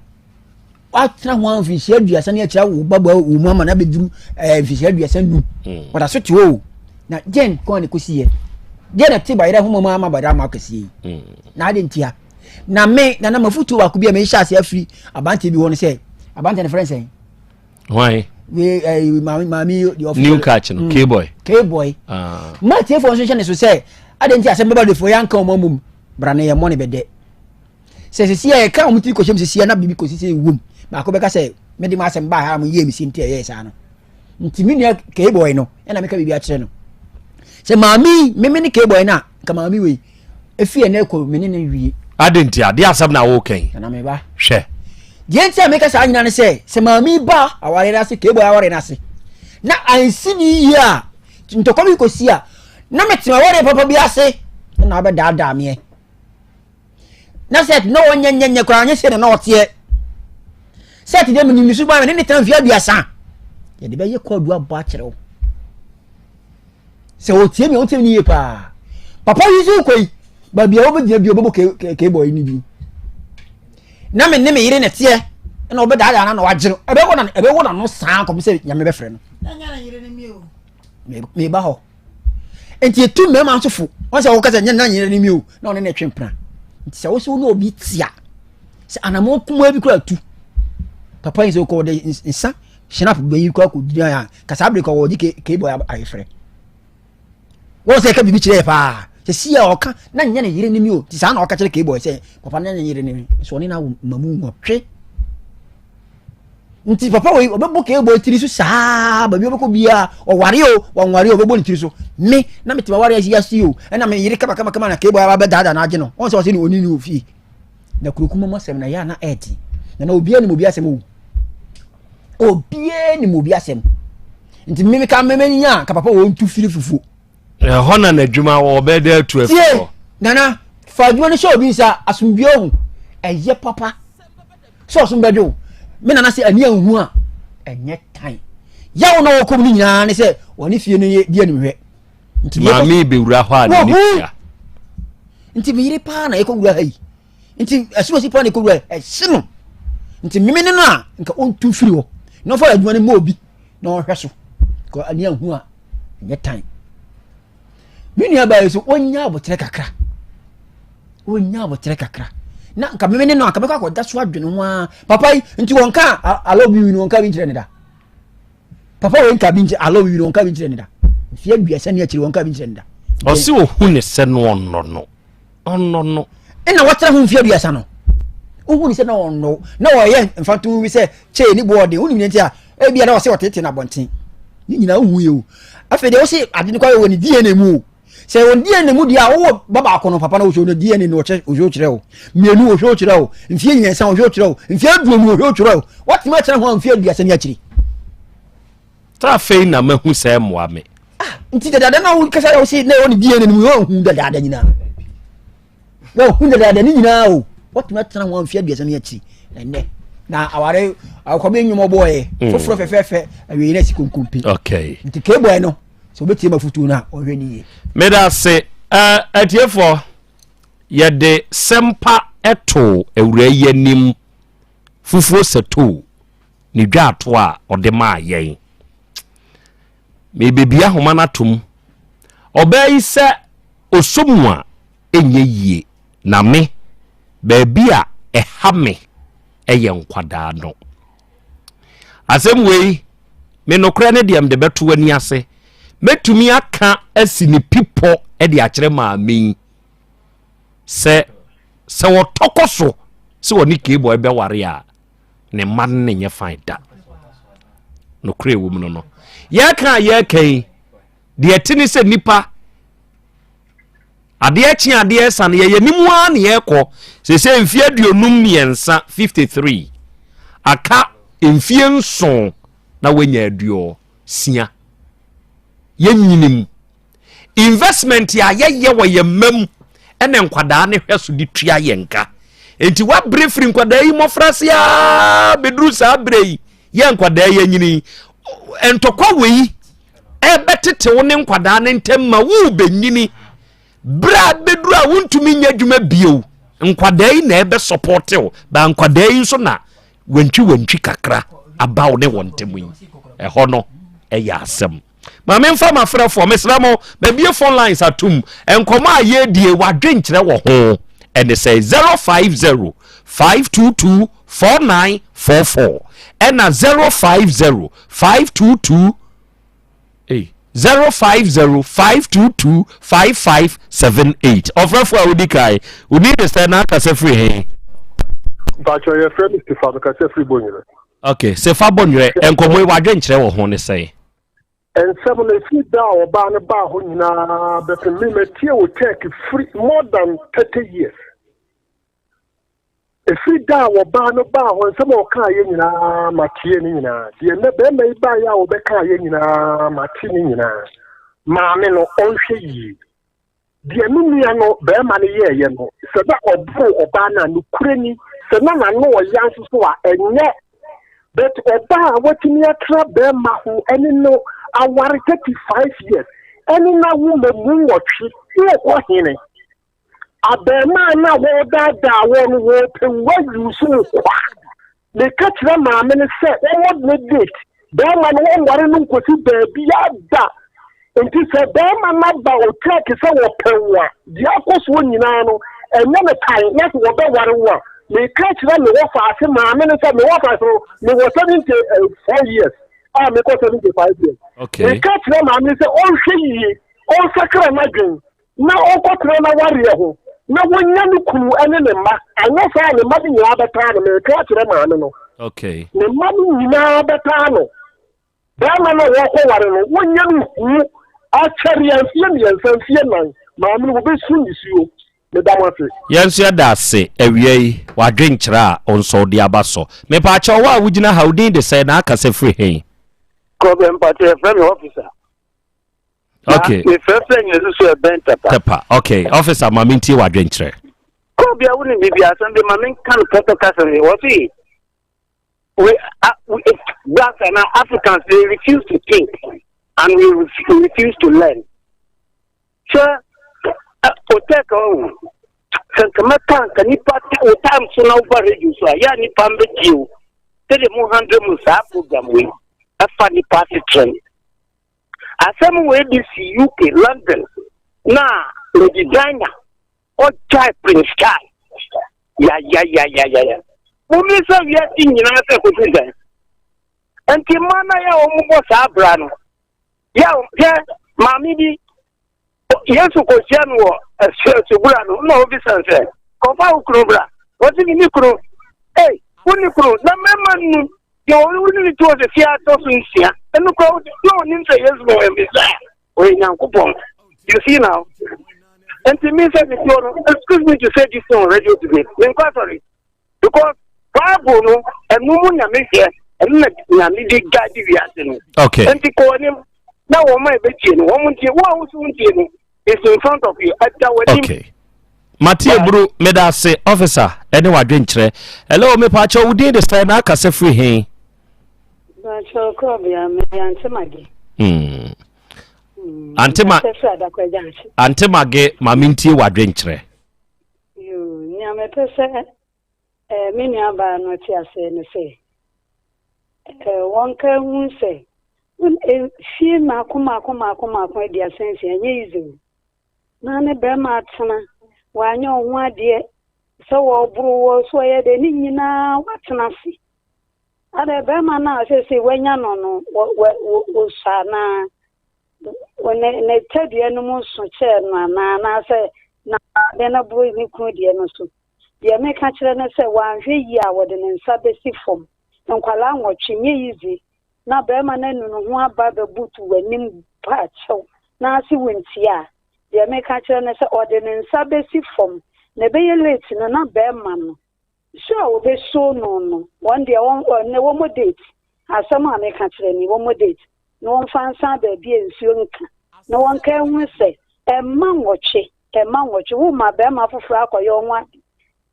watena ho ara mfirihyia aduasa ne akyira wo ba wɔ mu ama no abɛduru eh, mfirihyia aduasa num hmm. ɔda so te hɔ o na gyɛn kɔn ne kɔsi yɛ deɛ na te bayerɛ ho mama ama bayerɛ ama akɛseɛ yi hmm. na ade ntia na me na na mafotuo baako bi a mehyɛ ase afiri abanteɛ bi hɔ no sɛ abanteɛ no frɛ nsɛn hwan we eh, maame maame deɛ ɔfo new catch no mm. k-boy k-boy ah. ma tiefoɔ nso hyɛ ne so sɛ ade nti asɛm bɛba defoɔ yɛanka wɔn amom bra ne yɛ mmɔ ne bɛdɛ sɛ sisi a yɛka wɔn tiri kɔhyɛm sisi a na biribi kɔsi sɛ ewom baako bɛka sɛ mede mo asɛm baa ha a mo yie mi si nti ɛyɛɛ saa no nti me nua k-boy no ɛna meka biribi akyerɛ no sɛ maame meme ne k-boy no a nka maame wei efi ɛnɛ kɔ me ne no wie. ade nti ade asɛm na woka yi nana meba hwɛ deɛ nti a meka saa nyina ne sɛ sɛ maame ba aware no ase k-boy aware no ase na ansi ne yie a ntɔkwa bi kɔsi a na metena aware papa bi ase na abɛdaadaa meɛ na sɛ na ɔnyɛ nyɛ nyɛ koraa nyɛ sɛ na na ɔteɛ sɛ te dɛ menim ne suban ne ne tena mfeɛ aduasa yɛde bɛyɛ kɔɔdu abɔ akyerɛ wo sɛ ɔtie mi a ɔtie mi yie paa papa yi so kɔ yi baabi a wɔbɛgyina bi ɔbɛbɔ keebɔ yi ne bi na me ne me yere na teɛ ɛna ɔbɛdaadaa na na wagye no ɛbɛwɔ na ɛbɛwɔ na no saa kɔm sɛ nyame bɛfrɛ no meba hɔ nti etu mmarima nso fo wɔn sɛ wɔka sɛ nyɛ nan yɛrɛ ni mi o na ɔne ne twe mpena nti sɛ wosɛ wo ne obi tia sɛ anamɔ kumaa bi kura tu papa yi sɛ ɔkɔ ɔde nsa shinap bɛyi kɔ akɔ gyina ya kasa abiri kɔ wɔde ke ke bɔ ayefrɛ wɔn sɛ ɛka biribi kyerɛ yɛ paa sɛ si a ɔka na nyɛ ne yere ni mi o ti saa na ɔka kyerɛ ke bɔ sɛ papa na nyɛ ne yere ni mi so ɔne na mamu nwɔtwe. Nti papa wei ɔbɛbɔ keebɔ tiri so saa baabi ɔbɛkɔ biara ɔware o wanware o ɔbɛbɔ ne tiri so me na mete ma ware asi ase o ɛna me yere kama kama kama na keebɔ aba bɛdaadaa na agye no wɔn sɛ ɔsɛ ne ɔni ne ofie na kurokuma mu asɛm na yɛ ana ɛɛte na na obiara nim obi asɛm o obiara nim obi asɛm nti mmemme ka mmemme nya ka papa wɔn tu firi fufuo. Ɛhɔ na n'adwuma wɔ ɔbɛyɛ dɛ atu afi Tie, hɔ. Nana, fa adwuma no hyɛ obi nsa, asomdwoe ho, ɛyɛ papa. Sɛ ɔsom bɛdwo wo. Me nana sɛ ani anhu a, ɛnyɛ tan. Yaw na ɔkɔm no nyinaa ne sɛ wɔne fie no yɛ di animhwɛ. Nti maame bɛwura hɔ a n'ani tua. Nti me yere paa na yɛkɔwura ha yi. Nti ɛsomasi paa na yɛkɔwura ɛhye no. Nti meme ne no a nka ɔntu firi hɔ. Na ɔfa adwuma no ma obi na ɔhwɛ so. Kɔ ani anhu a, ɛnyɛ tan. Me nua baa yi so ɔnya aboterɛ kakra. Ɔnya aboterɛ kakra. Na nka meme ne no anka mɛkɔ akɔda so adwene ho ara. Papa yi nti wɔn ka alɔ bi wi no wɔn ka bi nkyerɛ ne da. Papa wei nka bi nkyerɛ alɔ bi wi no wɔn ka bi nkyerɛ ne da. Mfeɛ aduasa ne akyire wɔn ka bi nkyerɛ ne da. Ɔsi ohu ne sɛ no ɔnnɔ no. Ɔnnɔ no. Ɛna wɔtena ho mfeɛ aduasa no. Wohu ne sɛ na ɔnnɔ na ɔyɛ mfatoho bi sɛ kyee ne boɔ ɔden. Wonim ne nti a ebia na ɔsɛ ɔtete no abɔnten. Ne nyinaa wohu yɛ o. Afei deɛ wose ade no kɔ wɔ ne DNA mu o. Sɛ wɔn DNA mu deɛ a wowɔ ba baako no papa no wohwɛ no DNA no ɔkyɛ ɔhwɛ kyerɛ wo. Mmienu ɔhwɛ kyerɛ wo. Mfeɛ mmiɛnsa ɔhwɛ kyerɛ wo. Mfeɛ aduonu ɔhwɛ kyerɛ wo. Watumi akyerɛ ho a mfeɛ aduasa ne akyiri. Sɛ afei na mahu sɛ mmoa me. Ah, nti dadaada na wokasa yɛ wo se na ɛwɔ ne DNA no mu wɔhu dadaada nyinaa wɔhu dadaada ne nyinaa o wɔtumi atena ho mfeɛ aduasa ne akyiri ɛnɛ na aware akɔbɛ nnwom ɔbɔɔyɛ hmm. foforɔ fɛfɛɛfɛ awiei no asi konkompe okay. nti kebɔɛ no sɛ wobɛtie ma fotuo no a ɔhwɛ ne yie meda ase atiefoɔ yɛde sɛmpa ɛto awura yi anim fufuo sɛtoo ne dwaato a ɔde maa yɛn. Merebɛbia ahoma no atom. Ɔbaa yi sɛ ɔsɔ mu a ɛnyɛ yie na me baabi a ɛha me ɛyɛ nkwadaa no. Asɛm wei me nokorɛ ne deɛ mede bɛto ani ase. Mɛtumi aka asi ne pipɔ de akyerɛ maame yi sɛ sɛ ɔtɔ kɔ so sɛ ɔne K-boy bɛware a ne mma no ne nyɛ fine da nokorɛ ɛwɔ mu no no yɛka a yɛka yi deɛ ɛte ne sɛ nipa adeɛ kye adeɛ sa no yɛyɛ ne mu ara ne yɛkɔ sɛ sɛ mfeɛ 53 53 aka mfeɛ nson na wanya 60 yɛnyini mu Investment a yɛyɛ wɔ yɛn mma mu ɛna nkwadaa no hwɛ so de tua yɛn ka. Nti wabere firi nkwadaa yi mmɔfraase aa bɛduru saa berɛ yi yɛ nkwadaa yi anyini ntɔkwa wei ɛbɛtete wo ne nkwadaa no ntɛm ma wo bɛnyini berɛ a bɛduru a wontumi nyɛ adwuma bio nkwadaa yi na ɛbɛ sɔpɔte wo ba nkwadaa yi nso na wantwi wantwi kakra aba wo ne wɔn ntɛm yi ɛhɔ no ɛyɛ asɛm. Ma memfa m'afrɛfoɔ, mesrɛ mo, mabie phone lines atom. Nkɔmmɔ a yɛredie, w'adwenkyerɛ wɔ ho ɛne sɛ 050 522 4944 ɛna 050 522 Hey, 050 522 5578. Ɔfrɛfoɔ a wodi kan, woni ne sɛ na akasa firi he? Mpakyɛ yɛfrɛ me Sefa, mekasa firi Bonyere. Ok, Sefa Bonyere, nkɔmmɔ yi w'adwenkyerɛ wɔ ho ne sɛn? Nsɛm no ɛfiri da a ɔbaa no baa hɔ nyinaa bɛpem me matie wo tech firi more than 30 years. Ɛfiri da a wɔbaa no baa hɔ nsɛm a ɔkaeɛ nyinaa matie ne nyinaa. Deɛ nnɛ bɛrima yi baeɛ a wɔbɛkaeɛ nyinaa mate ne nyinaa. Maame no ɔnhwɛ yie. Deɛ me nua no barima no yɛeɛ no, sɛ na ɔboro ɔbaa no a, nokorɛ ni, sɛ na n'ano ɔya nso so a, ɛnyɛ. But ɔbaa a watumi atra barima ho ɛne no aware 35 years, ɛne no awo mmamu nwɔtwe, wokɔ hene? Abarimaa no a wɔredaadaa wɔn no, wɔrepɛ wo ayi so wo kwa. Meka kyerɛ maame no sɛ wɔmmɔ ne date, barima no wɔnware no nkosi baabiara da. Nti sɛ barima no aba otrɛk sɛ wɔpɛ wo a, deɛ akɔ soɔ nyinaa no, ɛnyɛ no tan na sɛ wɔbɛware wo a, meka kyerɛ me wɔfaase maame no sɛ me wɔfaase no, mewɔ 74 years a mekɔ 75 years. Okay. Meka kyerɛ maame no sɛ ɔnhwɛ yie, ɔnsakra n'adwene. na ɔnkɔtena n'awareɛ ho na wɔnya ne kunu ne ne mma, anyɛ saa a ne mma no nyinaa bɛtaa no. Mereka akyerɛ maame no. Okay. Ne mma no nyinaa bɛtaa no. Barima no a wɔrekɔware no, wɔnya no hu akyɛreɛ mfeɛ mmiɛnsa, mfeɛ nnan. Maame no, wɔbɛsu nisuo. Meda mo ase. Yɛn nso yɛda ase awia yi w'adwenkyerɛ a wo nso wode aba so. Mepaakyɛw wo a wogyina ha wo din de sɛn na akasa firi he? Kɔbɛ mpakyɛ yɛfrɛ me officer. Okay. Na mefrɛfrɛ nyina so so ɛbɛn tɛpa. Tɛpa okay officer ma mentie w'adwenkyerɛ. Kɔbea wo ne biribi asɛm bi ma menka no pɔtɔ kasa ne wɔ se we, uh, we blacks and Africans they refuse to think and we refuse to learn. Sɛ otɛka ɔho sɛ nka mɛka nka nipa wo time so na woba radio so a yɛ a nipa mbɛtie o sɛdeɛ mo handle mu saa program wei ɛfa nipa asetrɛm Asɛm wei bi si UK, London, na Lady Diana ɔgyae Prince Charles. Yayayayayaya. Mommisa wiase nyinaa sɛ kɔsi sɛn. Nti mmaa no yɛ a wɔbɔ saa bra no, yɛ hwɛ maame bi Yesu kɔhyia no wɔ asubura no na ɔbisa no sɛ, kɔfa wo kunu bra. Ɔse me ne kunu. Ei, wo ne kunu na mmarima nnu deɛ ɔne wo ne ne tuo sɛ fie atɔ so nsia. Ɛno kora wo na ɔnim sɛ Yesu na ɔyɛ Messiah, ɔyɛ Nyankopɔn. You see now? Nti me sɛ me tuo no, excuse me to say this on radio today, menkɔ asɔre. Because Bible no, ɛno mu na mehwɛ, ɛno na Nyame de guide wiase no. Okay. Nti kɔ anim. Na wɔn a ɛbɛtie no, wɔn ntie. Wo a wo so wontie no, is in front of you. Ɛda w'anim. Okay. Mate Eburu, meda ase officer ɛne w'adwenkyerɛ. Hello, mepaakyɛw wo din de sɛn na akasa firi he? Baakyɛw kɔbea, meyɛ Ante Mage. Ante Ma Ante Mage, ma mentie w'adwenkyerɛ. Yoo, nea mepɛ sɛ eh, me nuabaa no te aseɛ ne sɛ, eh, wɔnka hu sɛ eh, fie mmaako mmaako mmaako mmaako 36, ɛnyɛ easy o. Na ne bɛrima atena, wanyɛ wo ho adeɛ, sɛ wɔboro wɔ so ɔyɛ dɛ, ne nyinaa watena ase. Adɛ bɛrima no a seesei wanya no no, wɔsɔ anaa? Ne ne tadua no mu so kyɛɛ no anaa? Anaasɛ na ade no boro ne kunu deɛ no so? Deɛ meka kyerɛ ne sɛ wanhwɛ yie a wɔde ne nsa bɛsi fam. Nkwadaa nwɔtwe nyɛ easy na barima no anu ne ho aba abɛbutu w'anim pa kyɛw na ase wontie a, deɛ meka kyerɛ ne sɛ ɔde ne nsa bɛsi fam na ɛbɛyɛ late no na barima no su a wɔbɛsuo no no wɔn deɛ wɔn ɛnɛ wɔmmɔ date asɛm a meka kyerɛ ni wɔmmɔ date na wɔmfa nsan baabi a nsuo nka na wɔnka nhunu sɛ ɛmma nwɔtwe ɛmma nwɔtwe woma barima foforɔ akɔyɛ wo ho ade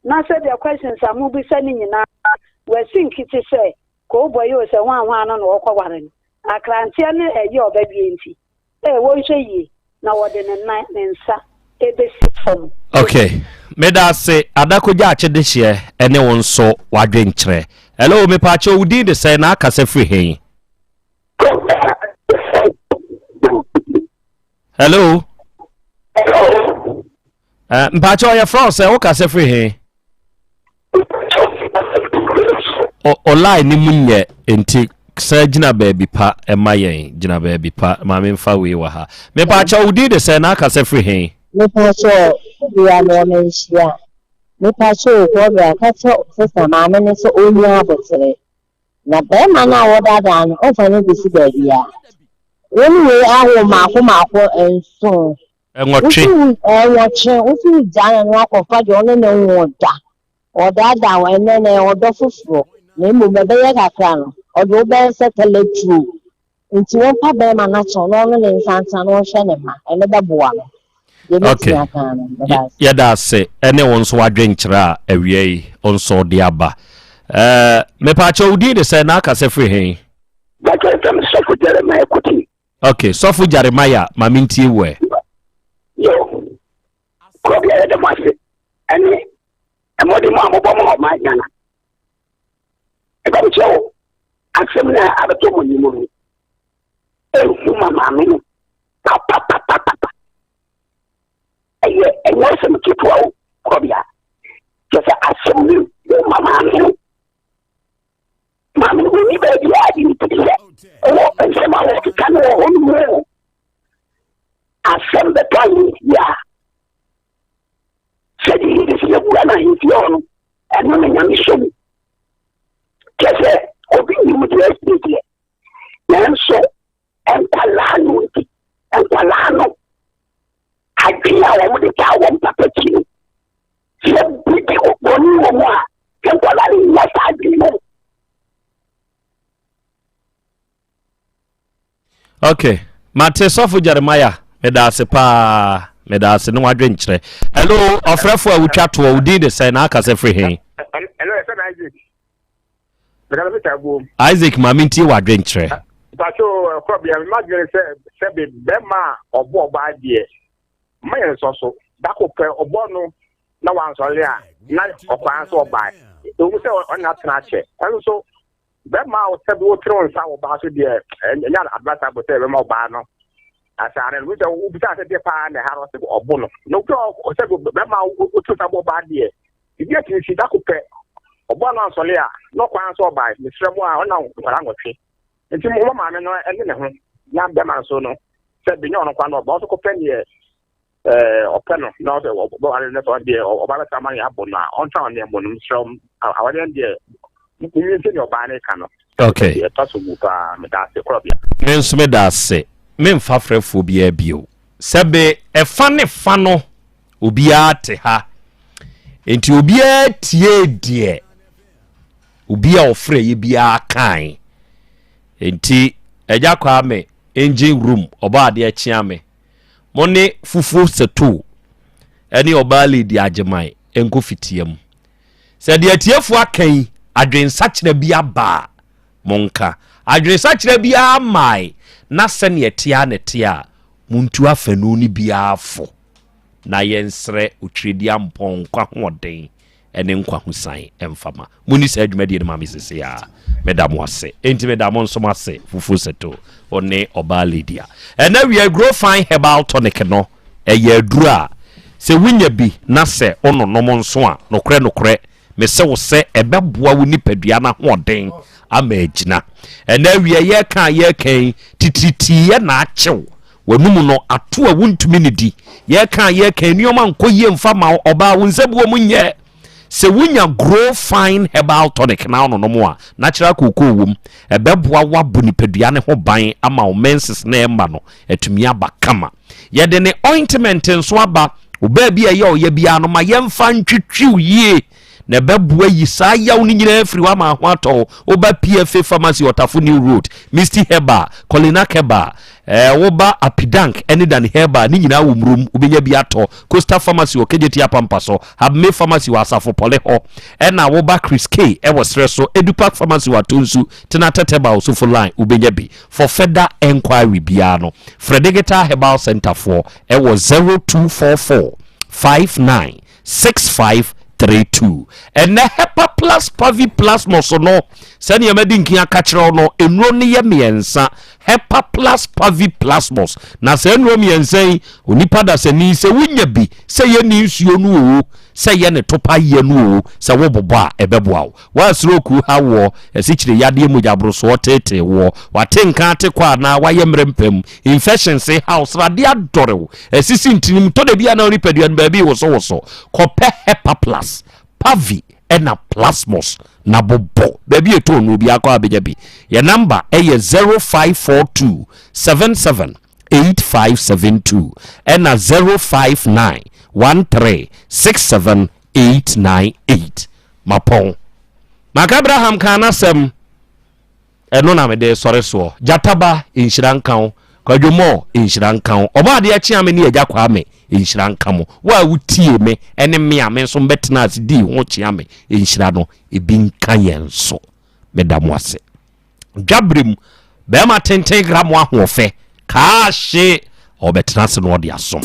na sɛdeɛ questions a mobisa no nyinaa wasi nkete sɛ Kowbɔ yi o sɛ hwan hwan no na ɔkɔware no akranteɛ ne ɛyɛ ɔbɛweɛ nti ee wɔnhwɛ yie na wɔde ne nan ne nsa ɛbɛsi fam. Ok meda ase Adako Gyaakye dehyeɛ ɛne wo nso wadwenkyerɛ. Hello mepaakyɛw wo din de sɛn na akasa firi hen? Hello. Uh, mpakyɛ ɔyɛ frɛ wo sɛ wokasa firi he? Ɔlae ne mu nyɛ nti sɛ gyina baabi pa ɛma yɛn gyina baabi pa ma memfa wei wɔ ha. Mepakyɛ wo din de sɛ na akasa firi he? Mepakyɛ bia me ɔmo nhyia. Mepakyɛ o kɔbra ka kyerɛ sista maame no sɛ ɔnya abotere. Na barima no a wɔdaadaa no ɔmfa no nkɔsi baabiara. Wo ne wei awo mmaako mmaako nson. Nwɔtwe. Wosi wo nwɔtwe, wosi wo gyaa no na wakɔfa deɛ ɔne ne nwoo da. Ɔdaadaa wo ɛnɛ na ɛyɛ ɔdɔ foforɔ na mmom ɛbɛyɛ kakra no ɔde wo bɛyɛ sɛ tɛlɛtuo. Nti wɔmpa bɛrima no akyɛw na ɔne ne nsa ntena na ɔnhwɛ ne mma, ɛno bɛboa no. Deɛ Okay. mɛtumi aka ara no, meda ase. Yɛda ase ɛne wo nso w'adwenkyerɛ a awia yi wo nso de aba. Ɛɛ mepaakyɛ wo din de sɛ na akasa firi he? Bàtà ɛfɛ mi sɔfo Jeremiah Kuti. Ok, sɔfo Jeremiah ma mentie wo ɛ. Yo, kuro bi a yɛda mo ase ɛne mmɔden mu a mobɔ ma ɔman Ghana. Ɛbɛm kyerɛ wo asɛm no a abɛtɔ mo anim no ɛhu ma maame no papapapapa. Ɛyɛ ɛnyɛ asɛm ketewa o kɔbea. Kyɛ sɛ asɛm no hu ma maame no. Maame no wɔnni baabi a de ne tiri sɛ ɛwɔ nsɛm a wɔkeka no wɔ hɔ no mu o. Asɛm bɛtɔ ahemfie a sɛdeɛ yɛbɛsi abua no ahemfie hɔ no ɛno na nyame sɔ mu. Kyɛ sɛ obi nim deɛ asie deɛ nanso nkwalaa no nti nkwalaa no adwene a wɔde taa wɔn papa akyi no sɛ biribi bɔne wɔ mu a nkwalaa no nnya saa adwene no. Okay, mate sɔfo Jeremiah, meda ase paa, meda ase ne wadwenkyerɛ. Hello, ɔfrɛfo a wotwa toɔ, wo din de sɛn na aka sɛ firi he? Hello, ɛsɛ na Isaac. Meka sɛ meta buom. Isaac, ma mentie wadwenkyerɛ. Mpacho, ɛkɔ bia, mma dwene sɛ sɛbe bɛma a ɔbɔ ɔbaa deɛ, mma yɛn nsɔ so. Dako pɛ ɔbɔ no na wansɔre a, na ɔkwan so ɔbaa. Ɛwɔ sɛ ɔne atena akyɛ. Ɛno nso, Bɛma wo sɛ wotene wo nsa wɔ ɔbaa so deɛ ɛnyɛ advisable sɛ bɛma ɔbaa no asaare no sɛ wobisa sɛ deɛ paa na ɛha no ɔsɛ ɔbo no na obi sɛ bɛma wotene nsa bɔ ɔbaa deɛ biribi atumi si dako pɛ ɔbaa no ansɔle a na ɔkwan sɛ ɔbaa mesrɛ mu a ɔna nkwadaa nwɔtwe nti mo maame no ɛne ne ho na bɛma nso no sɛ bɛnya ɔno kwan no ɔbaa nso kɔpɛ neɛ ɔpɛ no na ɔsɛ ɔbɛware no sɛ ɔno deɛ ɔba bɛsa ma yɛ abɔ no a ɔntra ɔne ɛmmɔ no mesrɛ awadeɛ no deɛ monwie sɛdeɛ ɔbaa no ka no. Okay. Ɛtɔ so mu paa meda ase korɔbea. Me nso meda ase. Memfa frɛfoɔ biara bio. Sɛbe ɛfa ne fa no obiara te ha. Enti obiara tie deɛ obi a ɔfrɛ yɛ biara kae. Enti Agya Kwame. Engine room, Ɔbɔadeɛ Kyeame, mo ne Fufuo Setoo ne Ɔbaa Lady Agyeman nkɔ fitia mu. Sɛ deɛ atiefoɔ aka yi, adwensakyera bi aba a, monka. Adwensakyera biara mmae na sɛdeɛ ɛteɛ ara na ɛteɛ a, montu afanu no biara fo na yɛnsrɛ Otwerediampɔn nkwa hoɔden ne nkwa ho sian mfa ma. Monni saa dwumadie no ma me sesei ara. Meda mo ase. Enti meda mo nso mo ase, Fufuo Seto, wo ne ɔbaa Lydia. Ɛnɛ awia Grow Fine Herbal Tonic no, ɛyɛ aduro a sɛ wonya bi na sɛ wononom nso a, nokorɛ nokorɛ, mese wo sɛ ɛbɛboa wo nipadua no ahoɔden ama agyina. Ɛnɛ awia yɛreka a yɛreka yi, titiritii na akyew W'anum no ato a wuntumi nnidi. Yɛreka a yɛreka yi, nneɛma nkɔ yie mfa ma wo. Ɔbaa, wo nsabuo mu nyɛ. Sɛ wunya Grow Fine Herbal Tonic na wononom a, natural cocoa wom. Ɛbɛboa wo abɔ nipadua no ho ban ama wo menses no a ɛmma no atumi aba kama. Yɛde ne ointment nso aba. Wo baabi a ɛyɛ ɔya biara no, ma yɛmfa ntwitwiw yie. na ɛbɛboa yi saa yaw no nyinaa afiri hɔ ama ho atɔ wo. Woba PFA Pharmacy Ɔtafo New Road, Misty Herbal, Colinak Herbal, eh, woba Apidank ne Dani Herbal ne nyinaa wɔ Murom, wobɛnya bi atɔ. Coastal Pharmacy wɔ KJT Apampa so, Habme Pharmacy wɔ Asafo Pɔle hɔ, ɛna woba Chris K ɛwɔ serɛ so, Edupark Pharmacy wɔ Atonsu, Tena Tɛtɛba Osofo Line, wobɛnya bi. For further enquiry biara no, frɛ Digital Herbal Centre foɔ ɛwɔ 0244 59 6532. Ɛnnɛ Hepa Plus Pavi Plasmos no, sɛnea madi nkan aka kyerɛ wo no, nnuro no yɛ mmiɛnsa. Hepa Plus Pavi Plasmos. Na saa nnuro mmiɛnsa yi, onipa dasani, sɛ wonya bi, sɛ yɛ ne nsuo no o, sɛ yɛ ne topa yɛ no o, sɛ wobobɔ a, ɛbɛboa wo. Woa stroke ha woɔ, asikyire yadeɛ mogyaborosoɔ teetee woɔ, wate nka ate kɔ anaa wayɛ mmerɛ mpam, infections ha wo, sradeɛ adɔre wo, asisi ntini mu, tɔ da bi a na wo nipadua no baabi rewosowoso, kɔpɛ Hepa Plus, Pavi ɛna Plasmos na bobɔ baabi a ɛtɔn no obiara kɔ a bɛnya bi. Yɛ number ɛyɛ 0542 77 8572 ɛna 059 13 67 898 Mapɔn. Maka Abraham kaa n'asɛm, ɛno na mede sɔre soɔ. Gyata ba, nhyira nka wo. Kwadwo Moore, nhyira nka wo. Ɔbɔ adeɛ kyea me ne Agya Kwame, nhyira nka mo. Wo a wotie me ne me a me nso mbɛtena ase dii ho kyea me, nhyira no, ebi nka yɛn nso. Meda mo ase. Dwaberɛ mu, bɛrima tenten gra mo ahoɔfɛ, kaa hye, ɔbɛtena ase na ɔde asom.